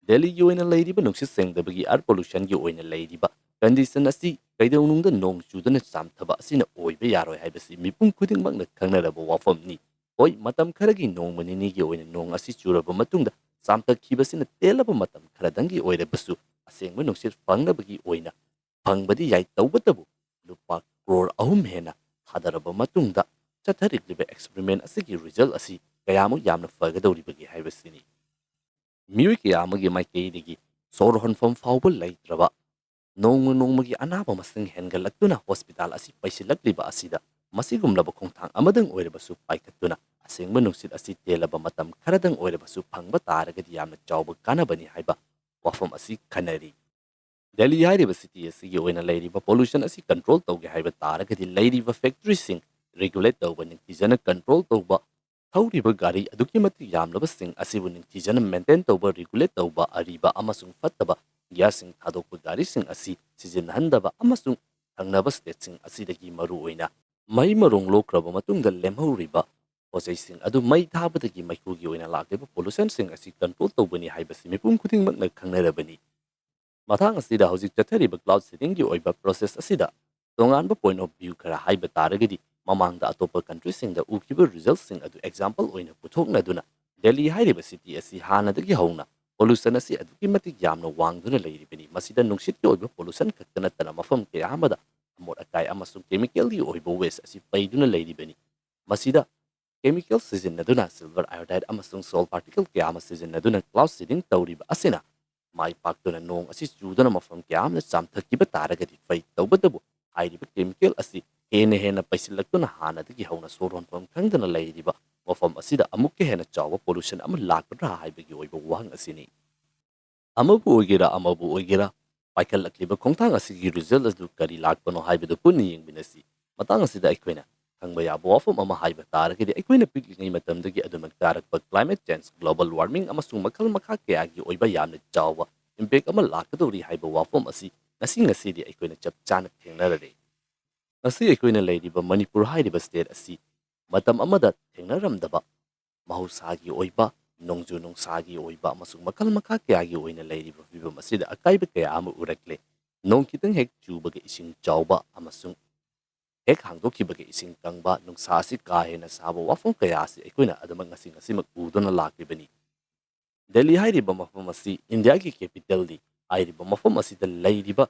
ꯗꯦꯜꯂꯤꯒꯤ ꯑꯣꯏꯅ ꯂꯩꯔꯤꯕ ꯅꯨꯡꯁꯤꯠ ꯁꯦꯡꯗꯕꯒꯤ air pollutionꯒꯤ ꯑꯣꯏꯅ ꯂꯩꯔꯤꯕ condition ꯑꯁꯤ ꯀꯩꯗꯧꯅꯨꯡꯗ ꯅꯣꯡ ꯆꯨꯗꯅ ꯆꯥꯝꯊꯕ ꯑꯁꯤꯅ ꯑꯣꯏꯕ ꯌꯥꯔꯣꯏ ꯍꯥꯏꯕꯁꯤ ꯃꯤꯄꯨꯝ ꯈꯨꯗꯤꯡꯃꯛꯅ ꯈꯪꯅꯔꯕ ꯋꯥꯐꯝꯅꯤ꯫ ꯍꯣꯏ, ꯃꯇꯝ ꯈꯔꯒꯤ ꯅꯣꯡꯃ ꯅꯤꯅꯤꯒꯤ ꯑꯣꯏꯅ ꯅꯣꯡ ꯑꯁꯤ ꯆꯨꯔꯕ ꯃꯇꯨꯡꯗ ꯆꯥꯝꯊꯈꯤꯕꯁꯤꯅ ꯇꯦꯜꯂꯕ ꯃꯇꯝ ꯈꯔꯗꯪꯒꯤ ꯑꯣꯏꯔꯕꯁꯨ ꯑꯁꯦꯡꯕ ꯅꯨꯡꯁꯤꯠ ꯐꯪꯅꯕꯒꯤ ꯑꯣꯏꯅ ꯐꯪꯕꯗꯤ ꯌꯥꯏ, ꯇꯧꯕꯇꯕꯨ ꯂꯨꯄꯥ crore ꯑꯍꯨꯝ ꯍꯦꯟꯅ ꯊꯥꯗꯔꯕ ꯃꯇꯨꯡꯗ ꯆꯠꯊꯔꯤꯛꯂꯤꯕ experiment ꯑꯁꯤꯒꯤ result ꯑꯁꯤ ꯀꯌꯥꯃꯨꯛ ꯌꯥꯝꯅ ꯐꯒꯗꯧꯔꯤꯕꯒꯦ ꯍꯥꯏꯕꯁꯤꯅꯤ꯫ ꯃꯤꯑꯣꯏ ꯀꯌꯥ ꯑꯃꯒꯤ ꯃꯥꯏꯀꯩꯗꯒꯤ ꯁꯣꯔ ꯍꯣꯟꯐꯝ ꯐꯥꯎꯕ ꯂꯩꯇ꯭ꯔꯕ, ꯅꯣꯡꯃ ꯅꯣꯡꯃꯒꯤ ꯑꯅꯥꯕ ꯃꯁꯤꯡ ꯍꯦꯟꯒꯠꯂꯛꯇꯨꯅ hospital ꯑꯁꯤ ꯄꯩꯁꯤꯜꯂꯛꯂꯤꯕ ꯑꯁꯤꯗ ꯃꯁꯤꯒꯨꯝꯂꯕ ꯈꯣꯡꯊꯥꯡ ꯑꯃꯗꯪ ꯑꯣꯏꯔꯕꯁꯨ ꯄꯥꯏꯈꯠꯇꯨꯅ ꯑꯁꯦꯡꯕ ꯅꯨꯡꯁꯤꯠ ꯑꯁꯤ ꯇꯦꯜꯂꯕ ꯃꯇꯝ ꯈꯔꯗꯪ ꯑꯣꯏꯔꯕꯁꯨ ꯐꯪꯕ ꯇꯥꯔꯒꯗꯤ ꯌꯥꯝꯅ ꯆꯥꯎꯕ ꯀꯥꯟꯅꯕꯅꯤ ꯍꯥꯏꯕ ꯋꯥꯐꯝ ꯑꯁꯤ ꯈꯟꯅꯔꯤ꯫ ꯗꯦꯜꯂꯤ ꯍꯥꯏꯔꯤꯕ city ꯑꯁꯤꯒꯤ ꯑꯣꯏꯅ ꯂꯩꯔꯤꯕ pollution ꯑꯁꯤ control ꯇꯧꯒꯦ ꯍꯥꯏꯕ ꯇꯥꯔꯒꯗꯤ ꯂꯩꯔꯤꯕ factoryꯁꯤꯡ regulate ꯇꯧꯕ, ꯅꯤꯡꯊꯤꯖꯅ control ꯇꯧꯕ, ꯊꯧꯔꯤꯕ ꯒꯥꯔꯤ ꯑꯗꯨꯛꯀꯤ ꯃꯇꯤꯛ ꯌꯥꯝꯂꯕꯁꯤꯡ ꯑꯁꯤꯕꯨ ꯅꯤꯡꯊꯤꯖꯅ maintain ꯇꯧꯕ, regulate ꯇꯧꯕ, ꯑꯔꯤꯕ ꯑꯃꯁꯨꯡ ꯐꯠꯇꯕ gasꯁꯤꯡ ꯊꯥꯗꯣꯛꯄ ꯒꯥꯔꯤꯁꯤꯡ ꯑꯁꯤ ꯁꯤꯖꯤꯟꯅꯍꯟꯗꯕ ꯑꯃꯁꯨꯡ ꯊꯪꯅꯕ stateꯁꯤꯡ ꯑꯁꯤꯗꯒꯤ ꯃꯔꯨꯑꯣꯏꯅ ꯃꯍꯩ ꯃꯔꯣꯡ ꯂꯣꯛꯈ꯭ꯔꯕ ꯃꯇꯨꯡꯗ ꯂꯦꯝꯍꯧꯔꯤꯕ ꯄꯣꯠꯆꯩꯁꯤꯡ ꯑꯗꯨ ꯃꯩ ꯊꯥꯕꯗꯒꯤ ꯃꯩꯈꯨꯒꯤ ꯑꯣꯏꯅ ꯂꯥꯛꯂꯤꯕ pollutionꯁꯤꯡ ꯑꯁꯤ control ꯇꯧꯕꯅꯤ ꯍꯥꯏꯕꯁꯤ ꯃꯤꯄꯨꯝ ꯈꯨꯗꯤꯡꯃꯛꯅ ꯈꯪꯅꯔꯕꯅꯤ꯫ ꯃꯇꯥꯡ ꯑꯁꯤꯗ ꯍꯧꯖꯤꯛ ꯆꯠꯊꯔꯤꯕ cloud seedingꯒꯤ ꯑꯣꯏꯕ process ꯑꯁꯤꯗ ꯇꯣꯉꯥꯟꯕ point of view ꯈꯔ ꯍꯥꯏꯕ ꯇꯥꯔꯒꯗꯤ, ꯃꯃꯥꯡꯗ ꯑꯇꯣꯞꯄ countryꯁꯤꯡꯗ ꯎꯈꯤꯕ resultꯁꯤꯡ ꯑꯗꯨ example ꯑꯣꯏꯅ ꯄꯨꯊꯣꯛꯅꯗꯨꯅ, ꯗꯦꯜꯂꯤ ꯍꯥꯏꯔꯤꯕ city ꯑꯁꯤ ꯍꯥꯟꯅꯗꯒꯤ ꯍꯧꯅ pollution ꯑꯁꯤ ꯑꯗꯨꯛꯀꯤ ꯃꯇꯤꯛ ꯌꯥꯝꯅ ꯋꯥꯡꯗꯨꯅ ꯂꯩꯔꯤꯕꯅꯤ꯫ ꯃꯁꯤꯗ ꯅꯨꯡꯁꯤꯠꯀꯤ ꯑꯣꯏꯕ pollution ꯈꯛꯇ ꯅꯠꯇꯅ ꯃꯐꯝ ꯀꯌꯥ ꯑꯃꯗ ꯑꯃꯣꯠ ꯑꯀꯥꯏ ꯑꯃꯁꯨꯡ chemicalꯒꯤ ꯑꯣꯏꯕ waste ꯑꯁꯤ ꯄꯩꯗꯨꯅ ꯂꯩꯔꯤꯕꯅꯤ꯫ ꯃꯁꯤꯗ chemical ꯁꯤꯖꯤꯟꯅꯗꯨꯅ silver iodide ꯑꯃꯁꯨꯡ salt particle ꯀꯌꯥ ꯑꯃ ꯁꯤꯖꯤꯟꯅꯗꯨꯅ cloud seeding ꯇꯧꯔꯤꯕ ꯑꯁꯤꯅ ꯃꯥꯏ ꯄꯥꯛꯇꯨꯅ ꯅꯣꯡ ꯑꯁꯤ ꯆꯨꯗꯨꯅ ꯃꯐꯝ ꯀꯌꯥ ꯑꯃꯗ ꯆꯥꯝꯊꯈꯤꯕ ꯇꯥꯔꯒꯗꯤ ꯐꯩ꯫ ꯇꯧꯕꯇꯕꯨ ꯍꯥꯏꯔꯤꯕ chemical ꯑꯁꯤ ꯍꯦꯟꯅ ꯍꯦꯟꯅ ꯄꯩꯁꯤꯜꯂꯛꯇꯨꯅ ꯍꯥꯟꯅꯗꯒꯤ ꯍꯧꯅ ꯁꯣꯔ ꯍꯣꯟꯐꯝ ꯈꯪꯗꯅ ꯂꯩꯔꯤꯕ ꯃꯐꯝ ꯑꯁꯤꯗ ꯑꯃꯨꯛꯀ ꯍꯦꯟꯅ ꯆꯥꯎꯕ pollution ꯑꯃ ꯂꯥꯛꯀꯗ꯭ꯔꯥ ꯍꯥꯏꯕꯒꯤ ꯑꯣꯏꯕ ꯋꯥꯍꯪ ꯑꯁꯤꯅꯤ꯫ ꯑꯃꯕꯨ ꯑꯣꯏꯒꯦꯔꯥ ꯑꯃꯕꯨ ꯑꯣꯏꯒꯦꯔꯥ, ꯄꯥꯏꯈꯠꯂꯛꯂꯤꯕ ꯈꯣꯡꯊꯥꯡ ꯑꯁꯤꯒꯤ result ꯑꯗꯨ ꯀꯔꯤ ꯂꯥꯛꯄꯅꯣ ꯍꯥꯏꯕꯗꯨ ꯄꯨꯟꯅ ꯌꯦꯡꯃꯤꯟꯅꯁꯤ꯫ ꯃꯇꯥꯡ ꯑꯁꯤꯗ ꯑꯩꯈꯣꯏꯅ ꯈꯪꯕ ꯌꯥꯕ ꯋꯥꯐꯝ ꯑꯃ ꯍꯥꯏꯕ ꯇꯥꯔꯒꯗꯤ, ꯑꯩꯈꯣꯏꯅ ꯄꯤꯛꯂꯤꯉꯩ ꯃꯇꯝꯗꯒꯤ ꯑꯗꯨꯃꯛ ꯇꯥꯔꯛꯄ climate change, global warming ꯑꯃꯁꯨꯡ ꯃꯈꯜ ꯃꯈꯥ ꯀꯌꯥꯒꯤ ꯑꯣꯏꯕ ꯌꯥꯝꯅ ꯆꯥꯎꯕ impact ꯑꯃ ꯂꯥꯛꯀꯗꯧꯔꯤ ꯍꯥꯏꯕ ꯋꯥꯐꯝ ꯑꯁꯤ ꯉꯁꯤ ꯉꯁꯤꯗꯤ ꯑꯩꯈꯣꯏꯅ ꯆꯞ ꯆꯥꯅ ꯊꯦꯡꯅꯔꯔꯦ꯫ ꯉꯁꯤ ꯑꯩꯈꯣꯏꯅ ꯂꯩꯔꯤꯕ ꯃꯅꯤꯄꯨꯔ ꯍꯥꯏꯔꯤꯕ state ꯑꯁꯤ ꯃꯇꯝ ꯑꯃꯗ ꯊꯦꯡꯅꯔꯝꯗꯕ ꯃꯍꯧꯁꯥꯒꯤ ꯑꯣꯏꯕ, ꯅꯣꯡꯖꯨ ꯅꯨꯡꯁꯥꯒꯤ ꯑꯣꯏꯕ ꯑꯃꯁꯨꯡ ꯃꯈꯜ ꯃꯈꯥ ꯀꯌꯥꯒꯤ ꯑꯣꯏꯅ ꯂꯩꯔꯤꯕ ꯐꯤꯕꯝ ꯑꯁꯤꯗ ꯑꯀꯥꯏꯕ ꯀꯌꯥ ꯑꯃ ꯎꯔꯛꯂꯦ꯫ ꯅꯣꯡ ꯈꯤꯇꯪ ꯍꯦꯛ ꯆꯨꯕꯒ ꯏꯁꯤꯡ ꯆꯥꯎꯕ ꯑꯃꯁꯨꯡ ꯍꯦꯛ ꯍꯥꯡꯗꯣꯛꯈꯤꯕꯒ ꯏꯁꯤꯡ ꯀꯪꯕ, ꯅꯨꯡꯁꯥ ꯑꯁꯤ ꯀꯥ ꯍꯦꯟꯅ ꯁꯥꯕ, ꯋꯥꯐꯝ ꯀꯌꯥ ꯑꯁꯤ ꯑꯩꯈꯣꯏꯅ ꯑꯗꯨꯃꯛ ꯉꯁꯤ ꯉꯁꯤꯃꯛ ꯎꯗꯨꯅ ꯂꯥꯛꯂꯤꯕꯅꯤ꯫ ꯗꯦꯜꯂꯤ ꯍꯥꯏꯔꯤꯕ ꯃꯐꯝ ꯑꯁꯤ ꯏꯟꯗꯤꯌꯥꯒꯤ capitalꯅꯤ꯫ ꯍꯥꯏꯔꯤꯕ ꯃꯐꯝ ꯑꯁꯤꯗ ꯂꯩꯔꯤꯕ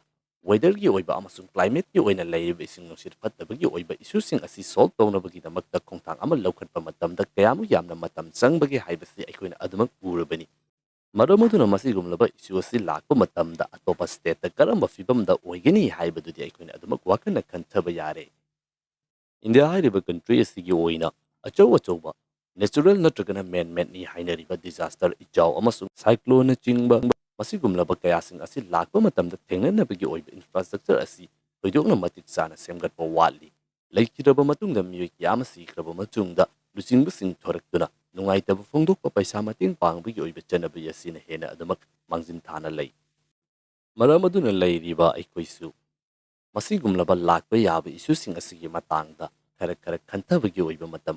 weatherꯒꯤ ꯑꯣꯏꯕ ꯑꯃꯁꯨꯡ climateꯀꯤ ꯑꯣꯏꯅ ꯂꯩꯔꯤꯕ ꯏꯁꯤꯡ ꯅꯨꯡꯁꯤꯠ ꯐꯠꯇꯕꯒꯤ ꯑꯣꯏꯕ issueꯁꯤꯡ ꯑꯁꯤ solve ꯇꯧꯅꯕꯒꯤꯗꯃꯛꯇ ꯈꯣꯡꯊꯥꯡ ꯑꯃ ꯂꯧꯈꯠꯄ ꯃꯇꯝꯗ ꯀꯌꯥꯃꯨꯛ ꯌꯥꯝꯅ ꯃꯇꯝ ꯆꯪꯕꯒꯦ ꯍꯥꯏꯕꯁꯤ ꯑꯩꯈꯣꯏꯅ ꯑꯗꯨꯃꯛ ꯎꯔꯕꯅꯤ꯫ ꯃꯔꯝ ꯑꯗꯨꯅ ꯃꯁꯤꯒꯨꯝꯂꯕ issue ꯑꯁꯤ ꯂꯥꯛꯄ ꯃꯇꯝꯗ ꯑꯇꯣꯞꯄ stateꯇ ꯀꯔꯝꯕ ꯐꯤꯕꯝꯗ ꯑꯣꯏꯒꯅꯤ ꯍꯥꯏꯕꯗꯨꯗꯤ ꯑꯩꯈꯣꯏꯅ ꯑꯗꯨꯃꯛ ꯋꯥꯈꯜꯅ ꯈꯟꯊꯕ ꯌꯥꯔꯦ꯫ ꯏꯟꯗꯤꯌꯥ ꯍꯥꯏꯔꯤꯕ country ꯑꯁꯤꯒꯤ ꯑꯣꯏꯅ ꯑꯆꯧ ꯑꯆꯧꯕ natural ꯅꯠꯇ꯭ꯔꯒꯅ man-madeꯅꯤ ꯍꯥꯏꯅꯔꯤꯕ disaster, ꯏꯆꯥꯎ ꯑꯃꯁꯨꯡ cycloneꯅꯆꯤꯡꯕ ꯃꯁꯤꯒꯨꯝꯂꯕ ꯀꯌꯥꯁꯤꯡ ꯑꯁꯤ ꯂꯥꯛꯄ ꯃꯇꯝꯗ ꯊꯦꯡꯅꯅꯕꯒꯤ ꯑꯣꯏꯕ infrastructure ꯑꯁꯤ ꯊꯣꯏꯗꯣꯛꯅ ꯃꯇꯤꯛ ꯆꯥꯅ ꯁꯦꯝꯒꯠꯄ ꯋꯥꯠꯂꯤ꯫ ꯂꯩꯈꯤꯗ꯭ꯔꯕ ꯃꯇꯨꯡꯗ ꯃꯤꯑꯣꯏ ꯀꯌꯥ ꯑꯃ ꯁꯤꯈ꯭ꯔꯕ ꯃꯇꯨꯡꯗ ꯂꯨꯆꯤꯡꯕꯁꯤꯡ ꯊꯣꯔꯛꯇꯨꯅ ꯅꯨꯡꯉꯥꯏꯇꯕ ꯐꯣꯡꯗꯣꯛꯄ, ꯄꯩꯁꯥ ꯃꯇꯦꯡ ꯄꯥꯡꯕꯒꯤ ꯑꯣꯏꯕ ꯆꯠꯅꯕꯤ ꯑꯁꯤꯅ ꯍꯦꯟꯅ ꯑꯗꯨꯃꯛ ꯃꯥꯡꯖꯤꯟ ꯊꯥꯅ ꯂꯩ꯫ ꯃꯔꯝ ꯑꯗꯨꯅ ꯂꯩꯔꯤꯕ ꯑꯩꯈꯣꯏꯁꯨ ꯃꯁꯤꯒꯨꯝꯂꯕ ꯂꯥꯛꯄ ꯌꯥꯕ issueꯁꯤꯡ ꯑꯁꯤꯒꯤ ꯃꯇꯥꯡꯗ ꯈꯔ ꯈꯔ ꯈꯟꯊꯕꯒꯤ ꯑꯣꯏꯕ ꯃꯇꯝ